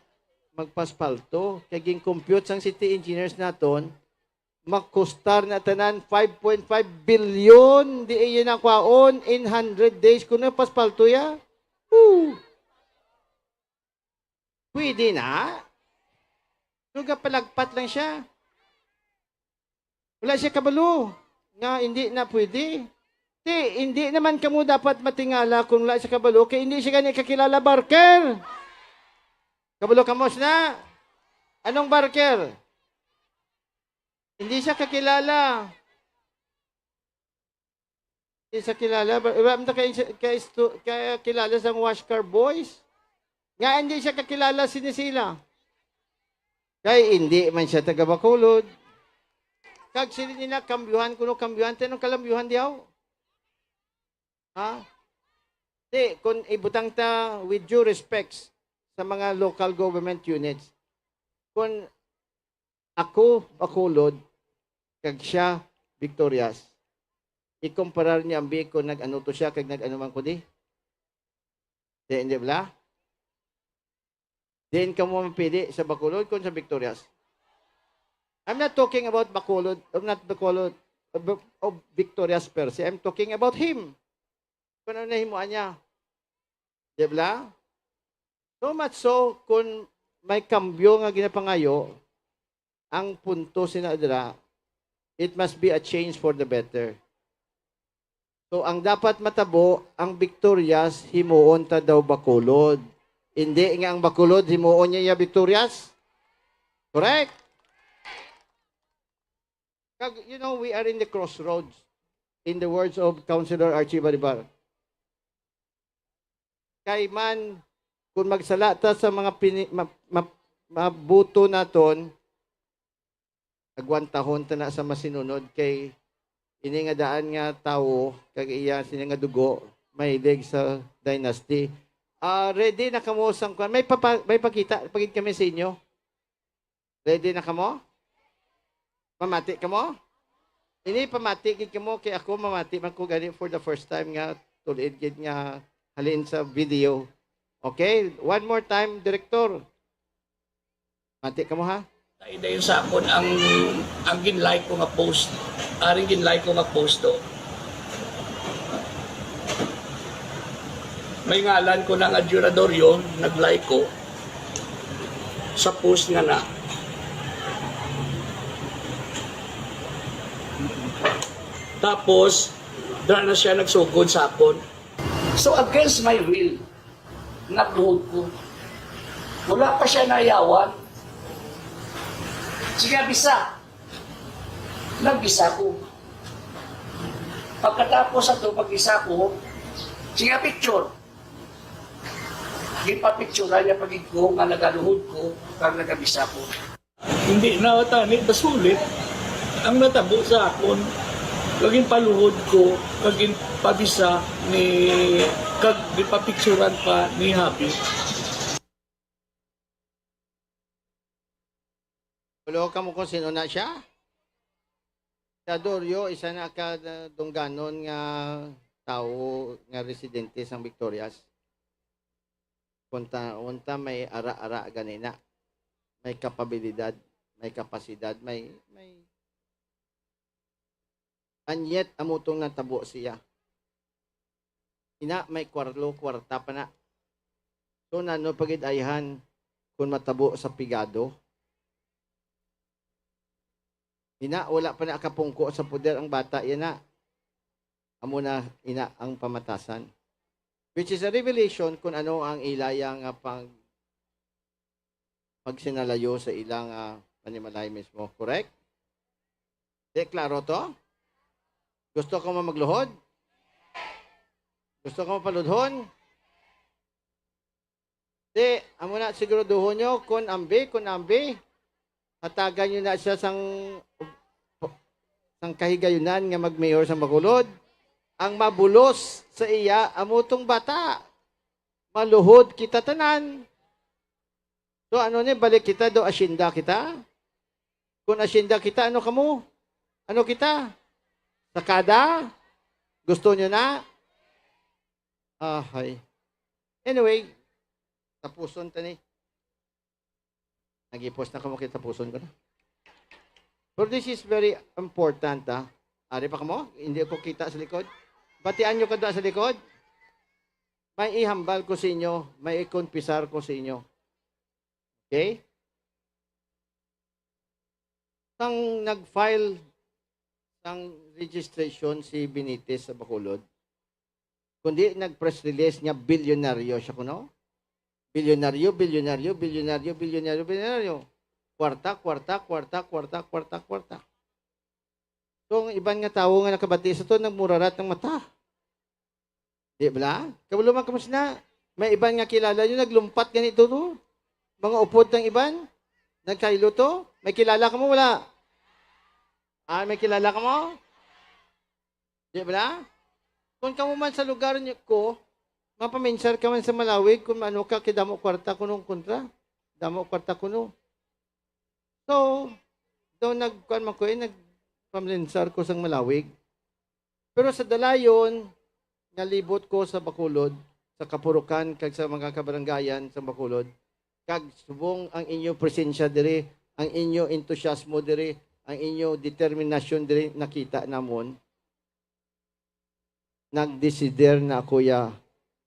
magpaspalto. Kay gin-compute sang city engineers naton, makustar na tanan five point five billion. Di iya na kwaon in hundred days kuno paspalto ya. Woo! Pwede na. So, gapalagpat lang siya. Wala siya kabalo nga hindi na pwede. Ti, hindi naman kamo dapat matingala kung wala siya kabalo, kay hindi siya gani kakilala, barker. Kabalo kamo sina? Anong barker? Hindi siya kakilala. Hindi siya kilala. Ba-, wala man ta kay, kay, stu-, kay kilala sang Washcar Boys. Nga hindi siya kakilala sini sila. Kay hindi man siya taga Bacolod. Kag sila nila kambyuhan, kuno kambyuhan, tinong kalambyuhan diyaw. Ha? Di, kung ibutang ta, with due respects sa mga local government units, kung ako Bacolod, kag siya Victorias, ikumparar niya ang Bicol, nag-ano to siya, kag nag-ano man ko di? Di, hindi bala? Diin kamo mapili, sa Bacolod kon sa Victorias? I'm not talking about Bacolod, I'm not Bacolod, of, of Victorias per se. I'm talking about him. Kung ano nahimuan niya. Di ba? So much so, kung may kambyo nga ginapangayo, ang punto sina dira, it must be a change for the better. So, ang dapat matabo, ang Victorias, himuon ta daw Bacolod. Hindi nga ang Bacolod, himuon niya ya Victorias. Correct? Kag, you know, we are in the crossroads, in the words of Councilor Archie Balibar. Kay man, kung magsala ta sa mga pini-, ma-, ma-, mabuto naton, agwantahon ta na sa masinunod, kay ini nga daan nga tawo, kag iya sini nga dugo, mahilig sa dynasty. Ah, ready na kamo sang kwan? May papa-, may pakita pa gid kami sa inyo. Ready na kamo? Mamati kamo? Ini pamati gid kamo, kay ako mamati man ko gani for the first time nga tul-id gid nga halin sa video. Okay, one more time, Director. Mati kamo, ha? Dayon sa akon ang, ang gin-like ko nga post. Aring gin-like ko nga post to. May ngalan ko na nga Juradorio, nag-like ko sa post nga na. Tapos, dra na siya nagsugod sa akon. So, against my will, nagluhod ko. Wala pa siya nayawan. Sige, bisa. Nagbisa ko. Pagkatapos ato pagbisa ko, sige, picture. Gipapicturan niya pa gid ko nga nagaluhod ko kag nagabisa ko. Hindi na tani basulit ang natabo sa akon, kag ginpaluhod ko, kag ginpabisa ni, kag ginpapicturan pa ni Habi. Wala ka mo kung sino na siya? Si Adorio, isa na ka dungganon nga tawo nga residente sang Victorias. Kunta, unta may ara-ara ganina. May kapabilidad, may kapasidad, may, may, and yet, amo tong natabo siya. Ina, may kwarlo, kwarta pa na. So, nano pa gid ayhan kung matabo sa pigado? Ina, wala pa na kapungko sa poder ang bata, yan na. Amo na, ina, ang pamatasan. Which is a revelation kung ano ang ilaya nga pag, pagsinalayo sa ilang, ah, panimalay mismo. Correct? Di, klaro to? Gusto ko mo magluhod? Gusto ko mo paludhon? Di, amo na siguraduhon nyo, kun ambi, kun ambi, hatagan nyo na siya sang, sang kahigayunan nga mag-mayor sa Bacolod. Ang mabulos sa iya, amo tong bata. Maluhod kita tanan. So, ano ni, balik kita, do asyenda kita? Kung asyenda kita, ano kamo? Ano kita? Sakada? Gusto nyo na? Ahay. Anyway, tapuson ta ni. Nagipos na ko, makita, tapuson ko na. Pero this is very important, ha? Ari pa kamo? Hindi ko kita sa likod. Batian nyo ka doon sa likod? May ihambal ko sa inyo, may ikonpisar ko sa inyo. Okay? Sang nag-file sang registration si Benitez sa Bacolod, kundi nag-press release nga bilyonaryo siya kuno. Bilyonaryo, bilyonaryo, bilyonaryo, bilyonaryo, bilyonaryo. Kwarta, kwarta, kwarta, kwarta, kwarta, kwarta. So, ang iban nga tawo nga nakabati sa to, nagmurarat ang mata. Di bala? Kabalo man kamo sina. May iban nga kilala nyo, naglumpat ganito to. Mga upod ng iban, nagkaylo to. May kilala kamo, wala? Ah, may kilala kamo? Di bala? Kung kamo man sa lugar nyo ko, mapaminsar ka man sa Malawig kung ano ka, kay damo kwarta kuno ang kontra. Damo kwarta kuno. So, daw nagkuan man ko, eh, nagpaminsar ko sang Malawig. Pero sa dalayon nga libot ko sa Bacolod, sa Kapurukan, kag sa mga kabarangayan sa Bacolod, kag subong ang inyo presensya diri, ang inyo entusiasmo diri, ang inyo determinasyon diri, nakita namon, nagdesider na ako ya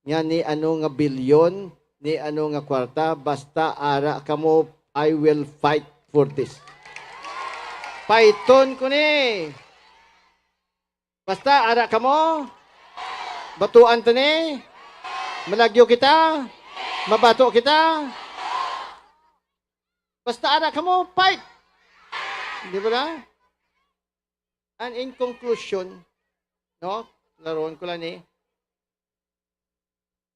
nga ni ano nga bilyon, ni ano nga kwarta, basta ara kamo, I will fight for this. Paiton ko ni. Basta ara kamo, batuan ta ni. Malagyo kita. Mabato kita. Basta ara kamo, fight. Di ba na? And in conclusion, no? Laruan ko lang ni.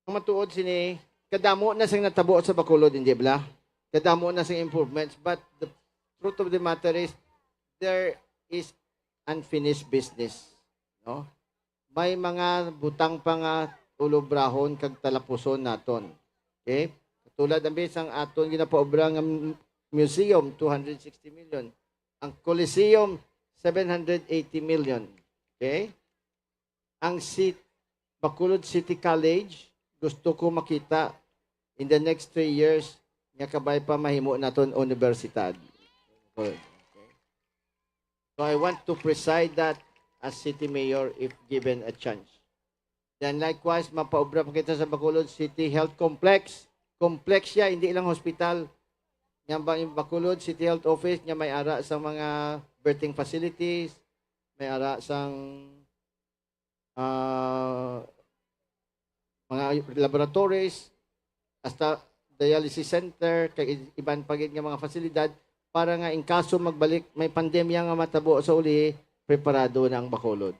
Ang matuod sini, kadamo na sing natabo sa Bacolod, hindi bala? Kadamo na sing improvements, but the truth of the matter is, there is unfinished business, no? May mga butang pa nga ulobrahon kag talapuson naton. Okay? Katulad ang bisang aton ginapaobra nga m-, museum, two hundred sixty million. Ang Coliseum, seven hundred eighty million. Okay? Ang sit-, Bacolod City College, gusto ko makita in the next three years nga kabay pa mahimo naton universidad. Okay. So I want to preside that as city mayor if given a chance. Then likewise, mapaobra pa kita sa Bacolod City Health Complex. Complex siya, hindi lang hospital. Nga ba yung Bacolod City Health Office nga may ara sa mga birthing facilities, may ara sang, ah, mga laboratories, hasta dialysis center, kay i-, iban pa gid nga mga pasilidad, para nga in kaso magbalik may pandemya nga matabo sa uli, preparado na ang Bacolod.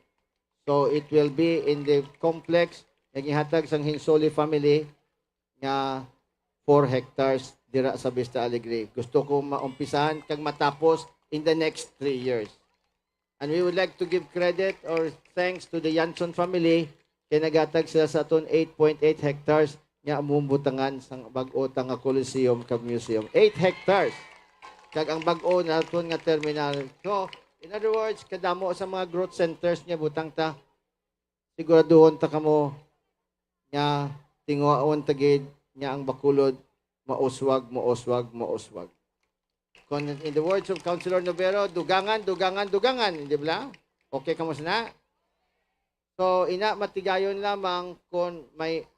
So, it will be in the complex nga gihatag sang Hinsoli family nga four hectares dira sa Vista Alegre. Gusto ko maumpisahan kag matapos in the next three years. And we would like to give credit or thanks to the Yanson family kay naghatag sila sa aton eight point eight hectares nga among butangan sang bag-o ta nga Coliseum kag Museum. Eight hectares. Kag ang bag-o naton nga terminal. So, in other words, kadamo sa mga growth centers nga butang ta, siguraduhon ta kamo nga tinguhaon ta gid nga ang Bacolod mauswag, mauswag, mauswag. Kung in the words of Councilor Novero, dugangan, dugangan, dugangan, di ba? Okay, kamusta na? So, ina, matigayon lamang kung may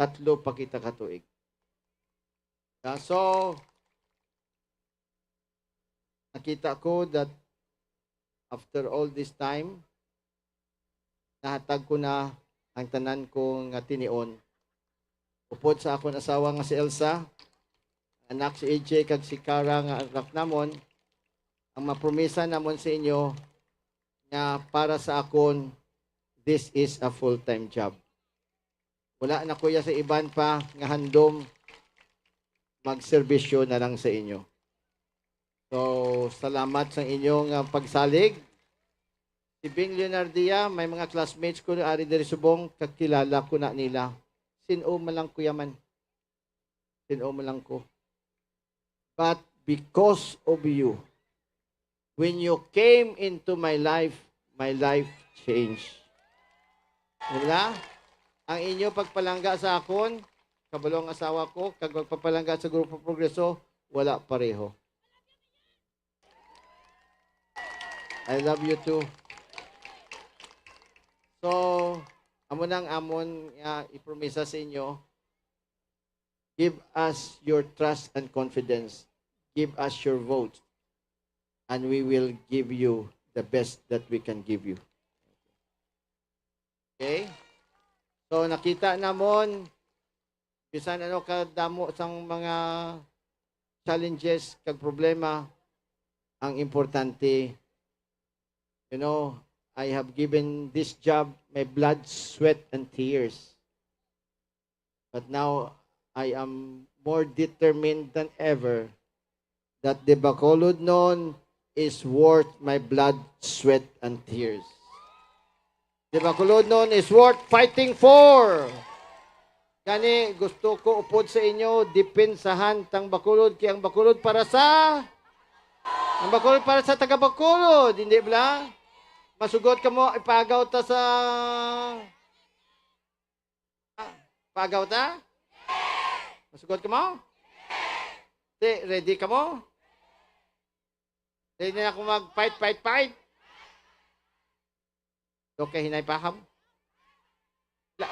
tatlo pa kita ka tuig. Yeah, so, nakita ko that after all this time, nahatag ko na ang tanan ko nga tinion. Upod sa akon asawa nga si Elsa, anak si A J kag si Cara nga anak namon, ang mapromisa namon sa inyo nga para sa akon, this is a full-time job. Wala na ko ya sa iban pa nga handom, magserbisyo na lang sa inyo. So, salamat sa inyo nga pagsalig. Si Bing Leonardia, may mga classmates ko ari diri subong, kakilala ko na nila. Sin-o man lang ko yaman. Sin-o man lang ko. But because of you, when you came into my life, my life changed. Diba? Ang inyo pagpalangga sa akon, kabalo ang asawa ko, kag pagpalangga sa Grupo Progreso, wala pareho. I love you too. So, amo nang amon nga ipromisa sa inyo, give us your trust and confidence. Give us your vote. And we will give you the best that we can give you. Okay? So, nakita namon, bisan ano kadamo sang mga challenges kag problema, ang importante, you know, I have given this job my blood, sweat, and tears. But now, I am more determined than ever that the Bacolodnon is worth my blood, sweat, and tears. The Bacolodnon is worth fighting for. Gani, gusto ko upod sa inyo, depensahan tang Bacolod, kay ang Bacolod para sa, ang Bacolod para sa taga Bacolod, hindi bala? Masugot kamo, ipagaw ta sa Pagaw ta? Masugot kamo? Di, ready kamo? Ready na ako mag-fight, fight, fight? Okay, hinay pa ham? La-,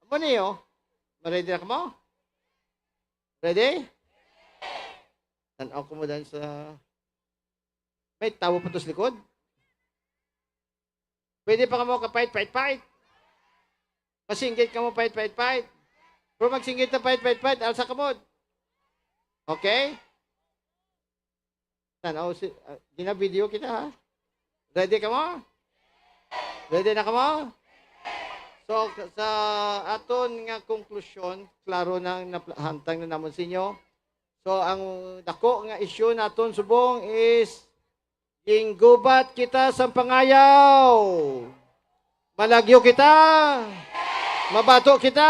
amo niyo? Ma-ready na kamo? Ready? Tan-aw ko mo dan sa, may tawo pa to sa likod? Pwede pa kamo ka-fight, fight, fight. Masinggit kamo, fight, fight, fight. Pero magsinggit na, fight, fight, fight, alsa kamo. Okay? Tan-aw si, ah, gina-video kita, ha? Ready kamo? Ready na kamo? So, sa aton nga konklusyon, klaro na ang napla-, hantang na namon sa inyo. So, ang dako nga issue naton subong is ginggubat kita sang pangayaw. Malagyo kita. Mabato kita.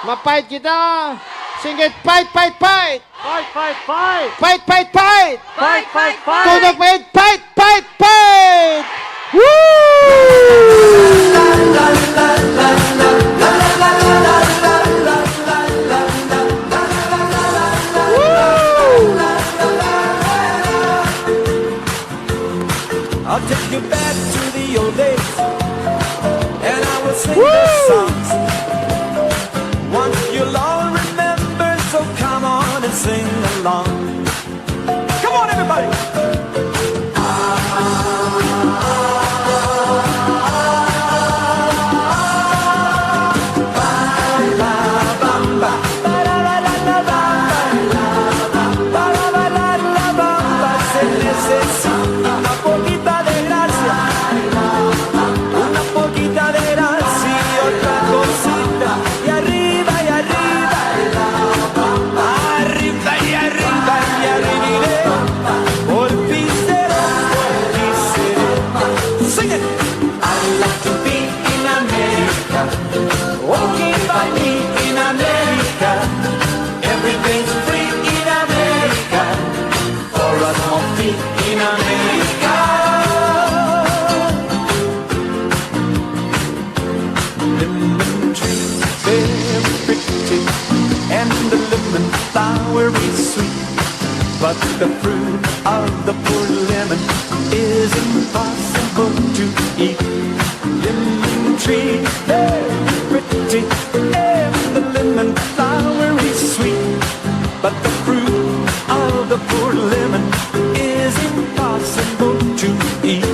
Mapait kita. Singgit, fight, fight, fight. Fight, fight, fight. Fight, fight, fight. Fight, fight, fight. Tunog, fight, fight, fight, fight. Woo! I'll take you back to the old days, and I will sing the songs once you'll all remember. So come on and sing along. Come on, everybody. Una poquita de gracia, una poquita de gracia y otra cosita. Y arriba, y arriba, arriba, y arriba, y arriba, por fin será, por fin será. Sing it. I like to be in America. Walking by me in America. Everything's free in America. For a small fee in America. Lemon tree, very pretty, and the lemon flower is sweet. But the fruit of the poor lemon is impossible to eat. Lemon tree, very pretty, and the lemon flower is sweet. But the fruit of the poor lemon is impossible to eat.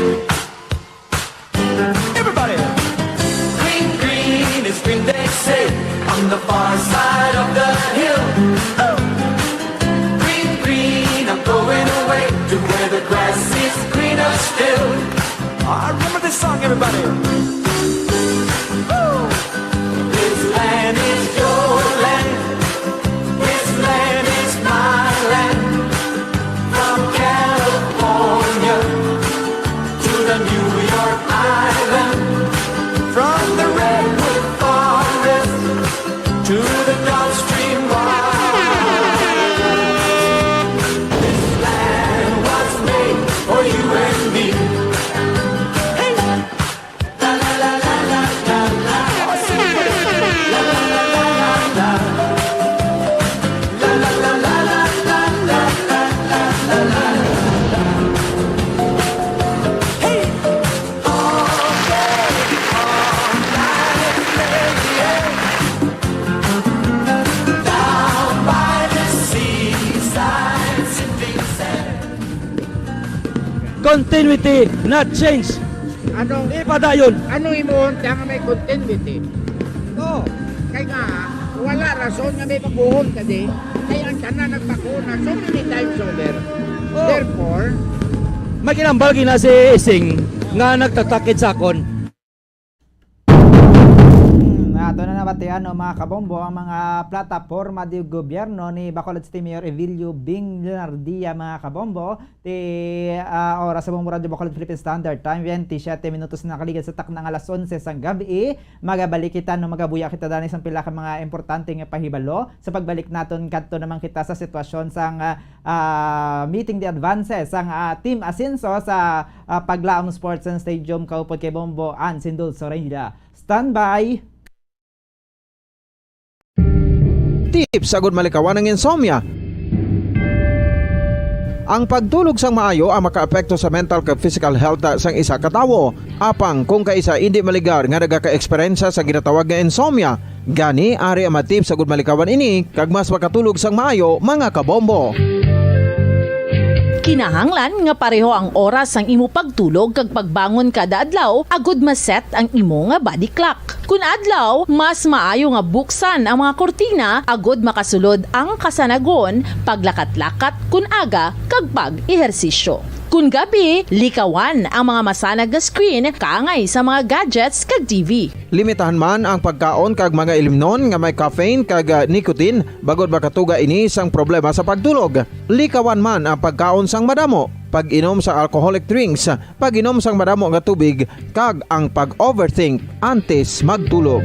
Everybody! Green, green is green, they say, on the far side of the hill. Oh! Green, green, I'm going away to where the grass is greener still. I remember this song, everybody. Woo! This land is your land. This land is my land. From California to the New York Island, from the redwood forest to the Gulf Stream wide. This land was made for you and me. Hey! Continuity, not change. Ano, Di padayon. Ano imo unta nga may continuity? Oh. Kay nga, wala rason nga may baguhon ka di. Kay ang tanan nagbago na so many times over. Oh. Therefore, may kinambal gina si Ising nga nagtatakid sa akon. Hmm, ato na nabatian, no, mga kabombo, ang mga plataporma de gobyerno ni Bacolod City Mayor Evilio Bing Leonardia, mga kabombo. Ti, ah, oras sa Bombo Radyo Bacolod Philippine Standard Time, twenty-siyete minutos na nakaligad sa takna nga alas onse sang gab-i. Magabalik kita, no, magabuya kita dani sang pila ka mga importante nga pahibalo. Sa pagbalik naton, kadto naman kita sa sitwasyon sang, ah, ah, meeting the advances sang, ah, Team Asenso sa, ah, Paglaom Sports and Stadium, kaupod kay Bombo Ann Sindul Sorella. Standby! Tips agud malikawan ang insomnia. Ang pagtulog sang maayo ang makaapekto sa mental kag physical health sang isa ka tawo. Apang kung kaisa indi maligar nga nagaka-eksperyensya sa ginatawag nga insomnia, gani ari ang mga tips agud malikawan ini kag mas makatulog sang maayo, mga kabombo. Kinahanglan nga pareho ang oras sang imo pagtulog kag pagbangon kada adlaw agud ma-set ang imo nga body clock. Kun adlaw, mas maayo nga buksan ang mga kurtina agud makasulod ang kasanagon, paglakat-lakat kun aga, kag pag-ehersisyo. Kun gabi, likawan ang mga masanag nga screen kaangay sa mga gadgets kag T V. Limitahan man ang pagkaon kag mga ilimnon nga may caffeine kag, ah, nicotine, bangod makatuga ini sang problema sa pagtulog. Likawan man ang pagkaon sang madamo, pag-inom sa alcoholic drinks, pag-inom sang madamo nga tubig, kag ang pag-overthink antes magtulog.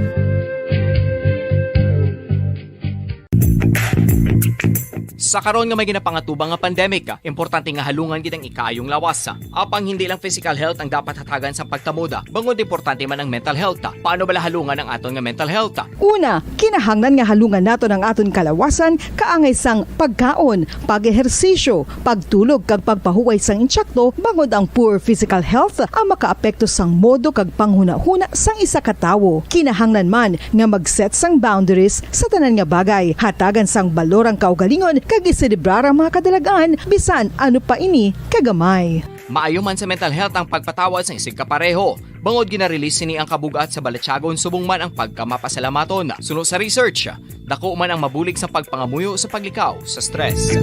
Sa karon nga may ginapangatubang nga pandemic, importante nga halungan gid ang ikaayong lawas. Apang hindi lang physical health ang dapat hatagan sa pagtamod, bangod importante man ang mental health. Paano bala halungan ang aton nga mental health? Una, kinahanglan nga halungan naton ang aton kalawasan kaangay sang pagkaon, pag-ehersisyo, pagtulog kag pagpahuway sang intsakto, bangod ang poor physical health ang makaapekto sang modo kag panghunahuna sang isa ka tawo. Kinahanglan man nga mag-set sang boundaries sa tanan nga bagay, hatagan sang balor ang kaugalingon kag iselebrar ang mga kadalag-an, bisan ano pa ini kagamay. Maayo man sa mental health ang pagpatawad sang isigkapareho, bangod gina-release sini ang kabug-at sa balatyagon subong man ang pagkamapasalamaton. Suno sa research, dako man ang mabulig sa pagpangamuyo sa paglikaw sa stress.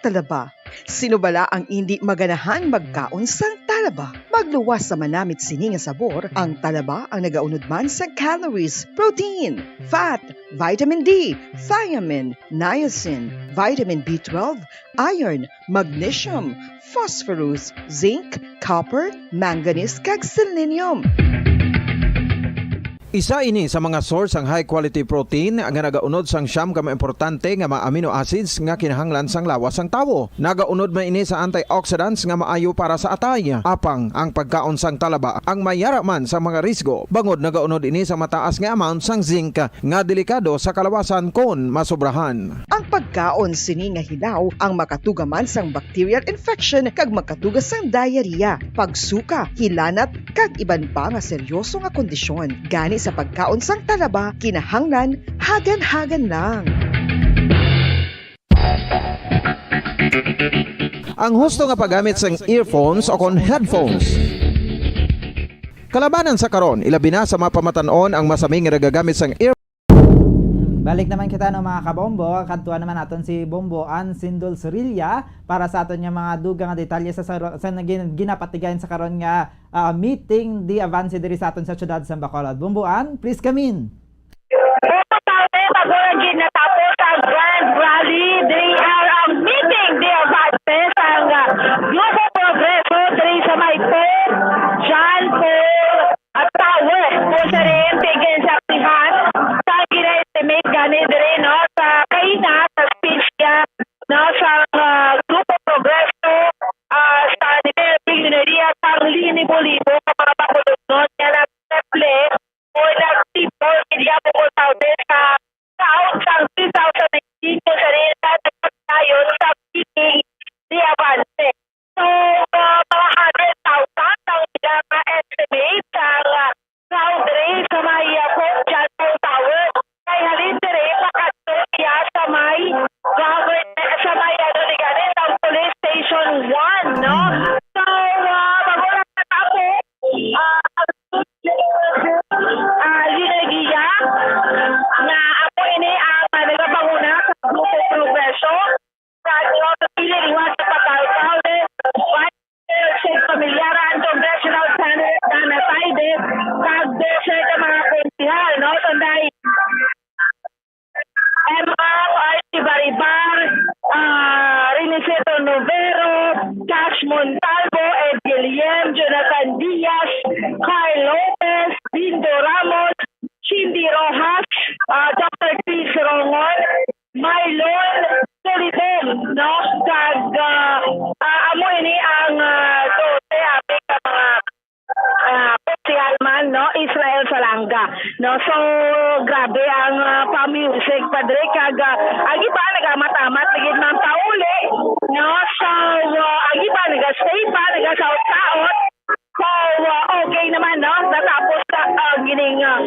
talaba. Sino bala ang indi maganahan magkaon sang talaba? Magluwas sa manamit sini nga sabor, ang talaba ang nagaunod man sang calories, protein, fat, vitamin D, thiamine, niacin, vitamin B twelve, iron, magnesium, phosphorus, zinc, copper, manganese, kag selenium. Isa ini sa mga source sang high quality protein nga nagaunod sang siyam ka mga importante nga mga amino acids nga kinahanglan sang lawas sang tawo. Nagaunod man ini sa antioxidants nga maayo para sa atay. Apang ang pagkaon sang talaba ang mayara man sa mga risgo, bangod nagaunod ini sa mataas nga amount sang zinc nga delikado sa kalawasan kon masobrahan. Ang pagkaon sini nga hilaw ang makatuga man sang bacterial infection kag makatuga sang diarrhea, pagsuka, hilanat, kag iban pa nga seryoso nga kondisyon. Gani sa pagkaon sang talaba, kinahanglan hagan-hagan lang. Ang husto nga paggamit sang earphones o kon headphones. Kalabanan sa karon, ilabi na sa mga pamatan-on ang masami nga nagagamit sang ear- Hmm, balik naman kita, no, mga kabombo. Kadtuan naman naton si Bombo Ann Sindol Sorilla para sa aton nga mga dugang nga detalye sa, sa, sa nagin-, ginapatigayan sa karon nga, ah, meeting the avance diri sa aton sa siyudad sa Bacolod. Bombo Ann, please come in. Opo, Taude, bago lang gid natapos ang Grand Rally, they are, um, meeting the avance sang, uh, Grupo Progreso diri sa may Pope John Paul, uh, Tower. Kung sa rin, tigil sa pihan, sa gina-estimate gani diri, no, sa kaina, sa speech niya, no, sa, uh, Grupo Progreso, uh, sa nivel Pigneria, sang libo-libo ka mga Bacolodnon nga nag-reflect o nag-people, hindi ako consulted sa taon sang two thousand nineteen, kung sa rin sa nagpagdayon sa meeting the avance. So, uh, mga hundred thousand ang ila nga estimate sa, uh, crowd rate sa may, uh, Pope John Paul Tower. Kay halin diri, pakadto siya sa may government, sa may, ano, ni gani, sa police station one, no? So, uh, bago lang natapos, uh, ang Ah, Linergia, nga ako ini ang, ah, nagapanguna sa Grupo Progreso. Sa inyo, sa pili liwat sa pagka-alkalde, Vice Mayor Sing Familiaran, Congressional Candidate Dana Taide, kag doce ka mga konsehal, no? Tanday, Emma Archie Baribar, ah, Renicito Novero, Cash Montalvo, Ed Guillem, Jonathan Diaz, Carl Lopez, Dindo Ramos, Shindy Rojas, ah, Doctor Chris Rongon, Mylon Solidon, no? Kag, ah, ah, amo ini ang, ah, doce, abi ka mga ah, konsehal man, no? Israel Salanga, no? So, grabe ang, ah, pa-music, padre, kag, ah, ang iba nagamat-amat, ligid man pauli, no? So, ah, ang iba naga-stay pa, nagasaot-saot. So, ah, okay naman, no? Natapos na ang gining, ah,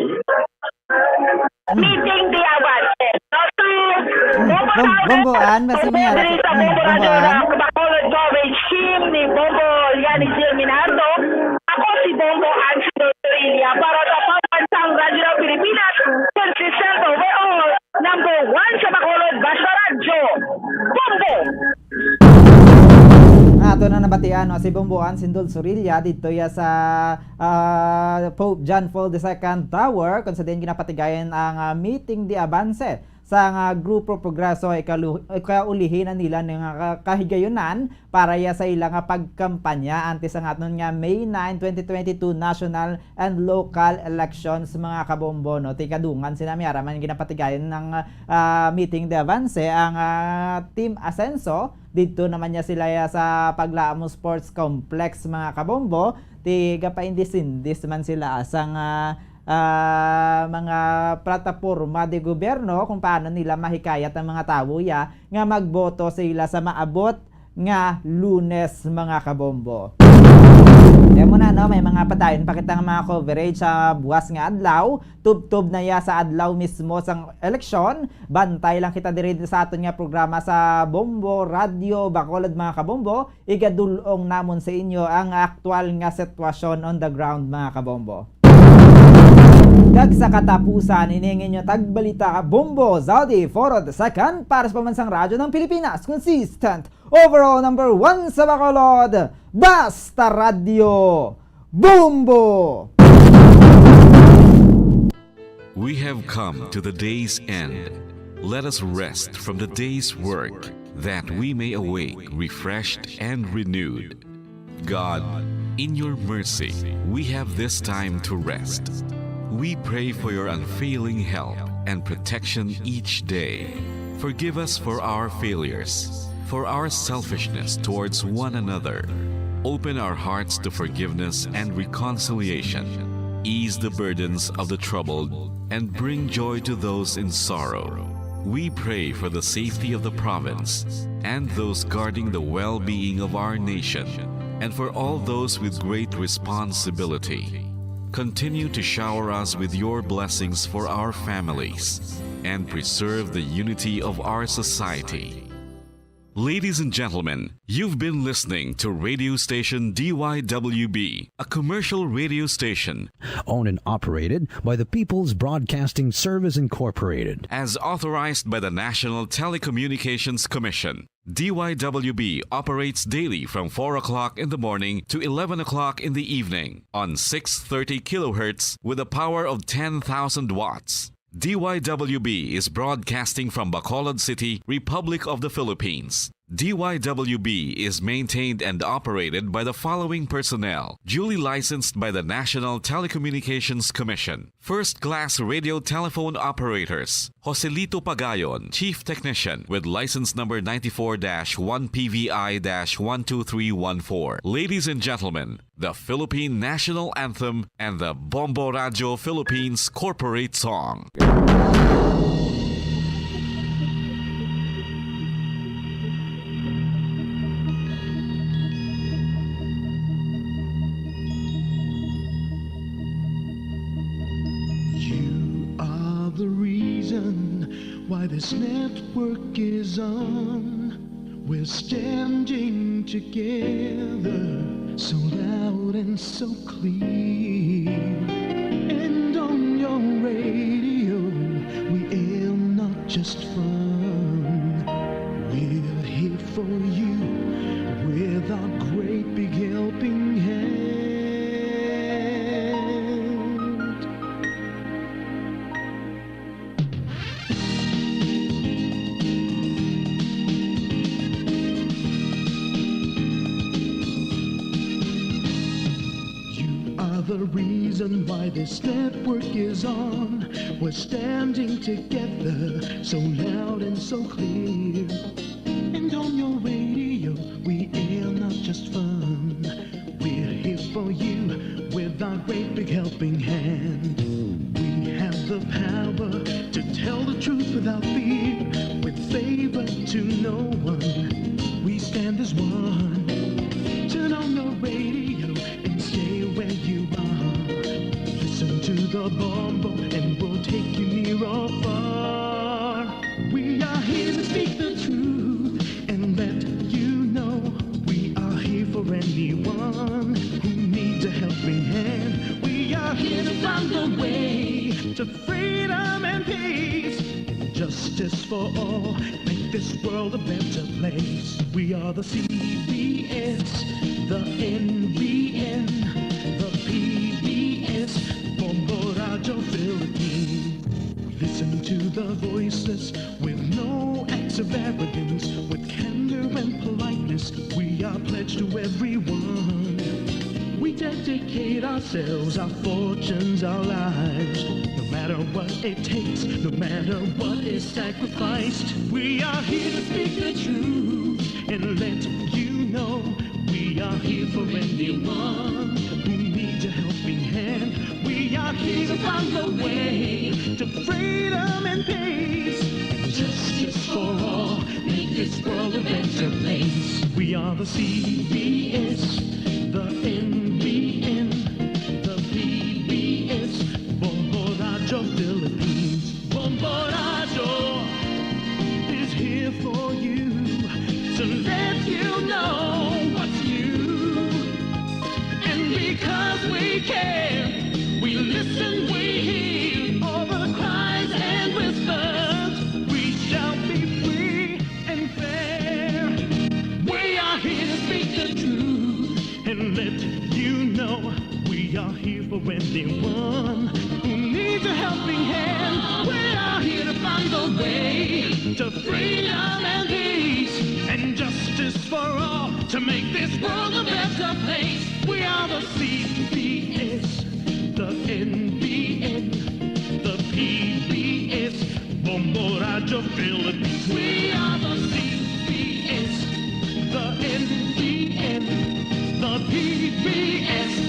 meeting the avance. So, si Bombo Bom-, Taure, Bombo Ann, basi may diri sa Bombo Bombo Radio Ann? Rock Bacolod Coverage Team ni Bombo Liani Gil Minato. Ako si Bombo Ann Sindol Torilla para sa Pambansang Radyo ng Pilipinas, consistent overall, number one sa Bacolod, basta radyo. Bombo! Nga ato na nabatian, no, si Bombo Ann Sindol Sorilla didto ya sa, ah, Pope John Paul the Second Tower, kung sa diin ginapatigayan ang, ah, meeting the avance sang, ah, Grupo Progreso, ikalu-, ikaulihi na nila nga ka-, kahigayunan para ya sa ila nga pagkampanya antes ang aton nga May nine, twenty twenty-two national and local elections, mga kabombo, no? Tikadungan sila, may ara man ginapatigayan ng, ah, meeting the avance ang, ah, Team Asenso. Didto naman niya sila ya sa Paglamo Sports Complex, mga kabombo. Tigapaindis-indis man sila sang, ah, ah, mga plataporma de gobyerno kung paano nila mahikayat ang mga tawo ya nga magboto sila sa maabot nga Lunes, mga kabombo. Kaya mo na, no, may mga padayon pa kita nga mga coverage sa buwas nga adlaw. Tubtob na ya sa adlaw mismo sang eleksyon. Bantay lang kita diri sa aton nga programa sa Bombo Radyo Bacolod, mga kabombo. Igadul-ong namon sa inyo ang aktual nga sitwasyon on the ground, mga kabombo. Kag sa katapusan, ini ang inyo tagbalita, Bombo Zaldi for the second, para sa Pambansang Radyo ng Pilipinas, consistent Overall number one sa Bacolod, Basta Radyo, Bombo! We have come to the day's end. Let us rest from the day's work, that we may awake refreshed and renewed. God, in your mercy, we have this time to rest. We pray for your unfailing help and protection each day. Forgive us for our failures, for our selfishness towards one another. Open our hearts to forgiveness and reconciliation. Ease the burdens of the troubled and bring joy to those in sorrow. We pray for the safety of the province and those guarding the well-being of our nation, and for all those with great responsibility. Continue to shower us with your blessings for our families and preserve the unity of our society. Ladies and gentlemen, you've been listening to radio station D Y W B, a commercial radio station Owned and operated by the People's Broadcasting Service Incorporated. As authorized by the National Telecommunications Commission. D Y W B operates daily from four o'clock in the morning to eleven o'clock in the evening on six thirty kilohertz with a power of ten thousand watts. D Y W B is broadcasting from Bacolod City, Republic of the Philippines. D Y W B is maintained and operated by the following personnel, duly licensed by the National Telecommunications Commission. First class radio telephone operators, Joselito Pagayon, Chief Technician, with license number ninety-four dash one P V I dash one two three one four. Ladies and gentlemen, the Philippine National Anthem and the Bombo Radio Philippines Corporate Song. You are the reason why this network is on. We're standing together, so loud and so clear. And on your radio, we aim not just fun. We're here for you with our great big helping hand. You are the reason why this network is on. We're standing together, so loud and so clear. And on your radio, we air not just fun. We're here for you with our great big helping hand. We have the power to tell the truth without fear, with favor to no one. We stand as one. Turn on your radio and stay where you are. Listen to the Bombo and we'll take you near or far. We are here to speak the truth and let you know we are here for anyone who needs a helping hand. We are here to find the way to freedom and peace and justice for all. Make this world a better place. We are the C B S, the N B N, the P B S, Bombo Radio Philippines. We listen to the voiceless with no acts of arrogance, with candor and politeness. We are pledged to everyone. We dedicate ourselves, our fortunes, our lives. No matter what it takes, no matter what is sacrificed, we are here to speak the truth and let you know we are here for anyone who needs a helping hand. We are here to find the way to freedom and peace and justice for all. Make this world a better place. We are the C B S, the N B N, the P B S, Bombo Radio Philippines. Bombo Radio is here for you to let you know what's new. And because we care, we listen, we hear all the cries and whispers. We shall be free and fair. Anyone who needs a helping hand, we are here to find a way to freedom and peace and justice for all, to make this world a better place. We are the C B S, the N B N, the P B S, Bombo Radyo Philippines. We are the C B S, the N B N, the P B S.